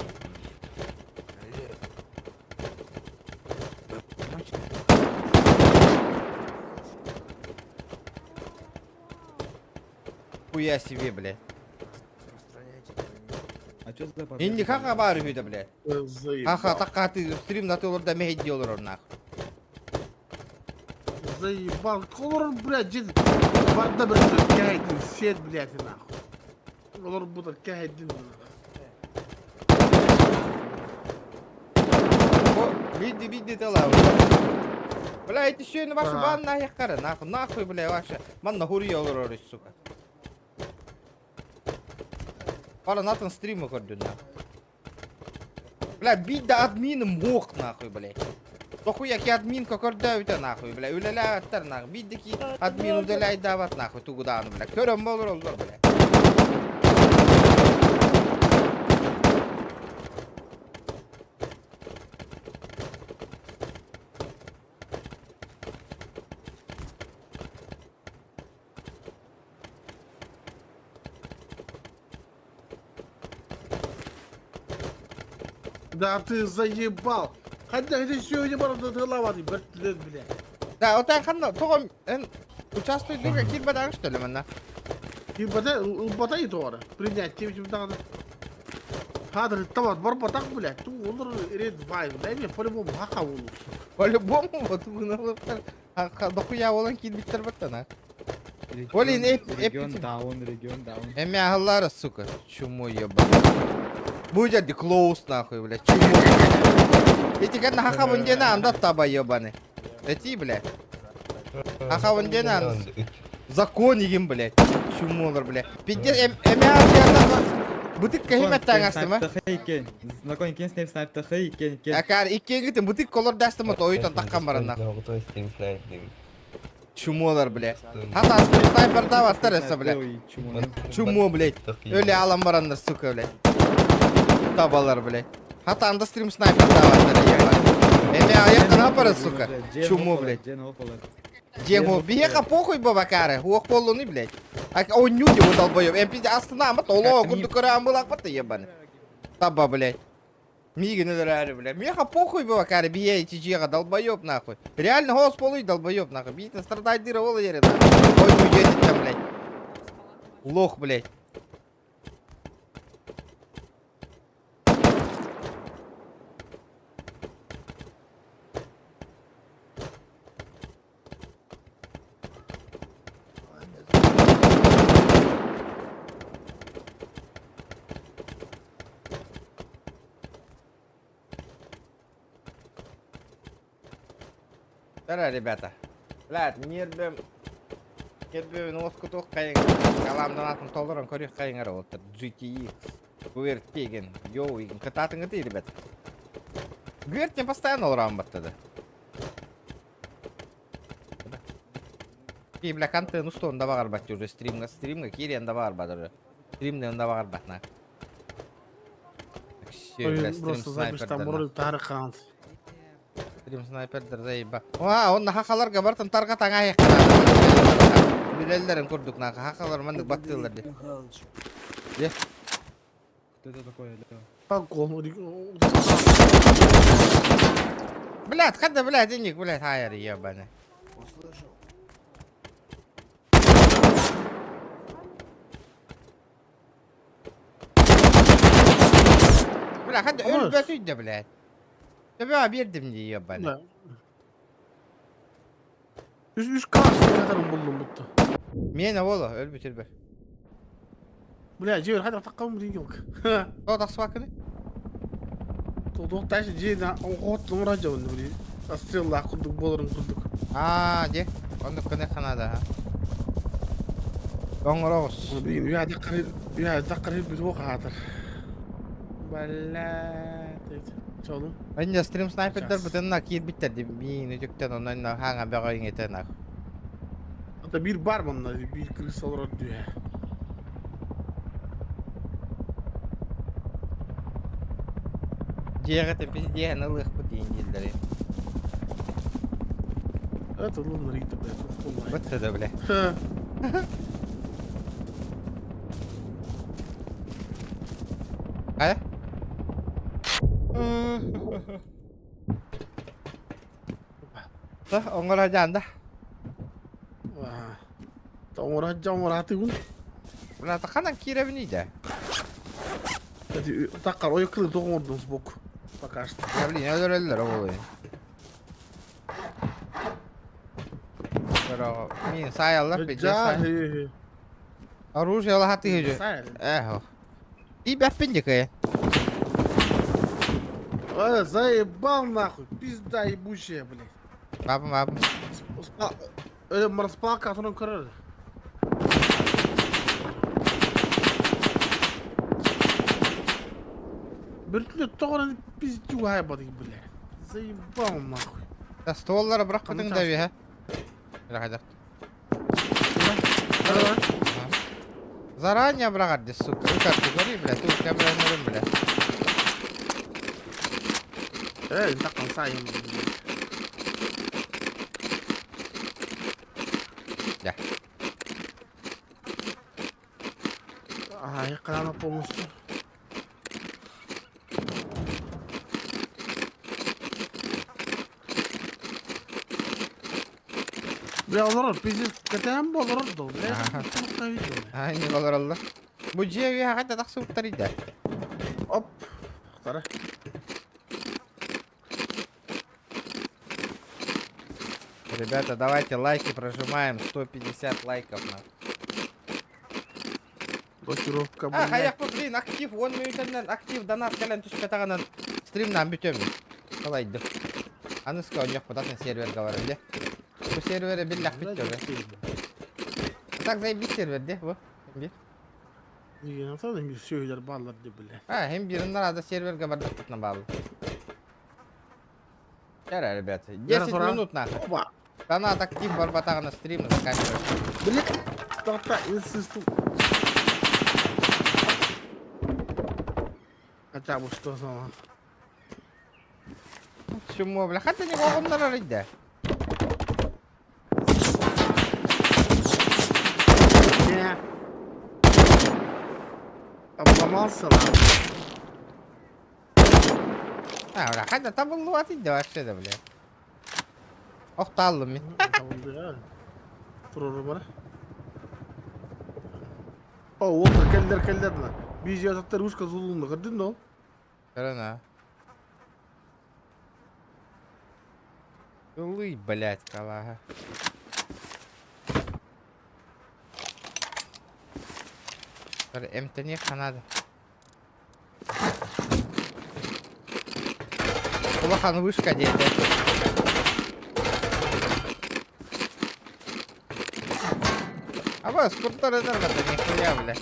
Хуя себе, бля. А чё за победа? Инни хаха баар үһү да, бля. Заебал. Хаха таккаты стрим на олорда мэһэйдии олорор нахуй. Заебал. Олор, блядь, дед. Барда бір кәйдін, сет, блядь, и нахуй. Олор бұда кәйдін. О, види, види тела. Бля, эти сүйені ваши Ага. бан нахуй нахуй, нахуй, бля, ваша. Манна хури олорор, сука. Пара натын стримы көрдүн, нахуй. Бля, бить да админым мох, нахуй, бля. Дохуя ки админка көрдөбүтэ нахуй, бля, үлэлээбэттэр нахуй. Бидди ки админ удаляйдаабат нахуй, тугудааны, бля. Көрөн болор олор, бля. Да ты заебал. Хотя ты сегодня барда тылавады, блядь, блядь. Да, отан ханна, тоҕо эн участвуйдуга киирбэтэҕиҥ что ли манна? Ибата, ылбата тоғары. Принять, тем тем тағды. Хадр, тават, барбатак, блядь. Ту олар ред вайб. Дай мне по-любому хака болу. По-любому, вот гыналыптар. Дохуя болан киирбиттэр баттана. Олин, эп- Регион эп- даун, регион даун. Эми аһаллара, сука. Чмо ебаный. Будет ди клоус нахуй, блядь. Чмо. Эти кэннэ хаха бундена анда таба ебаный. Эти, блядь. Хаха бундена закон игин, блядь. Чумолар, блядь. Пиздец, эми аһаллара. Бытык кэһимэт таҥастыма. Кен, знакомый кен снайп снайп тахай кен кен. Акар иккиэнгитин бытык колор дастыма тойтон таккан баран нахуй. Чумолар, блядь. Хата снайпер даваттар эссе, блядь. Чумо, блядь. Өлө алан бараннар, сука, блядь. Табалар, блядь. Хата анда стрим снайпер даваттар, ебать. Эми аяктан апара, сука. Чумо, блядь. Дего, биһиэхэ похуй бабакары, уох боллуну, блядь. А онню его долбоёб. Эм пизде астына амат, олоо курдук көрө амылак ебаный. Таба, блядь. Мигин өлөрөөрү, блядь. Миэхэ похуй бабакары, бие чижиэҕэ долбоёб, нахуй. Реально хоос полуй долбоёб, нахуй. Биитин страдайдыра ол ере, нахуй. Ой, едет там, блядь. Лох, блядь. Здорово, ребята. Блядь, нербем... Нербем уоскутуох хайыҥ. Каламдан атын толорон көрүөх хайыҥар олоттор. GTX. Гуэртеген. Йоу, игин. Кытаатыҥыты, ребята. Гуэртен постоянно олорон баттады. И, бля, контент устуон да баҕарбат уже стримҥа стримҥа киириэн да баҕарбат уже. Стримнен да баҕарбат на. Все, бля, стрим Просто запись там снайпердер. ролик тары қант. Стрим снайпердер заеба. Оа, онно хахаларга бартын тарга таңа яққана. Билеллерин курдук на хахалар маннык баттыылар ди. Е, Кто это такой, алло? Паком. блядь, хадда, блядь, денег, блядь, хайр ебаный. Услышал? Бля, ханна өлбөт үйдэ, блядь. Төбө биэрдим дии, ебаный. Үс үс калаш буллум бутта. Миэнэ буолла, өлбүт өлбөр. Бля, дьиэ хата таққам ригилк. Тоҕо тахсыбаккыный? Туох ташы дьиэ оҕот оҥоро дьон били. Астреллаах курдук буоларын курдук. Аа, дьэ, оннук гына ханаада. Оҥороҕус. Блин, үйэ даққар бүтүө хаатар. Бля, чолум. Инде стрим снайпердар бытынна киирбиттэр ди миин үтүктэн онон хаҥа бөҕө иҥэтэн ах. Ата биир бар манна биир крыса олорор дүйэ. Дьиэҕэ тэпис диэһэн ылыахпыт диин дииллэри. Это лунна Рита, блядь. Вот это, бля. Хайа? Оҥоро дьаанда. Оҥоро оҥораатыгын. Быраата ханан киирэбиний да? Таккар ойо кылы тоҕоҥордун сбоку. Пока что. Я блин, өлөрөллөр оҕолой. Pero мин саайаллар пиздец. Оружие лахаты хижу. Эхо. И бэппин дикая. Э, заебал нахуй, пизда ебучая, блядь. Бабым, бабым. Э, марспалка, которую король. Бөртүлө тоҕо пиздю хайбадый, блядь. Заебал нахуй. Да стволлары бырахпытыҥ да үһэ. Бырахайдах. Заранее быраҕар дии, сука. Ыкар көрүй, блядь, тут кэмрэннэрим, блядь. Э, так сайын. Да. Ай, крана полностью. Бля, олорор, пиздец, кэтээн бу олорор доо, бля, Аа, не олороллор. Бу дьиэ үөһэ хайда тахсыбыттар идэ. Оп, тара. Ребята, давайте лайки прожимаем. 150 лайков на. Блокировка, А, хайах блин, актив, он мүнүүтэннэн актив донат кэлэн түспэтэҕинэн стримнаан бүтөмүн. Халайды. Аныска онньохпут атын серверга баран дьэ. Бу сервере биллэхпит дьэ. Так заебись сервер де, бу. Бир. Сүөһүлэр бааллар дии, бля. А, hem бирин надо серверга бардахпытына бааллар. Кара, ребята, 10 минут нахуй. Опа. Донат актив барбатаҕына стрим заканчиваем. Блин, тоқта, инсисту. Хотя бы что за... Чему, бля, хата не оҕоннорор идэ. Не. Обломался, ладно. А, бля, хата табыллыбат идэ вообще да, бля. Охтааллым мин. Турору бара. О, Уолтер кэллэр кэллэр мына. Биир аттар ручка зулунна көрдүн да ол? Көрөн Ылый, блядь, калаха. Эмтэниэх надо. Улахан вышка диэтэ. Абас, куртар энергота нихуя, бля.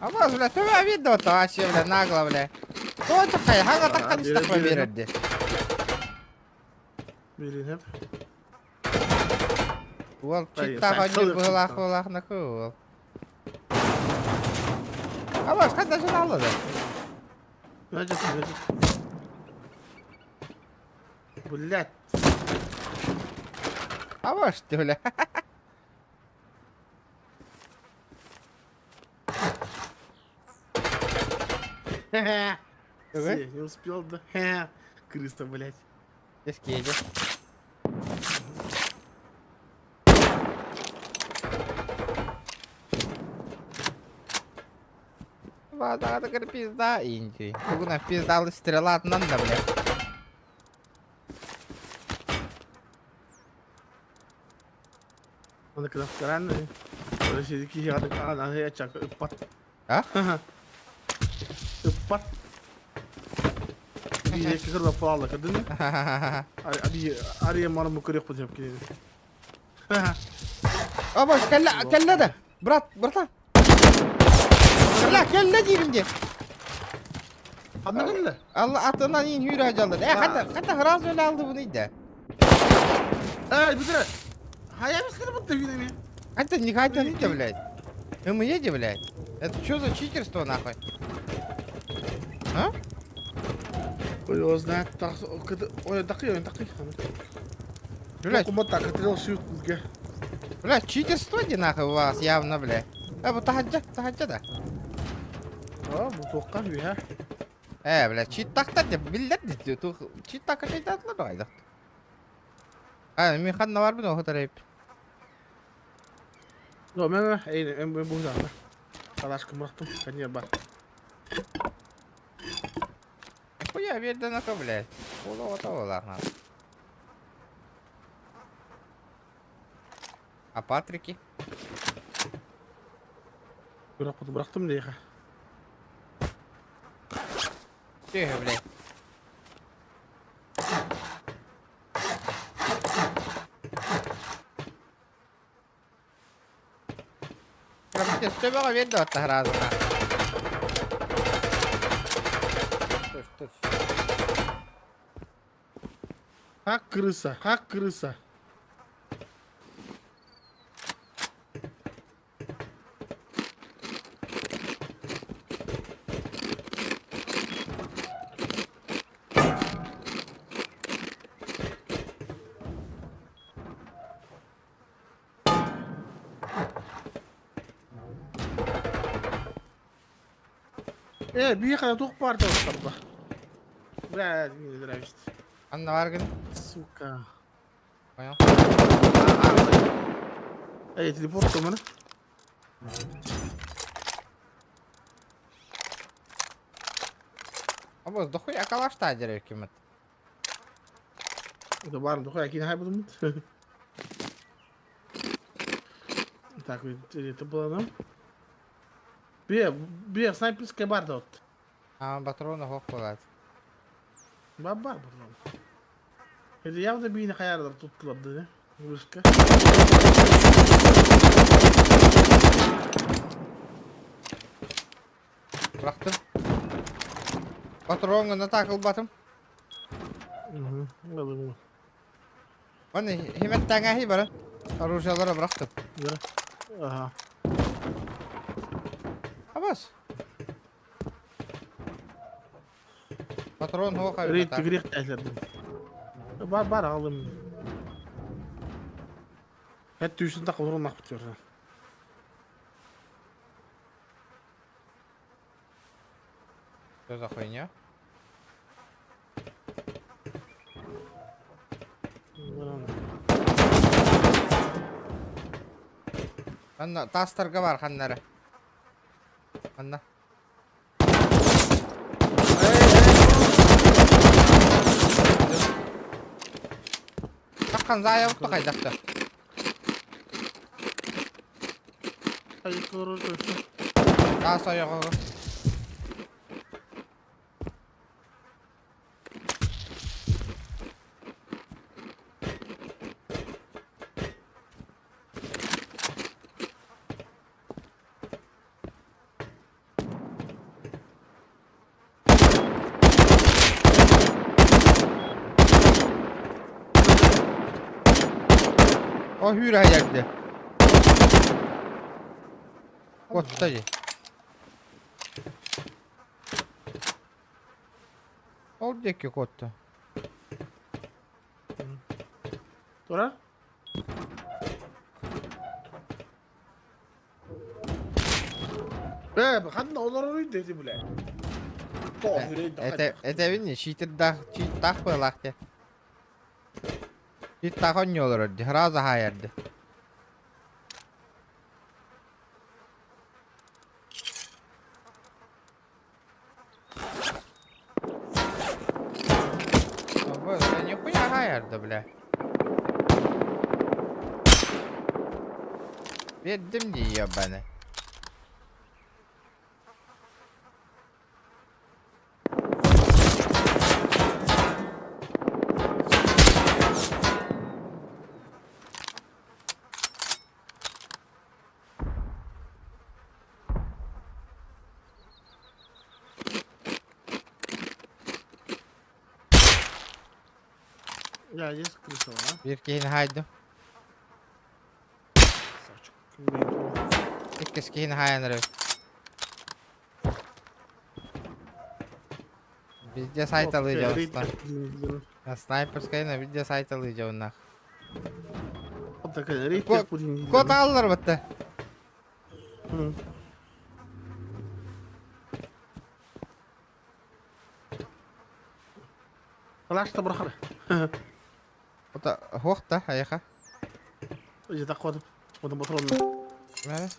Абас, бля, төбө видно то вообще, бля, нагло, бля. Кто такая? Хага таххан истахма берерди. Билин Уол читтаах онньуур быһыылаах быһыылаах накы уол. Абас, ханна дьон алла да? Значит, значит. Блять. Абас, ты, бля. Не успел, да? Крыса, блять. Эскеде. Баатаҕатыгар пизда инти. Тугуна пиздалы стрелатынан да, блядь. Оны кыраптаран Россия киһи аны ачака ыппат. А? Ыппат. Биир кырла палла кадын. Ари ари мармы көрөк бу деп кире. Абаш, кэллэ, кэллэ да. Брат, братан. Бля, кэллэ диибин дии. Ханна кэллэ? Алла атынан иин хүүрэ дьаллар. Э, хата, хата сразу эле алды буну иде. Эй, бутыра. Хая бисер бутта хүүрэ Хата не хата не блядь. Мы едем, блядь. Это что за читерство, нахуй? А? Ой, его знает, так, ой, такой, ой, такой. Блядь. Кумота, катрил шют, ге. Бля, читерство де нахуй у вас явно, бля. А, вот тахаджа, тахаджа да. А, бу тоққа бия. Э, бля, чит тахта деп, биллер де, ту чит така шайтатлар да. А, мен ханна бар бин охотарайп. Жо, мен, эй, мен бу да. Талашкы мұраттым, кәне бар. Хуя берді нахуй, блядь. Ола ота олар нахуй. А Патрики? Бірақ бұрақтым дейха. Тихо, блядь. Төбөҕө биэрдэ оттаһараазына. Как крыса, как крыса. Э, бияка тух парта остарда. Бля, не нравится. Анна бар гын. Сука. Понял. Эй, телепорт у меня. Абыз, дохуя калашта дерев кимет. Это бар, дохуя кин хай будем. Так, это было нам. Бе, бе, снайперская барда вот. А, патроны хох болады. Бар патрон. Это явно бейni хаярдар туттулар да, Вышка. Бырақтым. Патронға такылбатым. Угу, алым. Оны химет таңахи бара. Оружиялары бырақтым. Бара. Ага. Абас. Патрон хоха. Рейд грех тәлердім. Бар, бар алым. Хәт түйсін тақ орын ақ бітер. Что за хуйня? Анна, тастарга бар ханнары. Анна. Таққан зая ұтты қайдақты. Тас аяғы. О, hür geldi. Qotta Ол деки котта. Тура? Э, ханна олар үйді бля. Это это видно, читер чит тах былахте. Чит тах он олар Раза хаярды. надо, бля. Биэрдим дии, ебаный. Я есть крыса, а? Биир киһини хаайдым. Сачок. Иккис киһини хаайан эрэр. Везде сайт алыдьабыстар. Снайперскайна везде сайт алыдьабыннах. Кот аллар батта. Калашта бырахар. Ота хуохта айаха. Ижи таккодым. Одым патронна. Мэ.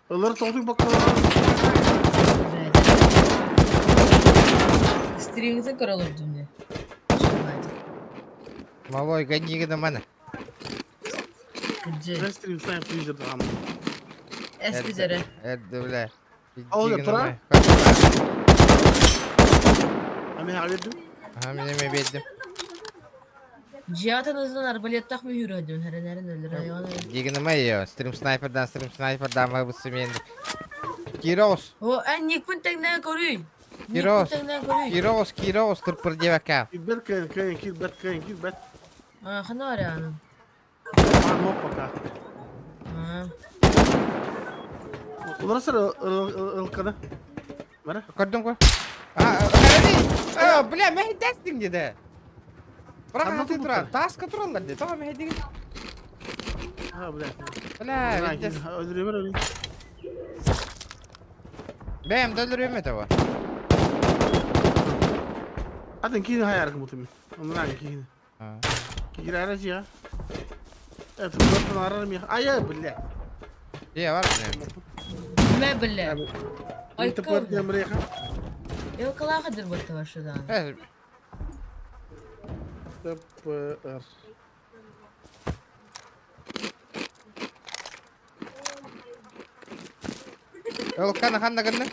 Ылар тоҕдук бакка. Стримҥитин көрө олордум дии. Малой гони на мене. Кырдьык. Стрим сайын телевизор даҕаны. Эс бүтэрэ. Эрдэ бля. Ол тура. Ами бердим. Ага, мен эме бердим. Дьиэҕитин ытынан арбалеттаах мүһүүрэ дьон эрэнэрин өлөр айаҕын. Дигинаме ее, стрим снайпердан, стрим снайпердан мы Кирос. О, эн никпин тэҥнээн көрүй. Кирос. Никпин тэҥнээн көрүй. Кирос, Кирос, турпур девака. Кирбет кэн, кэн, кирбет кэн, кирбет. А, хана араанын. Мок пока. А. Уларсыр ылканы. Бара. Көрдүм көр. А, бля, мен дестим деди. Бірақ аты турар, таска тураллар деди. Тоға мен деген. А, бля. Бля, Өлүрөмөр өлү. Бэм, өлүрөмө таба. Атын кийин хайаркы мутум. Оннан кийин. Кирара жия. Это просто нарар ми. Ай, бля. Е, бар. Мэ бля. Ай, тепер мреха. Йокалаха дырбатта вашудан. ТПР. Ылканы ханна гынны?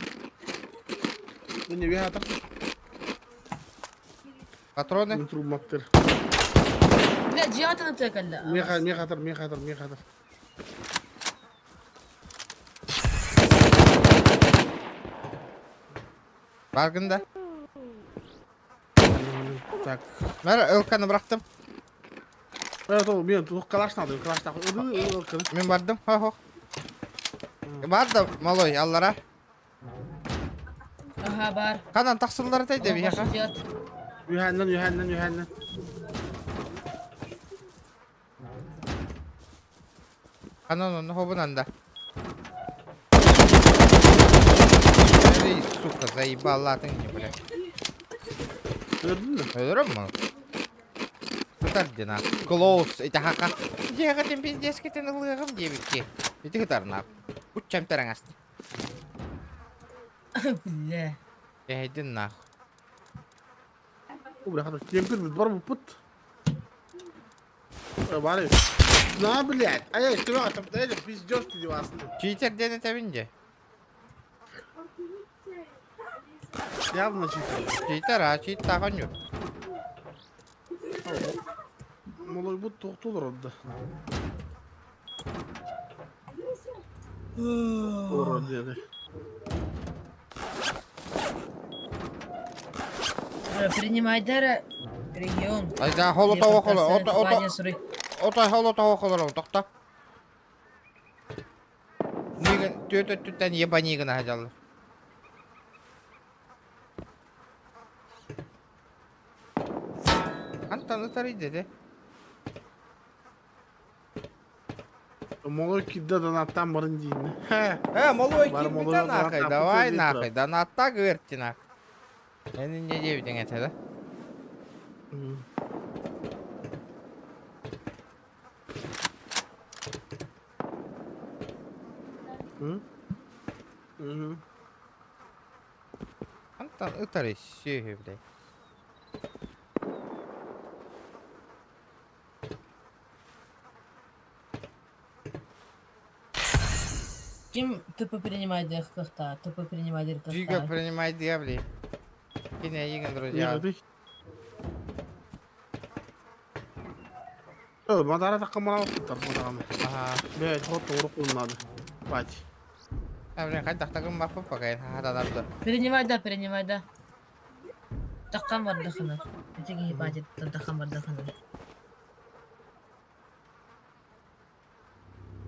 Не виха так. Патроны? Трубмактыр. Бля, дьиэҕитин ытыакалла. Меха, мехатыр, мехатыр, мехатыр. Баргында. Так. Мэр ылканы бырахтым. Evet oğlum мен калаш надо, калаш надо. Мен бардым. Хо хо. Бар да малой аллара. Аха, бар. Канан тахсыллар тайда бияха. Юханнан, юханнан, юханнан. Канан оны хобунанда. Эй, сука, заебала ты мне, бля. Өлдүн мө? Өлөрөм мө? Сытар дина. Close, ити хака. Дьиэҕитин пиздескитин ылыаҕым диэбикки. Ити кытарнаап. Уччам тараҥасты. Бля. Эһэйдин нах. Бля, хата кемпир бит бар буппут. Бары. На, блядь. Ай, ты там, эй, пиздёшь ты девасны. Читер диэн этэбин дьэ. Явно читер. Читер, а чит тағын yok. Молой бут тоқтолар орда. Олар деді. Принимайдара регион. Айда холо того холо, ото ото. Ото холо того холо, тохта. Нигин түөтө түттен ебанигин хажаллар. Антан ытар деди. Молой кидде донаттан барын дейін. Э, малой Бар кирбите молой нахай, донаттан давай бутыль нахай, донатта гырти нах. Эни не девдин это, да? Антон ытар сүөһү, блядь. Ким ТП принимает кыахта, ТП принимает Жига кыахта. принимай дьявли. Кине эйигин, друзья. Мадара такка мара мадаганы. Ага. Блядь, хот урук надо. Бать. А, блин, хайдах тагым баппы пока хатанарды. Принимай да, принимай да. Таккан бардахына. Ити киһи баатыттан таккан бардахына.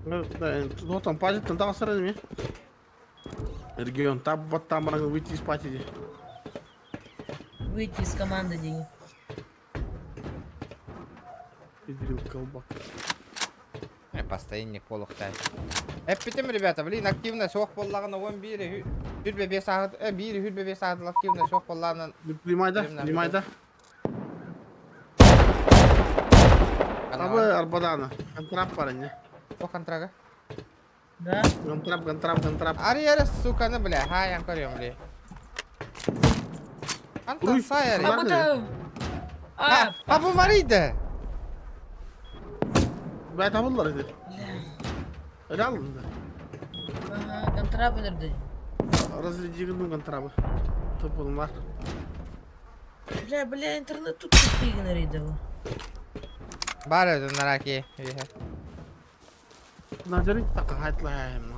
Ну там патит, там тағасыр эми. Регион, там вот там выйти из пати. Выйти из команды дии. Пидрил колбак. Постоянник полухтай. Эппитим, ребята, блин, активно суох буоллаҕына 11 25 саат, 1 25 саат активно суох буоллаҕына. Принимай да, принимай да. Табы арбадана. Контрап парень. О, контрага. Да? Контрап, контрап, контрап. Ари, ари, сука, ну, бля, ха, я көрөм, бля. Антон Сайари. А бу А, а бу Марида. Бля, табыллар иди. Реально. Ага, контрап өлөрдө. Разрядигин контрабы. Тупылмар. Бля, бля, интернет тут тупигин рейдево. Бар нараки. Назарит так хайтлайм.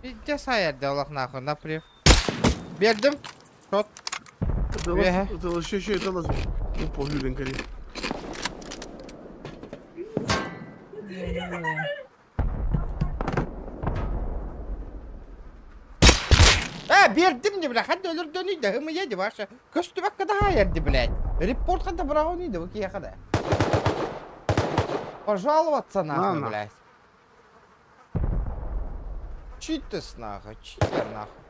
Иде сайар Аллах нахуй, наприв. Бердим. Шот. Это еще еще это упал Юлин кори. Бердим не, бля, хадды өлөрдөнүй да, хымы еди ваша. Көстүбәккә да ерди, блядь. Репорт хадда брауни да, вики хада. Пожаловаться нахуй, На, на. блядь. Читес нахуй, читер нахуй.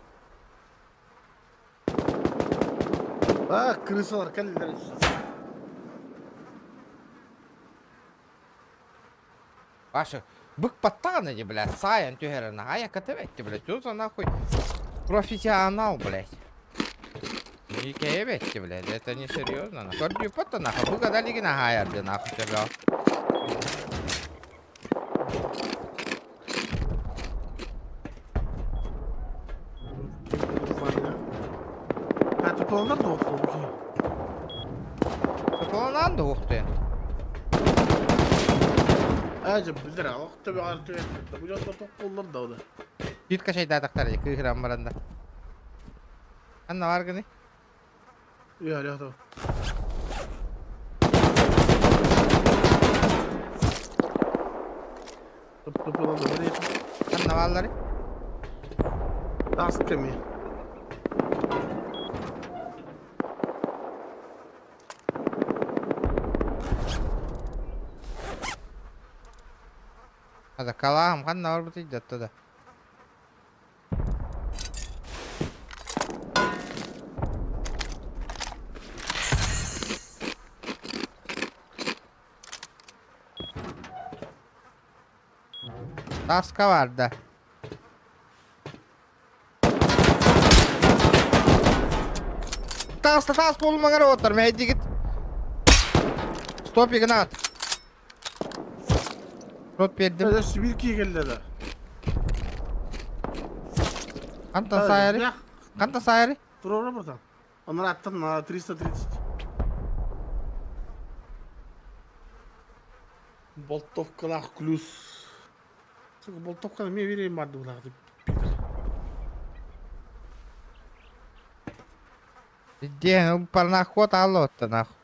А, крысалар кәлелер. Ваша, бык паттан эти, блядь, сайын түһәрен, ая катыбетти, блядь, что за нахуй профессионал, блядь. Никебетти, блядь, это не серьезно, нахуй. Көрдүү патта нахуй, бык адалиги нахаярды, нахуй, тебя. А, ты пландар да оқы. Планан да ухты. Ажы билдер, оқты бе артı Bu жолда тоқ да ода. Бит кашайда тактар, кыгыран баранда. Анна бар гыны. Я, я, да. Анна баллары. Тасками. Ада калаам ханна бар бут идет да. Таска бар да. Тас тас болмаңар отыр, мен дигит. Стоп Игнат. Рот бердим. Это Сибирки келді да. Кантан сайры? Кантан сайры? Тура братан. Он аттан на 330. Болтовкалах плюс. Сука, болтовканы мен берейін барды бұлар деп. Де, парноход аллотта нахуй.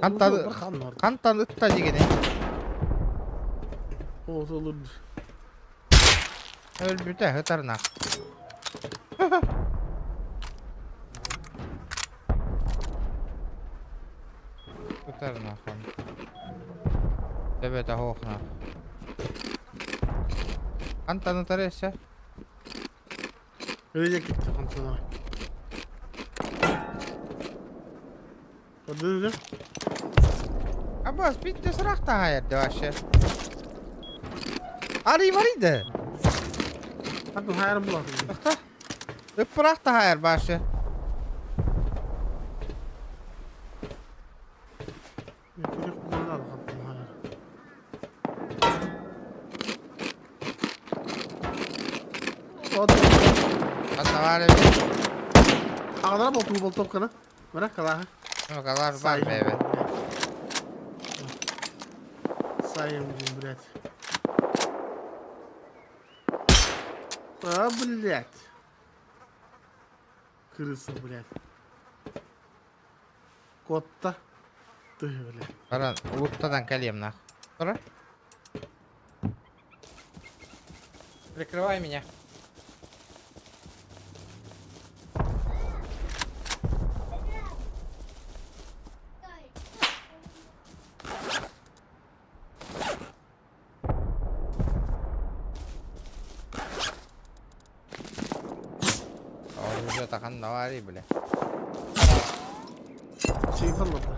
Кантан кантан ытта дегене. О, olur. Өлбүтэ ытар нах. Ытар нахуй. Төбөтө хоох нах. Кантан ытар эссе. Öyle gitti kantana. Hadi dedi. Аббас, биирдэ сыраах таһаайар да вообще. Арый марыйда. Хатын хайарым булатын. Тохто. Ыппыраах таһаайар башы. Күрэх булар хатын хайар. Ханна Аҕалара болтуу болтоп кына. Мара калаха. Калар бар бэбэ. Сайым, блядь. А, блядь. Крыса, блядь. Котта. Ты, блядь. Баран, улуттадан кэлиэм нах. Тура. Прикрывай меня. Оружие тахан навари, бля. Сейф аллата.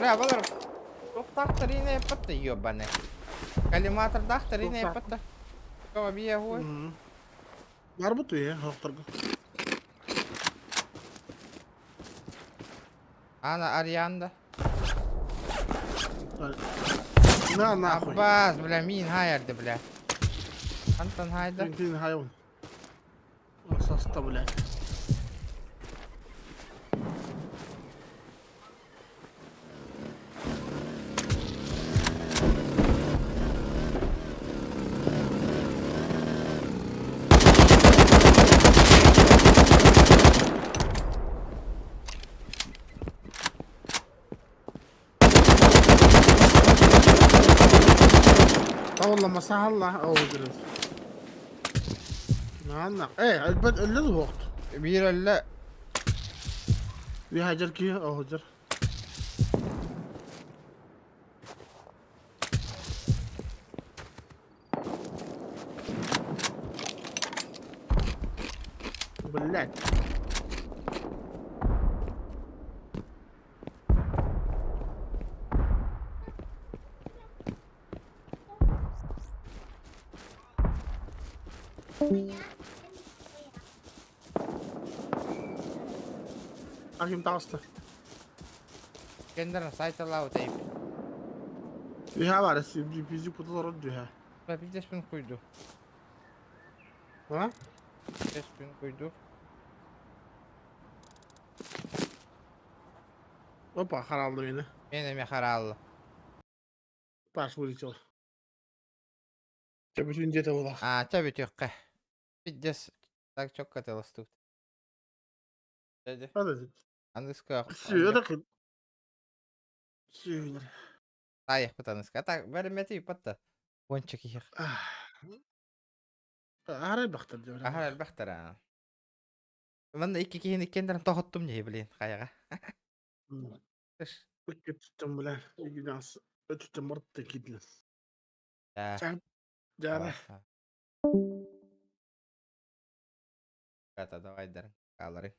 Бля, балар Тохтахтарина еппатта ёбаны. Коллиматор дахтарина еппатта. Кого бия хуй? Барбут уе, хохторго. Ана Арианда. На нахуй. Аббас, бля, мин хайарды, бля. Антон хайда. Мин хайон. Саста, блядь. والله ما سهل الله او درس نعم ايه البدء اللي وقت بير لا بيهاجر كي او هجر بلعت Ахим таҕыста. Кендер сайталау тейп. Үһэ бар, бизи куталар дүһэ. Пиздец куйду. А? Пиздец куйду. Опа, харалды мени. Мен эме харалды. Паш вылетел. Чэ бүтүн где-то была. А, чэ бүтүөххэ. Пиздец. Так чокко тут. Подожди. Аныска. Сүйер. Сүйер. Таях аныска. Так, бәрі патта. Вончик их. Арай бахтар диyor. Ахар бахтар. а. Манна икки киһини кендерин тоһоттум не блин хайаға. Тыш. Өттүм бля. Игнас. Өттүм мортты кидлес. Да. Жара. Ката давай дарын. Калары.